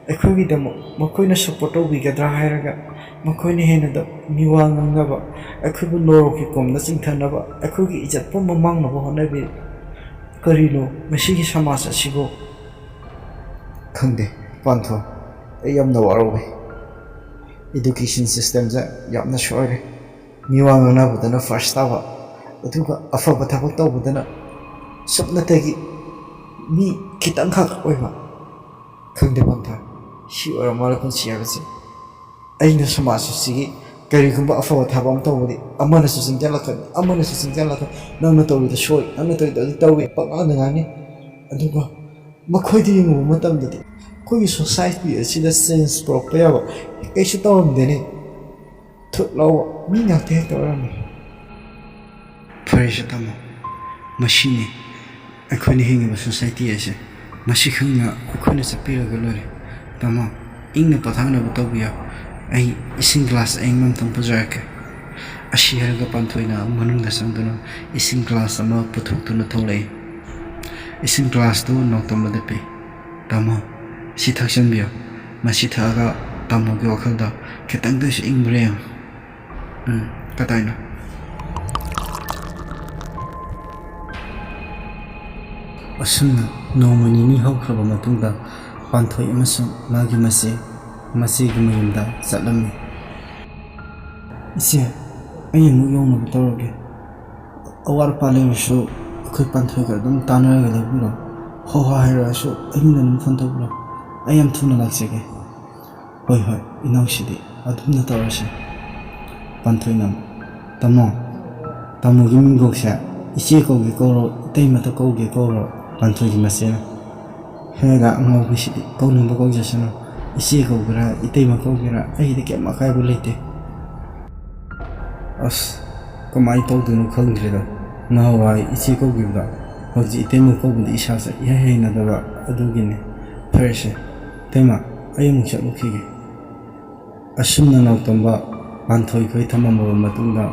ꯑꯩꯈꯣꯏꯒꯤꯗꯃꯛ ꯃꯈꯣꯏꯅ ꯁꯞꯄꯣꯔꯠ ꯇꯧꯕꯤꯒꯗ꯭ꯔꯥ ꯍꯥꯏꯔꯒ ꯃꯈꯣꯏꯅ ꯍꯦꯟꯅ ꯃꯤꯋꯥ ꯉꯥꯡꯅꯕ, ꯑꯩꯈꯣꯏꯕꯨ ꯅꯣꯔꯣꯛꯀꯤ ꯀꯣꯝꯗ ꯆꯤꯡꯊꯅꯕ, ꯑꯩꯈꯣꯏꯒꯤ ꯏꯖꯠ ꯄꯨꯝꯕ ꯃꯥꯡꯅꯕ ꯍꯣꯠꯅꯕꯤꯔꯤ꯫ ꯀꯔꯤꯅꯣ ꯃꯁꯤꯒꯤ ꯁꯃꯥꯖ ꯑꯁꯤꯕꯨ?" ꯈꯪꯗꯦ, ꯄꯥꯟꯊꯣ, ꯑꯩ ꯌꯥꯝꯅ ꯋꯥꯔꯧꯋꯦ꯫ ꯏꯗꯨꯀꯦꯁꯟ ꯁꯤꯁꯇꯦꯝꯁꯦ ꯌꯥꯝꯅ ꯁꯣꯏꯔꯦ꯫ ꯃꯤꯋꯥ ꯉꯥꯡꯅꯕꯗꯅ ꯐꯥꯔꯁ ꯇꯥꯕ, ꯑꯗꯨꯒ ꯑꯐꯕ ꯊꯕꯛ ꯇꯧꯕꯗꯅ ꯁꯨꯞꯅꯇꯒꯤ ꯃꯤ ꯈꯤꯇꯪꯈꯛ ꯑꯣꯏꯕ꯫ ꯈꯪꯗꯦ ꯄꯟꯊ, ꯁꯤ ꯑꯣꯏꯔ ꯃꯥꯜꯂꯦ ꯄꯨꯟꯁꯤ ꯍꯥꯏꯕꯁꯦ꯫ ꯑꯩꯅ ꯁꯃꯥꯖ ꯑꯁꯤꯒꯤ ꯀꯔꯤꯒꯨꯝꯕ ꯑꯐꯕ ꯊꯕꯛ ꯑꯃ ꯇꯧꯕꯗꯤ ꯑꯃꯅꯁꯨ ꯆꯤꯡꯁꯤꯜꯂꯛꯀꯅꯤ, ꯑꯃꯅꯁꯨ ꯆꯤꯡꯁꯤꯜꯂꯛꯀꯅꯤ, "ꯅꯪꯅ ꯇꯧꯔꯤꯗꯣ ꯁꯣꯏ, ꯅꯪꯅ ꯇꯧꯔꯤꯗꯣ ꯑꯗꯨ ꯇꯧꯏ", ꯄꯪꯉꯥꯡꯗ ꯉꯥꯡꯅꯤ꯫ ꯑꯗꯨꯒ ꯃꯈꯣꯏꯗ ꯌꯦꯡꯉꯨꯕ ꯃꯇꯝꯗꯗꯤ ꯑꯩꯈꯣꯏꯒꯤ ꯁꯣꯁꯥꯏꯇꯤ ꯑꯁꯤꯗ ꯆꯦꯟꯖ ꯄꯨꯔꯛꯄ ꯌꯥꯕ ꯀꯩꯁꯨ ꯇꯧꯔꯝꯗꯦꯅꯦ꯫ ꯊꯨꯠ ꯂꯥꯎꯕ ꯃꯤ ꯉꯥꯛꯇ ꯍꯦꯛꯇ ꯑꯣꯏꯔꯝꯃꯤ꯫ ꯐꯔꯦꯁꯦ ꯇꯥꯃꯣ, ꯃꯁꯤꯅꯤ ꯑꯩꯈꯣꯏꯅ ꯍꯤꯡꯉꯤꯕ ꯁꯣꯁꯥꯏꯇꯤ ꯍꯥꯏꯁꯦ꯫ ꯃꯁꯤ ꯈꯪꯅ ꯑꯩꯈꯣꯏꯅ ꯆꯠꯄꯤꯔꯒ ꯂꯣꯏꯔꯦ꯫ ꯇꯥꯃꯣ, ꯏꯪꯅ ꯄꯣꯊꯥꯅꯕ ꯇꯧꯕꯤꯌꯣ꯫ ꯑꯩ ꯏꯁꯤꯡ ꯒ꯭ꯂꯥꯁ ꯑꯏꯪꯕ ꯑꯝꯇꯪ ꯄꯨꯖꯔꯛꯀꯦ꯫ ꯑꯁꯤ ꯍꯥꯏꯔꯒ ꯄꯥꯟꯊꯣꯏꯅ ꯃꯅꯨꯡꯗ ꯆꯪꯗꯨꯅ ꯏꯁꯤꯡ ꯒ꯭ꯂꯥꯁ ꯑꯃ ꯄꯨꯊꯣꯛꯇꯨꯅ ꯊꯣꯛꯂꯛꯏ꯫ ꯏꯁꯤꯡ ꯒ꯭ꯂꯥꯁꯇꯨ ꯅꯥꯎꯇꯣꯝꯕꯗ ꯄꯤ꯫ "ꯇꯥꯃꯣ, ꯁꯤ ꯊꯛꯆꯟꯕꯤꯌꯨ꯫ ꯃꯁꯤ ꯊꯛꯑꯒ ꯇꯥꯃꯣꯒꯤ ꯋꯥꯈꯜꯗ ꯈꯤꯇꯪꯗꯁꯨ ꯏꯪꯕ꯭ꯔꯥ ꯌꯦꯡꯉꯨ꯫ ꯎꯝ, ꯀꯗꯥꯏꯅꯣ?" ꯑꯁꯨꯝꯅ ꯅꯣꯡꯃ ꯅꯤꯅꯤ ꯍꯧꯈ꯭ꯔꯕ ꯃꯇꯨꯡꯗ ꯄꯥꯟꯊꯣꯏ ꯑꯃꯁꯨꯡ ꯃꯥꯒꯤ ꯃꯆꯦ, ꯃꯆꯦꯒꯤ ꯃꯌꯨꯝꯗ ꯆꯠꯂꯝꯃꯤ꯫ "ꯏꯆꯦ, ꯑꯩ ꯑꯃꯨꯛ ꯌꯧꯅꯕ ꯇꯧꯔꯒꯦ꯫ ꯑꯋꯥꯠ ꯑꯄꯥ ꯂꯩꯔꯁꯨ ꯑꯩꯈꯣꯏ ꯄꯥꯟꯊꯣꯏꯒ ꯑꯗꯨꯝ ꯇꯥꯟꯅꯔꯒ ꯂꯩꯕꯤꯔꯣ꯫ ꯍꯣ ꯍꯥ ꯍꯥꯏꯔꯛꯑꯁꯨ ꯑꯩꯉꯣꯟꯗ ꯑꯗꯨꯝ ꯐꯣꯟ ꯇꯧꯕꯤꯔꯣ꯫ ꯑꯩ ꯌꯥꯝ ꯊꯨꯅ ꯂꯥꯛꯆꯒꯦ꯫" "ꯍꯣꯏ, ꯍꯣꯏ, ꯏꯅꯥꯎꯁꯤꯗꯤ ꯑꯗꯨꯝꯅ ꯇꯧꯔꯁꯤ꯫" ꯄꯥꯟꯊꯣꯏꯅ, "ꯇꯥꯃꯣ, ꯇꯥꯃꯣꯒꯤ ꯃꯤꯡ ꯀꯧꯁꯦ, ꯏꯆꯦ ꯀꯧꯒꯦ ꯀꯧꯔꯣ, ꯏꯇꯩꯃꯇ ꯀꯧꯒꯦ ꯀꯧꯔꯣ?" ꯄꯥꯟꯊꯣꯏꯒꯤ ꯃꯆꯦꯅ, "ꯍꯦꯔꯥ, ꯑꯉꯥꯎꯕꯤꯁꯤꯗꯤ, ꯀꯧꯅꯤꯡꯕ ꯀꯧꯖꯁꯅꯨ꯫ ꯏꯆꯦ ꯀꯧꯒꯦꯔꯥ, ꯏꯇꯩꯃ ꯀꯧꯒꯦꯔꯥ, ꯑꯩꯒꯤꯗꯤ ꯀꯩꯝ ꯑꯀꯥꯏꯕ ꯂꯩꯇꯦ꯫" ꯑꯁ, ꯀꯃꯥꯏꯅ ꯇꯧꯗꯣꯏꯅꯣ ꯈꯪꯗ꯭ꯔꯦꯗ꯫ ꯅꯍꯥꯟꯋꯥꯏ ꯏꯆꯦ ꯀꯧꯈꯤꯕꯗ ꯍꯧꯖꯤꯛ ꯏꯇꯩꯃ ꯀꯧꯕꯗꯤ ꯏꯁꯥꯁꯦ ꯏꯍꯩ ꯍꯩꯅꯗꯕ ꯑꯗꯨꯒꯤꯅꯤ꯫ ꯐꯔꯦꯁꯦ, ꯏꯇꯩꯃ, ꯑꯩ ꯑꯃꯨꯛ ꯆꯠꯂꯨꯈꯤꯒꯦ꯫ ꯑꯁꯨꯝꯅ ꯅꯥꯎꯇꯣꯝꯕ ꯄꯥꯟꯊꯣꯏꯈꯣꯏ ꯊꯝꯃꯝꯃꯕ ꯃꯇꯨꯡꯗ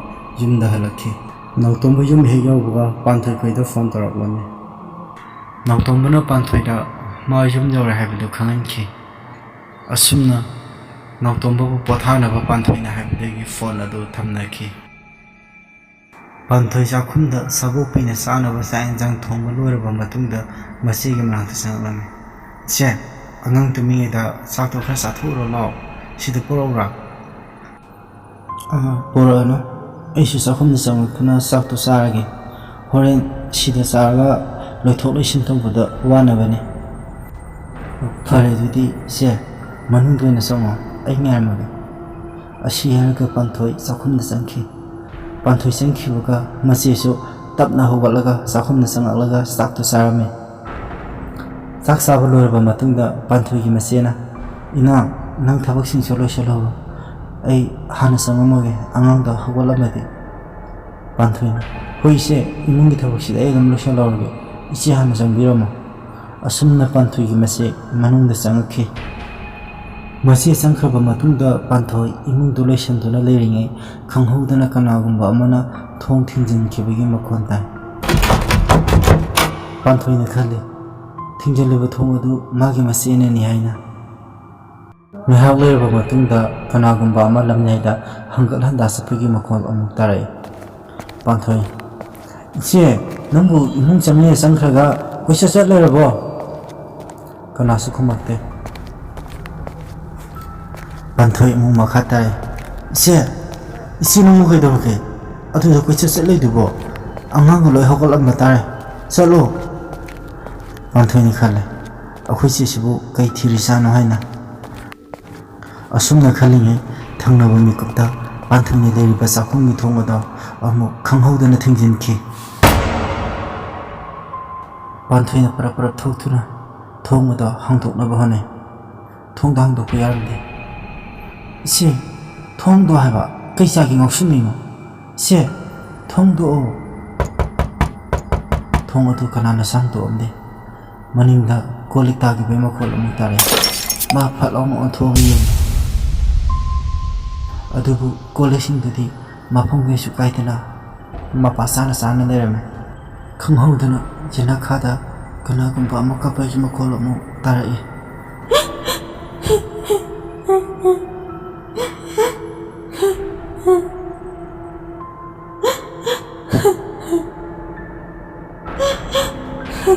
ꯌꯨꯝꯗ ꯍꯜꯂꯛꯈꯤ꯫ ꯅꯥꯎꯇꯣꯝꯕ ꯌꯨꯝ ꯍꯦꯛ ꯌꯧꯕꯒ ꯄꯥꯟꯊꯣꯏꯈꯣꯏꯗ ꯐꯣꯟ ꯇꯧꯔꯛꯂꯝꯃꯤ꯫ ꯅꯥꯎꯇꯣꯝꯕꯅ ꯄꯥꯟꯊꯣꯏꯗ ꯃꯥ ꯌꯨꯝ ꯌꯧꯔꯦ ꯍꯥꯏꯕꯗꯨ ꯈꯪꯍꯟꯈꯤ꯫ ꯑꯁꯨꯝꯅ ꯅꯥꯎꯇꯣꯝꯕꯕꯨ ꯄꯣꯊꯥꯅꯕ ꯄꯥꯟꯊꯣꯏꯅ ꯍꯥꯏꯕꯗꯒꯤ ꯐꯣꯟ ꯑꯗꯨ ꯊꯝꯅꯈꯤ꯫ ꯄꯥꯟꯊꯣꯏ ꯆꯥꯛꯈꯨꯝꯗ ꯁꯥꯕꯣꯛꯄꯤꯅ ꯆꯥꯅꯕ ꯆꯥꯛ ꯌꯦꯟꯁꯥꯡ ꯊꯣꯡꯕ ꯂꯣꯏꯔꯕ ꯃꯇꯨꯡꯗ ꯃꯆꯦꯒꯤ ꯃꯅꯥꯛꯇ ꯆꯪꯂꯛꯂꯝꯃꯤ꯫ "ꯏꯆꯦ, ꯑꯉꯥꯡ ꯇꯨꯝꯃꯤꯉꯩꯗ ꯆꯥꯛꯇꯣ ꯈꯔ ꯆꯥꯊꯣꯛꯎꯔꯣ ꯂꯥꯎ꯫ ꯁꯤꯗ ꯄꯨꯔꯛꯎꯔꯥ?" "ꯑꯥ, ꯄꯨꯔꯛꯑꯅꯨ꯫ ꯑꯩꯁꯨ ꯆꯥꯛꯈꯨꯝꯗ ꯆꯪꯂꯛꯇꯨꯅ ꯆꯥꯛꯇꯣ ꯆꯥꯔꯒꯦ꯫ ꯍꯣꯔꯦꯟ ꯁꯤꯗ ꯆꯥꯔꯒ ꯂꯣꯏꯊꯣꯛ ꯂꯣꯏꯁꯤꯟ ꯇꯧꯕꯗ ꯋꯥꯅꯕꯅꯤ꯫" "ꯐꯔꯦ ꯑꯗꯨꯗꯤ ꯏꯆꯦ, ꯃꯅꯨꯡꯗ ꯑꯣꯏꯅ ꯆꯪꯉꯣ, ꯑꯩ ꯉꯥꯏꯔꯝꯃꯒꯦ꯫" ꯑꯁꯤ ꯍꯥꯏꯔꯒ ꯄꯥꯟꯊꯣꯏ ꯆꯥꯛꯈꯨꯝꯗ ꯆꯪꯈꯤ꯫ ꯄꯥꯟꯊꯣꯏ ꯆꯪꯈꯤꯕꯒ ꯃꯆꯦꯁꯨ ꯇꯞꯅ ꯍꯧꯒꯠꯂꯒ ꯆꯥꯛꯈꯨꯝꯗ ꯆꯪꯂꯛꯂꯒ ꯆꯥꯛꯇꯨ ꯆꯥꯔꯝꯃꯤ꯫ ꯆꯥꯛ ꯆꯥꯕ ꯂꯣꯏꯔꯕ ꯃꯇꯨꯡꯗ ꯄꯥꯟꯊꯣꯏꯒꯤ ꯃꯆꯦꯅ, "ꯏꯅꯥꯎ, ꯅꯪ ꯊꯕꯛꯁꯤꯡꯁꯨ ꯂꯣꯏꯁꯤꯜꯍꯧꯔꯣ꯫ ꯑꯩ ꯍꯥꯟꯅ ꯆꯪꯉꯝꯃꯒꯦ, ꯑꯉꯥꯡꯗꯣ ꯍꯧꯒꯠꯂꯝꯃꯗꯤ꯫" ꯄꯥꯟꯊꯣꯏꯅ, "ꯍꯣꯏ ꯏꯆꯦ, ꯏꯃꯨꯡꯒꯤ ꯊꯕꯛꯁꯤꯗꯤ ꯑꯩ ꯑꯗꯨꯝ ꯂꯣꯏꯁꯤꯜꯍꯧꯔꯒꯦ꯫ ꯏꯆꯦ ꯍꯥꯟꯅ ꯆꯪꯕꯤꯔꯝꯃꯣ꯫" ꯑꯁꯨꯝꯅ ꯄꯥꯟꯊꯣꯏꯒꯤ ꯃꯆꯦ ꯃꯅꯨꯡꯗ ꯆꯪꯉꯛꯈꯤ꯫ ꯃꯆꯦ ꯆꯪꯈ꯭ꯔꯕ ꯃꯇꯨꯡꯗ ꯄꯥꯟꯊꯣꯏ ꯏꯃꯨꯡꯗꯨ ꯂꯣꯏꯁꯤꯟꯗꯨꯅ ꯂꯩꯔꯤꯉꯩ, ꯈꯪꯍꯧꯗꯅ ꯀꯅꯥꯒꯨꯝꯕ ꯑꯃꯅ ꯊꯣꯡ ꯊꯤꯡꯖꯤꯟꯈꯤꯕꯒꯤ ꯃꯈꯣꯟ ꯇꯥꯏ꯫ ꯄꯥꯟꯊꯣꯏꯅ ꯈꯜꯂꯤ, ꯊꯤꯡꯖꯤꯜꯂꯤꯕ ꯊꯣꯡ ꯑꯗꯨ ꯃꯥꯒꯤ ꯃꯆꯦꯅꯅꯤ ꯍꯥꯏꯅ꯫ ꯉꯥꯏꯍꯥꯛ ꯂꯩꯔꯕ ꯃꯇꯨꯡꯗ ꯀꯅꯥꯒꯨꯝꯕ ꯑꯃ ꯂꯝꯌꯥꯏꯗ ꯍꯪꯒꯠ ꯍꯟꯗꯥ ꯆꯠꯄꯒꯤ ꯃꯈꯣꯜ ꯑꯃꯨꯛ ꯇꯥꯔꯛꯏ꯫ ꯄꯥꯟꯊꯣꯏ, "ꯏꯆꯦ, ꯅꯪꯕꯨ ꯏꯃꯨꯡ ꯆꯪꯉꯦ ꯆꯪꯈ꯭ꯔꯒ ꯀꯣꯏꯆꯠ ꯆꯠ ꯂꯩꯔꯕꯣ?" ꯀꯅꯥꯁꯨ ꯈꯨꯝꯃꯛꯇꯦ꯫ ꯄꯥꯟꯊꯣꯏ ꯑꯃꯨꯛ ꯃꯈꯥ ꯇꯥꯔꯛꯏ, "ꯏꯆꯦ, ꯏꯆꯦ ꯅꯪꯕꯨ ꯀꯩꯗꯧꯔꯒꯦ? ꯑꯗꯨꯗ ꯀꯣꯏꯆꯠ ꯆꯠ ꯂꯩꯗꯨꯕꯣ? ꯑꯉꯥꯡꯒ ꯂꯣꯏ ꯍꯧꯒꯠꯂꯝꯕ ꯇꯥꯔꯦ꯫ ꯆꯠꯂꯣ꯫" ꯄꯥꯟꯊꯣꯏꯅ ꯈꯜꯂꯦ, "ꯑꯩꯈꯣꯏ ꯆꯦꯁꯤꯕꯨ ꯀꯩ ꯊꯤꯔꯤꯖꯥꯠꯅꯣ?" ꯍꯥꯏꯅ꯫ ꯑꯁꯨꯝꯅ ꯈꯜꯂꯤꯉꯩ, ꯊꯪꯅꯕ ꯃꯤꯀꯨꯞꯇ ꯄꯥꯟꯊꯣꯏꯅ ꯂꯩꯔꯤꯕ ꯆꯥꯛꯈꯨꯝꯒꯤ ꯊꯣꯡ ꯑꯗꯣ ꯑꯃꯨꯛ ꯈꯪꯍꯧꯗꯅ ꯊꯤꯡꯖꯤꯟꯈꯤ꯫ ꯄꯥꯟꯊꯣꯏꯅ ꯄꯔꯞ ꯄꯔꯞ ꯊꯣꯛꯇꯨꯅ ꯊꯣꯡ ꯑꯗꯣ ꯍꯥꯡꯗꯣꯛꯅꯕ ꯍꯣꯠꯅꯩ꯫ ꯊꯣꯡꯗꯣ ꯍꯥꯡꯗꯣꯛꯄ ꯌꯥꯔꯝꯗꯦ꯫ "ꯏꯆꯦ, ꯊꯣꯡꯗꯣ ꯍꯥꯏꯕ, ꯀꯩ ꯆꯥꯒꯦ ꯉꯥꯎꯁꯤꯟꯅꯩꯅꯣ? ꯏꯆꯦ, ꯊꯣꯡꯗꯣ!" ꯊꯣꯡ ꯑꯗꯨ ꯀꯅꯥꯅ ꯍꯥꯡꯗꯣꯛꯑꯝꯗꯦ꯫ ꯃꯅꯤꯡꯗ ꯀꯣꯜ ꯂꯤꯛ ꯇꯥꯈꯤꯕꯒꯤ ꯃꯈꯣꯜ ꯑꯃꯨꯛ ꯇꯥꯔꯛꯑꯦ꯫ ꯃꯥ ꯐꯠ ꯂꯥꯎꯅ ꯑꯣꯟꯊꯣꯛꯑꯒ ꯌꯦꯡꯉꯤ꯫ ꯑꯗꯨꯕꯨ ꯀꯣꯜ ꯂꯤꯛꯁꯤꯡꯗꯨꯗꯤ ꯃꯐꯝ ꯀꯩꯁꯨ ꯀꯥꯏꯗꯅ ꯃꯄꯥ ꯆꯥꯅ ꯆꯥꯅ ꯂꯩꯔꯝꯃꯤ꯫ ꯈꯪꯍꯧꯗꯅ ꯌꯦꯅꯈꯥꯗ ꯀꯅꯥꯒꯨꯝꯕ ꯑꯃ ꯀꯞꯄꯒꯤ ꯃꯈꯣꯜ ꯑꯃꯨꯛ ꯇꯥꯔꯛꯏ꯫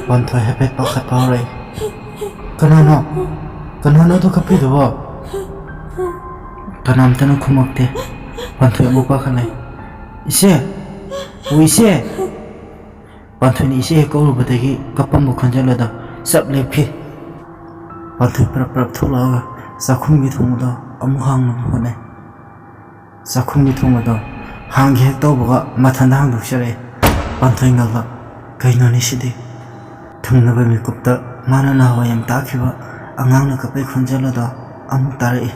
ꯄꯥꯟꯊꯣꯏ ꯍꯥꯏꯐꯦꯠ ꯄꯥꯈꯠꯄ ꯍꯧꯔꯛꯏ꯫ "ꯀꯅꯥꯅꯣ? ꯀꯅꯥꯅꯣ ꯑꯗꯨ ꯀꯞꯄꯤꯗꯨꯕꯣ?" ꯀꯅꯥꯝꯇꯅ ꯈꯨꯝꯃꯛꯇꯦ꯫ ꯄꯥꯟꯊꯣꯏ ꯑꯃꯨꯛ ꯄꯥꯈꯠꯂꯦ꯫ "ꯏꯆꯦ! ꯑꯣ, ꯏꯆꯦ!" ꯄꯥꯟꯊꯣꯏꯅ ꯏꯆꯦ ꯍꯦꯛ ꯀꯧꯔꯨꯕꯗꯒꯤ ꯀꯞꯄꯝꯕ ꯈꯣꯟꯖꯦꯜ ꯑꯗꯣ ꯆꯞ ꯂꯦꯞꯈꯤ꯫ ꯄꯥꯟꯊꯣꯏ ꯄꯔꯞ ꯄꯔꯞ ꯊꯣꯛꯂꯛꯑꯒ ꯆꯥꯛꯈꯨꯝꯒꯤ ꯊꯣꯡ ꯑꯗꯣ ꯑꯃꯨꯛ ꯍꯥꯡꯅꯕ ꯍꯣꯠꯅꯩ꯫ ꯆꯥꯛꯈꯨꯝꯒꯤ ꯊꯣꯡ ꯑꯗꯣ ꯍꯥꯡꯒꯦ ꯍꯦꯛ ꯇꯧꯕꯒ ꯃꯊꯟꯇ ꯍꯥꯡꯗꯣꯛꯆꯔꯛꯑꯦ꯫ ꯄꯥꯟꯊꯣꯏ ꯉꯛꯂꯛ, "ꯀꯩꯅꯣꯅꯦ ꯁꯤꯗꯤ?" ꯊꯪꯅꯕ ꯃꯤꯀꯨꯞꯇ ꯃꯥꯅ ꯅꯍꯥꯟꯋꯥꯏ ꯌꯥꯝ ꯇꯥꯈꯤꯕ ꯑꯉꯥꯡꯅ ꯀꯞꯄꯩ ꯈꯣꯟꯖꯦꯜ ꯑꯗꯣ ꯑꯃꯨꯛ ꯇꯥꯔꯛꯏ꯫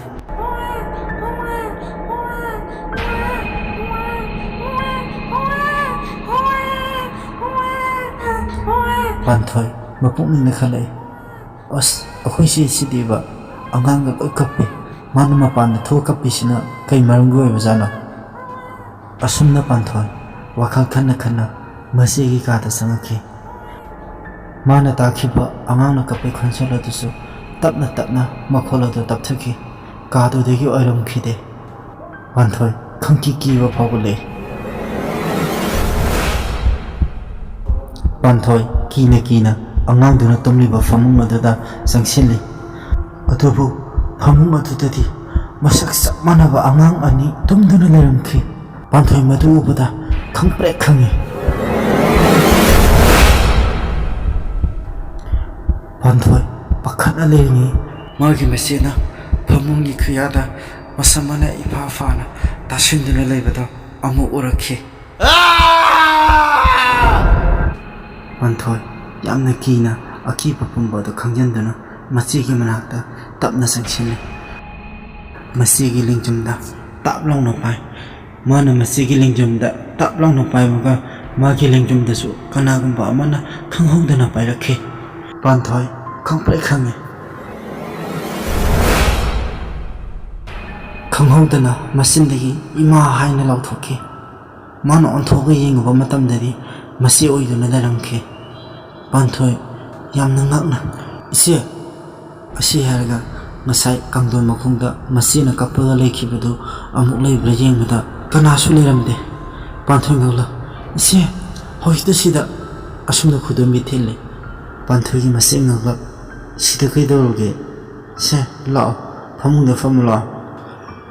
ꯄꯥꯟꯊꯣꯏ ꯃꯄꯨꯛꯅꯤꯡꯗ ꯈꯜꯂꯛꯏ, "ꯑꯁ, ꯑꯩꯈꯣꯏ ꯆꯦꯁꯤꯗꯤꯕ, ꯑꯉꯥꯡꯒ ꯂꯣꯏ ꯀꯞꯄꯤ꯫ ꯃꯥꯅ ꯃꯄꯥꯟꯗ ꯊꯣꯛꯑ ꯀꯞꯄꯤꯁꯤꯅ ꯀꯩ ꯃꯔꯝꯒꯤ ꯑꯣꯏꯕꯖꯥꯠꯅꯣ? ꯑꯁꯨꯝꯅ ꯄꯥꯟꯊꯣꯏ ꯋꯥꯈꯜ ꯈꯟꯅ ꯈꯟꯅ ꯃꯆꯦꯒꯤ ꯀꯥꯗ ꯆꯪꯉꯛꯈꯤ꯫ ꯃꯥꯅ ꯇꯥꯈꯤꯕ ꯑꯉꯥꯡꯅ ꯀꯞꯄꯩ ꯈꯣꯟꯖꯦꯜ ꯑꯗꯨꯁꯨ ꯇꯞꯅ ꯇꯞꯅ ꯃꯈꯣꯜ ꯑꯗꯨ ꯇꯞꯊꯈꯤ꯫ ꯀꯥꯗꯨꯗꯒꯤ ꯑꯣꯏꯔꯝꯈꯤꯗꯦ꯫ ꯄꯥꯟꯊꯣꯏ ꯈꯪꯀꯤ ꯀꯤꯕ ꯐꯥꯎꯒꯠꯂꯛꯏ꯫ ꯄꯥꯟꯊꯣꯏ ꯀꯤꯅ ꯀꯤꯅ ꯑꯉꯥꯡꯗꯨꯅ ꯇꯨꯝꯂꯤꯕ ꯐꯃꯨꯡ ꯑꯗꯨꯗ ꯆꯪꯁꯤꯜꯂꯤ꯫ ꯑꯗꯨꯕꯨ ꯐꯃꯨꯡ ꯑꯗꯨꯗꯗꯤ ꯃꯁꯛ ꯆꯞ ꯃꯥꯟꯅꯕ ꯑꯉꯥꯡ ꯑꯅꯤ ꯇꯨꯝꯗꯨꯅ ꯂꯩꯔꯝꯈꯤ꯫ ꯄꯥꯟꯊꯣꯏ ꯃꯗꯨ ꯎꯕꯗ ꯈꯪꯄ꯭ꯔꯦꯛ ꯈꯪꯉꯤ꯫ ꯄꯥꯟꯊꯣꯏ ꯄꯥꯈꯠꯅ ꯂꯩꯔꯤꯉꯩ ꯃꯥꯒꯤ ꯃꯆꯦꯅ ꯐꯃꯨꯡꯒꯤ ꯈꯨꯌꯥꯗ ꯃꯁꯝ ꯑꯃꯅ ꯏꯐꯥ ꯐꯥꯅ ꯇꯥꯁꯤꯟꯗꯨꯅ ꯂꯩꯕꯗꯣ ꯑꯃꯨꯛ ꯎꯔꯛꯈꯤ꯫ ꯄꯥꯟꯊꯣꯏ ꯌꯥꯝꯅ ꯀꯤꯅ ꯑꯀꯤꯕ ꯄꯨꯝꯕ ꯑꯗꯨ ꯈꯪꯖꯤꯟꯗꯨꯅ ꯃꯆꯦꯒꯤ ꯃꯅꯥꯛꯇ ꯇꯞꯅ ꯆꯪꯁꯤꯜꯂꯤ꯫ ꯃꯆꯦꯒꯤ ꯂꯦꯡꯖꯨꯝꯗ ꯇꯥꯞ ꯂꯥꯎꯅ ꯄꯥꯏ꯫ ꯃꯥꯅ ꯃꯆꯦꯒꯤ ꯂꯦꯡꯖꯨꯝꯗ ꯇꯥꯞ ꯂꯥꯎꯅ ꯄꯥꯏꯕꯒ ꯃꯥꯒꯤ ꯂꯦꯡꯖꯨꯝꯗꯁꯨ ꯀꯅꯥꯒꯨꯝꯕ ꯑꯃꯅ ꯈꯪꯍꯧꯗꯅ ꯄꯥꯏꯔꯛꯈꯤ꯫ ꯄꯥꯟꯊꯣꯏ ꯈꯪꯄ꯭ꯔꯦꯛ ꯈꯪꯉꯤ꯫ ꯈꯪꯍꯧꯗꯅ ꯃꯆꯤꯟꯗꯒꯤ "ꯏꯃꯥ" ꯍꯥꯏꯅ ꯂꯥꯎꯊꯣꯛꯈꯤ꯫ ꯃꯥꯅ ꯑꯣꯟꯊꯣꯛꯑꯒ ꯌꯦꯡꯉꯨꯕ ꯃꯇꯝꯗꯗꯤ ꯃꯆꯦ ꯑꯣꯏꯗꯨꯅ ꯂꯩꯔꯝꯈꯤ꯫ ꯄꯥꯟꯊꯣꯏ ꯌꯥꯝꯅ ꯉꯛꯅ, "ꯏꯆꯦ!" ꯑꯁꯤ ꯍꯥꯏꯔꯒ ꯉꯁꯥꯏ ꯀꯥꯡꯊꯣꯟ ꯃꯈꯣꯡꯗ ꯃꯆꯦꯅ ꯀꯞꯄꯒ ꯂꯩꯈꯤꯕꯗꯨ ꯑꯃꯨꯛ ꯂꯩꯕ꯭ꯔꯥ ꯌꯦꯡꯕꯗ ꯀꯅꯥꯁꯨ ꯂꯩꯔꯝꯗꯦ꯫ ꯄꯥꯟꯊꯣꯏ ꯉꯛꯂ, "ꯏꯆꯦ, ꯍꯧꯖꯤꯛꯇ ꯁꯤꯗ!" ꯑꯁꯨꯝꯅ ꯈꯨꯗꯣꯝꯕꯤ ꯊꯤꯜꯂꯤ꯫ ꯄꯥꯟꯊꯣꯏꯒꯤ ꯃꯆꯦ ꯉꯛꯂ, "ꯁꯤꯗ ꯀꯩꯗꯧꯔꯒꯦ? ꯁꯦ, ꯂꯥꯛꯑꯣ, ꯐꯃꯨꯡꯗ ꯐꯝꯃꯨ ꯂꯥꯛꯑꯣ꯫"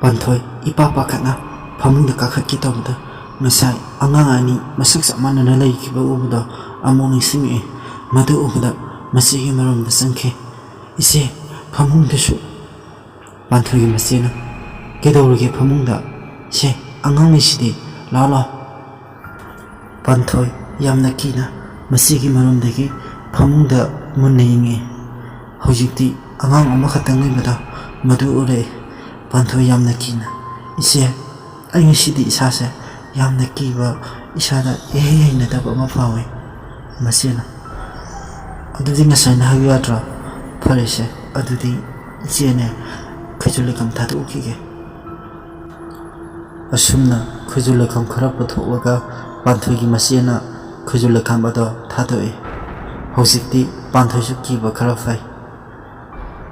ꯄꯥꯟꯊꯣꯏ ꯏꯄꯥ ꯄꯥꯈꯠꯅ ꯐꯃꯨꯡꯗ ꯀꯥꯈꯠꯀꯦ ꯇꯧꯕꯗ ꯉꯁꯥꯏ ꯑꯉꯥꯡ ꯑꯅꯤ ꯃꯁꯛ ꯆꯞ ꯃꯥꯟꯅꯅ ꯂꯩꯈꯤꯕ ꯎꯕꯗꯣ ꯑꯃꯨꯛ ꯅꯤꯡꯁꯤꯡꯉꯛꯏ꯫ ꯃꯗꯨ ꯎꯕꯗ ꯃꯆꯦꯒꯤ ꯃꯔꯨꯝꯗ ꯆꯪꯈꯤ꯫ "ꯏꯆꯦ, ꯐꯃꯨꯡꯗꯁꯨ!" ꯄꯥꯟꯊꯣꯏꯒꯤ ꯃꯆꯦꯅ, "ꯀꯩꯗꯧꯔꯒꯦ ꯐꯃꯨꯡꯗ? ꯁꯦ, ꯑꯉꯥꯡ ꯂꯩꯁꯤꯗꯤ, ꯂꯥꯛꯑꯣ, ꯂꯥꯛꯑꯣ꯫" ꯄꯥꯟꯊꯣꯏ ꯌꯥꯝꯅ ꯀꯤꯅ ꯃꯆꯦꯒꯤ ꯃꯔꯨꯝꯗꯒꯤ ꯐꯃꯨꯡꯗ ꯃꯨꯟꯅ ꯌꯦꯡꯉꯤ꯫ ꯍꯧꯖꯤꯛꯇꯤ ꯑꯉꯥꯡ ꯑꯃꯈꯛꯇꯪ ꯂꯩꯕꯗꯣ ꯃꯗꯨ ꯎꯔꯛꯏ꯫ ꯄꯥꯟꯊꯣꯏ ꯌꯥꯝꯅ ꯀꯤꯅ, "ꯏꯆꯦ, ꯑꯩ ꯉꯁꯤꯗꯤ ꯏꯁꯥꯁꯦ ꯌꯥꯝꯅ ꯀꯤꯕ, ꯏꯁꯥꯗ ꯏꯍꯩ ꯍꯩꯅꯗꯕ ꯑꯃ ꯐꯥꯎꯏ꯫" ꯃꯆꯦꯅ, "ꯑꯗꯨꯗꯤ ꯉꯁꯥꯏꯅ ꯍꯥꯏꯕ ꯌꯥꯗ꯭ꯔꯣ? ꯐꯔꯦꯁꯦ, ꯑꯗꯨꯗꯤ "ꯏꯆꯦꯅꯦ, ꯈꯨꯖꯨ ꯂꯩꯈꯥꯝ ꯊꯥꯗꯣꯛꯎꯈꯤꯒꯦ"꯫ ꯑꯁꯨꯝꯅ ꯈꯨꯖꯨ ꯂꯩꯈꯥꯝ ꯈꯔ ꯄꯨꯊꯣꯛꯂꯒ ꯄꯥꯟꯊꯣꯏꯒꯤ ꯃꯆꯦꯅ ꯈꯨꯖꯨ ꯂꯩꯈꯥꯝ ꯑꯗꯣ ꯊꯥꯗꯣꯛꯏ꯫ ꯍꯧꯖꯤꯛꯇꯤ ꯄꯥꯟꯊꯣꯏꯁꯨ ꯀꯤꯕ ꯈꯔ ꯐꯩ꯫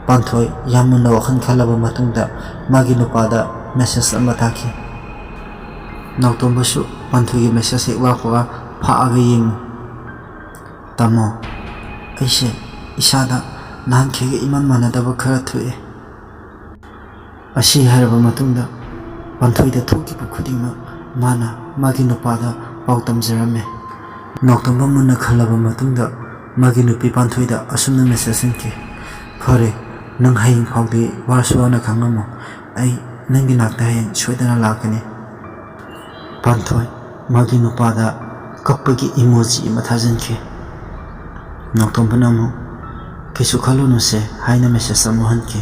ꯄꯥꯟꯊꯣꯏ ꯌꯥꯝ ꯃꯨꯟꯅ ꯋꯥꯈꯜ ꯈꯜꯂꯕ ꯃꯇꯨꯡꯗ ꯃꯥꯒꯤ ꯅꯨꯄꯥꯗ message ꯑꯃ ꯊꯥꯈꯤ꯫ ꯅꯥꯎꯇꯣꯝꯕꯁꯨ ꯄꯥꯟꯊꯣꯏꯒꯤ message ꯍꯦꯛ ꯂꯥꯛꯄꯒ ꯐꯥꯛꯑꯒ ꯌꯦꯡꯉꯤ꯫ "ꯇꯥꯃꯣ, ꯑꯩꯁꯦ ꯏꯁꯥꯗ ꯅꯍꯥꯟꯈꯩꯒ ꯏꯃꯥꯟ ꯃꯥꯟꯅꯗꯕ ꯈꯔ ꯊꯣꯛꯑꯦ"꯫ ꯑꯁꯤ ꯍꯥꯏꯔꯕ ꯃꯇꯨꯡꯗ ꯄꯥꯟꯊꯣꯏꯗ ꯊꯣꯛꯈꯤꯕ ꯈꯨꯗꯤꯡꯃꯛ ꯃꯥꯅ ꯃꯥꯒꯤ ꯅꯨꯄꯥꯗ ꯄꯥꯎ ꯇꯝꯖꯔꯝꯃꯦ꯫ ꯅꯥꯎꯇꯣꯝꯕ ꯃꯨꯟꯅ ꯈꯜꯂꯕ ꯃꯇꯨꯡꯗ ꯃꯥꯒꯤ ꯅꯨꯄꯤ ꯄꯥꯟꯊꯣꯏꯗ ꯑꯁꯨꯝꯅ message ꯍꯟꯈꯤ: "ꯐꯔꯦ, ꯅꯪ ꯍꯌꯦꯡ ꯐꯥꯎꯗꯤ ꯋꯥꯔꯁꯨ ꯋꯥꯅ ꯈꯥꯡꯉꯝꯃꯣ꯫ ꯑꯩ ꯅꯪꯒꯤ ꯅꯥꯛꯇ ꯍꯌꯦꯡ ꯁꯣꯏꯗꯅ ꯂꯥꯛꯀꯅꯤ"꯫ ꯄꯥꯟꯊꯣꯏ ꯃꯥꯒꯤ ꯅꯨꯄꯥꯗ ꯀꯞꯄꯒꯤ emoji ꯑꯃ ꯊꯥꯖꯤꯟꯈꯤ꯫ ꯅꯥꯎꯇꯣꯝꯕꯅ ꯑꯃꯨꯛ "ꯀꯩꯁꯨ ꯈꯜꯂꯨꯅꯨꯁꯦ" ꯍꯥꯏꯅ message ꯑꯃꯨꯛ ꯍꯟꯈꯤ꯫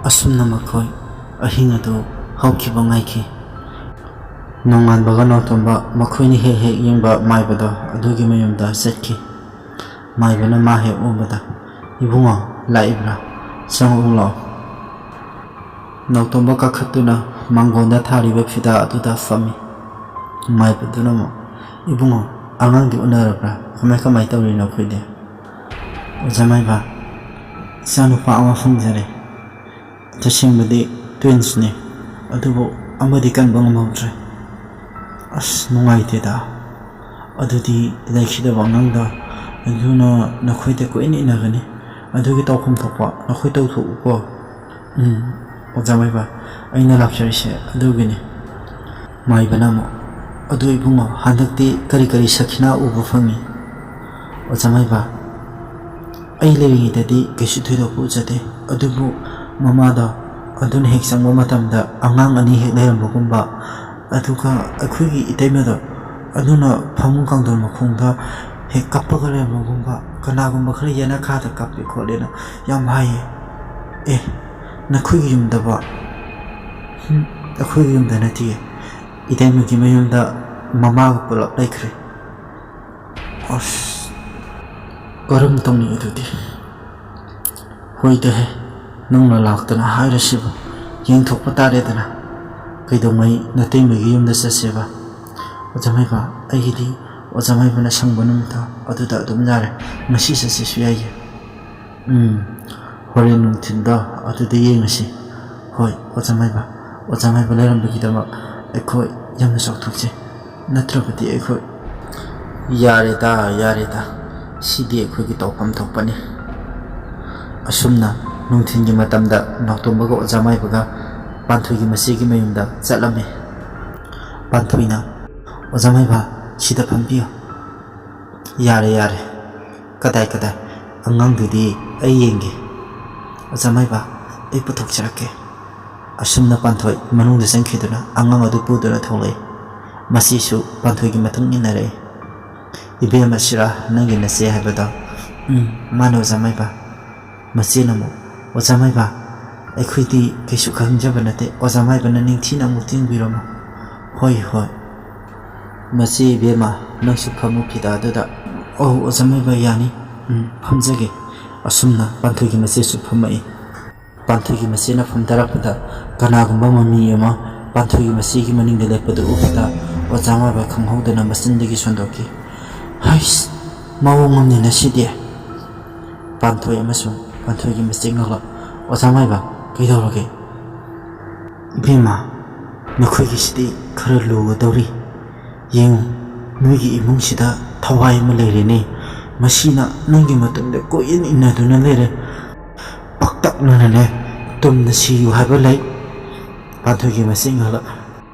ꯑꯁꯨꯝꯅ ꯃꯈꯣꯏ ꯑꯍꯤꯡ ꯑꯗꯨ ꯍꯧꯈꯤꯕ ꯉꯥꯏꯈꯤ꯫ ꯅꯣꯡꯉꯥꯟꯕꯒ ꯅꯥꯎꯇꯣꯝꯕ ꯃꯈꯣꯏꯅ ꯍꯦꯛ ꯍꯦꯛ ꯌꯦꯡꯕ ꯃꯥꯏꯕꯗꯣ ꯑꯗꯨꯒꯤ ꯃꯌꯨꯝꯗ ꯆꯠꯈꯤ꯫ ꯃꯥꯏꯕꯅ ꯃꯥ ꯍꯦꯛ ꯎꯕꯗ, "ꯏꯕꯨꯡꯉꯣ, ꯂꯥꯛꯏꯕ꯭ꯔꯥ? ꯆꯪꯉꯛꯎ ꯂꯥꯛꯑꯣ"꯫ ꯅꯥꯎꯇꯣꯝꯕ ꯀꯥꯈꯠꯇꯨꯅ ꯃꯥꯡꯒꯣꯟꯗ ꯊꯥꯔꯤꯕ ꯐꯤꯗꯥ ꯑꯗꯨꯗ ꯐꯝꯃꯤ꯫ ꯃꯥꯏꯕꯗꯨꯅ ꯑꯃꯨꯛ, "ꯏꯕꯨꯡꯉꯣ, ꯑꯉꯥꯡꯗꯤ ꯎꯅꯔꯕ꯭ꯔꯥ? ꯀꯃꯥꯏ ꯀꯃꯥꯏ ꯇꯧꯔꯤ ꯅꯈꯣꯏꯗꯤ?" "ꯑꯣꯖꯥ ꯃꯥꯏꯕ, ꯏꯆꯥꯅꯨꯄꯥ ꯑꯃ ꯐꯪꯖꯔꯦ꯫ ꯇꯁꯦꯡꯕꯗꯤ twinsꯅꯤ, ꯑꯗꯨꯕꯨ ꯑꯃꯗꯤ ꯀꯟꯕ ꯉꯝꯍꯧꯗ꯭ꯔꯦ"꯫ "ꯑꯁ, ꯅꯨꯡꯉꯥꯏꯇꯦꯗ꯫ ꯑꯗꯨꯗꯤ ꯂꯩꯈꯤꯗꯕ ꯑꯉꯥꯡꯗꯣ, ꯑꯗꯨꯅ ꯅꯈꯣꯏꯗ ꯀꯨꯏꯅ ꯏꯟꯅꯒꯅꯤ꯫ ꯑꯗꯨꯒꯤ ꯇꯧꯐꯝ ꯊꯣꯛꯄ ꯅꯈꯣꯏ ꯇꯧꯊꯣꯛꯎꯀꯣ"꯫ "ꯎꯝ, ꯑꯣꯖꯥ ꯃꯥꯏꯕ, ꯑꯩꯅ ꯂꯥꯛꯆꯔꯤꯁꯦ ꯑꯗꯨꯒꯤꯅꯤ"꯫ ꯃꯥꯏꯕꯅ ꯑꯃꯨꯛ, "ꯑꯗꯨ ꯏꯕꯨꯡꯉꯣ, ꯍꯟꯗꯛꯇꯤ ꯀꯔꯤ ꯀꯔꯤ ꯁꯈꯤꯅꯥ ꯎꯕ ꯐꯪꯉꯤ?" "ꯑꯣꯖꯥ ꯃꯥꯏꯕ, ꯑꯩ ꯂꯩꯔꯤꯉꯩꯗꯗꯤ ꯀꯩꯁꯨ ꯊꯣꯏꯗꯣꯛꯄ ꯎꯖꯗꯦ, ꯑꯗꯨꯕꯨ ꯃꯃꯥꯗꯣ ꯑꯗꯨꯅ ꯍꯦꯛ ꯆꯪꯕ ꯃꯇꯝꯗ ꯑꯉꯥꯡ ꯑꯅꯤ ꯍꯦꯛ ꯂꯩꯔꯝꯕꯒꯨꯝꯕ, ꯑꯗꯨꯒ ꯑꯩꯈꯣꯏꯒꯤ ꯏꯇꯩꯃꯗꯣ ꯑꯗꯨꯅ ꯐꯃꯨꯡ ꯀꯥꯡꯊꯣꯟ ꯃꯈꯣꯡꯗ ꯍꯦꯛ ꯀꯞꯄꯒ ꯂꯩꯔꯝꯕꯒꯨꯝꯕ, ꯀꯅꯥꯒꯨꯝꯕ ꯈꯔ ꯌꯦꯅꯈꯥꯗ ꯀꯞꯄꯦ ꯈꯣꯠꯂꯦꯅ ꯌꯥꯝ ꯍꯥꯏꯌꯦ"꯫ "ꯑꯦ, ꯅꯈꯣꯏꯒꯤ ꯌꯨꯝꯗꯕꯣ?" "ꯍꯨꯝ, ꯑꯩꯈꯣꯏꯒꯤ ꯌꯨꯝꯗ ꯅꯠꯇꯤꯌꯦ, ꯏꯇꯩꯃꯒꯤ ꯃꯌꯨꯝꯗ ꯃꯃꯥꯒ ꯄꯨꯂꯞ ꯂꯩꯈ꯭ꯔꯦ"꯫ "ꯑꯁ, ꯀꯔꯝ ꯇꯧꯅꯤ ꯑꯗꯨꯗꯤ?" "ꯍꯣꯏꯗꯍꯦ, ꯅꯪꯅ ꯂꯥꯛꯇꯅ ꯍꯥꯏꯔꯁꯤꯕꯨ ꯌꯦꯡꯊꯣꯛꯄ ꯇꯥꯔꯦꯗꯅ꯫ ꯀꯩꯗꯧꯉꯩ ꯅꯇꯩꯃꯒꯤ ꯌꯨꯝꯗ ꯆꯠꯁꯦꯕ? ꯑꯣꯖꯥ ꯃꯥꯏꯕ, ꯑꯩꯒꯤꯗꯤ ꯑꯣꯖꯥ ꯃꯥꯏꯕꯅ ꯁꯪꯕ ꯅꯨꯃꯤꯠꯇꯣ ꯑꯗꯨꯗ ꯑꯗꯨꯝ ꯌꯥꯔꯦ꯫ ꯉꯁꯤ ꯆꯠꯁꯤꯁꯨ ꯌꯥꯏꯌꯦ꯫ ꯎꯝ, ꯍꯣꯔꯦꯟ ꯅꯨꯡꯊꯤꯜꯗꯣ ꯑꯗꯨꯗ ꯌꯦꯡꯉꯁꯤ꯫ ꯍꯣꯏ, ꯑꯣꯖꯥ ꯃꯥꯏꯕ, ꯑꯣꯖꯥ ꯃꯥꯏꯕ ꯂꯩꯔꯝꯕꯒꯤꯗꯃꯛ ꯑꯩꯈꯣꯏ ꯌꯥꯝꯅ ꯆꯥꯎꯊꯣꯛꯆꯩ꯫ ꯅꯠꯇ꯭ꯔꯕꯗꯤ ꯑꯩꯈꯣꯏ ꯌꯥꯔꯦꯗ, ꯌꯥꯔꯦꯗ꯫ ꯁꯤꯗꯤ ꯑꯩꯈꯣꯏꯒꯤ ꯇꯧꯐꯝ ꯊꯣꯛꯄꯅꯤ꯫ ꯑꯁꯨꯝꯅ ꯅꯨꯡꯊꯤꯜꯒꯤ ꯃꯇꯝꯗ ꯅꯥꯎꯇꯣꯝꯕꯒ ꯑꯣꯖꯥ ꯃꯥꯏꯕꯒ ꯄꯥꯟꯊꯣꯏꯒꯤ ꯃꯆꯦꯒꯤ ꯃꯌꯨꯝꯗ ꯆꯠꯂꯝꯃꯤ꯫ ꯄꯥꯟꯊꯣꯏꯅ, "ꯑꯣꯖꯥ ꯃꯥꯏꯕ, ꯁꯤꯗ ꯐꯝꯕꯤꯌꯨ꯫" "ꯌꯥꯔꯦ, ꯌꯥꯔꯦ꯫ ꯀꯗꯥꯏ, ꯀꯗꯥꯏ? ꯑꯉꯥꯡꯗꯨꯗꯤ ꯑꯩ ꯌꯦꯡꯒꯦ꯫ ꯑꯣꯖꯥ ꯃꯥꯏꯕ, ꯑꯩ ꯄꯨꯊꯣꯛꯆꯔꯛꯀꯦ꯫" ꯑꯁꯨꯝꯅ ꯄꯥꯟꯊꯣꯏ ꯃꯅꯨꯡꯗ ꯆꯪꯈꯤꯗꯨꯅ ꯑꯉꯥꯡ ꯑꯗꯨ ꯄꯨꯗꯨꯅ ꯊꯣꯛꯂꯛꯏ꯫ ꯃꯁꯤꯁꯨ ꯄꯥꯟꯊꯣꯏꯒꯤ ꯃꯇꯨꯡ ꯏꯟꯅꯔꯛꯏ꯫ "ꯏꯕꯦꯝꯃ ꯁꯤꯔꯥ, ꯅꯪꯒꯤ ꯅꯆꯦ ꯍꯥꯏꯕꯗꯣ?" "ꯎꯝ, ꯃꯥꯅꯦ ꯑꯣꯖꯥ ꯃꯥꯏꯕ꯫" ꯃꯆꯦꯅ ꯑꯃꯨꯛ, "ꯑꯣꯖꯥ ꯃꯥꯏꯕ, ꯑꯩꯈꯣꯏꯗꯤ ꯀꯩꯁꯨ ꯈꯪꯖꯕ ꯅꯠꯇꯦ, ꯑꯣꯖꯥ ꯃꯥꯏꯕꯅ ꯅꯤꯡꯊꯤꯅ ꯑꯃꯨꯛ ꯌꯦꯡꯕꯤꯔꯝꯃꯣ꯫" "ꯍꯣꯏ, ꯍꯣꯏ꯫ ꯃꯆꯦ ꯏꯕꯦꯝꯃ, ꯅꯪꯁꯨ ꯐꯝꯃꯨ ꯐꯤꯗꯥꯗꯨꯗ꯫" "ꯑꯧ, ꯑꯣꯖꯥ ꯃꯥꯏꯕ, ꯌꯥꯅꯤ꯫ ꯎꯝ, ꯐꯝꯖꯒꯦ꯫" ꯑꯁꯨꯝꯅ ꯄꯥꯟꯊꯣꯏꯒꯤ ꯃꯆꯦꯁꯨ ꯐꯝꯃꯛꯏ꯫ ꯄꯥꯟꯊꯣꯏꯒꯤ ꯃꯆꯦꯅ ꯐꯝꯊꯔꯛꯄꯗ ꯀꯅꯥꯒꯨꯝꯕ ꯃꯃꯤ ꯑꯃ ꯄꯥꯟꯊꯣꯏꯒꯤ ꯃꯆꯦꯒꯤ ꯃꯅꯤꯡꯗ ꯂꯦꯞꯄꯗꯨ ꯎꯕꯗ ꯑꯣꯖꯥ ꯃꯥꯏꯕ ꯈꯪꯍꯧꯗꯅ ꯃꯆꯤꯟꯗꯒꯤ ꯁꯣꯟꯗꯣꯛꯈꯤ꯫ "ꯍꯩꯁ, ꯃꯑꯣꯡ ꯑꯃꯅꯤ ꯉꯁꯤꯗꯤ!" ꯄꯥꯟꯊꯣꯏ ꯑꯃꯁꯨꯡ ꯄꯥꯟꯊꯣꯏꯒꯤ ꯃꯆꯦ ꯉꯛꯂꯛ꯫ "ꯑꯣꯖꯥ ꯃꯥꯏꯕ, ꯀꯩꯗꯧꯔꯒꯦ?" "ꯏꯕꯦꯝꯃ, ꯅꯈꯣꯏꯒꯤꯁꯤꯗꯤ ꯈꯔ ꯂꯨꯒꯗꯧꯔꯤ꯫ ꯌꯦꯡꯉꯨ, ꯅꯣꯏꯒꯤ ꯏꯃꯨꯡꯁꯤꯗ ꯊꯋꯥꯏ ꯑꯃ ꯂꯩꯔꯦꯅꯦ꯫ ꯃꯁꯤꯅ ꯅꯪꯒꯤ ꯃꯇꯨꯡꯗ ꯀꯣꯏꯏꯟ ꯏꯟꯅꯗꯨꯅ ꯂꯩꯔꯦ꯫ ꯄꯥꯛꯇꯛꯅꯅꯅꯦ, ꯇꯨꯝꯅ ꯁꯤꯌꯨ ꯍꯥꯏꯕ ꯂꯩ꯫" ꯄꯥꯟꯊꯣꯏꯒꯤ ꯃꯆꯦ ꯉꯛꯂꯛ꯫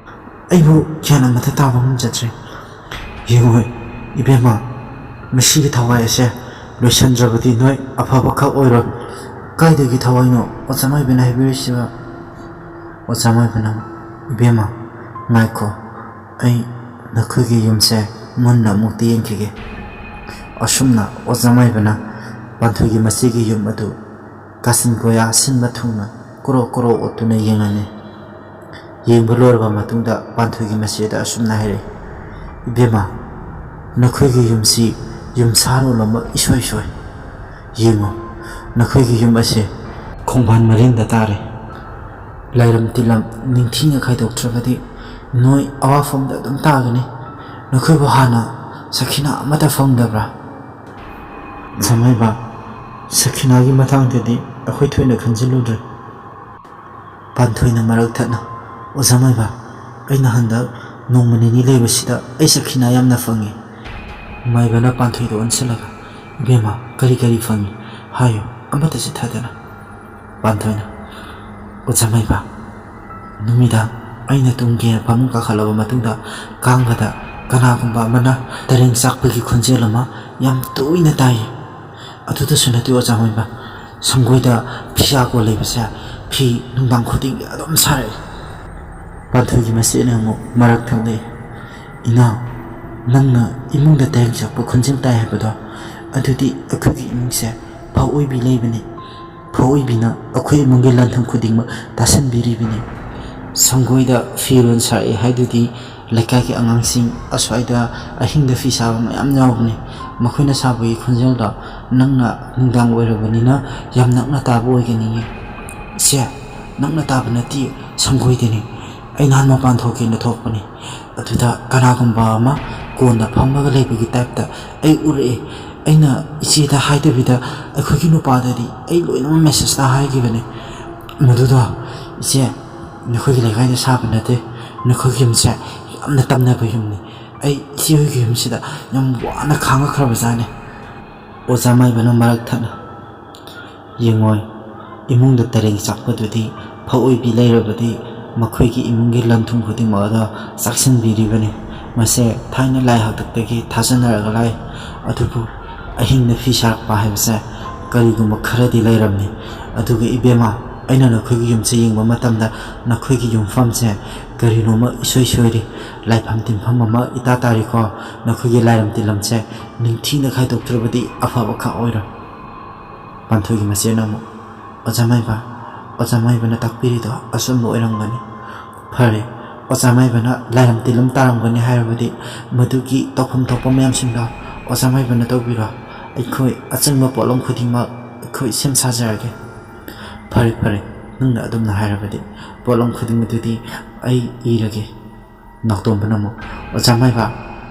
ꯑꯩꯕꯨ ꯒ꯭ꯌꯥꯟ ꯑꯃꯠꯇ ꯇꯥꯕ ꯉꯝꯖꯗ꯭ꯔꯦ꯫ "ꯌꯦꯡꯉꯨ ꯏꯕꯦꯝꯃ, ꯃꯁꯤꯒꯤ ꯊꯋꯥꯏ ꯑꯁꯦ ꯂꯣꯏꯁꯤꯟꯗ꯭ꯔꯕꯗꯤ ꯅꯣꯏ ꯑꯐꯕꯈꯛ ꯑꯣꯏꯔꯣꯏ꯫" "ꯀꯥꯏꯗꯒꯤ ꯊꯋꯥꯏꯅꯣ ꯑꯣꯖꯥ ꯃꯥꯏꯕꯅ ꯍꯥꯏꯕꯤꯔꯤꯁꯤꯕ?" ꯑꯣꯖꯥ ꯃꯥꯏꯕꯅ, "ꯏꯕꯦꯝꯃ, ꯉꯥꯏꯈꯣ, ꯑꯩ ꯅꯈꯣꯏꯒꯤ ꯌꯨꯝꯁꯦ ꯃꯨꯟꯅ ꯑꯃꯨꯛꯇ ꯌꯦꯡꯈꯤꯒꯦ꯫" ꯑꯁꯨꯝꯅ ꯑꯣꯖꯥ ꯃꯥꯏꯕꯅ ꯄꯥꯟꯊꯣꯏꯒꯤ ꯃꯆꯦꯒꯤ ꯌꯨꯝ ꯑꯗꯨ ꯀꯥꯆꯤꯟ ꯀꯣꯌꯥ ꯁꯤꯟꯕ ꯊꯨꯡꯅ ꯀꯣꯔꯣ ꯀꯣꯔꯣ ꯑꯣꯠꯇꯨꯅ ꯌꯦꯡꯂꯝꯃꯤ꯫ ꯌꯦꯡꯕ ꯂꯣꯏꯔꯕ ꯃꯇꯨꯡꯗ ꯄꯥꯟꯊꯣꯏꯒꯤ ꯃꯆꯦꯗ ꯑꯁꯨꯝꯅ ꯍꯥꯏꯔꯛꯏ, "ꯏꯕꯦꯝꯃ, ꯅꯈꯣꯏꯒꯤ ꯌꯨꯝꯁꯤ ꯌꯨꯝꯁꯥꯔꯣꯜ ꯑꯃ ꯏꯁꯣꯏ ꯁꯣꯏ꯫ ꯌꯦꯡꯉꯨ, ꯅꯈꯣꯏꯒꯤ ꯌꯨꯝ ꯑꯁꯦ ꯈꯣꯡꯕꯥꯟ ꯃꯔꯤꯟꯗ ꯇꯥꯔꯦ꯫ ꯂꯥꯏꯔꯝ ꯇꯤꯂꯝ ꯅꯤꯡꯊꯤꯅ ꯈꯥꯏꯗꯣꯛꯇ꯭ꯔꯕꯗꯤ ꯅꯣꯏ ꯑꯋꯥꯐꯝꯗ ꯑꯗꯨꯝ ꯇꯥꯒꯅꯤ꯫ ꯅꯈꯣꯏꯕꯨ ꯍꯥꯟꯅ ꯁꯈꯤꯅꯥ ꯑꯃꯠꯇ ꯐꯪꯗꯕ꯭ꯔꯥ? ꯁꯃꯥꯏꯕ, ꯁꯈꯤꯅꯥꯒꯤ ꯃꯇꯥꯡꯗꯗꯤ ꯑꯩꯈꯣꯏ ꯊꯣꯏꯅ ꯈꯟꯖꯤꯜꯂꯨꯗ꯭ꯔꯦ꯫ ꯄꯥꯟꯊꯣꯏꯅ ꯃꯔꯛ ꯊꯠꯅ, "ꯑꯣꯖꯥ ꯃꯥꯏꯕ, ꯑꯩꯅ ꯍꯟꯗꯛ ꯅꯣꯡꯃ ꯅꯤꯅꯤ ꯂꯩꯕꯁꯤꯗ ꯑꯩ ꯁꯈꯤꯅꯥ ꯌꯥꯝꯅ ꯐꯪꯉꯤ꯫" ꯃꯥꯏꯕꯅ ꯄꯥꯟꯊꯣꯏꯗ ꯑꯣꯟꯁꯤꯜꯂꯒ, "ꯏꯕꯦꯝꯃ, ꯀꯔꯤ ꯀꯔꯤ ꯐꯪꯉꯤ? ꯍꯥꯏꯌꯨ, ꯑꯃꯠꯇ ꯆꯤꯠꯊꯗꯅ꯫" ꯄꯥꯟꯊꯣꯏꯅ, "ꯑꯣꯖꯥ ꯃꯥꯏꯕ, ꯅꯨꯃꯤꯗꯥꯡ ꯑꯩꯅ ꯇꯨꯝꯒꯦꯅ ꯐꯃꯨꯡ ꯀꯥꯈꯠꯂꯕ ꯃꯇꯨꯡꯗ ꯀꯥꯡꯒꯗ ꯀꯅꯥꯒꯨꯝꯕ ꯑꯃꯅ ꯇꯔꯦꯡ ꯆꯥꯛꯄꯒꯤ ꯈꯣꯟꯖꯦꯜ ꯑꯃ ꯌꯥꯝ ꯇꯣꯏꯅ ꯇꯥꯏ꯫ ꯑꯗꯨꯗꯁꯨ ꯅꯠꯇꯦ ꯑꯣꯖꯥ ꯃꯥꯏꯕ, ꯁꯪꯒꯣꯏꯗ ꯐꯤꯁꯥ ꯀꯣꯟ ꯂꯩꯕꯁꯦ ꯐꯤ ꯅꯨꯡꯗꯥꯡ ꯈꯨꯗꯤꯡꯒꯤ ꯑꯗꯨꯝ ꯁꯥꯔꯛꯏ꯫" ꯄꯥꯟꯊꯣꯏꯒꯤ ꯃꯆꯦꯅ ꯑꯃꯨꯛ ꯃꯔꯛ ꯊꯠꯂꯛꯏ, "ꯏꯅꯥꯎ, ꯅꯪꯅ ꯏꯃꯨꯡꯗ ꯇꯔꯦꯡ ꯆꯥꯛꯄ ꯈꯣꯟꯖꯦꯜ ꯇꯥꯏ ꯍꯥꯏꯕꯗꯣ, ꯑꯗꯨꯗꯤ ꯑꯩꯈꯣꯏꯒꯤ ꯏꯃꯨꯡꯁꯦ ꯐꯧ ꯑꯣꯏꯕꯤ ꯂꯩꯕꯅꯤ꯫ ꯐꯧ ꯑꯣꯏꯕꯤꯅ ꯑꯩꯈꯣꯏ ꯏꯃꯨꯡꯒꯤ ꯂꯟ ꯊꯨꯝ ꯈꯨꯗꯤꯡꯃꯛ ꯇꯥꯁꯟꯕꯤꯔꯤꯕꯅꯤ꯫" ꯁꯪꯒꯣꯏꯗ ꯐꯤꯔꯣꯜ ꯁꯥꯔꯛꯏ ꯍꯥꯏꯗꯨꯗꯤ ꯂꯩꯀꯥꯏꯒꯤ ꯑꯉꯥꯡꯁꯤꯡ ꯑꯁ꯭ꯋꯥꯏꯗ ꯑꯍꯤꯡꯗ ꯐꯤ ꯁꯥꯕ ꯃꯌꯥꯝ ꯌꯥꯎꯕꯅꯤ꯫ ꯃꯈꯣꯏꯅ ꯁꯥꯕꯒꯤ ꯈꯣꯟꯖꯦꯜꯗꯣ ꯅꯪꯅ ꯅꯨꯡꯗꯥꯡ ꯑꯣꯏꯔꯕꯅꯤꯅ ꯌꯥꯝ ꯅꯛꯅ ꯇꯥꯕ ꯑꯣꯏꯒꯅꯤꯌꯦ꯫ "ꯏꯆꯦ, ꯅꯛꯅ ꯇꯥꯕ ꯅꯠꯇꯦ, ꯁꯪꯒꯣꯏꯗꯅꯤ꯫ ꯑꯩ ꯅꯍꯥꯟ ꯃꯄꯥꯟ ꯊꯣꯛꯀꯦꯅ ꯊꯣꯛꯄꯅꯤ꯫ ꯑꯗꯨꯗ ꯀꯅꯥꯒꯨꯝꯕ ꯑꯃ ꯀꯣꯟꯗ ꯐꯝꯃꯒ ꯂꯩꯕꯒꯤ ꯇꯥꯏꯞꯇ ꯑꯩ ꯎꯔꯛꯑꯦ꯫ ꯑꯩꯅ ꯏꯆꯦꯗ ꯍꯥꯏꯗꯕꯤꯗ ꯑꯩꯈꯣꯏꯒꯤ ꯅꯨꯄꯥꯗꯗꯤ ꯑꯩ ꯂꯣꯏꯅꯃꯛ ꯃꯦꯁꯦꯖꯇ ꯍꯥꯏꯈꯤꯕꯅꯤ꯫ ꯃꯗꯨꯗꯣ, ꯏꯆꯦ, ꯅꯈꯣꯏꯒꯤ ꯂꯩꯀꯥꯏꯗ ꯁꯥꯕ ꯅꯠꯇꯦ꯫ ꯅꯈꯣꯏꯒꯤ ꯌꯨꯝꯁꯦ ꯌꯥꯝꯅ ꯇꯝꯅꯕ ꯌꯨꯝꯅꯤ꯫ ꯑꯩ ꯏꯆꯦ ꯍꯣꯏꯒꯤ ꯌꯨꯝꯁꯤꯗ ꯌꯥꯝ ꯋꯥꯅ ꯈꯥꯡꯉꯛꯈ꯭ꯔꯕꯖꯥꯠꯅꯤ꯫" ꯑꯣꯖꯥ ꯃꯥꯏꯕꯅ ꯃꯔꯛ ꯊꯠꯅ, "ꯌꯦꯡꯉꯣꯏ, ꯏꯃꯨꯡꯗ ꯇꯔꯦꯡ ꯆꯥꯛꯄꯗꯨꯗꯤ ꯐꯧ ꯑꯣꯏꯕꯤ ꯂꯩꯔꯕꯗꯤ ꯃꯈꯣꯏꯒꯤ ꯏꯃꯨꯡꯒꯤ ꯂꯟ ꯊꯨꯝ ꯈꯨꯗꯤꯡꯃꯛ ꯑꯗꯣ ꯆꯥꯛꯁꯤꯟꯕꯤꯔꯤꯕꯅꯤ꯫ ꯃꯁꯦ ꯊꯥꯏꯅ ꯂꯥꯏ ꯍꯥꯛꯇꯛꯇꯒꯤ ꯊꯥꯖꯅꯔꯒ ꯂꯥꯛꯏ꯫ ꯑꯗꯨꯕꯨ ꯑꯍꯤꯡꯗ ꯐꯤ ꯁꯥꯔꯛꯄ ꯍꯥꯏꯕꯁꯦ ꯀꯔꯤꯒꯨꯝꯕ ꯈꯔꯗꯤ ꯂꯩꯔꯝꯅꯤ꯫ ꯑꯗꯨꯒ ꯏꯕꯦꯝꯃ, ꯑꯩꯅ ꯅꯈꯣꯏꯒꯤ ꯌꯨꯝꯁꯦ ꯌꯦꯡꯕ ꯃꯇꯝꯗ ꯅꯈꯣꯏꯒꯤ ꯌꯨꯝꯐꯝꯁꯦ ꯀꯔꯤꯅꯣꯃ ꯏꯁꯣꯏ ꯁꯣꯏꯔꯤ꯫ ꯂꯥꯏꯐꯝ ꯇꯤꯟꯐꯝ ꯑꯃ ꯏꯇꯥ ꯇꯥꯔꯤꯀꯣ꯫ ꯅꯈꯣꯏꯒꯤ ꯂꯥꯏꯔꯝ ꯇꯤꯜꯂꯝꯁꯦ ꯅꯤꯡꯊꯤꯅ ꯈꯥꯏꯗꯣꯛꯇ꯭ꯔꯕꯗꯤ ꯑꯐꯕ ꯈꯛ ꯑꯣꯏꯔꯣꯏ꯫" ꯄꯥꯟꯊꯣꯏꯒꯤ ꯃꯆꯦꯅ ꯑꯃꯨꯛ, "ꯑꯣꯖꯥ ꯃꯥꯏꯕ, ꯑꯣꯖꯥ ꯃꯥꯏꯕꯅ ꯇꯥꯛꯄꯤꯔꯤꯗꯣ ꯑꯆꯨꯝꯕ ꯑꯣꯏꯔꯝꯒꯅꯤ꯫ ꯐꯔꯦ, ꯑꯣꯖꯥ ꯃꯥꯏꯕꯅ ꯂꯥꯏꯔꯝ ꯇꯤꯜꯂꯝ ꯇꯥꯔꯝꯒꯅꯤ ꯍꯥꯏꯔꯕꯗꯤ ꯃꯗꯨꯒꯤ ꯇꯧꯐꯝ ꯊꯣꯛꯄ ꯃꯌꯥꯝꯁꯤꯡꯗꯣ ꯑꯣꯖꯥ ꯃꯥꯏꯕꯅ ꯇꯧꯕꯤꯔꯣ꯫ ꯑꯩꯈꯣꯏ ꯑꯆꯪꯕ ꯄꯣꯠꯂꯝ ꯈꯨꯗꯤꯡꯃꯛ ꯑꯩꯈꯣꯏ ꯁꯦꯝ ꯁꯥꯖꯔꯒꯦ꯫" "ꯐꯔꯦ, ꯐꯔꯦ, ꯅꯪꯅ ꯑꯗꯨꯝꯅ ꯍꯥꯏꯔꯕꯗꯤ ꯄꯣꯠꯂꯝ ꯈꯨꯗꯤꯡꯃꯛꯇꯨꯗꯤ ꯑꯩ ꯏꯔꯒꯦ꯫" ꯅꯥꯎꯇꯣꯝꯕꯅ ꯑꯃꯨꯛ, "ꯑꯣꯖꯥ ꯃꯥꯏꯕ,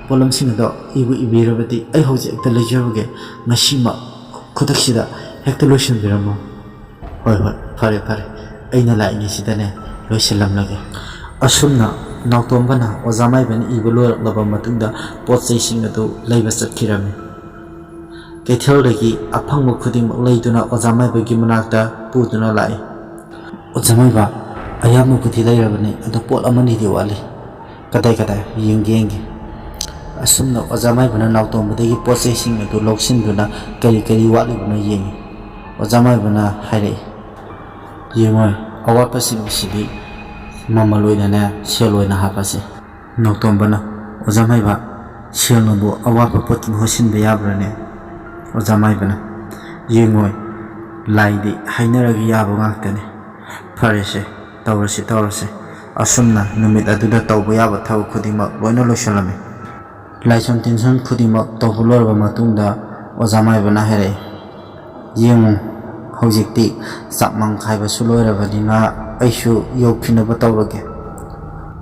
ꯄꯣꯠꯂꯝꯁꯤꯡ ꯑꯗꯣ ꯏꯕꯨ ꯏꯕꯤꯔꯕꯗꯤ ꯑꯩ ꯍꯧꯖꯤꯛ ꯍꯦꯛꯇ ꯂꯩꯖꯔꯨꯒꯦ꯫ ꯉꯁꯤꯃꯛ ꯈꯨꯗꯛꯁꯤꯗ ꯍꯦꯛꯇ ꯂꯣꯏꯁꯤꯟꯕꯤꯔꯝꯃꯣ꯫" "ꯍꯣꯏ, ꯍꯣꯏ, ꯐꯔꯦ, ꯐꯔꯦ, ꯑꯩꯅ ꯂꯥꯛꯏꯉꯩꯁꯤꯗꯅꯦ ꯂꯣꯏꯁꯤꯜꯂꯝꯂꯒꯦ꯫" ꯑꯁꯨꯝꯅ ꯅꯥꯎꯇꯣꯝꯕꯅ ꯑꯣꯖꯥ ꯃꯥꯏꯕꯅ ꯏꯕ ꯂꯣꯏꯔꯛꯂꯕ ꯃꯇꯨꯡꯗ ꯄꯣꯠ ꯆꯩꯁꯤꯡ ꯑꯗꯨ ꯂꯩꯕ ꯆꯠꯈꯤꯔꯝꯃꯤ꯫ ꯀꯩꯊꯦꯜꯗꯒꯤ ꯑꯐꯪꯕ ꯈꯨꯗꯤꯡꯃꯛ ꯂꯩꯗꯨꯅ ꯑꯣꯖꯥ ꯃꯥꯏꯕꯒꯤ ꯃꯅꯥꯛꯇ ꯄꯨꯗꯨꯅ ꯂꯥꯛꯏ꯫ "ꯑꯣꯖꯥ ꯃꯥꯏꯕ, ꯑꯌꯥꯝꯕꯕꯨꯗꯤ ꯂꯩꯔꯕꯅꯤ, ꯑꯗꯣ ꯄꯣꯠ ꯑꯃꯅꯤꯗꯤ ꯋꯥꯠꯂꯤ꯫" "ꯀꯗꯥꯏ, ꯀꯗꯥꯏ? ꯌꯦꯡꯒꯦ, ꯌꯦꯡꯒꯦ꯫" ꯑꯁꯨꯝꯅ ꯑꯣꯖꯥ ꯃꯥꯏꯕꯅ ꯅꯥꯎꯇꯣꯝꯕꯗꯒꯤ ꯄꯣꯠ ꯆꯩꯁꯤꯡ ꯑꯗꯨ ꯂꯧꯁꯤꯟꯗꯨꯅ ꯀꯔꯤ ꯀꯔꯤ ꯋꯥꯠꯂꯤꯕꯅꯣ ꯌꯦꯡꯉꯤ꯫ ꯑꯣꯖꯥ ꯃꯥꯏꯕꯅ ꯍꯥꯏꯔꯛꯏ, "ꯌꯦꯡꯉꯣꯏ, ꯑꯋꯥꯠꯄꯁꯤꯡ ꯑꯁꯤꯗꯤ ꯃꯃꯜ ꯑꯣꯏꯅꯅꯦ, ꯁꯦꯜ ꯑꯣꯏꯅ ꯍꯥꯞꯄꯁꯦ꯫" ꯅꯥꯎꯇꯣꯝꯕꯅ, "ꯑꯣꯖꯥ ꯃꯥꯏꯕ, ꯁꯦꯜꯅꯕꯨ ꯑꯋꯥꯠꯄ ꯄꯣꯠꯀꯤ ꯃꯍꯨꯠ ꯁꯤꯟꯕ ꯌꯥꯕ꯭ꯔꯥꯅꯦ?" ꯑꯣꯖꯥ ꯃꯥꯏꯕꯅ, "ꯌꯦꯡꯉꯣꯏ, ꯂꯥꯏꯗꯤ ꯍꯥꯏꯅꯔꯒ ꯌꯥꯕ ꯉꯥꯛꯇꯅꯤ꯫" "ꯐꯔꯦꯁꯦ, ꯇꯧꯔꯁꯤ, ꯇꯧꯔꯁꯤ꯫" ꯑꯁꯨꯝꯅ ꯅꯨꯃꯤꯠ ꯑꯗꯨꯗ ꯇꯧꯕ ꯌꯥꯕ ꯊꯕꯛ ꯈꯨꯗꯤꯡꯃꯛ ꯂꯣꯏꯅ ꯂꯣꯏꯁꯤꯜꯂꯝꯃꯤ꯫ ꯂꯥꯏꯁꯣꯟ ꯇꯤꯟꯁꯣꯟ ꯈꯨꯗꯤꯡꯃꯛ ꯇꯧꯕ ꯂꯣꯏꯔꯕ ꯃꯇꯨꯡꯗ ꯑꯣꯖꯥ ꯃꯥꯏꯕꯅ ꯍꯥꯏꯔꯛꯏ, "ꯌꯦꯡꯉꯨ, ꯍꯧꯖꯤꯛꯇꯤ ꯆꯥꯛꯃꯥꯡ ꯈꯥꯏꯕꯁꯨ ꯂꯣꯏꯔꯕꯅꯤꯅ ꯑꯩꯁꯨ ꯌꯧꯈꯤꯅꯕ ꯇꯧꯔꯒꯦ꯫"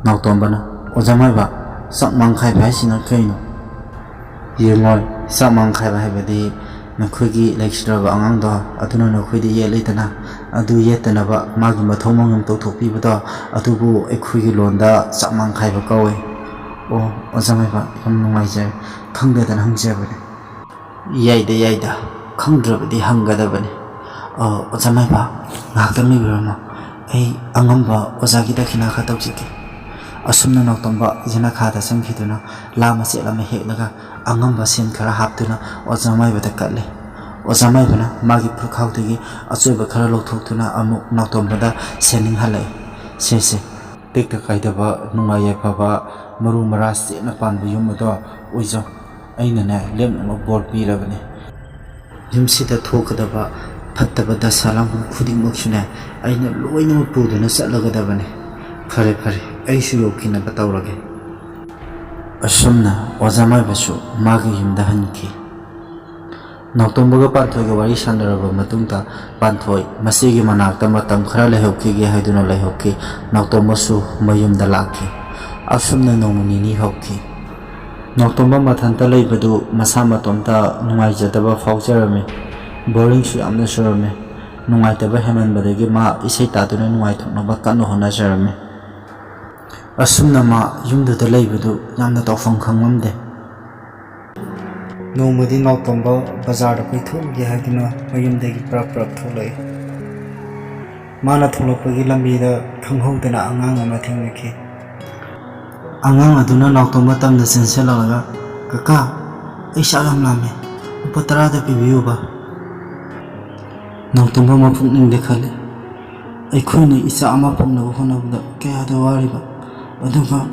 ꯅꯥꯎꯇꯣꯝꯕꯅ, "ꯑꯣꯖꯥ ꯃꯥꯏꯕ, ꯆꯥꯛꯃꯥꯡ ꯈꯥꯏꯕ ꯍꯥꯏꯁꯤꯅ ꯀꯩꯅꯣ?" "ꯌꯦꯡꯉꯣꯏ, ꯆꯥꯛꯃꯥꯡ ꯈꯥꯏꯕ ꯍꯥꯏꯕꯗꯤ ꯅꯈꯣꯏꯒꯤ ꯂꯩꯈꯤꯗ꯭ꯔꯕ ꯑꯉꯥꯡꯗꯣ ꯑꯗꯨꯅ ꯅꯈꯣꯏꯗ ꯌꯦꯠꯂꯤꯗꯅ, ꯑꯗꯨ ꯌꯦꯠꯇꯅꯕ ꯃꯥꯒꯤ ꯃꯊꯧ ꯃꯉꯝ ꯇꯧꯊꯣꯛꯄꯤꯕꯗꯣ, ꯑꯗꯨꯕꯨ ꯑꯩꯈꯣꯏꯒꯤ ꯂꯣꯟꯗ ꯆꯥꯛꯃꯥꯡ ꯈꯥꯏꯕ ꯀꯧꯏ꯫" "ꯑꯣ, ꯑꯣꯖꯥ ꯃꯥꯏꯕ, ꯌꯥꯝ ꯅꯨꯡꯉꯥꯏꯖꯔꯦ, ꯈꯪꯗꯗꯅ ꯍꯪꯖꯕꯅꯦ꯫" "ꯌꯥꯏꯗ, ꯌꯥꯏꯗ, ꯈꯪꯗ꯭ꯔꯕꯗꯤ ꯍꯪꯒꯗꯕꯅꯤ꯫" "ꯑ, ꯑꯣꯖꯥ ꯃꯥꯏꯕ, ꯉꯥꯏꯍꯥꯛꯇꯪ ꯂꯩꯕꯤꯔꯝꯃꯣ, ꯑꯩ ꯑꯉꯝꯕ ꯑꯣꯖꯥꯒꯤ ꯗꯈꯤꯅꯥ ꯈꯔ ꯇꯧꯖꯒꯦ꯫" ꯑꯁꯨꯝꯅ ꯅꯥꯎꯇꯣꯝꯕ ꯌꯦꯅꯈꯥꯗ ꯆꯪꯈꯤꯗꯨꯅ ꯂꯥ ꯃꯆꯦꯠ ꯑꯃ ꯍꯦꯛꯂꯒ ꯑꯉꯝꯕ ꯁꯦꯟ ꯈꯔ ꯍꯥꯞꯇꯨꯅ ꯑꯣꯖꯥ ꯃꯥꯏꯕꯗ ꯀꯠꯂꯦ꯫ ꯑꯣꯖꯥ ꯃꯥꯏꯕꯅ ꯃꯥꯒꯤ ꯐꯨꯔꯤꯠꯈꯥꯎꯗꯒꯤ ꯑꯆꯣꯏꯕ ꯈꯔ ꯂꯧꯊꯣꯛꯇꯨꯅ ꯑꯃꯨꯛ ꯅꯥꯎꯇꯣꯝꯕꯗ ꯁꯦꯟꯅꯤꯡꯍꯜꯂꯛꯏ꯫ "ꯁꯦ, ꯁꯦ, ꯇꯦꯛꯇ ꯀꯥꯏꯗꯕ, ꯅꯨꯡꯉꯥꯏ ꯌꯥꯏꯐꯕ, ꯃꯔꯨ ꯃꯔꯥ ꯆꯦꯠꯅ ꯄꯥꯟꯕ ꯌꯨꯝ ꯑꯗꯣ ꯑꯣꯏꯖꯧ꯫ ꯑꯩꯅꯅꯦ, ꯂꯦꯝꯅꯃꯛ ꯕꯣꯔ ꯄꯤꯔꯕꯅꯦ꯫ ꯌꯨꯝꯁꯤꯗ ꯊꯣꯛꯀꯗꯕ ꯐꯠꯇꯕ ꯗꯁꯥ ꯂꯥꯡꯕꯟ ꯈꯨꯗꯤꯡꯃꯛꯁꯨꯅꯦ, ꯑꯩꯅ ꯂꯣꯏꯅꯃꯛ ꯄꯨꯗꯨꯅ ꯆꯠꯂꯒꯗꯕꯅꯦ꯫" "ꯐꯔꯦ, ꯐꯔꯦ, ꯑꯩꯁꯨ ꯌꯧꯈꯤꯅꯕ ꯇꯧꯔꯒꯦ꯫" ꯑꯁꯨꯝꯅ ꯑꯣꯖꯥ ꯃꯥꯏꯕꯁꯨ ꯃꯥꯒꯤ ꯌꯨꯝꯗ ꯍꯟꯈꯤ꯫ ꯅꯥꯎꯇꯣꯝꯕꯒ ꯄꯥꯟꯊꯣꯏꯒ ꯋꯥꯔꯤ ꯁꯥꯟꯅꯔꯕ ꯃꯇꯨꯡꯗ, ꯄꯥꯟꯊꯣꯏ ꯃꯆꯦꯒꯤ ꯃꯅꯥꯛꯇ ꯃꯇꯝ ꯈꯔ ꯂꯩꯍꯧꯈꯤꯒꯦ ꯍꯥꯏꯗꯨꯅ ꯂꯩꯍꯧꯈꯤ꯫ ꯅꯥꯎꯇꯣꯝꯕꯁꯨ ꯃꯌꯨꯝꯗ ꯂꯥꯛꯈꯤ꯫ ꯑꯁꯨꯝꯅ ꯅꯣꯡꯃ ꯅꯤꯅꯤ ꯍꯧꯈꯤ꯫ ꯅꯥꯎꯇꯣꯝꯕ ꯃꯊꯟꯇ ꯂꯩꯕꯗꯨ ꯃꯁꯥ ꯃꯇꯣꯝꯇ ꯅꯨꯡꯉꯥꯏꯖꯗꯕ ꯐꯥꯎꯖꯔꯝꯃꯤ꯫ ꯕꯣꯔꯤꯡꯁꯨ ꯌꯥꯝꯅ ꯆꯨꯔꯝꯃꯤ꯫ ꯅꯨꯡꯉꯥꯏꯇꯕ ꯍꯦꯟꯃꯟꯕꯗꯒꯤ ꯃꯥ ꯏꯁꯩ ꯇꯥꯗꯨꯅ ꯅꯨꯡꯉꯥꯏꯊꯣꯛꯅꯕ ꯀꯟꯅ ꯍꯣꯠꯅꯖꯔꯝꯃꯤ꯫ ꯑꯁꯨꯝꯅ ꯃꯥ ꯌꯨꯝꯗꯨꯗ ꯂꯩꯕꯗꯨ ꯌꯥꯝꯅ ꯇꯧꯐꯝ ꯈꯪꯂꯝꯗꯦ꯫ ꯅꯣꯡꯃꯗꯤ ꯅꯥꯎꯇꯣꯝꯕ ꯕꯖꯥꯔꯗ ꯀꯣꯏꯊꯣꯛꯎꯒꯦ ꯍꯥꯏꯗꯨꯅ ꯃꯌꯨꯝꯗꯒꯤ ꯄ꯭ꯔꯞ ꯄ꯭ꯔꯞ ꯊꯣꯛꯂꯛꯏ꯫ ꯃꯥꯅ ꯊꯣꯛꯂꯛꯄꯒꯤ ꯂꯝꯕꯤꯗ ꯈꯪꯍꯧꯗꯅ ꯑꯉꯥꯡ ꯑꯃ ꯊꯦꯡꯅꯈꯤ꯫ ꯑꯉꯥꯡ ꯑꯗꯨꯅ ꯅꯥꯎꯇꯣꯝꯕ ꯇꯝꯅ ꯆꯦꯟꯁꯤꯜꯂꯛꯂꯒ, "ꯀꯀꯥ, ꯑꯩ ꯆꯥꯛ ꯌꯥꯝ ꯂꯥꯝꯃꯦ, ꯂꯨꯄꯥ ꯇꯔꯥꯗ ꯄꯤꯕꯤꯌꯨꯕ꯫" ꯅꯥꯎꯇꯣꯝꯕ ꯃꯄꯨꯛꯅꯤꯡꯗ ꯈꯜꯂꯤ, "ꯑꯩꯈꯣꯏꯅ ꯏꯆꯥ ꯑꯃ ꯐꯪꯅꯕ ꯍꯣꯠꯅꯕꯗ ꯀꯌꯥꯗ ꯋꯥꯔꯤꯕ, ꯑꯗꯨꯒ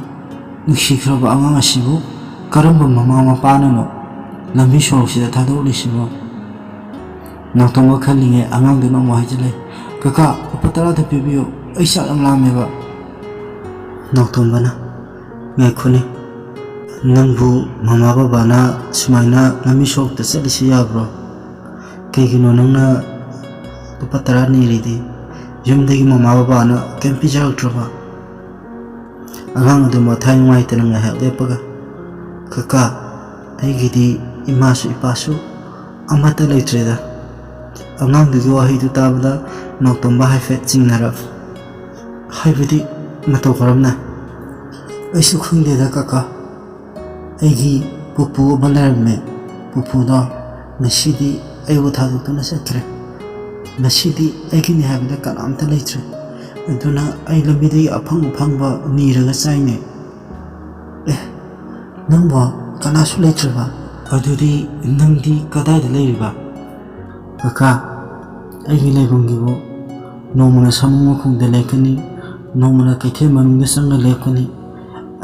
ꯅꯨꯡꯁꯤꯈ꯭ꯔꯕ ꯑꯉꯥꯡ ꯑꯁꯤꯕꯨ ꯀꯔꯝꯕ ꯃꯃꯥ ꯃꯄꯥꯅꯅꯣ ꯂꯝꯕꯤ ꯁꯣꯔꯣꯛꯁꯤꯗ ꯊꯥꯗꯣꯛꯂꯤꯁꯤꯕꯣ?" ꯅꯥꯎꯇꯣꯝꯕ ꯈꯜꯂꯤꯉꯩ ꯑꯉꯥꯡꯗꯨꯅ ꯑꯃꯨꯛ ꯍꯥꯏꯖꯤꯜꯂꯦ, "ꯀꯀꯥ, ꯂꯨꯄꯥ ꯇꯔꯥꯗ ꯄꯤꯕꯤꯌꯨ, ꯑꯩ ꯆꯥꯛ ꯌꯥꯝ ꯂꯥꯝꯃꯦꯕ꯫" ꯅꯥꯎꯇꯣꯝꯕꯅ, "ꯉꯥꯏꯈꯣꯅꯦ, ꯅꯪꯕꯨ ꯃꯃꯥ ꯕꯕꯥꯅ ꯁꯨꯃꯥꯏꯅ ꯂꯝꯕꯤ ꯁꯣꯔꯣꯛꯇ ꯆꯠꯂꯤꯁꯤ ꯌꯥꯕ꯭ꯔꯣ? ꯀꯩꯒꯤꯅꯣ ꯅꯪꯅ ꯂꯨꯄꯥ ꯇꯔꯥ ꯅꯤꯔꯤꯗꯤ? ꯌꯨꯝꯗꯒꯤ ꯃꯃꯥ ꯕꯕꯥꯅ ꯀꯩꯝ ꯄꯤꯖꯔꯛꯇ꯭ꯔꯕ?" ꯑꯉꯥꯡ ꯑꯗꯨ ꯃꯊꯥꯏ ꯅꯨꯡꯉꯥꯏꯇꯅ ꯉꯥꯏꯍꯥꯛ ꯂꯦꯞꯄꯒ, "ꯀꯀꯥ, ꯑꯩꯒꯤꯗꯤ ꯏꯃꯥꯁꯨ ꯏꯄꯥꯁꯨ ꯑꯃꯠꯇ ꯂꯩꯇ꯭ꯔꯦꯗ꯫" ꯑꯉꯥꯡꯗꯨꯒꯤ ꯋꯥꯍꯩꯗꯨ ꯇꯥꯕꯗ ꯅꯥꯎꯇꯣꯝꯕ ꯍꯥꯏꯐꯦꯠ ꯆꯤꯡꯅꯔꯛ, "ꯍꯥꯏꯕꯗꯤ ꯃꯇꯧ ꯀꯔꯝꯅ?" "ꯑꯩꯁꯨ ꯈꯪꯗꯦꯗ ꯀꯀꯥ꯫ ꯑꯩꯒꯤ ꯄꯨꯄꯨ ꯑꯃ ꯂꯩꯔꯝꯃꯦ꯫ ꯄꯨꯄꯨꯗꯣ ꯉꯁꯤꯗꯤ ꯑꯩꯕꯨ ꯊꯥꯗꯣꯛꯇꯨꯅ ꯆꯠꯈ꯭ꯔꯦ꯫ ꯉꯁꯤꯗꯤ ꯑꯩꯒꯤꯅꯤ ꯍꯥꯏꯕꯗ ꯀꯅꯥꯝꯇ ꯂꯩꯇ꯭ꯔꯦ꯫ ꯑꯗꯨꯅ ꯑꯩ ꯂꯝꯕꯤꯗꯒꯤ ꯑꯐꯪ ꯑꯐꯪꯕ ꯅꯤꯔꯒ ꯆꯥꯏꯅꯦ꯫" "ꯑꯦ, ꯅꯪꯕꯣ ꯀꯅꯥꯁꯨ ꯂꯩꯇ꯭ꯔꯕ? ꯑꯗꯨꯗꯤ ꯅꯪꯗꯤ ꯀꯗꯥꯏꯗ ꯂꯩꯔꯤꯕ?" "ꯀꯀꯥ, ꯑꯩꯒꯤ ꯂꯩꯐꯝꯒꯤꯕꯨ ꯅꯣꯡꯃꯅ ꯁꯥꯃꯨ ꯃꯈꯣꯡꯗ ꯂꯦꯞꯀꯅꯤ, ꯅꯣꯡꯃꯅ ꯀꯩꯊꯦꯜ ꯃꯅꯨꯡꯗ ꯆꯪꯉ ꯂꯦꯞꯀꯅꯤ꯫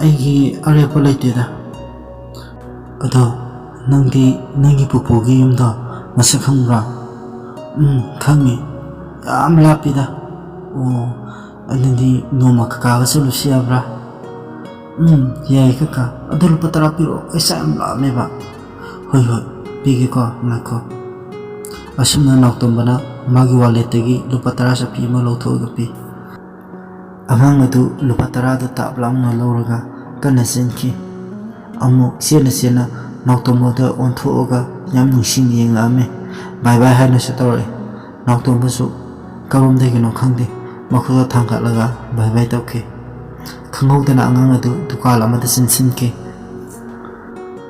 ꯑꯩꯒꯤ ꯑꯔꯦꯞꯄ ꯂꯩꯇꯦꯗ꯫" "ꯑꯗꯣ ꯅꯪꯗꯤ ꯅꯪꯒꯤ ꯄꯨꯄꯨꯒꯤ ꯌꯨꯝꯗꯣ ꯃꯁꯛ ꯈꯪꯕ꯭ꯔꯥ?" "ꯎꯝ, ꯈꯪꯉꯤ꯫ ꯌꯥꯝ ꯂꯥꯞꯄꯤꯗ꯫" "ꯑꯣ, ꯑꯗꯨꯗꯤ ꯅꯣꯡꯃ ꯀꯀꯥꯒ ꯆꯠꯂꯨꯁꯤ ꯌꯥꯕ꯭ꯔꯥ?" "ꯎꯝ, ꯌꯥꯏ ꯀꯀꯥ꯫ ꯑꯗꯨ ꯂꯨꯄꯥ ꯇꯔꯥ ꯄꯤꯔꯛꯑꯣ, ꯑꯩ ꯆꯥꯛ ꯌꯥꯝ ꯂꯥꯝꯃꯦꯕ꯫" "ꯍꯣꯏ, ꯍꯣꯏ, ꯄꯤꯒꯦꯀꯣ, ꯉꯥꯏꯈꯣ꯫ ꯑꯁꯨꯝꯅ ꯅꯥꯎꯇꯣꯝꯕꯅ ꯃꯥꯒꯤ ꯋꯥꯂꯦꯠꯇꯒꯤ ꯂꯨꯄꯥ ꯇꯔꯥ ꯆꯠꯄꯤ ꯑꯃ ꯂꯧꯊꯣꯛꯑꯒ ꯄꯤ꯫ ꯑꯉꯥꯡ ꯑꯗꯨ ꯂꯨꯄꯥ ꯇꯔꯥꯗꯨ ꯇꯥꯞ ꯂꯥꯎꯅ ꯂꯧꯔꯒ ꯀꯟꯅ ꯆꯦꯟꯈꯤ꯫ ꯑꯃꯨꯛ ꯆꯦꯟꯅ ꯆꯦꯟꯅ ꯅꯥꯎꯇꯣꯝꯕꯗ ꯑꯣꯟꯊꯣꯛꯑꯒ ꯌꯥꯝ ꯅꯨꯡꯁꯤꯅ ꯌꯦꯡꯂꯛꯑꯝꯃꯤ꯫ "ꯕꯥꯏ ꯕꯥꯏ" ꯍꯥꯏꯅꯁꯨ ꯇꯧꯔꯛꯏ꯫ ꯅꯥꯎꯇꯣꯝꯕꯁꯨ ꯀꯔꯣꯝꯗꯒꯤꯅꯣ ꯈꯪꯗꯦ, ꯃꯈꯨꯠꯇ ꯊꯥꯡꯒꯠꯂꯒ ꯕꯥꯏ ꯕꯥꯏ ꯇꯧꯈꯤ꯫ ꯈꯪꯍꯧꯗꯅ ꯑꯉꯥꯡ ꯑꯗꯨ ꯗꯨꯀꯥꯟ ꯑꯃꯗ ꯆꯦꯟꯁꯤꯟꯈꯤ꯫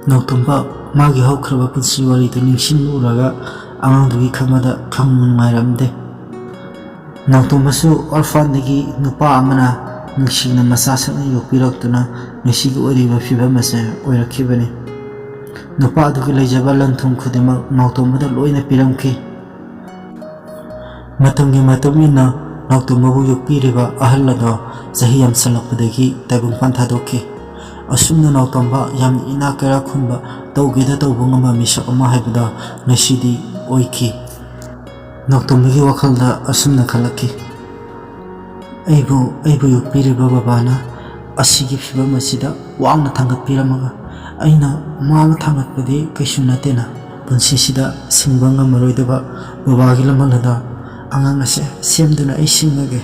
ꯅꯥꯎꯇꯣꯝꯕ ꯃꯥꯒꯤ ꯍꯧꯈ꯭ꯔꯕ ꯄꯨꯟꯁꯤ ꯋꯥꯔꯤꯗꯨ ꯅꯤꯡꯁꯤꯡꯂꯨꯔꯒ ꯑꯉꯥꯡꯗꯨꯒꯤ ꯈꯟꯕꯗ ꯈꯪ ꯅꯨꯡꯉꯥꯏꯔꯝꯗꯦ꯫ ꯅꯥꯎꯇꯣꯝꯕꯁꯨ ꯑꯣꯔꯐꯥꯟꯗꯒꯤ ꯅꯨꯄꯥ ꯑꯃꯅ ꯅꯨꯡꯁꯤꯅ ꯃꯆꯥ ꯁꯛꯅ ꯌꯣꯛꯄꯤꯔꯛꯇꯨꯅ ꯉꯁꯤꯒꯤ ꯑꯣꯏꯔꯤꯕ ꯐꯤꯕꯝ ꯑꯁꯦ ꯑꯣꯏꯔꯛꯈꯤꯕꯅꯤ꯫ ꯅꯨꯄꯥ ꯑꯗꯨꯒꯤ ꯂꯩꯖꯕ ꯂꯟ ꯊꯨꯝ ꯈꯨꯗꯤꯡꯃꯛ ꯅꯥꯎꯇꯣꯝꯕꯗ ꯂꯣꯏꯅ ꯄꯤꯔꯝꯈꯤ꯫ ꯃꯇꯝꯒꯤ ꯃꯇꯨꯡ ꯏꯟꯅ ꯅꯥꯎꯇꯣꯝꯕꯕꯨ ꯌꯣꯛꯄꯤꯔꯤꯕ ꯑꯍꯜ ꯑꯗꯣ ꯆꯍꯤ ꯌꯥꯝꯁꯜꯂꯛꯄꯗꯒꯤ ꯇꯥꯏꯕꯪꯄꯥꯟ ꯊꯥꯗꯣꯛꯈꯤ꯫ ꯑꯁꯨꯝꯅ ꯅꯥꯎꯇꯣꯝꯕ ꯌꯥꯝꯅ ꯏꯅꯥꯛ ꯀꯩꯔꯥꯛ ꯈꯨꯟꯕ, ꯇꯧꯒꯦꯗ ꯇꯧꯕ ꯉꯝꯕ ꯃꯤꯁꯛ ꯑꯃ ꯍꯥꯏꯕꯗꯣ ꯉꯁꯤꯗꯤ ꯑꯣꯏꯈꯤ꯫ ꯅꯥꯎꯇꯣꯝꯕꯒꯤ ꯋꯥꯈꯜꯗ ꯑꯁꯨꯝꯅ ꯈꯜꯂꯛꯈꯤ, "ꯑꯩꯕꯨ, ꯑꯩꯕꯨ ꯌꯣꯛꯄꯤꯔꯤꯕ ꯕꯕꯥꯅ ꯑꯁꯤꯒꯤ ꯐꯤꯕꯝ ꯑꯁꯤꯗ ꯋꯥꯡꯅ ꯊꯥꯡꯒꯠꯄꯤꯔꯝꯃꯒ ꯑꯩꯅ ꯃꯥꯅ ꯊꯥꯡꯒꯠꯄꯗꯤ ꯀꯩꯁꯨ ꯅꯠꯇꯦꯅ, ꯄꯨꯟꯁꯤꯁꯤꯗ ꯁꯤꯡꯕ ꯉꯝꯃꯔꯣꯏꯗꯕ ꯕꯕꯥꯒꯤ ꯂꯃꯟ ꯑꯗꯣ ꯑꯉꯥꯡ ꯑꯁꯦ ꯁꯦꯝꯗꯨꯅ ꯑꯩ ꯁꯤꯡꯉꯒꯦ꯫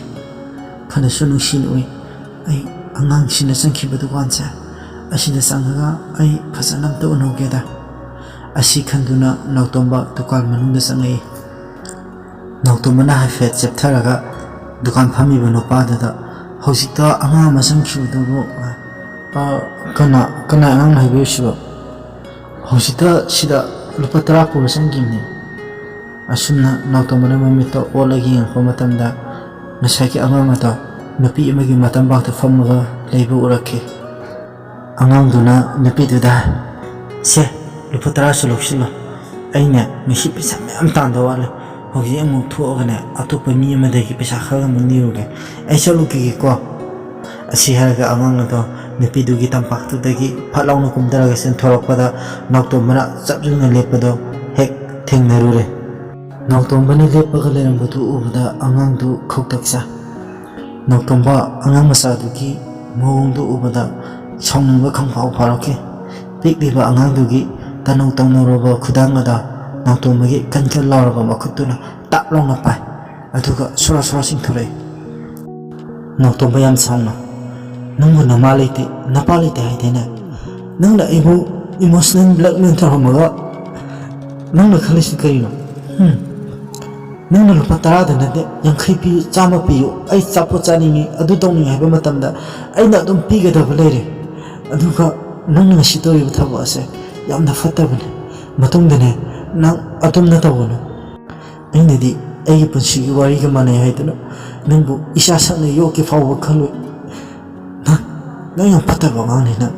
ꯐꯅꯁꯨ ꯅꯨꯡꯁꯤꯅ ꯎꯏ꯫ ꯑꯩ ꯑꯉꯥꯡꯁꯤꯅ ꯆꯪꯈꯤꯕ ꯗꯨꯀꯥꯟꯁꯦ ꯑꯁꯤꯗ ꯆꯪꯉꯒ ꯑꯩ ꯐꯖꯅ ꯑꯝꯇ ꯎꯅꯧꯒꯦꯗ"꯫ ꯑꯁꯤ ꯈꯟꯗꯨꯅ ꯅꯥꯎꯇꯣꯝꯕ ꯗꯨꯀꯥꯟ ꯃꯅꯨꯡꯗ ꯆꯪꯉꯛꯏ꯫ ꯅꯥꯎꯇꯣꯝꯕꯅ ꯍꯥꯏꯐꯦꯠ ꯆꯦꯞꯊꯔꯒ ꯗꯨꯀꯥꯟ ꯐꯝꯃꯤꯕ ꯅꯨꯄꯥꯗꯨꯗ, "ꯍꯧꯖꯤꯛꯇ ꯑꯉꯥꯡ ꯑꯃ ꯆꯪꯈꯤꯕꯗꯨꯕꯨ, ꯑ, ꯀꯅꯥ, ꯀꯅꯥ ꯑꯉꯥꯡꯅꯣ ꯍꯥꯏꯕꯤꯔꯤꯁꯤꯕꯣ?" "ꯍꯧꯖꯤꯛꯇ ꯁꯤꯗ ꯂꯨꯄꯥ ꯇꯔꯥ ꯄꯨꯔ ꯆꯪꯈꯤꯕꯅꯦ"꯫ ꯑꯁꯨꯝꯅ ꯅꯥꯎꯇꯣꯝꯕꯅ ꯃꯃꯤꯠꯇ ꯑꯣꯠꯂꯒ ꯌꯦꯡꯉꯛꯄ ꯃꯇꯝꯗ, ꯉꯁꯥꯏꯒꯤ ꯑꯉꯥꯡ ꯑꯗꯣ ꯅꯨꯄꯤ ꯑꯃꯒꯤ ꯃꯇꯝꯄꯥꯛꯇ ꯐꯝꯃꯒ ꯂꯩꯕ ꯎꯔꯛꯈꯤ꯫ ꯑꯉꯥꯡꯗꯨꯅ ꯅꯨꯄꯤꯗꯨꯗ, "ꯁꯦ, ꯂꯨꯄꯥ ꯇꯔꯥꯁꯨ ꯂꯧꯁꯤꯜꯂꯣ꯫ ꯑꯩꯅ ꯉꯁꯤ ꯄꯩꯁꯥ ꯃꯌꯥꯝ ꯇꯥꯟꯗꯧ ꯋꯥꯠꯂꯦ꯫ ꯍꯧꯖꯤꯛ ꯑꯃꯨꯛ ꯊꯣꯛꯑꯒꯅꯦ, ꯑꯇꯣꯞꯄ ꯃꯤ ꯑꯃꯗꯒꯤ ꯄꯩꯁꯥ ꯈꯔ ꯑꯃꯨꯛ ꯅꯤꯔꯨꯒꯦ꯫ ꯑꯩ ꯆꯠꯂꯨꯈꯤꯒꯦꯀꯣ"꯫ ꯑꯁꯤ ꯍꯥꯏꯔꯒ ꯑꯉꯥꯡ ꯑꯗꯣ ꯅꯨꯄꯤꯗꯨꯒꯤ ꯇꯝꯄꯥꯛꯇꯨꯗꯒꯤ ꯐꯠ ꯂꯥꯎꯅ ꯀꯨꯝꯊꯔꯒ ꯆꯦꯟꯊꯣꯔꯛꯄꯗ, ꯅꯥꯎꯇꯣꯝꯕꯅ ꯆꯞ ꯌꯨꯡꯅ ꯂꯦꯞꯄꯗꯣ ꯍꯦꯛ ꯊꯦꯡꯅꯔꯨꯔꯦ꯫ ꯅꯥꯎꯇꯣꯝꯕꯅ ꯂꯦꯞꯄꯒ ꯂꯩꯔꯝꯕꯗꯨ ꯎꯕꯗ ꯑꯉꯥꯡꯗꯨ ꯈꯧꯇꯛ ꯆꯥꯏ꯫ ꯅꯥꯎꯇꯣꯝꯕ ꯑꯉꯥꯡ ꯃꯆꯥꯗꯨꯒꯤ ꯃꯑꯣꯡꯗꯨ ꯎꯕꯗ ꯁꯥꯎꯅꯤꯡꯕ ꯈꯪꯐꯥꯎ ꯐꯥꯎꯔꯛꯈꯤ꯫ ꯄꯤꯛꯂꯤꯕ ꯑꯉꯥꯡꯗꯨꯒꯤ ꯇꯅꯧ ꯇꯧꯅꯧꯔꯕ ꯈꯨꯗꯥꯡ ꯑꯗꯣ ꯅꯥꯎꯇꯣꯝꯕꯒꯤ ꯀꯟ ꯀꯟ ꯂꯥꯎꯔꯕ ꯃꯈꯨꯠꯇꯨꯅ ꯇꯥꯞ ꯂꯥꯎꯅ ꯄꯥꯏ꯫ ꯑꯗꯨꯒ ꯁꯣꯔꯥ ꯁꯣꯔꯥ ꯆꯤꯡꯊꯣꯔꯛꯏ꯫ ꯅꯥꯎꯇꯣꯝꯕ ꯌꯥꯝ ꯁꯥꯎꯅ, "ꯅꯪꯕꯨ ꯅꯃꯥ ꯂꯩꯇꯦ, ꯅꯄꯥ ꯂꯩꯇꯦ ꯍꯥꯏꯗꯦꯅꯦ? ꯅꯪꯅ ꯑꯩꯕꯨ emotional blackmail ꯇꯧꯔꯝꯃꯒ ꯅꯪꯅ ꯈꯜꯂꯤꯁꯤ ꯀꯔꯤꯅꯣ? ꯍꯨꯝ? ꯅꯪꯅ ꯂꯨꯄꯥ ꯇꯔꯥꯗ ꯅꯠꯇꯦ, ꯌꯥꯡꯈꯩ ꯄꯤꯌꯨ, ꯆꯥꯝꯃ ꯄꯤꯌꯨ, ꯑꯩ ꯑꯆꯥꯄꯣꯠ ꯆꯥꯅꯤꯡꯉꯤ, ꯑꯗꯨ ꯇꯧꯅꯤꯡꯉꯤ ꯍꯥꯏꯕ ꯃꯇꯝꯗ ꯑꯩꯅ ꯑꯗꯨꯝ ꯄꯤꯒꯗꯕ ꯂꯩꯔꯦ꯫ ꯑꯗꯨꯒ ꯅꯪꯅ ꯉꯁꯤ ꯇꯧꯔꯤꯕ ꯊꯕꯛ ꯑꯁꯦ ꯌꯥꯝꯅ ꯐꯠꯇꯕꯅꯦ꯫ ꯃꯇꯨꯡꯗꯅꯦ, ꯅꯪ ꯑꯗꯨꯝꯅ ꯇꯧꯒꯅꯨ꯫ ꯑꯩꯅꯗꯤ ꯑꯩꯒꯤ ꯄꯨꯟꯁꯤꯒꯤ ꯋꯥꯔꯤꯒ ꯃꯥꯟꯅꯩ ꯍꯥꯏꯗꯨꯅ ꯅꯪꯕꯨ ꯏꯆꯥ ꯁꯛꯅ ꯌꯣꯛꯀꯦ ꯐꯥꯎꯕ ꯈꯜꯂꯣꯏ꯫ ꯅꯪ, ꯅꯪ ꯌꯥꯝ ꯐꯠꯇꯕ ꯑꯉꯥꯡꯅꯤ ꯅꯪ꯫"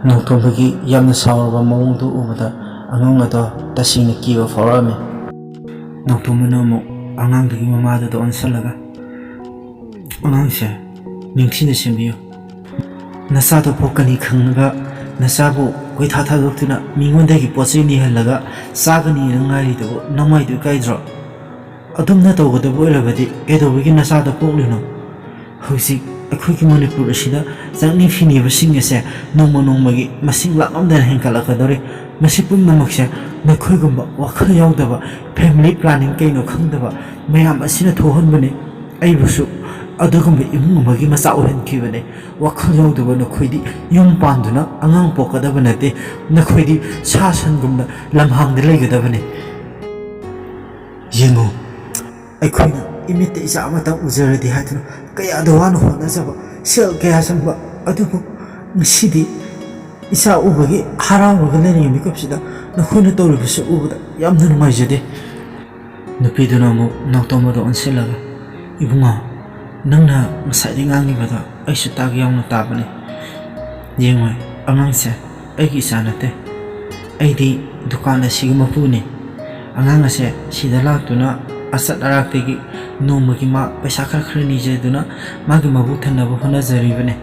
ꯅꯥꯎꯇꯣꯝꯕꯒꯤ ꯌꯥꯝꯅ ꯁꯥꯎꯔꯕ ꯃꯑꯣꯡꯗꯨ ꯎꯕꯗ ꯑꯉꯥꯡ ꯑꯗꯣ ꯇꯁꯦꯡꯅ ꯀꯤꯕ ꯐꯥꯎꯔꯛꯑꯝꯃꯤ꯫ ꯅꯥꯎꯇꯣꯝꯕꯅ ꯑꯃꯨꯛ ꯑꯉꯥꯡꯗꯨꯒꯤ ꯃꯃꯥꯗꯨꯗ ꯑꯣꯟꯁꯜꯂꯒ, "ꯑꯉꯥꯡꯁꯦ ꯅꯤꯡꯊꯤꯅ ꯁꯦꯝꯕꯤꯌꯨ꯫ ꯅꯆꯥꯗꯣ ꯄꯣꯛꯀꯅꯤ ꯈꯪꯂꯒ ꯅꯆꯥꯕꯨ ꯀꯣꯏꯊꯥ ꯊꯥꯗꯣꯛꯇꯨꯅ ꯃꯤꯉꯣꯟꯗꯒꯤ ꯄꯣꯠ ꯆꯩ ꯅꯤꯍꯜꯂꯒ ꯆꯥꯒꯅꯤꯅ ꯉꯥꯏꯔꯤꯗꯨꯕꯨ ꯅꯃꯥꯏꯗꯨ ꯏꯀꯥꯏꯗ꯭ꯔꯣ? ꯑꯗꯨꯝꯅ ꯇꯧꯒꯗꯕ ꯑꯣꯏꯔꯕꯗꯤ ꯀꯩꯗꯧꯕꯒꯤ ꯅꯆꯥꯗꯣ ꯄꯣꯛꯂꯤꯅꯣ? ꯍꯧꯖꯤꯛ ꯑꯩꯈꯣꯏꯒꯤ ꯃꯅꯤꯄꯨꯔ ꯑꯁꯤꯗ ꯆꯪꯅꯤ ꯐꯤꯅꯤꯕꯁꯤꯡ ꯑꯁꯦ ꯅꯣꯡꯃ ꯅꯣꯡꯃꯒꯤ ꯃꯁꯤꯡ ꯂꯥꯛꯂꯝꯗꯅ ꯍꯦꯟꯒꯠꯂꯛꯀꯗꯧꯔꯤ꯫ ꯃꯁꯤ ꯄꯨꯝꯅꯃꯛꯁꯦ ꯅꯈꯣꯏꯒꯨꯝꯕ ꯋꯥꯈꯜ ꯌꯥꯎꯗꯕ, family planning ꯀꯩꯅꯣ ꯈꯪꯗꯕ ꯃꯌꯥꯝ ꯑꯁꯤꯅ ꯊꯣꯛꯍꯟꯕꯅꯤ꯫ ꯑꯩꯕꯨꯁꯨ ꯑꯗꯨꯒꯨꯝꯕ ꯏꯃꯨꯡ ꯑꯃꯒꯤ ꯃꯆꯥ ꯑꯣꯏꯍꯟꯈꯤꯕꯅꯤ꯫ ꯋꯥꯈꯜ ꯌꯥꯎꯗꯕ ꯅꯈꯣꯏꯗꯤ ꯌꯨꯝ ꯄꯥꯟꯗꯨꯅ ꯑꯉꯥꯡ ꯄꯣꯛꯀꯗꯕ ꯅꯠꯇꯦ꯫ ꯅꯈꯣꯏꯗꯤ ꯁꯥ ꯁꯟꯒꯨꯝꯅ ꯂꯝꯍꯥꯡꯗ ꯂꯩꯒꯗꯕꯅꯤ꯫ ꯌꯦꯡꯉꯨ, ꯑꯩꯈꯣꯏꯅ ꯏꯃꯤꯠꯇ ꯏꯆꯥ ꯑꯃꯇꯪ ꯎꯖꯔꯗꯤ ꯍꯥꯏꯗꯨꯅ ꯀꯌꯥꯗ ꯋꯥꯅ ꯍꯣꯠꯅꯖꯕ, ꯁꯦꯜ ꯀꯌꯥ ꯆꯪꯕ, ꯑꯗꯨꯕꯨ ꯉꯁꯤꯗꯤ ꯏꯆꯥ ꯎꯕꯒꯤ ꯍꯔꯥꯎꯔꯒ ꯂꯩꯔꯤꯉꯩ ꯃꯤꯀꯨꯞꯁꯤꯗ ꯅꯈꯣꯏꯅ ꯇꯧꯔꯤꯕꯁꯤ ꯎꯕꯗ ꯌꯥꯝꯅ ꯅꯨꯡꯉꯥꯏꯖꯗꯦ꯫" ꯅꯨꯄꯤꯗꯨꯅ ꯑꯃꯨꯛ ꯅꯥꯎꯇꯣꯝꯕꯗ ꯑꯣꯟꯁꯤꯜꯂꯒ, "ꯏꯕꯨꯡꯉꯣ, ꯅꯪꯅ ꯉꯁꯥꯏꯗꯩ ꯉꯥꯡꯉꯤꯕꯗꯣ ꯑꯩꯁꯨ ꯇꯥꯒꯦ ꯌꯥꯎꯅ ꯇꯥꯕꯅꯤ꯫ ꯌꯦꯡꯉꯣ, ꯑꯉꯥꯡꯁꯦ ꯑꯩꯒꯤ ꯏꯆꯥ ꯅꯠꯇꯦ꯫ ꯑꯩꯗꯤ ꯗꯨꯀꯥꯟ ꯑꯁꯤꯒꯤ ꯃꯄꯨꯅꯤ꯫ ꯑꯉꯥꯡ ꯑꯁꯦ ꯁꯤꯗ ꯂꯥꯛꯇꯨꯅ ꯑꯆꯠ ꯑꯔꯥꯛꯇꯒꯤ ꯅꯣꯡꯃꯒꯤ ꯃꯥ ꯄꯩꯁꯥ ꯈꯔ ꯈꯔ ꯅꯤꯖꯗꯨꯅ ꯃꯥꯒꯤ ꯃꯕꯨꯛ ꯊꯟꯅꯕ ꯍꯣꯠꯅꯖꯔꯤꯕꯅꯤ꯫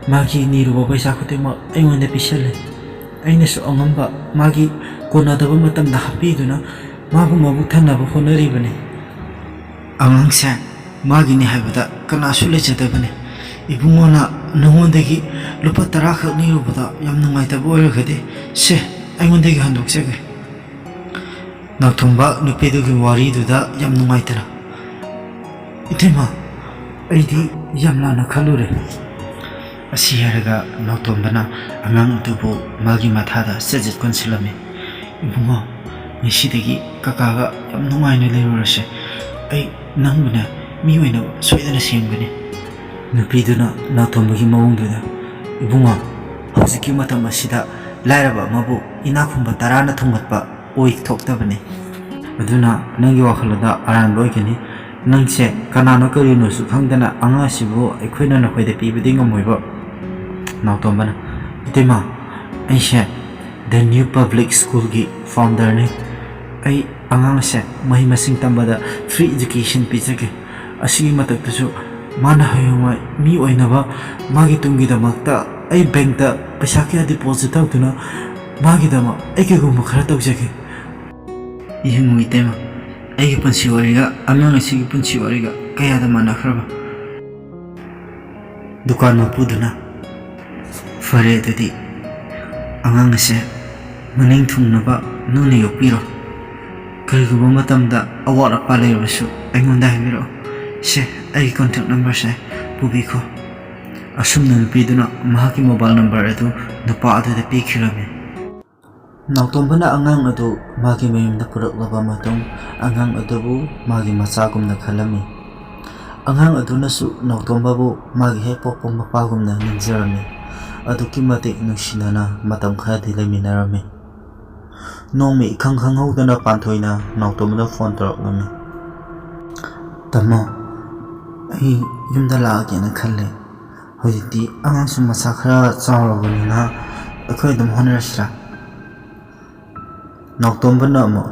ꯃꯥꯒꯤ ꯅꯤꯔꯨꯕ ꯄꯩꯁꯥ ꯈꯨꯗꯤꯡꯃꯛ ꯑꯩꯉꯣꯟꯗ ꯄꯤꯁꯜꯂꯦ꯫ ꯑꯩꯅꯁꯨ ꯑꯉꯝꯕ ꯃꯥꯒꯤ ꯀꯣꯟꯅꯗꯕ ꯃꯇꯝꯗ ꯍꯥꯞꯄꯤꯗꯨꯅ ꯃꯥꯕꯨ ꯃꯕꯨꯛ ꯊꯟꯅꯕ ꯍꯣꯠꯅꯔꯤꯕꯅꯤ꯫ ꯑꯉꯥꯡꯁꯦ ꯃꯥꯒꯤꯅꯤ ꯍꯥꯏꯕꯗ ꯀꯅꯥꯁꯨ ꯂꯩꯖꯗꯕꯅꯤ꯫ ꯏꯕꯨꯡꯉꯣꯅ ꯅꯉꯣꯟꯗꯒꯤ ꯂꯨꯄꯥ ꯇꯔꯥ ꯈꯛ ꯅꯤꯔꯨꯕꯗ ꯌꯥꯝ ꯅꯨꯡꯉꯥꯏꯇꯕ ꯑꯣꯏꯔꯒꯗꯤ, ꯁꯦ, ꯑꯩꯉꯣꯟꯗꯒꯤ ꯍꯟꯗꯣꯛꯆꯒꯦ꯫ ꯅꯥꯎꯇꯣꯝꯕ ꯅꯨꯄꯤꯗꯨꯒꯤ ꯋꯥꯔꯤꯗꯨꯗ ꯌꯥꯝ ꯅꯨꯡꯉꯥꯏꯇꯅ, "ꯏꯇꯩꯃ, ꯑꯩꯗꯤ ꯌꯥꯝ ꯂꯥꯟꯅ ꯈꯜꯂꯨꯔꯦ"꯫ ꯑꯁꯤ ꯍꯥꯏꯔꯒ ꯅꯥꯎꯇꯣꯝꯕꯅ ꯑꯉꯥꯡ ꯑꯗꯨꯕꯨ ꯃꯥꯒꯤ ꯃꯊꯥꯗ ꯆꯦꯠ ꯆꯦꯠ ꯀꯣꯟꯁꯤꯜꯂꯝꯃꯤ꯫ "ꯏꯕꯨꯡꯉꯣ, ꯉꯁꯤꯗꯒꯤ ꯀꯀꯥꯒ ꯌꯥꯝ ꯅꯨꯡꯉꯥꯏꯅ ꯂꯩꯔꯨꯔꯁꯦ꯫ ꯑꯩ ꯅꯪꯕꯨꯅꯦ, ꯃꯤ ꯑꯣꯏꯅꯕ ꯁꯣꯏꯗꯅ ꯁꯦꯝꯒꯅꯤ"꯫ ꯅꯨꯄꯤꯗꯨꯅ ꯅꯥꯎꯇꯣꯝꯕꯒꯤ ꯃꯑꯣꯡꯗꯨꯗ, "ꯏꯕꯨꯡꯉꯣ, ꯍꯧꯖꯤꯛꯀꯤ ꯃꯇꯝ ꯑꯁꯤꯗ ꯂꯥꯏꯔꯕ ꯑꯃꯕꯨ ꯏꯅꯥꯛ ꯈꯨꯟꯕ ꯇꯔꯥꯅ ꯊꯣꯡꯒꯠꯄ ꯑꯣꯏꯊꯣꯛꯇꯕꯅꯤ꯫ ꯑꯗꯨꯅ ꯅꯪꯒꯤ ꯋꯥꯈꯜ ꯑꯗꯨ ꯑꯔꯥꯟꯕ ꯑꯣꯏꯒꯅꯤ꯫ ꯅꯪꯁꯦ ꯀꯅꯥꯅꯣ ꯀꯔꯤꯅꯣꯁꯨ ꯈꯪꯗꯅ ꯑꯉꯥꯡ ꯑꯁꯤꯕꯨ ꯑꯩꯈꯣꯏꯅ ꯅꯈꯣꯏꯗ ꯄꯤꯕꯗꯤ ꯉꯝꯃꯣꯏꯕ"꯫ ꯅꯥꯎꯇꯣꯝꯕꯅ, "ꯏꯇꯩꯃ, ꯑꯩꯁꯦ The New Public Schoolꯒꯤ founderꯅꯤ꯫ ꯑꯩ ꯑꯉꯥꯡ ꯑꯁꯦ ꯃꯍꯩ ꯃꯁꯤꯡ ꯇꯝꯕꯗ free education ꯄꯤꯖꯒꯦ꯫ ꯑꯁꯤꯒꯤ ꯃꯊꯛꯇꯁꯨ ꯃꯥꯅ ꯍꯌꯦꯡꯋꯥꯏ ꯃꯤ ꯑꯣꯏꯅꯕ, ꯃꯥꯒꯤ ꯇꯨꯡꯒꯤꯗꯃꯛꯇ ꯑꯩ bankꯇ ꯄꯩꯁꯥ ꯀꯌꯥ deposit ꯇꯧꯗꯨꯅ ꯃꯥꯒꯤꯗꯃꯛ ꯑꯩ ꯀꯩꯒꯨꯝꯕ ꯈꯔ ꯇꯧꯖꯒꯦ"꯫ ꯌꯦꯡꯉꯨ ꯏꯇꯩꯃ, ꯑꯩꯒꯤ ꯄꯨꯟꯁꯤ ꯋꯥꯔꯤꯒ ꯑꯉꯥꯡ ꯑꯁꯤꯒꯤ ꯄꯨꯟꯁꯤ ꯋꯥꯔꯤꯒ ꯀꯌꯥꯗ ꯃꯥꯟꯅꯈ꯭ꯔꯕ꯫ ꯗꯨꯀꯥꯟ ꯃꯄꯨꯗꯨꯅ, "ꯐꯔꯦ, ꯑꯗꯨꯗꯤ ꯑꯉꯥꯡ ꯑꯁꯦ ꯃꯅꯤꯡ ꯊꯨꯡꯅꯕ ꯅꯪꯅ ꯌꯣꯛꯄꯤꯔꯣ꯫ ꯀꯔꯤꯒꯨꯝꯕ ꯃꯇꯝꯗ ꯑꯋꯥꯠ ꯑꯄꯥ ꯂꯩꯔꯕꯁꯨ ꯑꯩꯉꯣꯟꯗ ꯍꯥꯏꯕꯤꯔꯛꯑꯣ꯫ ꯁꯦ, ꯑꯩꯒꯤ contact numberꯁꯦ ꯄꯨꯕꯤꯈꯣ"꯫ ꯑꯁꯨꯝꯅ ꯅꯨꯄꯤꯗꯨꯅ ꯃꯍꯥꯛꯀꯤ mobile number ꯑꯗꯨ ꯅꯨꯄꯥ ꯑꯗꯨꯗ ꯄꯤꯈꯤꯔꯝꯃꯤ꯫ ꯅꯥꯎꯇꯣꯝꯕꯅ ꯑꯉꯥꯡ ꯑꯗꯨ ꯃꯥꯒꯤ ꯃꯌꯨꯝꯗ ꯄꯨꯔꯛꯂꯕ ꯃꯇꯨꯡ, ꯑꯉꯥꯡ ꯑꯗꯨꯕꯨ ꯃꯥꯒꯤ ꯃꯆꯥꯒꯨꯝꯅ ꯈꯜꯂꯝꯃꯤ꯫ ꯑꯉꯥꯡ ꯑꯗꯨꯅꯁꯨ ꯅꯥꯎꯇꯣꯝꯕꯕꯨ ꯃꯥꯒꯤ ꯍꯦꯛ ꯄꯣꯛꯄ ꯃꯄꯥꯒꯨꯝꯅ ꯅꯤꯡꯖꯔꯝꯃꯤ꯫ ꯑꯗꯨꯛꯀꯤ ꯃꯇꯤꯛ ꯅꯨꯡꯁꯤꯅꯅ ꯃꯇꯝ ꯈꯔꯗꯤ ꯂꯩꯃꯤꯟꯅꯔꯝꯃꯤ꯫ ꯅꯣꯡꯃ ꯏꯈꯪ ꯈꯪꯍꯧꯗꯅ ꯄꯥꯟꯊꯣꯏꯅ ꯅꯥꯎꯇꯣꯝꯕꯗ phone ꯇꯧꯔꯛꯂꯝꯃꯤ꯫ "ꯇꯥꯃꯣ, ꯑꯩ ꯌꯨꯝꯗ ꯂꯥꯛꯑꯒꯦꯅ ꯈꯜꯂꯦ꯫ ꯍꯧꯖꯤꯛꯇꯤ ꯑꯉꯥꯡꯁꯨ ꯃꯁꯥ ꯈꯔ ꯆꯥꯎꯔꯕꯅꯤꯅ ꯑꯩꯈꯣꯏ ꯑꯗꯨꯝ ꯍꯣꯠꯅꯔꯁꯤꯔꯥ?" ꯅꯥꯎꯇꯣꯝꯕꯅ ꯑꯃꯨꯛ,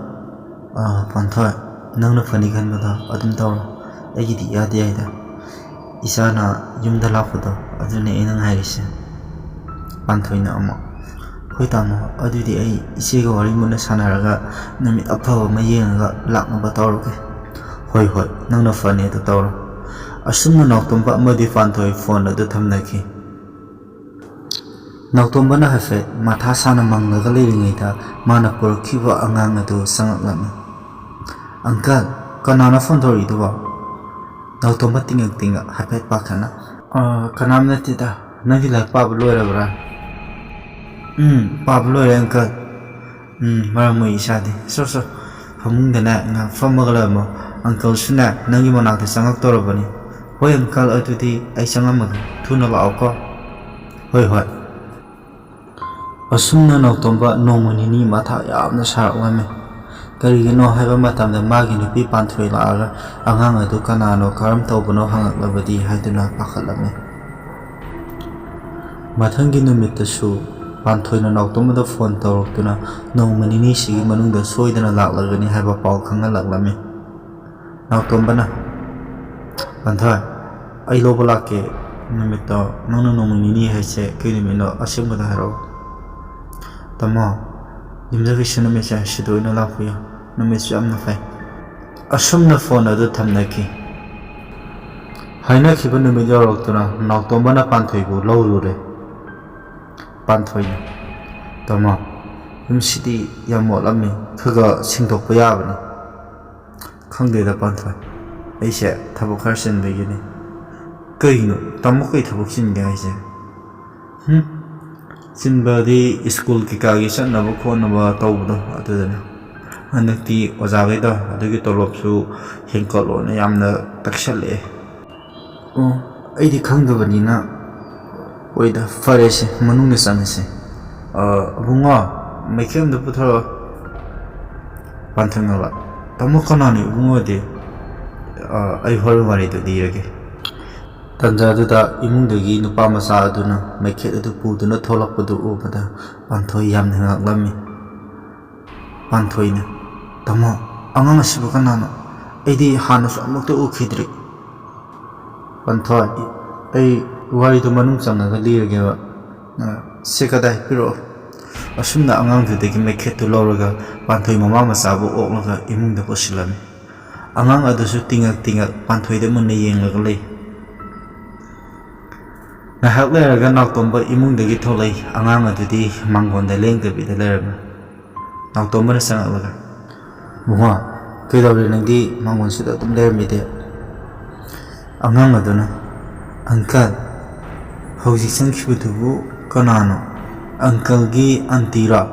"ꯑꯥ, ꯄꯥꯟꯊꯣꯏ, ꯅꯪꯅ ꯐꯅꯤ ꯈꯟꯕꯗꯣ ꯑꯗꯨꯝ ꯇꯧꯔꯣ꯫ ꯑꯩꯒꯤꯗꯤ ꯏꯌꯥꯗ ꯌꯥꯏꯗ꯫ ꯏꯆꯥꯅ ꯌꯨꯝꯗ ꯂꯥꯛꯄꯗꯣ ꯑꯗꯨꯅꯦ ꯑꯩꯅ ꯉꯥꯏꯔꯤꯁꯦ"꯫ ꯄꯥꯟꯊꯣꯏꯅ ꯑꯃꯨꯛ, "ꯍꯣꯏ ꯇꯥꯃꯣ, ꯑꯗꯨꯗꯤ ꯑꯩ ꯏꯆꯦꯒ ꯋꯥꯔꯤ ꯃꯨꯟꯅ ꯁꯥꯟꯅꯔꯒ ꯅꯨꯃꯤꯠ ꯑꯐꯕ ꯑꯃ ꯌꯦꯡꯉꯒ ꯂꯥꯛꯅꯕ ꯇꯧꯔꯒꯦ"꯫ "ꯍꯣꯏ, ꯍꯣꯏ, ꯅꯪꯅ ꯐꯅꯤ ꯑꯗꯨ ꯇꯧꯔꯣ"꯫ ꯑꯁꯨꯝꯅ ꯅꯥꯎꯇꯣꯝꯕ ꯑꯃꯗꯤ ꯄꯥꯟꯊꯣꯏ phone ꯑꯗꯨ ꯊꯝꯅꯈꯤ꯫ ꯅꯥꯎꯇꯣꯝꯕꯅ ꯍꯥꯏꯐꯦꯠ ꯃꯊꯥ ꯁꯥꯅ ꯃꯪꯂꯒ ꯂꯩꯔꯤꯉꯩꯗ ꯃꯥꯅ ꯄꯨꯔꯛꯈꯤꯕ ꯑꯉꯥꯡ ꯑꯗꯨ ꯆꯪꯂꯛꯂꯝꯃꯤ꯫ "ꯑꯪꯀꯜ, ꯀꯅꯥꯅꯣ ꯐꯣꯟ ꯇꯧꯔꯛꯏꯗꯨꯕꯣ?" ꯅꯥꯎꯇꯣꯝꯕ ꯇꯤꯡꯉꯛ ꯇꯤꯡꯉꯛ ꯍꯥꯏꯐꯦꯠ ꯄꯥꯈꯠꯅ꯫ "ꯑ, ꯀꯅꯥꯝ ꯅꯠꯇꯦꯗ, ꯅꯪꯒꯤ ꯂꯥꯏꯔꯤꯛ ꯄꯥꯕ ꯂꯣꯏꯔꯕ꯭ꯔꯥ?" "ꯎꯝ, ꯄꯥꯕ ꯂꯣꯏꯔꯦ, ꯑꯪꯀꯜ꯫ ꯎꯝ, ꯃꯔꯝ ꯑꯣꯏ ꯏꯁꯥꯗꯤ꯫ ꯁꯣ, ꯁꯣ, ꯐꯃꯨꯡꯗꯅꯦ ꯉꯥꯏꯍꯥꯛ ꯐꯝꯃꯒ ꯂꯩꯔꯝꯃꯣ꯫ ꯑꯪꯀꯜꯁꯨꯅꯦ ꯅꯪꯒꯤ ꯃꯅꯥꯛꯇ ꯆꯪꯉꯛꯇꯧꯔꯕꯅꯤ꯫" "ꯍꯣꯏ, ꯑꯪꯀꯜ, ꯑꯗꯨꯗꯤ ꯑꯩ ꯆꯪꯉꯝꯃꯒꯦ꯫ ꯊꯨꯅ ꯂꯥꯛꯑꯣꯀꯣ꯫" "ꯍꯣꯏ, ꯍꯣꯏ꯫" ꯑꯁꯨꯝꯅ ꯅꯥꯎꯇꯣꯝꯕ ꯅꯣꯡꯃ ꯅꯤꯅꯤ ꯃꯊꯥ ꯌꯥꯝꯅ ꯁꯥꯔꯛꯂꯝꯃꯤ꯫ ꯀꯔꯤꯒꯤꯅꯣ ꯍꯥꯏꯕ ꯃꯇꯝꯗ ꯃꯥꯒꯤ ꯅꯨꯄꯤ ꯄꯥꯟꯊꯣꯏ ꯂꯥꯛꯑꯒ ꯑꯉꯥꯡ ꯑꯗꯨ ꯀꯅꯥꯅꯣ, ꯀꯔꯝ ꯇꯧꯕꯅꯣ ꯍꯪꯉꯛꯂꯕꯗꯤ ꯍꯥꯏꯗꯨꯅ ꯄꯥꯈꯠꯂꯝꯃꯤ꯫ ꯃꯊꯪꯒꯤ ꯅꯨꯃꯤꯠꯇꯁꯨ ꯄꯥꯟꯊꯣꯏꯅ ꯅꯥꯎꯇꯣꯝꯕꯗ ꯐꯣꯟ ꯇꯧꯔꯛꯇꯨꯅ ꯅꯣꯡꯃ ꯅꯤꯅꯤꯁꯤꯒꯤ ꯃꯅꯨꯡꯗ ꯁꯣꯏꯗꯅ ꯂꯥꯛꯂꯒꯅꯤ ꯍꯥꯏꯕ ꯄꯥꯎ ꯈꯪꯍꯜꯂꯛꯂꯝꯃꯤ꯫ ꯅꯥꯎꯇꯣꯝꯕꯅ, "ꯄꯥꯟꯊꯣꯏ, ꯑꯩ ꯂꯧꯕ ꯂꯥꯛꯀꯦ꯫ ꯅꯨꯃꯤꯠꯇꯣ ꯅꯪꯅ ꯅꯣꯡꯃ ꯅꯤꯅꯤ ꯍꯥꯏꯁꯦ ꯀꯩ ꯅꯨꯃꯤꯠꯅꯣ? ꯑꯁꯦꯡꯕꯗ ꯍꯥꯏꯔꯛꯑꯣ꯫" "ꯇꯥꯃꯣ, ꯌꯨꯝꯖꯀꯩꯁ ꯅꯨꯃꯤꯠꯁꯦ ꯁꯤꯗ ꯑꯣꯏꯅ ꯂꯥꯛꯄꯤꯌꯣ꯫ ꯅꯨꯃꯤꯠꯁꯨ ꯌꯥꯝꯅ ꯐꯩ꯫" ꯑꯁꯨꯝꯅ ꯐꯣꯟ ꯑꯗꯨ ꯊꯝꯅꯈꯤ꯫ ꯍꯥꯏꯅꯈꯤꯕ ꯅꯨꯃꯤꯠ ꯌꯧꯔꯛꯇꯨꯅ ꯅꯥꯎꯇꯣꯝꯕꯅ ꯄꯥꯟꯊꯣꯏꯕꯨ ꯂꯧꯔꯨꯔꯦ꯫ ꯄꯥꯟꯊꯣꯏꯅ, "ꯇꯥꯃꯣ, ꯌꯨꯝꯁꯤꯗꯤ ꯌꯥꯝ ꯃꯣꯠꯂꯝꯃꯤ, ꯈꯔ ꯈꯔ ꯁꯦꯡꯗꯣꯛꯄ ꯌꯥꯕꯅꯤ꯫" "ꯈꯪꯗꯦꯗ ꯄꯥꯟꯊꯣꯏ, ꯑꯩꯁꯦ ꯊꯕꯛ ꯈꯔ ꯆꯤꯟꯕꯒꯤꯅꯤ꯫" "ꯀꯩꯅꯣ, ꯇꯥꯃꯣ ꯀꯩ ꯊꯕꯛ ꯆꯤꯟꯒꯦ ꯍꯥꯏꯁꯦ?" "ꯍꯨꯝ, ꯆꯤꯟꯕꯗꯤ ꯁ꯭ꯀꯨꯜ ꯀꯩꯀꯥꯒꯤ ꯆꯠꯅꯕ ꯈꯣꯠꯅꯕ ꯇꯧꯕꯗꯣ ꯑꯗꯨꯗꯅꯤ꯫ ꯍꯟꯗꯛꯇꯤ ꯑꯣꯖꯥꯈꯩꯗꯣ ꯑꯗꯨꯒꯤ ꯇꯣꯂꯣꯞꯁꯨ ꯍꯦꯟꯀꯠꯂꯣꯅ ꯌꯥꯝꯅ ꯇꯛꯁꯜꯂꯛꯑꯦ꯫" "ꯑꯣ, ꯑꯩꯗꯤ ꯈꯪꯗꯕꯅꯤꯅ꯫" "ꯍꯣꯏꯗ, ꯐꯔꯦꯁꯦ, ꯃꯅꯨꯡꯗ ꯆꯪꯉꯁꯦ꯫" "ꯑ, ꯑꯕꯨꯡꯉꯣ, ꯃꯩꯈꯦꯠ ꯑꯝꯇ ꯄꯨꯊꯣꯔꯛꯑꯣ꯫" ꯄꯥꯟꯊꯣꯏ ꯉꯛꯂꯛ, "ꯇꯥꯃꯣ, ꯀꯅꯥꯅꯣ ꯏꯕꯨꯡꯉꯣꯗꯤ?" "ꯑ, ꯑꯩ ꯍꯣꯔꯦꯟ ꯋꯥꯔꯤꯗꯨ ꯂꯤꯔꯒꯦ꯫" ꯇꯟꯖꯥꯗꯨꯗ ꯏꯃꯨꯡꯗꯒꯤ ꯅꯨꯄꯥ ꯃꯆꯥ ꯑꯗꯨꯅ ꯃꯩꯈꯦꯠ ꯑꯗꯨ ꯄꯨꯗꯨꯅ ꯊꯣꯛꯂꯛꯄꯗꯨ ꯎꯕꯗ ꯄꯥꯟꯊꯣꯏ ꯌꯥꯝꯅ ꯉꯛꯂꯝꯃꯤ꯫ ꯄꯥꯟꯊꯣꯏꯅ, "ꯇꯥꯃꯣ, ꯑꯉꯥꯡ ꯑꯁꯤꯕꯨ ꯀꯅꯥꯅꯣ? ꯑꯩꯗꯤ ꯍꯥꯟꯅꯁꯨ ꯑꯃꯨꯛꯇ ꯎꯈꯤꯗ꯭ꯔꯤ꯫" "ꯄꯥꯟꯊꯣꯏ, ꯑꯩ ꯋꯥꯔꯤꯗꯨ ꯃꯅꯨꯡ ꯆꯪꯉꯒ ꯂꯤꯔꯒꯦꯕ꯫ ꯑ, ꯁꯦ ꯀꯗꯥꯏ ꯄꯤꯔꯛꯑꯣ꯫" ꯑꯁꯨꯝꯅ ꯑꯉꯥꯡꯗꯨꯗꯒꯤ ꯃꯩꯈꯦꯠꯇꯨ ꯂꯧꯔꯒ ꯄꯥꯟꯊꯣꯏ ꯃꯃꯥ ꯃꯆꯥꯕꯨ ꯑꯣꯛꯂꯒ ꯏꯃꯨꯡꯗ ꯄꯨꯁꯤꯜꯂꯝꯃꯤ꯫ ꯑꯉꯥꯡ ꯑꯗꯨꯁꯨ ꯇꯤꯡꯉꯛ ꯇꯤꯡꯉꯛ ꯄꯥꯟꯊꯣꯏꯗ ꯃꯨꯟꯅ ꯌꯦꯡꯂꯒ ꯂꯩ꯫ ꯉꯥꯏꯍꯥꯛ ꯂꯩꯔꯒ ꯅꯥꯎꯇꯣꯝꯕ ꯏꯃꯨꯡꯗꯒꯤ ꯊꯣꯛꯂꯛꯏ꯫ ꯑꯉꯥꯡ ꯑꯗꯨꯗꯤ ꯃꯥꯡꯒꯣꯟꯗ ꯂꯦꯡꯗꯕꯤꯗ ꯂꯩꯔꯝꯃꯤ꯫ ꯅꯥꯎꯇꯣꯝꯕꯅ ꯆꯪꯉꯛꯂꯒ, "ꯏꯕꯨꯡꯉꯣ, ꯀꯩꯗꯧꯔꯦ ꯅꯪꯗꯤ ꯃꯥꯡꯒꯣꯟꯁꯤꯗ ꯑꯗꯨꯝ ꯂꯩꯔꯝꯃꯤꯗꯤ?" ꯑꯉꯥꯡ ꯑꯗꯨꯅ, "ꯑꯪꯀꯜ, ꯍꯧꯖꯤꯛ ꯆꯪꯈꯤꯕꯗꯨꯕꯨ ꯀꯅꯥꯅꯣ? ꯑꯪꯀꯜꯒꯤ ꯑꯟꯇꯤꯔꯣ?"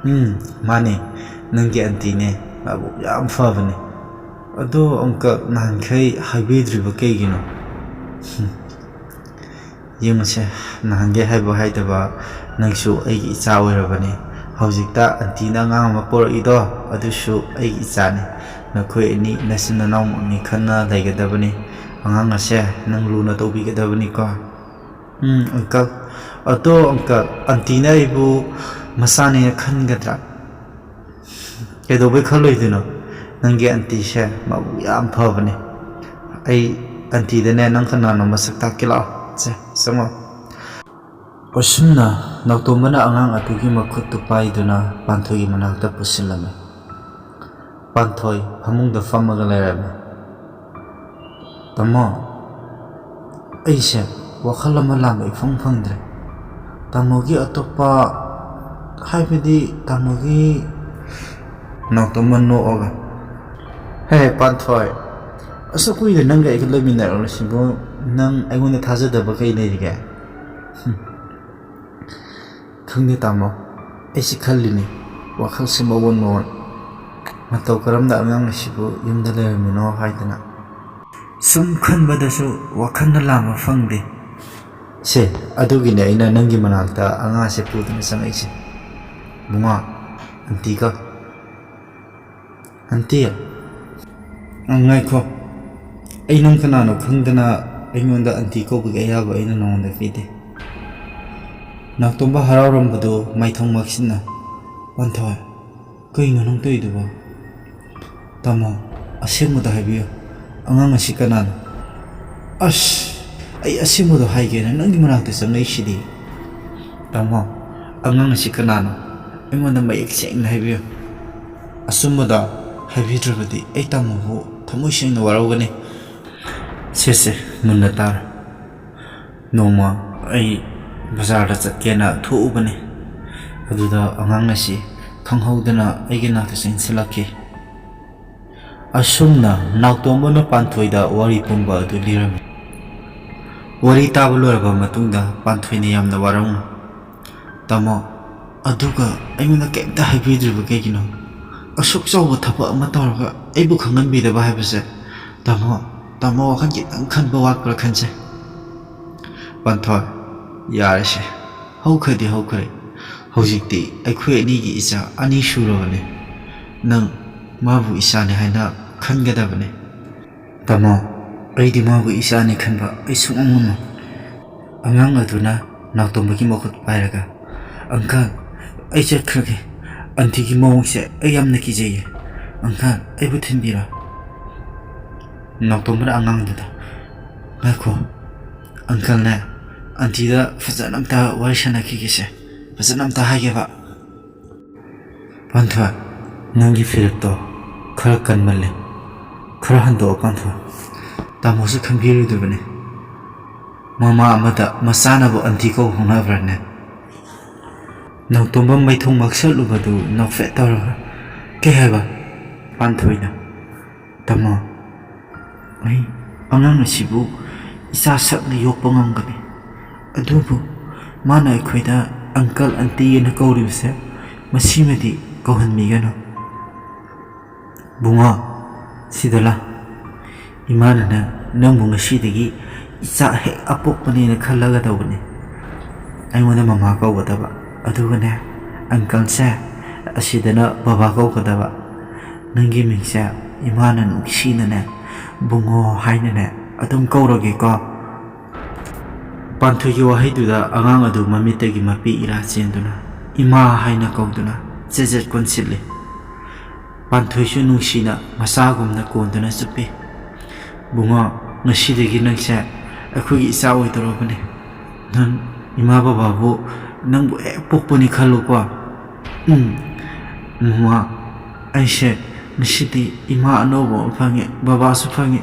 "ꯎꯝ, ꯃꯥꯅꯦ, ꯅꯪꯒꯤ ꯑꯟꯇꯤꯅꯦ, ꯃꯕꯨꯛ ꯌꯥꯝ ꯐꯕꯅꯦ꯫ ꯑꯗꯣ ꯑꯪꯀꯜ, ꯅꯍꯥꯟꯈꯩ ꯍꯥꯏꯕꯤꯗ꯭ꯔꯤꯕ ꯀꯩꯒꯤꯅꯣ?" "ꯍꯨꯝ, ꯌꯦꯡꯉꯨꯁꯦ, ꯅꯍꯥꯟꯈꯩ ꯍꯥꯏꯕ ꯍꯥꯏꯗꯕ, ꯅꯪꯁꯨ ꯑꯩꯒꯤ ꯏꯆꯥ ꯑꯣꯏꯔꯕꯅꯦ꯫ ꯍꯧꯖꯤꯛꯇ ꯑꯟꯇꯤꯅ ꯑꯉꯥꯡ ꯑꯃ ꯄꯣꯔꯛꯏꯗꯣ, ꯑꯗꯨꯁꯨ ꯑꯩꯒꯤ ꯏꯆꯥꯅꯦ꯫ ꯅꯈꯣꯏ ꯑꯅꯤ ꯅꯆꯤꯟ ꯅꯅꯥꯎꯃꯛꯅꯤ ꯈꯟꯅ ꯂꯩꯒꯗꯕꯅꯤ꯫ ꯑꯉꯥꯡ ꯑꯁꯦ ꯅꯪ ꯂꯨꯅ ꯇꯧꯕꯤꯒꯗꯕꯅꯤꯀꯣ꯫" "ꯎꯝ, ꯑꯪꯀꯜ꯫ ꯑꯗꯣ ꯑꯪꯀꯜ, ꯑꯟꯇꯤꯅ ꯑꯩꯕꯨ ꯃꯆꯥꯅꯦꯅ ꯈꯟꯒꯗ꯭ꯔꯥ?" "ꯀꯩꯗꯧꯕꯩ ꯈꯜꯂꯣꯏꯗꯣꯏꯅꯣ? ꯅꯪꯒꯤ ꯑꯟꯇꯤꯁꯦ ꯃꯕꯨꯛ ꯌꯥꯝ ꯐꯕꯅꯦ꯫ ꯑꯩ ꯑꯟꯇꯤꯗꯅꯦ ꯅꯪ ꯀꯅꯥꯅꯣ ꯃꯁꯛ ꯇꯥꯛꯀꯦ, ꯂꯥꯛꯑꯣ꯫ ꯁꯦ, ꯆꯪꯉꯣ꯫" ꯑꯁꯨꯝꯅ ꯅꯥꯎꯇꯣꯝꯕꯅ ꯑꯉꯥꯡ ꯑꯗꯨꯒꯤ ꯃꯈꯨꯠꯇꯨ ꯄꯥꯏꯗꯨꯅ ꯄꯥꯟꯊꯣꯏꯒꯤ ꯃꯅꯥꯛꯇ ꯄꯨꯁꯤꯜꯂꯝꯃꯤ꯫ ꯄꯥꯟꯊꯣꯏ ꯐꯃꯨꯡꯗ ꯐꯝꯃꯒ ꯂꯩꯔꯝꯃꯤ꯫ "ꯇꯥꯃꯣ, ꯑꯩꯁꯦ ꯋꯥꯈꯜ ꯑꯃ ꯂꯥꯝꯕ ꯏꯐꯪ ꯐꯪꯗ꯭ꯔꯦ꯫ ꯇꯥꯃꯣꯒꯤ ꯑꯇꯣꯞꯄ, ꯍꯥꯏꯕꯗꯤ ꯇꯥꯃꯣꯒꯤ," ꯅꯥꯎꯇꯣꯝꯕ ꯅꯣꯛꯑꯒ, "ꯍꯦ ꯄꯥꯟꯊꯣꯏ, ꯑꯁꯨꯛ ꯀꯨꯏꯅ ꯅꯪꯒ ꯑꯩꯒ ꯂꯩꯃꯤꯟꯅꯔꯛꯂꯤꯁꯤꯕꯨ ꯅꯪ ꯑꯩꯉꯣꯟꯗ ꯊꯥꯖꯗꯕ ꯀꯩ ꯂꯩꯔꯤꯒꯦ?" ꯍꯨꯝ꯫ "ꯈꯪꯗꯦ ꯇꯥꯃꯣ, ꯑꯩꯁꯤ ꯈꯜꯂꯤꯅꯤ, ꯋꯥꯈꯜꯁꯤ ꯃꯑꯣꯟ ꯃꯑꯣꯟ꯫ ꯃꯇꯧ ꯀꯔꯝꯅ ꯑꯉꯥꯡ ꯑꯁꯤꯕꯨ ꯌꯨꯝꯗ ꯂꯩꯔꯝꯃꯤꯅꯣ ꯍꯥꯏꯗꯅ꯫ ꯁꯨꯝ ꯈꯟꯕꯗꯁꯨ ꯋꯥꯈꯜꯅ ꯂꯥꯝꯕ ꯐꯪꯗꯦ꯫" "ꯁꯦ, ꯑꯗꯨꯒꯤꯅꯦ ꯑꯩꯅ ꯅꯪꯒꯤ ꯃꯅꯥꯛꯇ ꯑꯉꯥꯡꯁꯦ ꯄꯨꯗꯨꯅ ꯆꯪꯉꯛꯏꯁꯦ꯫ ꯏꯕꯨꯡꯉꯣ, ꯑꯟꯇꯤꯒ꯫" "ꯑꯟꯇꯤ?" "ꯑ, ꯉꯥꯏꯈꯣ꯫ ꯑꯩ ꯅꯪ ꯀꯅꯥꯅꯣ ꯈꯪꯗꯅ ꯑꯩꯉꯣꯟꯗ ꯑꯟꯇꯤ ꯀꯧꯕꯒꯤ ꯑꯌꯥꯕ ꯑꯩꯅ ꯅꯉꯣꯟꯗ ꯄꯤꯗꯦ꯫" ꯅꯥꯎꯇꯣꯝꯕ ꯍꯔꯥꯎꯔꯝꯕꯗꯨ ꯃꯥꯏꯊꯣꯡ ꯃꯛꯁꯤꯟꯅ, "ꯄꯥꯟꯊꯣꯏ, ꯀꯩꯅꯣ ꯅꯪ ꯇꯧꯔꯤꯗꯨꯕꯣ?" "ꯇꯥꯃꯣ, ꯑꯁꯦꯡꯕꯗꯣ ꯍꯥꯏꯕꯤꯌꯨ, ꯑꯉꯥꯡ ꯑꯁꯤ ꯀꯅꯥꯅꯣ?" "ꯑꯁ, ꯑꯩ ꯑꯁꯦꯡꯕꯗꯣ ꯍꯥꯏꯒꯦꯅ ꯅꯪꯒꯤ ꯃꯅꯥꯛꯇ ꯆꯪꯂꯛꯏꯁꯤꯗꯤ꯫" "ꯇꯥꯃꯣ, ꯑꯉꯥꯡ ꯑꯁꯤ ꯀꯅꯥꯅꯣ? ꯑꯩꯉꯣꯟꯗ ꯃꯌꯦꯛ ꯁꯦꯡꯅ ꯍꯥꯏꯕꯤꯌꯨ꯫ ꯑꯆꯨꯝꯕꯗꯣ ꯍꯥꯏꯕꯤꯗ꯭ꯔꯕꯗꯤ ꯑꯩ ꯇꯥꯃꯣꯕꯨ ꯊꯃꯣꯏ ꯁꯦꯡꯅ ꯋꯥꯔꯧꯒꯅꯤ꯫" "ꯁꯦ, ꯁꯦ, ꯃꯨꯟꯅ ꯇꯥꯔꯣ꯫ ꯅꯣꯡꯃ ꯑꯩ ꯕꯖꯥꯔꯗ ꯆꯠꯀꯦꯅ ꯊꯣꯛꯎꯕꯅꯤ꯫ ꯑꯗꯨꯗ ꯑꯉꯥꯡ ꯑꯁꯤ ꯈꯪꯍꯧꯗꯅ ꯑꯩꯒꯤ ꯅꯥꯛꯇ ꯆꯪꯁꯤꯜꯂꯛꯈꯤ꯫ ꯑꯁꯨꯝꯅ ꯅꯥꯎꯇꯣꯝꯕꯅ ꯄꯥꯟꯊꯣꯏꯗ ꯋꯥꯔꯤ ꯄꯨꯝꯕ ꯑꯗꯨ ꯂꯤꯔꯝꯃꯤ꯫ ꯋꯥꯔꯤ ꯇꯥꯕ ꯂꯣꯏꯔꯕ ꯃꯇꯨꯡꯗ ꯄꯥꯟꯊꯣꯏꯅ ꯌꯥꯝꯅ ꯋꯥꯔꯧꯅ, "ꯇꯥꯃꯣ, ꯑꯗꯨꯒ ꯑꯩꯉꯣꯟꯗ ꯀꯩꯝꯇ ꯍꯥꯏꯕꯤꯗ꯭ꯔꯤꯕ ꯀꯩꯒꯤꯅꯣ? ꯑꯁꯨꯛ ꯆꯥꯎꯕ ꯊꯕꯛ ꯑꯃ ꯇꯧꯔꯒ ꯑꯩꯕꯨ ꯈꯪꯍꯟꯕꯤꯗꯕ ꯍꯥꯏꯕꯁꯦ꯫ ꯇꯥꯃꯣ, ꯇꯥꯃꯣ ꯋꯥꯈꯜ ꯈꯤꯇꯪ ꯈꯟꯕ ꯋꯥꯠꯄ꯭ꯔꯥ ꯈꯟꯖꯩ꯫" ꯄꯥꯟꯊꯣꯏ, "ꯌꯥꯔꯦꯁꯦ, ꯍꯧꯈ꯭ꯔꯗꯤ ꯍꯧꯈ꯭ꯔꯦ꯫ ꯍꯧꯖꯤꯛꯇꯤ ꯑꯩꯈꯣꯏ ꯑꯅꯤꯒꯤ ꯏꯆꯥ ꯑꯅꯤ ꯁꯨꯔꯕꯅꯦ꯫ ꯅꯪ ꯃꯥꯕꯨ ꯏꯆꯥꯅꯤ ꯍꯥꯏꯅ ꯈꯟꯒꯗꯕꯅꯦ꯫" "ꯇꯥꯃꯣ, ꯑꯩꯗꯤ ꯃꯥꯕꯨ ꯏꯆꯥꯅꯤ ꯈꯟꯕ ꯑꯩ ꯁꯨꯡꯉꯝ ꯉꯝꯃꯣꯏ꯫" ꯑꯉꯥꯡ ꯑꯗꯨꯅ ꯅꯥꯎꯇꯣꯝꯕꯒꯤ ꯃꯈꯨꯠ ꯄꯥꯏꯔꯒ, "ꯑꯪꯀꯜ, ꯑꯩ ꯆꯠꯈ꯭ꯔꯒꯦ꯫ ꯑꯟꯇꯤꯒꯤ ꯃꯑꯣꯡꯁꯦ ꯑꯩ ꯌꯥꯝꯅ ꯀꯤꯖꯩꯌꯦ꯫ ꯑꯪꯀꯜ, ꯑꯩꯕꯨ ꯊꯤꯟꯕꯤꯔꯣ꯫" ꯅꯥꯎꯇꯣꯝꯕꯅ ꯑꯉꯥꯡꯗꯨꯗ, "ꯉꯥꯏꯈꯣ, ꯑꯪꯀꯜꯅꯦ, ꯑꯟꯇꯤꯗ ꯐꯖꯅ ꯑꯝꯇ ꯋꯥꯔꯤ ꯁꯥꯟꯅꯈꯤꯒꯦꯁꯦ, ꯐꯖꯅ ꯑꯝꯇ ꯍꯥꯏꯒꯦꯕ꯫" "ꯄꯥꯟꯊꯣꯏ, ꯅꯪꯒꯤ ꯐꯤꯔꯦꯞꯇꯣ ꯈꯔ ꯀꯟꯃꯜꯂꯦ꯫ ꯈꯔ ꯍꯟꯗꯣꯛꯑꯣ ꯄꯥꯟꯊꯣꯏ꯫ ꯇꯥꯃꯣꯁꯨ ꯈꯟꯕꯤꯔꯣꯏꯗꯕꯅꯤ꯫ ꯃꯃꯥ ꯑꯃꯗ ꯃꯆꯥꯅꯕꯨ ꯑꯟꯇꯤ ꯀꯧ ꯍꯧꯅꯕ꯭ꯔꯅꯦ?" ꯅꯥꯎꯇꯣꯝꯕ ꯃꯩꯊꯣꯡ ꯃꯛꯁꯜꯂꯨꯕꯗꯨ ꯅꯣꯛꯐꯦꯠ ꯇꯧꯔꯒ, "ꯀꯩ ꯍꯥꯏꯕ?" ꯄꯥꯟꯊꯣꯏꯅ, "ꯇꯥꯃꯣ, ꯑꯩ ꯑꯉꯥꯡ ꯑꯁꯤꯕꯨ ꯏꯆꯥ ꯁꯛꯅ ꯌꯣꯛꯄ ꯉꯝꯒꯅꯤ, ꯑꯗꯨꯕꯨ ꯃꯥꯅ ꯑꯩꯈꯣꯏꯗ ꯑꯪꯀꯜ ꯑꯟꯇꯤ ꯑꯅ ꯀꯧꯔꯤꯕꯁꯦ ꯃꯁꯤꯃꯗꯤ ꯀꯧꯍꯟꯕꯤꯒꯅꯨ꯫" "ꯕꯨꯡꯉꯣ, ꯁꯤꯗ ꯂꯥ꯫ ꯏꯃꯥꯅꯅꯦ ꯅꯪꯕꯨ ꯉꯁꯤꯗꯒꯤ ꯏꯆꯥ ꯍꯦꯛ ꯑꯄꯣꯛꯄꯅꯦꯅ ꯈꯜꯂꯒ ꯇꯧꯕꯅꯦ꯫ ꯑꯩꯉꯣꯟꯗ ꯃꯃꯥ ꯀꯧꯒꯗꯕ, ꯑꯗꯨꯒꯅꯦ ꯑꯪꯀꯜꯁꯦ ꯑꯁꯤꯗꯅ ꯕꯕꯥ ꯀꯧꯒꯗꯕ꯫ ꯅꯪꯒꯤ ꯃꯤꯡꯁꯦ ꯏꯃꯥꯅ ꯅꯨꯡꯁꯤꯅꯅꯦ ꯕꯨꯡꯉꯣ ꯍꯥꯏꯅꯅꯦ ꯑꯗꯨꯝ ꯀꯧꯔꯒꯦꯀꯣ꯫" ꯄꯥꯟꯊꯣꯏꯒꯤ ꯋꯥꯍꯩꯗꯨꯗ ꯑꯉꯥꯡ ꯑꯗꯨ ꯃꯃꯤꯠꯇꯒꯤ ꯃꯄꯤ ꯏꯔꯥ ꯆꯦꯟꯗꯨꯅ ꯏꯃꯥ ꯍꯥꯏꯅ ꯀꯧꯗꯨꯅ ꯆꯦꯖꯦꯠ ꯀꯣꯟꯁꯤꯜꯂꯤ꯫ ꯄꯥꯟꯊꯣꯏꯁꯨ ꯅꯨꯡꯁꯤꯅ ꯃꯆꯥꯒꯨꯝꯅ ꯀꯣꯟꯗꯨꯅ ꯆꯨꯞꯄꯤ꯫ "ꯕꯨꯡꯉꯣ, ꯉꯁꯤꯗꯒꯤ ꯅꯪꯁꯦ ꯑꯩꯈꯣꯏꯒꯤ ꯏꯆꯥ ꯑꯣꯏꯗꯧꯔꯕꯅꯤ꯫ ꯅꯪ ꯏꯃꯥ ꯕꯕꯥꯕꯨ ꯅꯪꯕꯨ ꯍꯦꯛ ꯄꯣꯛꯄꯅꯤ ꯈꯜꯂꯨꯀꯣ꯫" "ꯎꯝ, ꯃꯃꯥ, ꯑꯩꯁꯦ ꯉꯁꯤꯗꯤ ꯏꯃꯥ ꯑꯅꯧꯕ ꯑꯃ ꯐꯪꯉꯦ, ꯕꯕꯥꯁꯨ ꯐꯪꯉꯦ꯫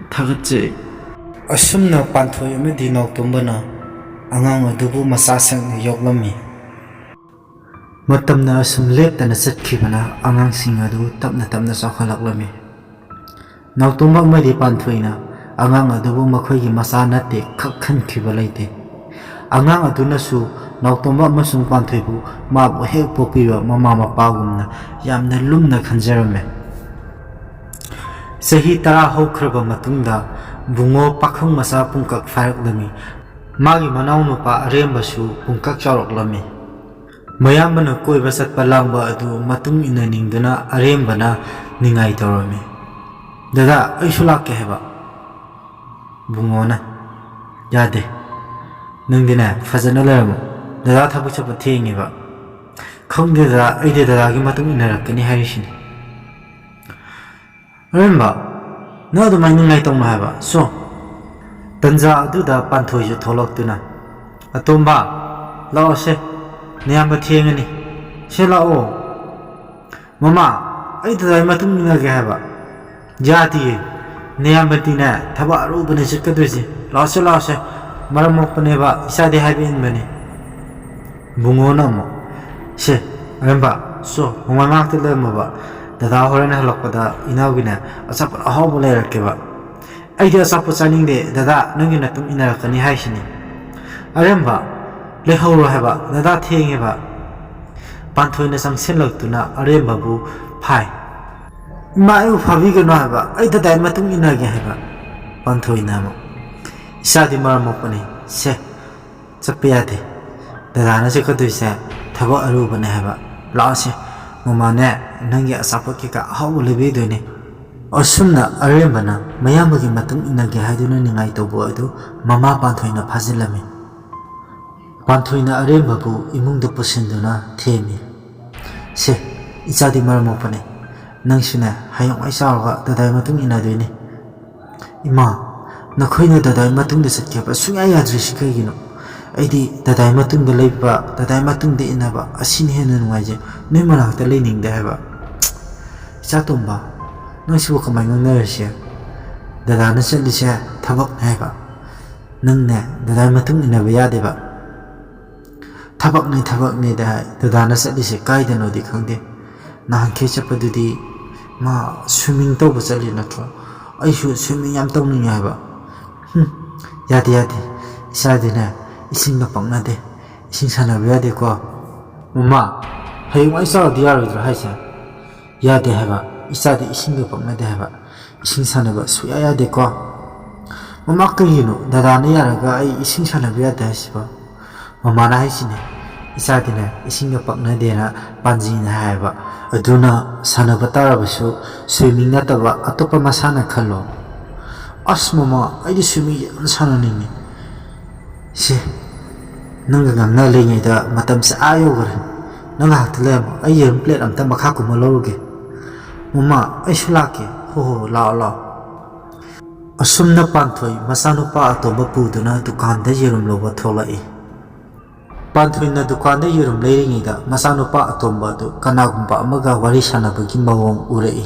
ꯊꯥꯒꯠꯆꯩ꯫" ꯑꯁꯨꯝꯅ ꯄꯥꯟꯊꯣꯏ ꯑꯃꯗꯤ ꯅꯥꯎꯇꯣꯝꯕꯅ ꯑꯉꯥꯡ ꯑꯗꯨꯕꯨ ꯃꯆꯥ ꯁꯛꯅ ꯌꯣꯛꯂꯝꯃꯤ꯫ ꯃꯇꯝꯅ ꯑꯁꯨꯝ ꯂꯦꯞꯇꯅ ꯆꯠꯈꯤꯕꯅ ꯑꯉꯥꯡꯁꯤꯡ ꯑꯗꯨ ꯇꯞꯅ ꯇꯞꯅ ꯆꯥꯎꯈꯠꯂꯛꯂꯝꯃꯤ꯫ ꯅꯥꯎꯇꯣꯝꯕ ꯑꯃꯗꯤ ꯄꯥꯟꯊꯣꯏꯅ ꯑꯉꯥꯡ ꯑꯗꯨꯕꯨ ꯃꯈꯣꯏꯒꯤ ꯃꯆꯥ ꯅꯠꯇꯦ ꯈꯛ ꯈꯟꯈꯤꯕ ꯂꯩꯇꯦ꯫ ꯑꯉꯥꯡ ꯑꯗꯨꯅꯁꯨ ꯅꯥꯎꯇꯣꯝꯕ ꯑꯃꯁꯨꯡ ꯄꯥꯟꯊꯣꯏꯕꯨ ꯃꯥꯕꯨ ꯍꯦꯛ ꯄꯣꯛꯄꯤꯕ ꯃꯃꯥ ꯃꯄꯥꯒꯨꯝꯅ ꯌꯥꯝꯅ ꯂꯨꯝꯅ ꯈꯟꯖꯔꯝꯃꯦ꯫ ꯆꯍꯤ ꯇꯔꯥ ꯍꯧꯈ꯭ꯔꯕ ꯃꯇꯨꯡꯗ ꯕꯨꯡꯉꯣ ꯄꯥꯈꯪ ꯃꯆꯥ ꯄꯨꯡꯀꯛ ꯐꯥꯔꯛꯂꯝꯃꯤ꯫ ꯃꯥꯒꯤ ꯃꯅꯥꯎꯅꯨꯄꯥ ꯑꯔꯦꯝꯕꯁꯨ ꯄꯨꯡꯀꯛ ꯆꯥꯎꯔꯛꯂꯝꯃꯤ꯫ ꯃꯌꯥꯝꯕꯅ ꯀꯣꯏꯕ ꯆꯠꯄ ꯂꯥꯡꯕ ꯑꯗꯨ ꯃꯇꯨꯡ ꯏꯟꯅꯅꯤꯡꯗꯨꯅ ꯑꯔꯦꯝꯕꯅ ꯅꯤꯡꯉꯥꯏ ꯇꯧꯔꯝꯃꯤ꯫ "ꯗꯗꯥ, ꯑꯩꯁꯨ ꯂꯥꯛꯀꯦ" ꯍꯥꯏꯕ꯫ ꯕꯨꯡꯉꯣꯅ, "ꯌꯥꯗꯦ꯫ ꯅꯪꯗꯤꯅꯦ, ꯐꯖꯅ ꯂꯩꯔꯝꯃꯣ꯫ ꯗꯗꯥ ꯊꯕꯛ ꯆꯠꯄ ꯊꯦꯡꯉꯦꯕ꯫" "ꯈꯪꯗꯦ ꯗꯗꯥ, ꯑꯩꯗꯤ ꯗꯗꯥꯒꯤ ꯃꯇꯨꯡ ꯏꯟꯅꯔꯛꯀꯅꯤ ꯍꯥꯏꯔꯤꯁꯤꯅꯤ꯫" "ꯑꯔꯦꯝꯕ, ꯅꯪ ꯑꯗꯨꯃꯥꯏꯅ ꯅꯤꯡꯉꯥꯏ ꯇꯧꯅꯣ ꯍꯥꯏꯕ꯫ ꯁꯣ, ꯇꯟꯖꯥ ꯑꯗꯨꯗ ꯄꯥꯟꯊꯣꯏꯁꯨ ꯊꯣꯛꯂꯛꯇꯨꯅ, "ꯑꯇꯣꯝꯕ, ꯂꯥꯛꯑꯣꯁꯦ, ꯅꯌꯥꯝꯕ ꯊꯦꯡꯉꯅꯤ꯫ ꯁꯦ ꯂꯥꯛꯑꯣ꯫" "ꯃꯃꯥ, ꯑꯩ ꯗꯗꯥꯒꯤ ꯃꯇꯨꯡ ꯏꯟꯅꯒꯦ ꯍꯥꯏꯕ꯫" "ꯌꯥꯗꯤꯌꯦ, ꯅꯌꯥꯝꯕꯗꯤꯅꯦ ꯊꯕꯛ ꯑꯔꯨꯕꯅꯦ ꯆꯠꯀꯗꯣꯏꯁꯦ꯫ ꯂꯥꯛꯑꯣꯁꯦ, ꯂꯥꯛꯑꯣꯁꯦ, ꯃꯔꯝ ꯃꯣꯛꯄꯅꯦꯕ, ꯏꯆꯥꯗꯤ ꯍꯥꯏꯕ ꯏꯟꯕꯅꯦ꯫" ꯕꯨꯡꯉꯣꯅ ꯑꯃꯨꯛ, "ꯁꯦ, ꯑꯔꯦꯝꯕ, ꯁꯣ, ꯃꯃꯥ ꯉꯥꯏꯍꯥꯛꯇ ꯂꯩꯔꯝꯃꯣꯕ꯫ ꯗꯗꯥ ꯍꯣꯔꯦꯟ ꯍꯜꯂꯛꯄꯗ ꯏꯅꯥꯎꯒꯤꯅꯦ ꯑꯆꯥꯄꯣꯠ ꯑꯍꯥꯎꯕ ꯂꯩꯔꯛꯀꯦꯕ꯫" "ꯑꯩꯗꯤ ꯑꯆꯥꯄꯣꯠ ꯆꯥꯅꯤꯡꯗꯦ ꯗꯗꯥ, ꯅꯪꯒꯤ ꯅꯇꯨꯡ ꯏꯟꯅꯔꯛꯀꯅꯤ ꯍꯥꯏꯁꯤꯅꯤ꯫" "ꯑꯔꯦꯝꯕ, ꯂꯩꯍꯧꯔꯣ ꯍꯥꯏꯕ, ꯗꯗꯥ ꯊꯦꯡꯉꯦꯕ꯫" ꯄꯥꯟꯊꯣꯏꯅ ꯆꯪꯁꯤꯜꯂꯛꯇꯨꯅ ꯑꯔꯦꯝꯕꯕꯨ ꯐꯥꯏ꯫ "ꯏꯃꯥ, ꯑꯩꯕꯨ ꯐꯥꯕꯤꯒꯅꯨ ꯍꯥꯏꯕ, ꯑꯩ ꯗꯗꯥꯒꯤ ꯃꯇꯨꯡ ꯏꯟꯅꯒꯦ ꯍꯥꯏꯕ꯫" ꯄꯥꯟꯊꯣꯏꯅ ꯑꯃꯨꯛ, "ꯏꯆꯥꯗꯤ ꯃꯔꯝ ꯃꯣꯛꯄꯅꯤ, ꯁꯦ, ꯆꯠꯄ ꯌꯥꯗꯦ꯫ ꯗꯗꯥꯅ ꯆꯠꯀꯗꯣꯏꯁꯦ ꯊꯕꯛ ꯑꯔꯨꯕꯅꯦ ꯍꯥꯏꯕ꯫ ꯂꯥꯛꯑꯣꯁꯦ, ꯃꯃꯥꯅꯦ ꯅꯪꯒꯤ ꯑꯆꯥꯄꯣꯠ ꯀꯩꯀꯥ ꯑꯍꯥꯎꯕ ꯂꯩꯕꯤꯗꯣꯏꯅꯦ꯫" ꯑꯁꯨꯝꯅ ꯑꯔꯦꯝꯕꯅ ꯃꯌꯥꯝꯕꯒꯤ ꯃꯇꯨꯡ ꯏꯟꯅꯒꯦ ꯍꯥꯏꯗꯨꯅ ꯅꯤꯡꯉꯥꯏ ꯇꯧꯕ ꯑꯗꯨ ꯃꯃꯥ ꯄꯥꯟꯊꯣꯏꯅ ꯐꯥꯖꯤꯜꯂꯝꯃꯤ꯫ ꯄꯥꯟꯊꯣꯏꯅ ꯑꯔꯦꯝꯕꯕꯨ ꯏꯃꯨꯡꯗ ꯄꯨꯁꯤꯟꯗꯨꯅ ꯊꯦꯝꯃꯤ꯫ "ꯁꯦ, ꯏꯆꯥꯗꯤ ꯃꯔꯝ ꯃꯣꯛꯄꯅꯦ, ꯅꯪꯁꯨꯅꯦ ꯍꯌꯦꯡꯋꯥꯏ ꯆꯥꯎꯔꯒ ꯗꯗꯥꯒꯤ ꯃꯇꯨꯡ ꯏꯟꯅꯗꯣꯏꯅꯦ꯫" "ꯏꯃꯥ, ꯅꯈꯣꯏꯅ ꯗꯗꯥꯒꯤ ꯃꯇꯨꯡꯗ ꯆꯠꯀꯦ ꯍꯥꯏꯕ ꯁꯨꯡꯌꯥ ꯌꯥꯗ꯭ꯔꯤꯁꯤ ꯀꯩꯒꯤꯅꯣ? ꯑꯩꯗꯤ ꯗꯗꯥꯒꯤ ꯃꯇꯨꯡꯗ ꯂꯩꯕ, ꯗꯗꯥꯒꯤ ꯃꯇꯨꯡꯗ ꯏꯟꯅꯕ ꯑꯁꯤꯅ ꯍꯦꯟꯅ ꯅꯨꯡꯉꯥꯏꯖꯩ꯫ ꯅꯣꯏ ꯃꯅꯥꯛꯇ ꯂꯩꯅꯤꯡꯗꯦ ꯍꯥꯏꯕ꯫" "ꯏꯆꯥ ꯇꯣꯝꯕ, ꯅꯪꯁꯤꯕꯨ ꯀꯃꯥꯏꯅ ꯉꯥꯡꯅꯔꯤꯁꯦ? "ꯗꯗꯥꯅ ꯆꯠꯂꯤꯁꯦ ꯊꯕꯛꯅꯦ" ꯍꯥꯏꯕ꯫ "ꯅꯪꯅꯦ ꯗꯗꯥꯒꯤ ꯃꯇꯨꯡ ꯏꯟꯅꯕ ꯌꯥꯗꯦꯕ"꯫ "ꯊꯕꯛꯅꯤ, ꯊꯕꯛꯅꯤꯗ" ꯍꯥꯏ꯫ "ꯗꯗꯥꯅ ꯆꯠꯂꯤꯁꯦ ꯀꯥꯏꯗꯅꯣꯗꯤ ꯈꯪꯗꯦ꯫ ꯅꯍꯥꯟꯈꯩ ꯆꯠꯄꯗꯨꯗꯤ ꯃꯥ swimming ꯇꯧꯕ ꯆꯠꯂꯤ ꯅꯠꯇ꯭ꯔꯣ? ꯑꯩꯁꯨ swimming ꯌꯥꯝ ꯇꯧꯅꯤꯡꯉꯦ" ꯍꯥꯏꯕ꯫ "ꯍꯨꯝ, ꯌꯥꯗꯦ, ꯌꯥꯗꯦ꯫ ꯏꯆꯥꯗꯤꯅꯦ ꯏꯁꯤꯡꯒ ꯄꯛꯅꯗꯦ꯫ ꯏꯁꯤꯡ ꯁꯥꯟꯅꯕ ꯌꯥꯗꯦꯀꯣ"꯫ "ꯃꯃꯥ, ꯍꯌꯦꯡꯋꯥꯏ ꯆꯥꯎꯔꯗꯤ ꯌꯥꯔꯣꯏꯗ꯭ꯔꯣ ꯍꯥꯏꯁꯦ?" "ꯌꯥꯗꯦ ꯍꯥꯏꯕ, ꯏꯆꯥꯗꯤ ꯏꯁꯤꯡꯒ ꯄꯛꯅꯗꯦ ꯍꯥꯏꯕ, ꯏꯁꯤꯡ ꯁꯥꯟꯅꯕ ꯁꯨꯛꯌꯥ ꯌꯥꯗꯦꯀꯣ"꯫ "ꯃꯃꯥ, ꯀꯩꯒꯤꯅꯣ ꯗꯗꯥꯅ ꯌꯥꯔꯒ ꯑꯩ ꯏꯁꯤꯡ ꯁꯥꯟꯅꯕ ꯌꯥꯗꯦ ꯍꯥꯏꯁꯤꯕꯣ?" "ꯃꯃꯥꯅ ꯍꯥꯏꯁꯤꯅꯦ, ꯏꯆꯥꯗꯤꯅꯦ ꯏꯁꯤꯡꯒ ꯄꯛꯅꯗꯦꯅ ꯄꯥꯟꯖꯤꯅ ꯍꯥꯏꯌꯦꯕ꯫ ꯑꯗꯨꯅ ꯁꯥꯟꯅꯕ ꯇꯥꯔꯕꯁꯨ swimming ꯅꯠꯇꯕ ꯑꯇꯣꯞꯄ ꯃꯁꯥꯟꯅ ꯈꯜꯂꯣ"꯫ "ꯑꯁ ꯃꯃꯥ, ꯑꯩꯗꯤ swimming ꯌꯥꯝ ꯁꯥꯟꯅꯅꯤꯡꯉꯤ"꯫ "ꯁꯦ, ꯅꯪꯒ ꯉꯥꯡꯅ ꯂꯩꯉꯩꯗ ꯃꯇꯝꯁꯦ ꯑꯥ ꯌꯧꯈ꯭ꯔꯦ꯫ ꯅꯪ ꯉꯥꯏꯍꯥꯛꯇ ꯂꯩꯔꯝꯃꯣ, ꯑꯩ ꯌꯦꯔꯨꯝ plate ꯑꯝꯇ ꯃꯈꯥ ꯀꯨꯝꯃ ꯂꯧꯔꯨꯒꯦ"꯫ "ꯃꯃꯥ, ꯑꯩꯁꯨ ꯂꯥꯛꯀꯦ"꯫ "ꯍꯣ ꯍꯣ, ꯂꯥꯛꯑꯣ ꯂꯥꯛꯑꯣ"꯫ ꯑꯁꯨꯝꯅ ꯄꯥꯟꯊꯣꯏ ꯃꯆꯥꯅꯨꯄꯥ ꯑꯇꯣꯝꯕ ꯄꯨꯗꯨꯅ ꯗꯨꯀꯥꯟꯗ ꯌꯦꯔꯨꯝ ꯂꯧꯕ ꯊꯣꯛꯂꯛꯏ꯫ ꯄꯥꯟꯊꯣꯏꯅ ꯗꯨꯀꯥꯟꯗ ꯌꯦꯔꯨꯝ ꯂꯩꯔꯤꯉꯩꯗ ꯃꯆꯥꯅꯨꯄꯥ ꯑꯇꯣꯝꯕ ꯑꯗꯨ ꯀꯅꯥꯒꯨꯝꯕ ꯑꯃꯒ ꯋꯥꯔꯤ ꯁꯥꯟꯅꯕꯒꯤ ꯃꯑꯣꯡ ꯎꯔꯛꯏ꯫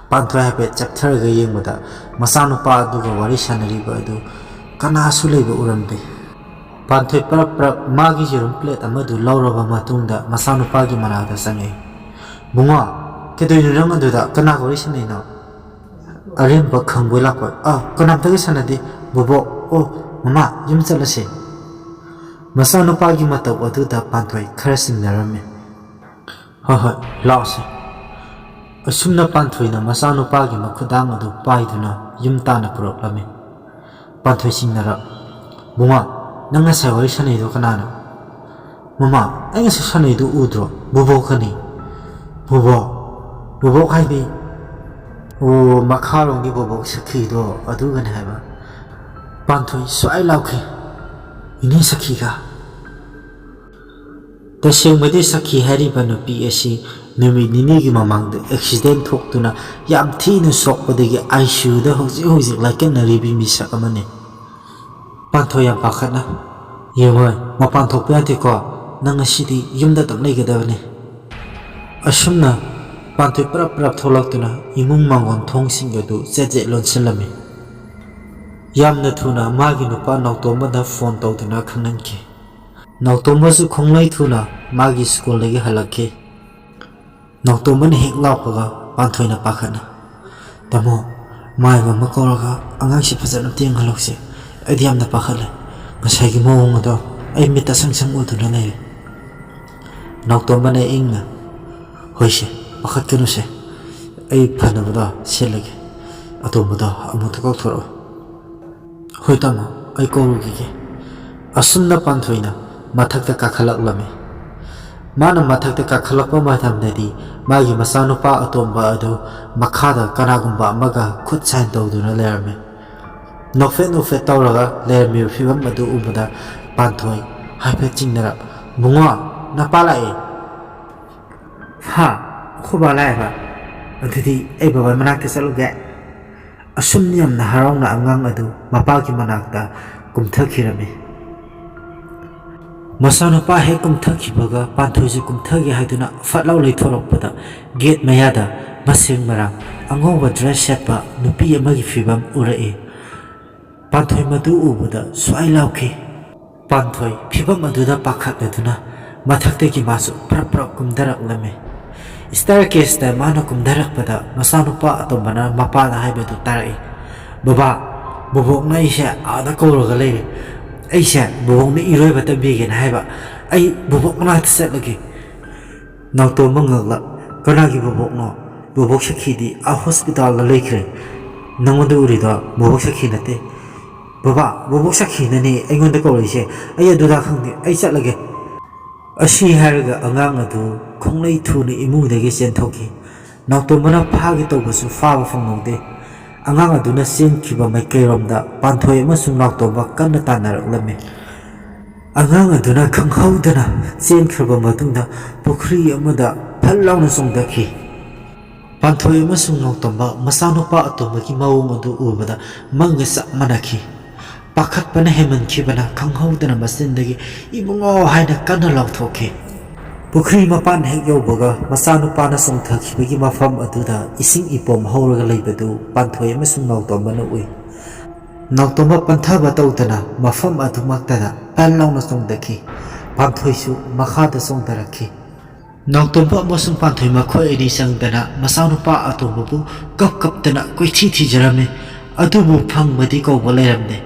ꯄꯥꯟꯊꯣꯏ ꯍꯥꯏꯐꯦꯠ ꯆꯞꯊꯔꯒ ꯌꯦꯡꯕꯗ ꯃꯆꯥꯅꯨꯄꯥ ꯑꯗꯨꯒ ꯋꯥꯔꯤ ꯁꯥꯟꯅꯔꯤꯕ ꯑꯗꯨ ꯀꯅꯥꯁꯨ ꯂꯩꯕ ꯎꯔꯝꯗꯦ꯫ ꯄꯥꯟꯊꯣꯏ ꯄꯔꯞ ꯄꯔꯞ ꯃꯥꯒꯤ ꯌꯦꯔꯨꯝ plate ꯑꯃꯗꯨ ꯂꯧꯔꯕ ꯃꯇꯨꯡꯗ ꯃꯆꯥꯅꯨꯄꯥꯒꯤ ꯃꯅꯥꯛꯇ ꯆꯪꯉꯛꯏ꯫ "ꯕꯨꯡꯉꯣ, ꯀꯩꯗꯧꯔꯤꯅꯣ ꯅꯪ ꯑꯗꯨꯗ? ꯀꯅꯥꯒ ꯋꯥꯔꯤ ꯁꯥꯟꯅꯩꯅꯣ?" ꯑꯔꯦꯝꯕ ꯈꯪꯕꯣꯏ ꯂꯥꯛꯄꯣꯏ꯫ "ꯑ, ꯀꯅꯥꯝꯇꯒ ꯁꯥꯟꯅꯗꯦ ꯕꯣꯕꯣꯛ꯫ ꯑꯣ, ꯃꯃꯥ, ꯌꯨꯝ ꯆꯠꯂꯁꯦ"꯫ ꯃꯆꯥꯅꯨꯄꯥꯒꯤ ꯃꯇꯧ ꯑꯗꯨꯗ ꯄꯥꯟꯊꯣꯏ ꯈꯔ ꯆꯤꯡꯅꯔꯝꯃꯤ꯫ "ꯍꯣꯏ ꯍꯣꯏ, ꯂꯥꯛꯑꯣꯁꯦ"꯫ ꯑꯁꯨꯝꯅ ꯄꯥꯟꯊꯣꯏꯅ ꯃꯆꯥꯅꯨꯄꯥꯒꯤ ꯃꯈꯨꯗꯥꯡ ꯑꯗꯨ ꯄꯥꯏꯗꯨꯅ ꯌꯨꯝ ꯇꯥꯟꯅ ꯄꯨꯔꯛꯂꯝꯃꯤ꯫ ꯄꯥꯟꯊꯣꯏ ꯆꯤꯡꯅꯔꯛ, "ꯕꯨꯡꯉꯣ, ꯅꯪ ꯉꯁꯥꯏ ꯋꯥꯔꯤ ꯁꯥꯟꯅꯩꯗꯣ ꯀꯅꯥꯅꯣ?" "ꯃꯃꯥ, ꯑꯩ ꯉꯁꯥꯏ ꯁꯥꯟꯅꯩꯗꯣ ꯎꯗ꯭ꯔꯣ? ꯕꯣꯕꯣꯛꯀꯅꯤ"꯫ "ꯕꯣꯕꯣꯛ? ꯕꯣꯕꯣꯛ ꯍꯥꯏꯗꯤ?" "ꯑꯣ, ꯃꯈꯥꯔꯣꯝꯒꯤ ꯕꯣꯕꯣꯛ ꯁꯈꯤꯗꯣ ꯑꯗꯨꯒꯅꯤ" ꯍꯥꯏꯕ꯫ ꯄꯥꯟꯊꯣꯏ ꯁ꯭ꯋꯥꯏ ꯂꯥꯎꯈꯤ, "ꯏꯅꯦ ꯁꯈꯤꯒ?" ꯇꯁꯦꯡꯕꯗꯤ ꯁꯈꯤ ꯍꯥꯏꯔꯤꯕ ꯅꯨꯄꯤ ꯑꯁꯤ ꯅꯨꯃꯤꯠ ꯅꯤꯅꯤꯒꯤ ꯃꯃꯥꯡꯗ accident ꯊꯣꯛꯇꯨꯅ ꯌꯥꯝ ꯊꯤꯅ ꯁꯣꯛꯄꯗꯒꯤ ICUꯗ ꯍꯧꯖꯤꯛ ꯍꯧꯖꯤꯛ ꯂꯥꯏꯀꯠꯅꯔꯤꯕꯤ ꯃꯤꯁꯛ ꯑꯃꯅꯤ꯫ ꯄꯥꯟꯊꯣꯏ ꯌꯥꯝ ꯄꯥꯈꯠꯅ, "ꯌꯦꯡꯉꯣꯏ, ꯃꯄꯥꯟ ꯊꯣꯛꯄ ꯌꯥꯗꯦꯀꯣ, ꯅꯪ ꯉꯁꯤꯗꯤ ꯌꯨꯝꯗ ꯑꯗꯨꯝ ꯂꯩꯒꯗꯕꯅꯤ"꯫ ꯑꯁꯨꯝꯅ ꯄꯥꯟꯊꯣꯏ ꯄꯔꯞ ꯄꯔꯞ ꯊꯣꯛꯂꯛꯇꯨꯅ ꯏꯃꯨꯡ ꯃꯥꯡꯒꯣꯟ ꯊꯣꯡꯁꯤꯡ ꯑꯗꯨ ꯆꯦꯠ ꯆꯦꯠ ꯂꯣꯟꯁꯤꯜꯂꯝꯃꯤ꯫ ꯌꯥꯝꯅ ꯊꯨꯅ ꯃꯥꯒꯤ ꯅꯨꯄꯥ ꯅꯥꯎꯇꯣꯝꯕꯗ ꯐꯣꯟ ꯇꯧꯗꯨꯅ ꯈꯪꯍꯟꯈꯤ꯫ ꯅꯥꯎꯇꯣꯝꯕꯁꯨ ꯈꯣꯡꯂꯩ ꯊꯨꯅ ꯃꯥꯒꯤ ꯁ꯭ꯀꯨꯜꯗꯒꯤ ꯍꯜꯂꯛꯈꯤ꯫ ꯅꯥꯎꯇꯣꯝꯕꯅ ꯍꯦꯛ ꯂꯥꯛꯄꯒ ꯄꯥꯟꯊꯣꯏꯅ ꯄꯥꯈꯠꯅ, "ꯇꯥꯃꯣ, ꯃꯥꯏꯕ ꯑꯃ ꯀꯧꯔꯒ ꯑꯉꯥꯡꯁꯤ ꯐꯖꯅ ꯑꯝꯇ ꯌꯦꯡꯍꯜꯂꯨꯁꯦ꯫ ꯑꯩꯗꯤ ꯌꯥꯝꯅ ꯄꯥꯈꯠꯂꯦ꯫ ꯉꯁꯥꯏꯒꯤ ꯃꯑꯣꯡ ꯑꯗꯣ ꯑꯩ ꯃꯤꯠꯇ ꯁꯪ ꯁꯪ ꯎꯗꯨꯅ ꯂꯩꯔꯦ꯫" ꯅꯥꯎꯇꯣꯝꯕꯅ ꯏꯪꯅ, "ꯍꯣꯏꯁꯦ, ꯄꯥꯈꯠꯀꯅꯨꯁꯦ꯫ ꯑꯩ ꯐꯅꯕꯗꯣ ꯁꯤꯜꯂꯒꯦ꯫ ꯑꯇꯣꯝꯕꯗꯣ ꯑꯃꯨꯛꯇ ꯀꯧꯊꯣꯔꯛꯑꯣ꯫" "ꯍꯣꯏ ꯇꯥꯃꯣ, ꯑꯩ ꯀꯧꯔꯨꯈꯤꯒꯦ꯫" ꯑꯁꯨꯝꯅ ꯄꯥꯟꯊꯣꯏꯅ ꯃꯊꯛꯇ ꯀꯥꯈꯠꯂꯛꯂꯝꯃꯤ꯫ ꯃꯥꯅ ꯃꯊꯛꯇ ꯀꯥꯈꯠꯂꯛꯄ ꯃꯇꯝꯗꯗꯤ ꯃꯥꯒꯤ ꯃꯆꯥꯅꯨꯄꯥ ꯑꯇꯣꯝꯕ ꯑꯗꯨ ꯃꯈꯥꯗ ꯀꯅꯥꯒꯨꯝꯕ ꯑꯃꯒ ꯈꯨꯠ ꯁꯥꯏꯟ ꯇꯧꯗꯨꯅ ꯂꯩꯔꯝꯃꯤ꯫ ꯅꯣꯛꯐꯦꯠ ꯅꯣꯛꯐꯦꯠ ꯇꯧꯔꯒ ꯂꯩꯔꯝꯃꯤꯕ ꯐꯤꯕꯝ ꯑꯗꯨ ꯎꯕꯗ ꯄꯥꯟꯊꯣꯏ ꯍꯥꯏꯐꯦꯠ ꯆꯤꯡꯅꯔꯞ, "ꯕꯨꯡꯉꯣ, ꯅꯄꯥ ꯂꯥꯛꯑꯦ꯫" "ꯍꯥ? ꯑꯩꯈꯣꯏ ꯕꯥ ꯂꯥꯛꯑꯦꯕ? ꯑꯗꯨꯗꯤ ꯑꯩ ꯕꯕꯥ ꯃꯅꯥꯛꯇ ꯆꯠꯂꯨꯒꯦ꯫" ꯑꯁꯨꯝ ꯌꯥꯝꯅ ꯍꯔꯥꯎꯅ ꯑꯉꯥꯡ ꯑꯗꯨ ꯃꯄꯥꯒꯤ ꯃꯅꯥꯛꯇ ꯀꯨꯝꯊꯈꯤꯔꯝꯃꯤ꯫ ꯃꯆꯥꯅꯨꯄꯥ ꯍꯦꯛ ꯀꯨꯝꯊꯈꯤꯕꯒ ꯄꯥꯟꯊꯣꯏꯁꯨ ꯀꯨꯝꯊꯒꯦ ꯍꯥꯏꯗꯨꯅ ꯐꯠ ꯂꯥꯎ ꯂꯩꯊꯣꯔꯛꯄꯗ ꯒꯦꯠ ꯃꯌꯥꯗ ꯃꯁꯦꯡ ꯃꯔꯥꯡ ꯑꯉꯧꯕ ꯗ꯭ꯔꯦꯁ ꯁꯦꯠꯄ ꯅꯨꯄꯤ ꯑꯃꯒꯤ ꯐꯤꯕꯝ ꯎꯔꯛꯏ꯫ ꯄꯥꯟꯊꯣꯏ ꯃꯗꯨ ꯎꯕꯗ ꯁ꯭ꯋꯥꯏ ꯂꯥꯎꯈꯤ꯫ ꯄꯥꯟꯊꯣꯏ ꯐꯤꯕꯝ ꯑꯗꯨꯗ ꯄꯥꯈꯠꯂꯗꯨꯅ ꯃꯊꯛꯇꯒꯤ ꯃꯥꯁꯨ ꯄ꯭ꯔꯞ ꯄ꯭ꯔꯞ ꯀꯨꯝꯊꯔꯛꯂꯝꯃꯤ꯫ ꯁ꯭ꯇꯦꯌꯔ ꯀꯦꯁꯇ ꯃꯥꯅ ꯀꯨꯝꯊꯔꯛꯄꯗ ꯃꯆꯥꯅꯨꯄꯥ ꯑꯇꯣꯝꯕꯅ ꯃꯄꯥꯗ ꯍꯥꯏꯕꯗꯨ ꯇꯥꯔꯛꯏ, "ꯕꯕꯥ, ꯕꯣꯕꯣꯛꯅ ꯑꯩꯁꯦ ꯑꯥꯗ ꯀꯧꯔꯒ ꯂꯩꯔꯦ꯫ ꯑꯩꯁꯦ ꯕꯣꯕꯣꯛꯅ ꯏꯔꯣꯏꯕ ꯇꯝꯕꯤꯒꯦꯅ ꯍꯥꯏꯕ꯫ ꯑꯩ ꯕꯣꯕꯣꯛ ꯃꯅꯥꯛꯇ ꯆꯠꯂꯒꯦ꯫" ꯅꯥꯎꯇꯣꯝꯕ ꯉꯛꯂ, "ꯀꯅꯥꯒꯤ ꯕꯣꯕꯣꯛꯅꯣ? ꯕꯣꯕꯣꯛ ꯁꯈꯤꯗꯤ ꯑꯥ ꯍꯣꯁꯄꯤꯇꯥꯜꯗ ꯂꯩꯈ꯭ꯔꯦ꯫ ꯅꯉꯣꯟꯗ ꯎꯔꯤꯗꯣ ꯕꯣꯕꯣꯛ ꯁꯈꯤ ꯅꯠꯇꯦ꯫" "ꯕꯕꯥ, ꯕꯣꯕꯣꯛ ꯁꯈꯤꯅꯅꯦ ꯑꯩꯉꯣꯟꯗ ꯀꯧꯔꯛꯏꯁꯦ꯫ ꯑꯩ ꯑꯗꯨꯗ ꯈꯪꯗꯦ, ꯑꯩ ꯆꯠꯂꯒꯦ꯫" ꯑꯁꯤ ꯍꯥꯏꯔꯒ ꯑꯉꯥꯡ ꯑꯗꯨ ꯈꯣꯡꯂꯩ ꯊꯨꯅ ꯏꯃꯨꯡꯗꯒꯤ ꯆꯦꯟꯊꯣꯛꯈꯤ꯫ ꯅꯥꯎꯇꯣꯝꯕꯅ ꯐꯥꯒꯦ ꯇꯧꯕꯁꯨ ꯐꯥꯕ ꯐꯪꯍꯧꯗꯦ꯫ ꯑꯉꯥꯡ ꯑꯗꯨꯅ ꯆꯦꯟꯈꯤꯕ ꯃꯥꯏꯀꯩꯔꯣꯝꯗ ꯄꯥꯟꯊꯣꯏ ꯑꯃꯁꯨꯡ ꯅꯥꯎꯇꯣꯝꯕ ꯀꯟꯅ ꯇꯥꯟꯅꯔꯛꯂꯝꯃꯤ꯫ ꯑꯉꯥꯡ ꯑꯗꯨꯅ ꯈꯪꯍꯧꯗꯅ ꯆꯦꯟꯈ꯭ꯔꯕ ꯃꯇꯨꯡꯗ ꯄꯨꯈ꯭ꯔꯤ ꯑꯃꯗ ꯐꯠ ꯂꯥꯎꯅ ꯆꯣꯡꯊꯈꯤ꯫ ꯄꯥꯟꯊꯣꯏ ꯑꯃꯁꯨꯡ ꯅꯥꯎꯇꯣꯝꯕ ꯃꯆꯥꯅꯨꯄꯥ ꯑꯇꯣꯝꯕꯒꯤ ꯃꯑꯣꯡ ꯑꯗꯨ ꯎꯕꯗ ꯃꯪꯒ ꯆꯞ ꯃꯥꯟꯅꯈꯤ꯫ ꯄꯥꯈꯠꯄꯅ ꯍꯦꯟꯃꯟꯈꯤꯕꯅ ꯈꯪꯍꯧꯗꯅ ꯃꯆꯤꯟꯗꯒꯤ "ꯏꯕꯨꯡꯉꯣ" ꯍꯥꯏꯅ ꯀꯟꯅ ꯂꯥꯎꯊꯣꯛꯈꯤ꯫ ꯄꯨꯈ꯭ꯔꯤ ꯃꯄꯥꯟ ꯍꯦꯛ ꯌꯧꯕꯒ ꯃꯆꯥꯅꯨꯄꯥꯅ ꯆꯣꯡꯊꯈꯤꯕꯒꯤ ꯃꯐꯝ ꯑꯗꯨꯗ ꯏꯁꯤꯡ ꯏꯄꯣꯝ ꯍꯧꯔꯒ ꯂꯩꯕꯗꯨ ꯄꯥꯟꯊꯣꯏ ꯑꯃꯁꯨꯡ ꯅꯥꯎꯇꯣꯝꯕꯅ ꯎꯏ꯫ ꯅꯥꯎꯇꯣꯝꯕ ꯄꯟꯊꯕ ꯇꯧꯗꯅ ꯃꯐꯝ ꯑꯗꯨꯃꯛꯇꯗ ꯄꯟ ꯂꯥꯎꯅ ꯆꯣꯡꯊꯈꯤ꯫ ꯄꯥꯟꯊꯣꯏꯁꯨ ꯃꯈꯥꯗ ꯆꯣꯡꯊꯔꯛꯈꯤ꯫ ꯅꯥꯎꯇꯣꯝꯕ ꯑꯃꯁꯨꯡ ꯄꯥꯟꯊꯣꯏ ꯃꯈꯣꯏ ꯑꯅꯤ ꯆꯪꯗꯅ ꯃꯆꯥꯅꯨꯄꯥ ꯑꯇꯣꯝꯕꯕꯨ ꯀꯞ ꯀꯞꯇꯅ ꯀꯣꯏꯊꯤ ꯊꯤꯖꯔꯝꯃꯤ꯫ ꯑꯗꯨꯕꯨ ꯐꯪꯕꯗꯤ ꯀꯧꯕ ꯂꯩꯔꯝꯗꯦ꯫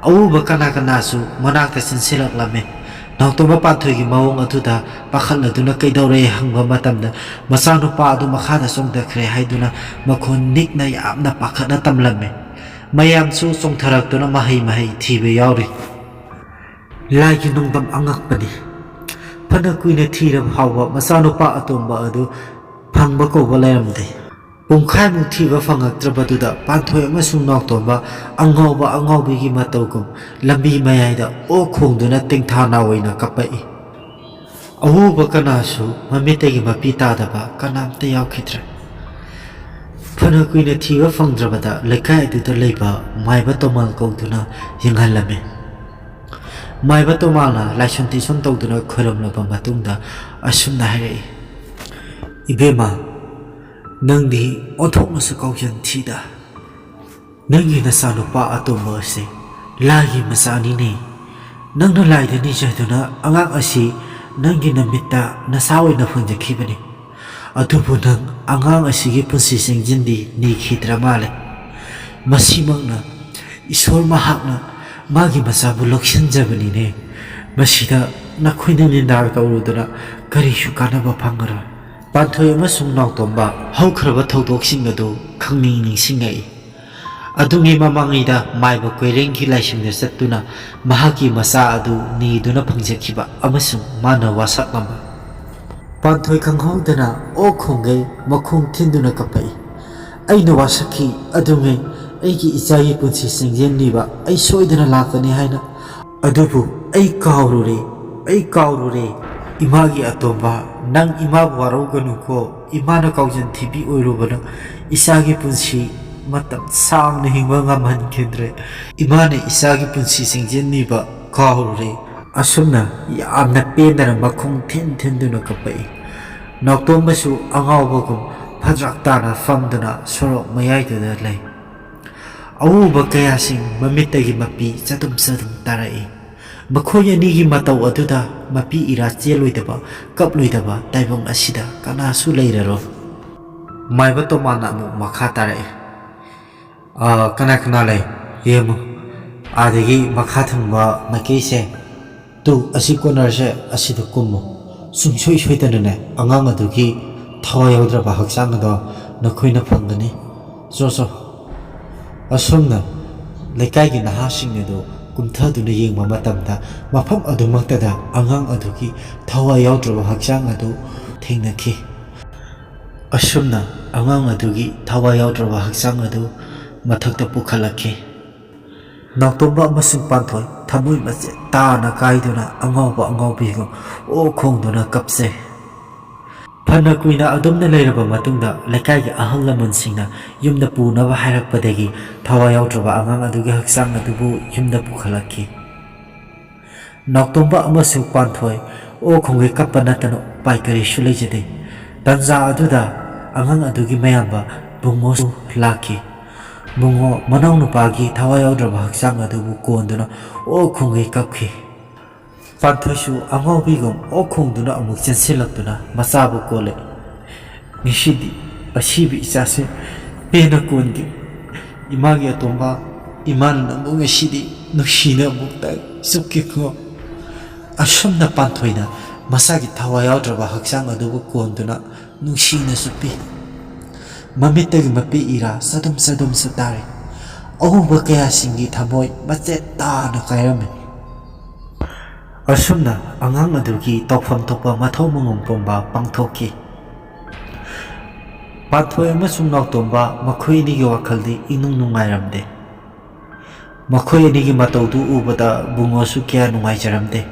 ꯑꯎꯕ ꯀꯅꯥ ꯀꯅꯥꯁꯨ ꯃꯅꯥꯛꯇ ꯆꯦꯟꯁꯤꯜꯂꯛꯂꯝꯃꯤ꯫ ꯅꯥꯎꯇꯣꯝꯕ ꯄꯥꯟꯊꯣꯏꯒꯤ ꯃꯑꯣꯡ ꯑꯗꯨꯗ ꯄꯥꯈꯠꯂꯗꯨꯅ ꯀꯩꯗꯧꯔꯦ ꯍꯪꯕ ꯃꯇꯝꯗ ꯃꯆꯥꯅꯨꯄꯥ ꯑꯗꯨ ꯃꯈꯥꯗ ꯆꯣꯡꯊꯈ꯭ꯔꯦ ꯍꯥꯏꯗꯨꯅ ꯃꯈꯣꯟ ꯅꯤꯛꯅ ꯌꯥꯝꯅ ꯄꯥꯈꯠꯅ ꯇꯝꯂꯝꯃꯤ꯫ ꯃꯌꯥꯝꯁꯨ ꯆꯣꯡꯊꯔꯛꯇꯨꯅ ꯃꯍꯩ ꯃꯍꯩ ꯊꯤꯕ ꯌꯥꯎꯔꯤ꯫ ꯂꯥꯏꯒꯤ ꯅꯣꯡꯗꯝ ꯑꯉꯛꯄꯅꯤ꯫ ꯐꯅ ꯀꯨꯏꯅ ꯊꯤꯔꯕ ꯐꯥꯎꯕ ꯃꯆꯥꯅꯨꯄꯥ ꯑꯇꯣꯝꯕ ꯑꯗꯨ ꯐꯪꯕ ꯀꯧꯕ ꯂꯩꯔꯝꯗꯦ꯫ ꯄꯨꯡꯈꯥꯏꯃꯨꯛ ꯊꯤꯕ ꯐꯪꯉꯛꯇ꯭ꯔꯕꯗꯨꯗ ꯄꯥꯟꯊꯣꯏ ꯑꯃꯁꯨꯡ ꯅꯥꯎꯇꯣꯝꯕ ꯑꯉꯥꯎꯕ ꯑꯉꯥꯎꯕꯤꯒꯤ ꯃꯇꯧꯒꯨꯝ ꯂꯝꯕꯤ ꯃꯌꯥꯏꯗ ꯑꯣꯛ ꯈꯣꯡꯗꯨꯅ ꯇꯦꯡꯊꯥ ꯅꯥꯑꯣꯏꯅ ꯀꯞꯄꯛꯏ꯫ ꯑꯎꯕ ꯀꯅꯥꯁꯨ ꯃꯃꯤꯠꯇꯒꯤ ꯃꯄꯤ ꯇꯥꯗꯕ ꯀꯅꯥꯝꯇ ꯌꯥꯎꯈꯤꯗ꯭ꯔꯦ꯫ ꯐꯅ ꯀꯨꯏꯅ ꯊꯤꯕ ꯐꯪꯗ꯭ꯔꯕꯗ ꯂꯩꯀꯥꯏ ꯑꯗꯨꯗ ꯂꯩꯕ ꯃꯥꯏꯕ ꯇꯣꯃꯥꯜ ꯀꯧꯗꯨꯅ ꯌꯦꯡꯍꯜꯂꯝꯃꯤ꯫ ꯃꯥꯏꯕ ꯇꯣꯃꯥꯜꯅ ꯂꯥꯏꯁꯣꯟ ꯇꯤꯟꯁꯣꯟ ꯇꯧꯗꯨꯅ ꯈꯣꯏꯔꯝꯂꯕ ꯃꯇꯨꯡꯗ ꯑꯁꯨꯝꯅ ꯍꯥꯏꯔꯛꯏ, "ꯏꯕꯦꯝꯃ, ꯅꯪꯗꯤ ꯑꯣꯟꯊꯣꯛꯅꯁꯨ ꯀꯥꯎꯖꯟ ꯊꯤꯗ꯫ ꯅꯪꯒꯤ ꯅꯆꯥꯅꯨꯄꯥ ꯑꯇꯣꯝꯕ ꯑꯁꯤ ꯂꯥꯏꯒꯤ ꯃꯆꯥꯅꯤꯅꯦ꯫ ꯅꯪꯅ ꯂꯥꯏꯗ ꯅꯤꯖꯗꯨꯅ ꯑꯉꯥꯡ ꯑꯁꯤ ꯅꯪꯒꯤ ꯅꯃꯤꯠꯇ ꯅꯆꯥ ꯑꯣꯏꯅ ꯐꯪꯖꯈꯤꯕꯅꯤ꯫ ꯑꯗꯨꯕꯨ ꯅꯪ ꯑꯉꯥꯡ ꯑꯁꯤꯒꯤ ꯄꯨꯟꯁꯤ ꯆꯦꯡꯖꯦꯜꯗꯤ ꯅꯤꯈꯤꯗ꯭ꯔ ꯃꯥꯜꯂꯦ꯫ ꯃꯁꯤꯃꯛꯅ ꯏꯁꯣꯔ ꯃꯍꯥꯛꯅ ꯃꯥꯒꯤ ꯃꯆꯥꯕꯨ ꯂꯧꯁꯤꯟꯖꯕꯅꯤꯅꯦ꯫ ꯃꯁꯤꯗ ꯅꯈꯣꯏꯅ ꯅꯤꯟꯗꯥ ꯇꯧꯔꯨꯗꯨꯅ ꯀꯔꯤꯁꯨ ꯀꯥꯟꯅꯕ ꯐꯪꯉꯔꯣꯏ꯫" ꯄꯥꯟꯊꯣꯏ ꯑꯃꯁꯨꯡ ꯅꯥꯎꯇꯣꯝꯕ ꯍꯧꯈ꯭ꯔꯕ ꯊꯧꯗꯣꯛꯁꯤꯡ ꯑꯗꯨ ꯈꯪꯅꯤꯡ ꯅꯤꯡꯁꯤꯡꯉꯛꯏ꯫ ꯑꯗꯨꯒꯤ ꯃꯃꯥꯡꯉꯩꯗ ꯃꯥꯏꯕ ꯀꯣꯏꯔꯦꯡꯒꯤ ꯂꯥꯏꯁꯪꯗ ꯆꯠꯇꯨꯅ ꯃꯍꯥꯛꯀꯤ ꯃꯆꯥ ꯑꯗꯨ ꯅꯤꯗꯨꯅ ꯐꯪꯖꯈꯤꯕ ꯑꯃꯁꯨꯡ ꯃꯥꯅ ꯋꯥꯁꯛꯂꯝꯕ꯫ ꯄꯥꯟꯊꯣꯏ ꯈꯪꯍꯧꯗꯅ ꯑꯣꯛ ꯈꯣꯡꯒꯩ ꯃꯈꯣꯡ ꯊꯤꯟꯗꯨꯅ ꯀꯞꯄꯛꯏ꯫ "ꯑꯩꯅ ꯋꯥꯁꯛꯈꯤ ꯑꯗꯨꯉꯩ, ꯑꯩꯒꯤ ꯏꯆꯥꯒꯤ ꯄꯨꯟꯁꯤ ꯆꯦꯡꯖꯦꯜ ꯅꯤꯕ ꯑꯩ ꯁꯣꯏꯗꯅ ꯂꯥꯛꯀꯅꯤ ꯍꯥꯏꯅ꯫ ꯑꯗꯨꯕꯨ ꯑꯩ ꯀꯥꯎꯔꯨꯔꯦ, ꯑꯩ ꯀꯥꯎꯔꯨꯔꯦ꯫ ꯏꯃꯥꯒꯤ ꯑꯇꯣꯝꯕ, ꯅꯪ ꯏꯃꯥꯕꯨ ꯋꯥꯔꯧꯒꯅꯨꯀꯣ꯫ ꯏꯃꯥꯅ ꯀꯥꯎꯖꯟ ꯊꯤꯕꯤ ꯑꯣꯏꯔꯨꯕꯅ ꯏꯆꯥꯒꯤ ꯄꯨꯟꯁꯤ ꯃꯇꯝ ꯁꯥꯡꯅ ꯍꯤꯡꯕ ꯉꯝꯍꯟꯈꯤꯗ꯭ꯔꯦ꯫ ꯏꯃꯥꯅ ꯏꯆꯥꯒꯤ ꯄꯨꯟꯁꯤ ꯆꯦꯡꯖꯦꯜ ꯅꯤꯕ ꯀꯥꯎꯔꯨꯔꯦ꯫ ꯑꯁꯨꯝꯅ ꯌꯥꯝꯅ ꯄꯦꯟꯗꯅ ꯃꯈꯣꯡ ꯊꯤꯟ ꯊꯤꯟꯗꯨꯅ ꯀꯞꯄꯛꯏ꯫ ꯅꯥꯎꯇꯣꯝꯕꯁꯨ ꯑꯉꯥꯎꯕꯒꯨꯝ ꯐꯗ꯭ꯔꯛ ꯇꯥꯅ ꯐꯝꯗꯨꯅ ꯁꯣꯔꯣꯛ ꯃꯌꯥꯏꯗꯨꯗ ꯂꯩ꯫ ꯑꯎꯕ ꯀꯌꯥꯁꯤꯡ ꯃꯃꯤꯠꯇꯒꯤ ꯃꯄꯤ ꯆꯗꯨꯝ ꯆꯗꯨꯝ ꯇꯥꯔꯛꯏ꯫ ꯃꯈꯣꯏ ꯑꯅꯤꯒꯤ ꯃꯇꯧ ꯑꯗꯨꯗ ꯃꯄꯤ ꯏꯔꯥ ꯆꯦꯜꯂꯣꯏꯗꯕ, ꯀꯞꯂꯣꯏꯗꯕ ꯇꯥꯏꯕꯪ ꯑꯁꯤꯗ ꯀꯅꯥꯁꯨ ꯂꯩꯔꯔꯣꯏ꯫ ꯃꯥꯏꯕ ꯇꯣꯃꯥꯟꯅ ꯑꯃꯨꯛ ꯃꯈꯥ ꯇꯥꯔꯛꯏ꯫ "ꯑꯥ, ꯀꯅꯥ ꯀꯅꯥ ꯂꯩ? ꯌꯦꯡꯉꯨ, ꯑꯥꯗꯒꯤ ꯃꯈꯥ ꯊꯪꯕ ꯃꯥꯏꯀꯩꯁꯦ, ꯇꯨ, ꯑꯁꯤ ꯀꯣꯅꯔꯁꯦ, ꯑꯁꯤꯗ ꯀꯨꯝꯃꯨ꯫ ꯁꯨꯡꯁꯣꯏ ꯁꯣꯏꯗꯅꯅꯦ, ꯑꯉꯥꯡ ꯑꯗꯨꯒꯤ ꯊꯋꯥꯏ ꯌꯥꯎꯗ꯭ꯔꯕ ꯍꯛꯆꯥꯡ ꯑꯗꯣ ꯅꯈꯣꯏꯅ ꯐꯪꯒꯅꯤ꯫ ꯆꯣ, ꯆꯣ꯫" ꯑꯁꯨꯝꯅ ꯂꯩꯀꯥꯏꯒꯤ ꯅꯍꯥꯁꯤꯡ ꯑꯗꯨ ꯀꯨꯝꯊꯗꯨꯅ ꯌꯦꯡꯕ ꯃꯇꯝꯗ, ꯃꯐꯝ ꯑꯗꯨꯃꯛꯇꯗ ꯑꯉꯥꯡ ꯑꯗꯨꯒꯤ ꯊꯋꯥꯏ ꯌꯥꯎꯗ꯭ꯔꯕ ꯍꯛꯆꯥꯡ ꯑꯗꯨ ꯊꯦꯡꯅꯈꯤ꯫ ꯑꯁꯨꯝꯅ ꯑꯉꯥꯡ ꯑꯗꯨꯒꯤ ꯊꯋꯥꯏ ꯌꯥꯎꯗ꯭ꯔꯕ ꯍꯛꯆꯥꯡ ꯑꯗꯨ ꯃꯊꯛꯇ ꯄꯨꯈꯠꯂꯛꯈꯤ꯫ ꯅꯥꯎꯇꯣꯝꯕ ꯑꯃꯁꯨꯡ ꯄꯥꯟꯊꯣꯏ ꯊꯃꯣꯏ ꯃꯆꯦꯠ ꯇꯥꯅ ꯀꯥꯏꯗꯨꯅ ꯑꯉꯥꯎꯕ ꯑꯉꯥꯎꯕꯤꯒꯨꯝ ꯑꯣ ꯈꯣꯡꯗꯨꯅ ꯀꯞꯆꯩ꯫ ꯐꯅ ꯀꯨꯏꯅ ꯑꯗꯨꯝꯅ ꯂꯩꯔꯕ ꯃꯇꯨꯡꯗ, ꯂꯩꯀꯥꯏꯒꯤ ꯑꯍꯜ ꯂꯃꯟꯁꯤꯡꯅ ꯌꯨꯝꯗ ꯄꯨꯅꯕ ꯍꯥꯏꯔꯛꯄꯗꯒꯤ, ꯊꯋꯥꯏ ꯌꯥꯎꯗ꯭ꯔꯕ ꯑꯉꯥꯡ ꯑꯗꯨꯒꯤ ꯍꯛꯆꯥꯡ ꯑꯗꯨꯕꯨ ꯌꯨꯝꯗ ꯄꯨꯈꯠꯂꯛꯈꯤ꯫ ꯅꯥꯎꯇꯣꯝꯕ ꯑꯃꯁꯨꯡ ꯄꯥꯟꯊꯣꯏ ꯑꯣ ꯈꯣꯡꯒꯩ ꯀꯞꯄ ꯅꯠꯇꯅ ꯎꯄꯥꯏ ꯀꯔꯤꯁꯨ ꯂꯩꯖꯗꯦ꯫ ꯇꯟꯖꯥ ꯑꯗꯨꯗ ꯑꯉꯥꯡ ꯑꯗꯨꯒꯤ ꯃꯌꯥꯝꯕ ꯕꯨꯡꯉꯣꯁꯨ ꯂꯥꯛꯈꯤ꯫ ꯕꯨꯡꯉꯣ ꯃꯅꯥꯎꯅꯨꯄꯥꯒꯤ ꯊꯋꯥꯏ ꯌꯥꯎꯗ꯭ꯔꯕ ꯍꯛꯆꯥꯡ ꯑꯗꯨꯕꯨ ꯀꯣꯟꯗꯨꯅ ꯑꯣ ꯈꯣꯡꯒꯩ ꯀꯞꯈꯤ꯫ ꯄꯥꯟꯊꯣꯏꯁꯨ ꯑꯉꯥꯎꯕꯤꯒꯨꯝ ꯑꯣꯛ ꯈꯣꯡꯗꯨꯅ ꯑꯃꯨꯛ ꯆꯦꯟꯁꯤꯜꯂꯛꯇꯨꯅ ꯃꯆꯥꯕꯨ ꯀꯣꯜꯂꯦ꯫ "ꯉꯁꯤꯗꯤ ꯑꯁꯤꯕ ꯏꯆꯥꯁꯦ ꯄꯦꯟꯅ ꯀꯣꯟꯒꯦ꯫ ꯏꯃꯥꯒꯤ ꯑꯇꯣꯝꯕ, ꯏꯃꯥꯅ ꯅꯪꯕꯨ ꯉꯁꯤꯗꯤ ꯅꯨꯡꯁꯤꯅ ꯑꯃꯨꯛꯇꯪ ꯆꯨꯞꯀꯦꯀꯣ꯫" ꯑꯁꯨꯝꯅ ꯄꯥꯟꯊꯣꯏꯅ ꯃꯁꯥꯒꯤ ꯊꯋꯥꯏ ꯌꯥꯎꯗ꯭ꯔꯕ ꯍꯛꯆꯥꯡ ꯑꯗꯨꯕꯨ ꯀꯣꯟꯗꯨꯅ ꯅꯨꯡꯁꯤꯅ ꯆꯨꯞꯄꯤ꯫ ꯃꯃꯤꯠꯇꯒꯤ ꯃꯄꯤ ꯏꯔꯥ ꯆꯗꯨꯝ ꯆꯗꯨꯝꯁꯨ ꯇꯥꯔꯤ꯫ ꯑꯎꯕ ꯀꯌꯥꯁꯤꯡꯒꯤ ꯊꯃꯣꯏ ꯃꯆꯦꯠ ꯇꯥꯅ ꯀꯥꯏꯔꯝꯃꯤ꯫ ꯑꯁꯨꯝꯅ ꯑꯉꯥꯡ ꯑꯗꯨꯒꯤ ꯇꯧꯐꯝ ꯊꯣꯛꯄ ꯃꯊꯧ ꯃꯉꯝ ꯄꯨꯝꯕ ꯄꯥꯡꯊꯣꯛꯈꯤ꯫ ꯄꯥꯟꯊꯣꯏ ꯑꯃꯁꯨꯡ ꯅꯥꯎꯇꯣꯝꯕ ꯃꯈꯣꯏ ꯑꯅꯤꯒꯤ ꯋꯥꯈꯜꯗꯤ ꯏꯅꯨꯡ ꯅꯨꯡꯉꯥꯏꯔꯝꯗꯦ꯫ ꯃꯈꯣꯏ ꯑꯅꯤꯒꯤ ꯃꯇꯧꯗꯨ ꯎꯕꯗ ꯕꯨꯡꯉꯣꯁꯨ ꯀꯌꯥ ꯅꯨꯡꯉꯥꯏꯖꯔꯝꯗꯦ꯫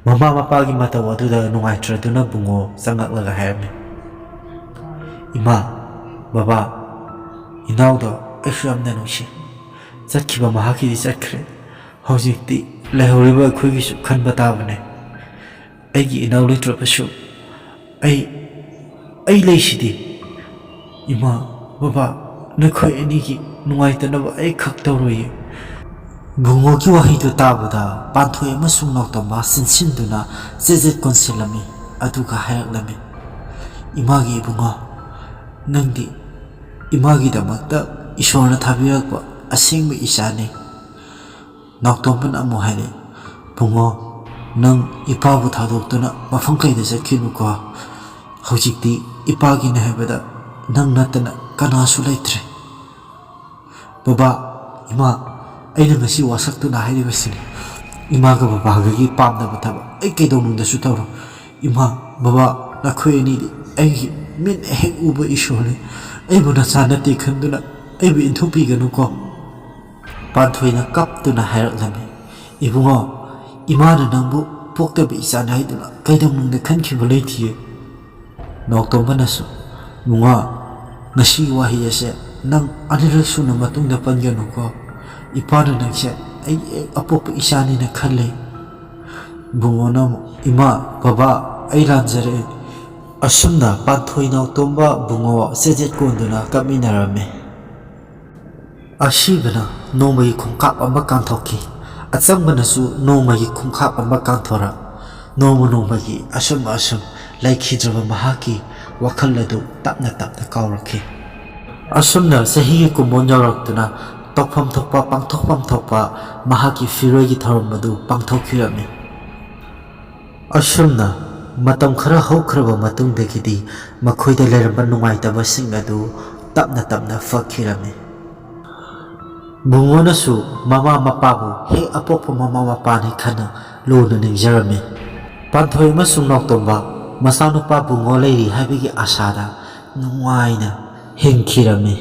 ꯃꯃꯥ ꯃꯄꯥꯒꯤ ꯃꯇꯧ ꯑꯗꯨꯗ ꯅꯨꯡꯉꯥꯏꯇ꯭ꯔꯗꯨꯅ ꯕꯨꯡꯉꯣ ꯆꯪꯉꯛꯂꯒ ꯍꯥꯏꯔꯝꯃꯤ, "ꯏꯃꯥ, ꯕꯕꯥ, ꯏꯅꯥꯎꯗꯣ ꯑꯩꯁꯨ ꯌꯥꯝꯅ ꯅꯨꯡꯁꯤ꯫ ꯆꯠꯈꯤꯕ ꯃꯍꯥꯛꯀꯤꯗꯤ ꯆꯠꯈ꯭ꯔꯦ꯫ ꯍꯧꯖꯤꯛꯇꯤ ꯂꯩꯍꯧꯔꯤꯕ ꯑꯩꯈꯣꯏꯒꯤꯁꯨ ꯈꯟꯕ ꯇꯥꯕꯅꯦ꯫ ꯑꯩꯒꯤ ꯏꯅꯥꯎ ꯂꯩꯇ꯭ꯔꯕꯁꯨ ꯑꯩ, ꯑꯩ ꯂꯩꯁꯤꯗꯤ꯫ ꯏꯃꯥ, ꯕꯕꯥ, ꯅꯈꯣꯏ ꯑꯅꯤꯒꯤ ꯅꯨꯡꯉꯥꯏꯇꯅꯕ ꯑꯩ ꯈꯛ ꯇꯧꯔꯣꯏꯌꯦ꯫ ꯕꯨꯡꯉꯣꯒꯤ ꯋꯥꯍꯩꯗꯨ ꯇꯥꯕꯗ ꯄꯥꯟꯊꯣꯏ ꯑꯃꯁꯨꯡ ꯅꯥꯎꯇꯣꯝꯕ ꯆꯤꯟꯁꯤꯟꯗꯨꯅ ꯆꯦꯖꯦꯠ ꯀꯣꯟꯁꯤꯜꯂꯝꯃꯤ, ꯑꯗꯨꯒ ꯍꯥꯏꯔꯛꯂꯝꯃꯤ, "ꯏꯃꯥꯒꯤ ꯏꯕꯨꯡꯉꯣ, ꯅꯪꯗꯤ ꯏꯃꯥꯒꯤꯗꯃꯛꯇ ꯏꯁꯣꯔꯅ ꯊꯥꯕꯤꯔꯛꯄ ꯑꯁꯦꯡꯕ ꯏꯆꯥꯅꯤ꯫" ꯅꯥꯎꯇꯣꯝꯕꯅ ꯑꯃꯨꯛ ꯍꯥꯏꯔꯛꯏ, "ꯕꯨꯡꯉꯣ, ꯅꯪ ꯏꯄꯥꯕꯨ ꯊꯥꯗꯣꯛꯇꯨꯅ ꯃꯐꯝ ꯀꯩꯗ ꯆꯠꯈꯤꯅꯨꯀꯣ꯫ ꯍꯧꯖꯤꯛꯇꯤ ꯏꯄꯥꯒꯤꯅꯦ ꯍꯥꯏꯕꯗ ꯅꯪ ꯅꯠꯇꯅ ꯀꯅꯥꯁꯨ ꯂꯩꯇ꯭ꯔꯦ꯫ ꯕꯕꯥ, ꯏꯃꯥ, ꯑꯩꯅ ꯉꯁꯤ ꯋꯥꯁꯛꯇꯨꯅ ꯍꯥꯏꯔꯤꯕꯁꯤꯅꯤ꯫ ꯏꯃꯥꯒ ꯕꯕꯥꯒꯒꯤ ꯄꯥꯝꯅꯕ ꯊꯕꯛ ꯑꯩ ꯀꯩꯗꯧꯅꯨꯡꯗꯁꯨ ꯇꯧꯔꯣꯏ꯫ ꯏꯃꯥ, ꯕꯕꯥ, ꯅꯈꯣꯏ ꯑꯅꯤꯗꯤ ꯑꯩꯒꯤ ꯃꯤꯠꯅ ꯍꯦꯛ ꯎꯕ ꯏꯁꯣꯔꯅꯤ꯫ ꯑꯩꯕꯨ ꯅꯆꯥ ꯅꯠꯇꯦ ꯈꯟꯗꯨꯅ ꯑꯩꯕꯨ ꯏꯟꯊꯣꯛꯄꯤꯒꯅꯨꯀꯣ꯫" ꯄꯥꯟꯊꯣꯏꯅ ꯀꯞꯇꯨꯅ ꯍꯥꯏꯔꯛꯂꯝꯃꯤ, "ꯏꯕꯨꯡꯉꯣ, ꯏꯃꯥꯅ ꯅꯪꯕꯨ ꯄꯣꯛꯇꯕ ꯏꯆꯥꯅꯤ ꯍꯥꯏꯗꯨꯅ ꯀꯩꯗꯧꯅꯨꯡꯗ ꯈꯟꯈꯤꯕ ꯂꯩꯇꯤꯌꯦ꯫" ꯅꯥꯎꯇꯣꯝꯕꯅꯁꯨ, "ꯏꯕꯨꯡꯉꯣ, ꯉꯁꯤꯒꯤ ꯋꯥꯍꯩ ꯑꯁꯦ ꯅꯪ ꯑꯅꯤꯔꯛ ꯁꯨꯅ ꯃꯇꯨꯡꯗ ꯄꯟꯒꯅꯨꯀꯣ꯫ ꯏꯄꯥꯅ ꯅꯪꯁꯦ ꯑꯩꯒꯤ ꯍꯦꯛ ꯑꯄꯣꯛꯄ ꯏꯆꯥꯅꯤꯅ ꯈꯜꯂꯦ꯫" ꯕꯨꯡꯉꯣꯅ ꯑꯃꯨꯛ, "ꯏꯃꯥ, ꯕꯕꯥ, ꯑꯩ ꯂꯥꯟꯖꯔꯦ꯫" ꯑꯁꯨꯝꯅ ꯄꯥꯟꯊꯣꯏ, ꯅꯥꯎꯇꯣꯝꯕ, ꯕꯨꯡꯉꯣ ꯆꯦꯖꯦꯠ ꯀꯣꯟꯗꯨꯅ ꯀꯞꯃꯤꯟꯅꯔꯝꯃꯤ꯫ ꯑꯁꯤꯕꯅ ꯅꯣꯡꯃꯒꯤ ꯈꯣꯡꯀꯥꯞ ꯑꯃ ꯀꯥꯟꯊꯣꯛꯈꯤ꯫ ꯑꯆꯝꯕꯅꯁꯨ ꯅꯣꯡꯃꯒꯤ ꯈꯣꯡꯀꯥꯞ ꯑꯃ ꯀꯥꯟꯊꯣꯔꯛ꯫ ꯅꯣꯡꯃ ꯅꯣꯡꯃꯒꯤ ꯑꯁꯨꯝ ꯑꯁꯨꯝ ꯂꯩꯈꯤꯗ꯭ꯔꯕ ꯃꯍꯥꯛꯀꯤ ꯋꯥꯈꯜ ꯑꯗꯨ ꯇꯞꯅ ꯇꯞꯅ ꯀꯥꯎꯔꯛꯈꯤ꯫ ꯑꯁꯨꯝꯅ ꯆꯍꯤꯒꯤ ꯀꯨꯝꯑꯣꯟ ꯌꯧꯔꯛꯇꯨꯅ ꯇꯧꯐꯝ ꯊꯣꯛꯄ, ꯄꯥꯡꯊꯣꯛꯐꯝ ꯊꯣꯛꯄ ꯃꯍꯥꯛꯀꯤ ꯐꯤꯔꯣꯏꯒꯤ ꯊꯧꯔꯝ ꯑꯗꯨ ꯄꯥꯡꯊꯣꯛꯈꯤꯔꯝꯃꯤ꯫ ꯑꯁꯨꯝꯅ ꯃꯇꯝ ꯈꯔ ꯍꯧꯈ꯭ꯔꯕ ꯃꯇꯨꯡꯗꯒꯤꯗꯤ ꯃꯈꯣꯏꯗ ꯂꯩꯔꯝꯕ ꯅꯨꯡꯉꯥꯏꯇꯕꯁꯤꯡ ꯑꯗꯨ ꯇꯞꯅ ꯇꯞꯅ ꯐꯈꯤꯔꯝꯃꯤ꯫ ꯕꯨꯡꯉꯣꯅꯁꯨ ꯃꯃꯥ ꯃꯄꯥꯕꯨ ꯍꯦꯛ ꯑꯄꯣꯛꯄ ꯃꯃꯥ ꯃꯄꯥꯅꯤ ꯈꯟꯅ ꯂꯨꯅ ꯅꯤꯡꯖꯔꯝꯃꯤ꯫ ꯄꯥꯟꯊꯣꯏ ꯑꯃꯁꯨꯡ ꯅꯥꯎꯇꯣꯝꯕ ꯃꯆꯥꯅꯨꯄꯥ ꯕꯨꯡꯉꯣ ꯂꯩꯔꯤ ꯍꯥꯏꯕꯒꯤ ꯑꯁꯥꯗ ꯅꯨꯡꯉꯥꯏꯅ ꯍꯤꯡꯈꯤꯔꯝꯃꯤ꯫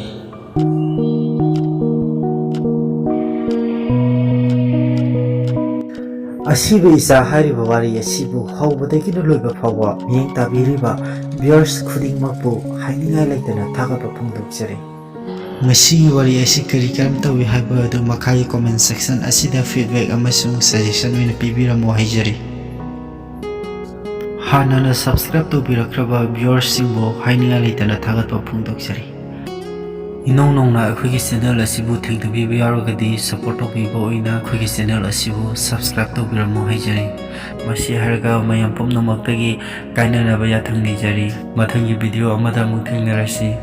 ꯑꯁꯤꯕ ꯏꯆꯥ ꯍꯥꯏꯔꯤꯕ ꯋꯥꯔꯤ ꯑꯁꯤꯕꯨ ꯍꯧꯕꯗꯒꯤꯅ ꯂꯣꯏꯕ ꯐꯥꯎꯕ ꯃꯤꯠꯌꯦꯡ ꯇꯥꯕꯤꯔꯤꯕ viewers ꯈꯨꯗꯤꯡꯃꯛꯄꯨ ꯍꯥꯏꯅꯤꯡꯉꯥꯏ ꯂꯩꯇꯅ ꯊꯥꯒꯠꯄ ꯐꯣꯡꯗꯣꯛꯆꯔꯤ꯫ ꯃꯁꯤꯒꯤ ꯋꯥꯔꯤ ꯑꯁꯤ ꯀꯔꯤ ꯀꯔꯝ ꯇꯧꯏ ꯍꯥꯏꯕ ꯑꯗꯨ ꯃꯈꯥꯒꯤ comment section ꯑꯁꯤꯗ feedback ꯑꯃꯁꯨꯡ suggestion ꯑꯣꯏꯅ ꯄꯤꯕꯤꯔꯝꯃꯨ ꯍꯥꯏꯖꯔꯤ꯫ ꯍꯥꯟꯅꯅ subscribe ꯇꯧꯕꯤꯔꯛꯈ꯭ꯔꯕ viewersꯁꯤꯡꯕꯨ ꯍꯥꯏꯅꯤꯡꯉꯥꯏ ꯂꯩꯇꯅ ꯊꯥꯒꯠꯄ ꯐꯣꯡꯗꯣꯛꯆꯔꯤ꯫ ꯏꯅꯧ ꯅꯧꯅ ꯑꯩꯈꯣꯏꯒꯤ channel ꯑꯁꯤꯕꯨ ꯊꯦꯡꯅꯕꯤꯕ ꯌꯥꯎꯔꯒꯗꯤ support ꯇꯧꯕꯤꯕ ꯑꯣꯏꯅ ꯑꯩꯈꯣꯏꯒꯤ channel ꯑꯁꯤꯕꯨ subscribe ꯇꯧꯕꯤꯔꯝꯃꯨ ꯍꯥꯏꯖꯔꯤ꯫ ꯃꯁꯤ ꯍꯥꯏꯔꯒ ꯃꯌꯥꯝ ꯄꯨꯝꯅꯃꯛꯇꯒꯤ ꯀꯥꯏꯅꯅꯕ ꯌꯥꯊꯪ ꯅꯤꯖꯔꯤ꯫ ꯃꯊꯪꯒꯤ video ꯑꯃꯗ ꯑꯃꯨꯛ ꯊꯦꯡꯅꯔꯁꯤ꯫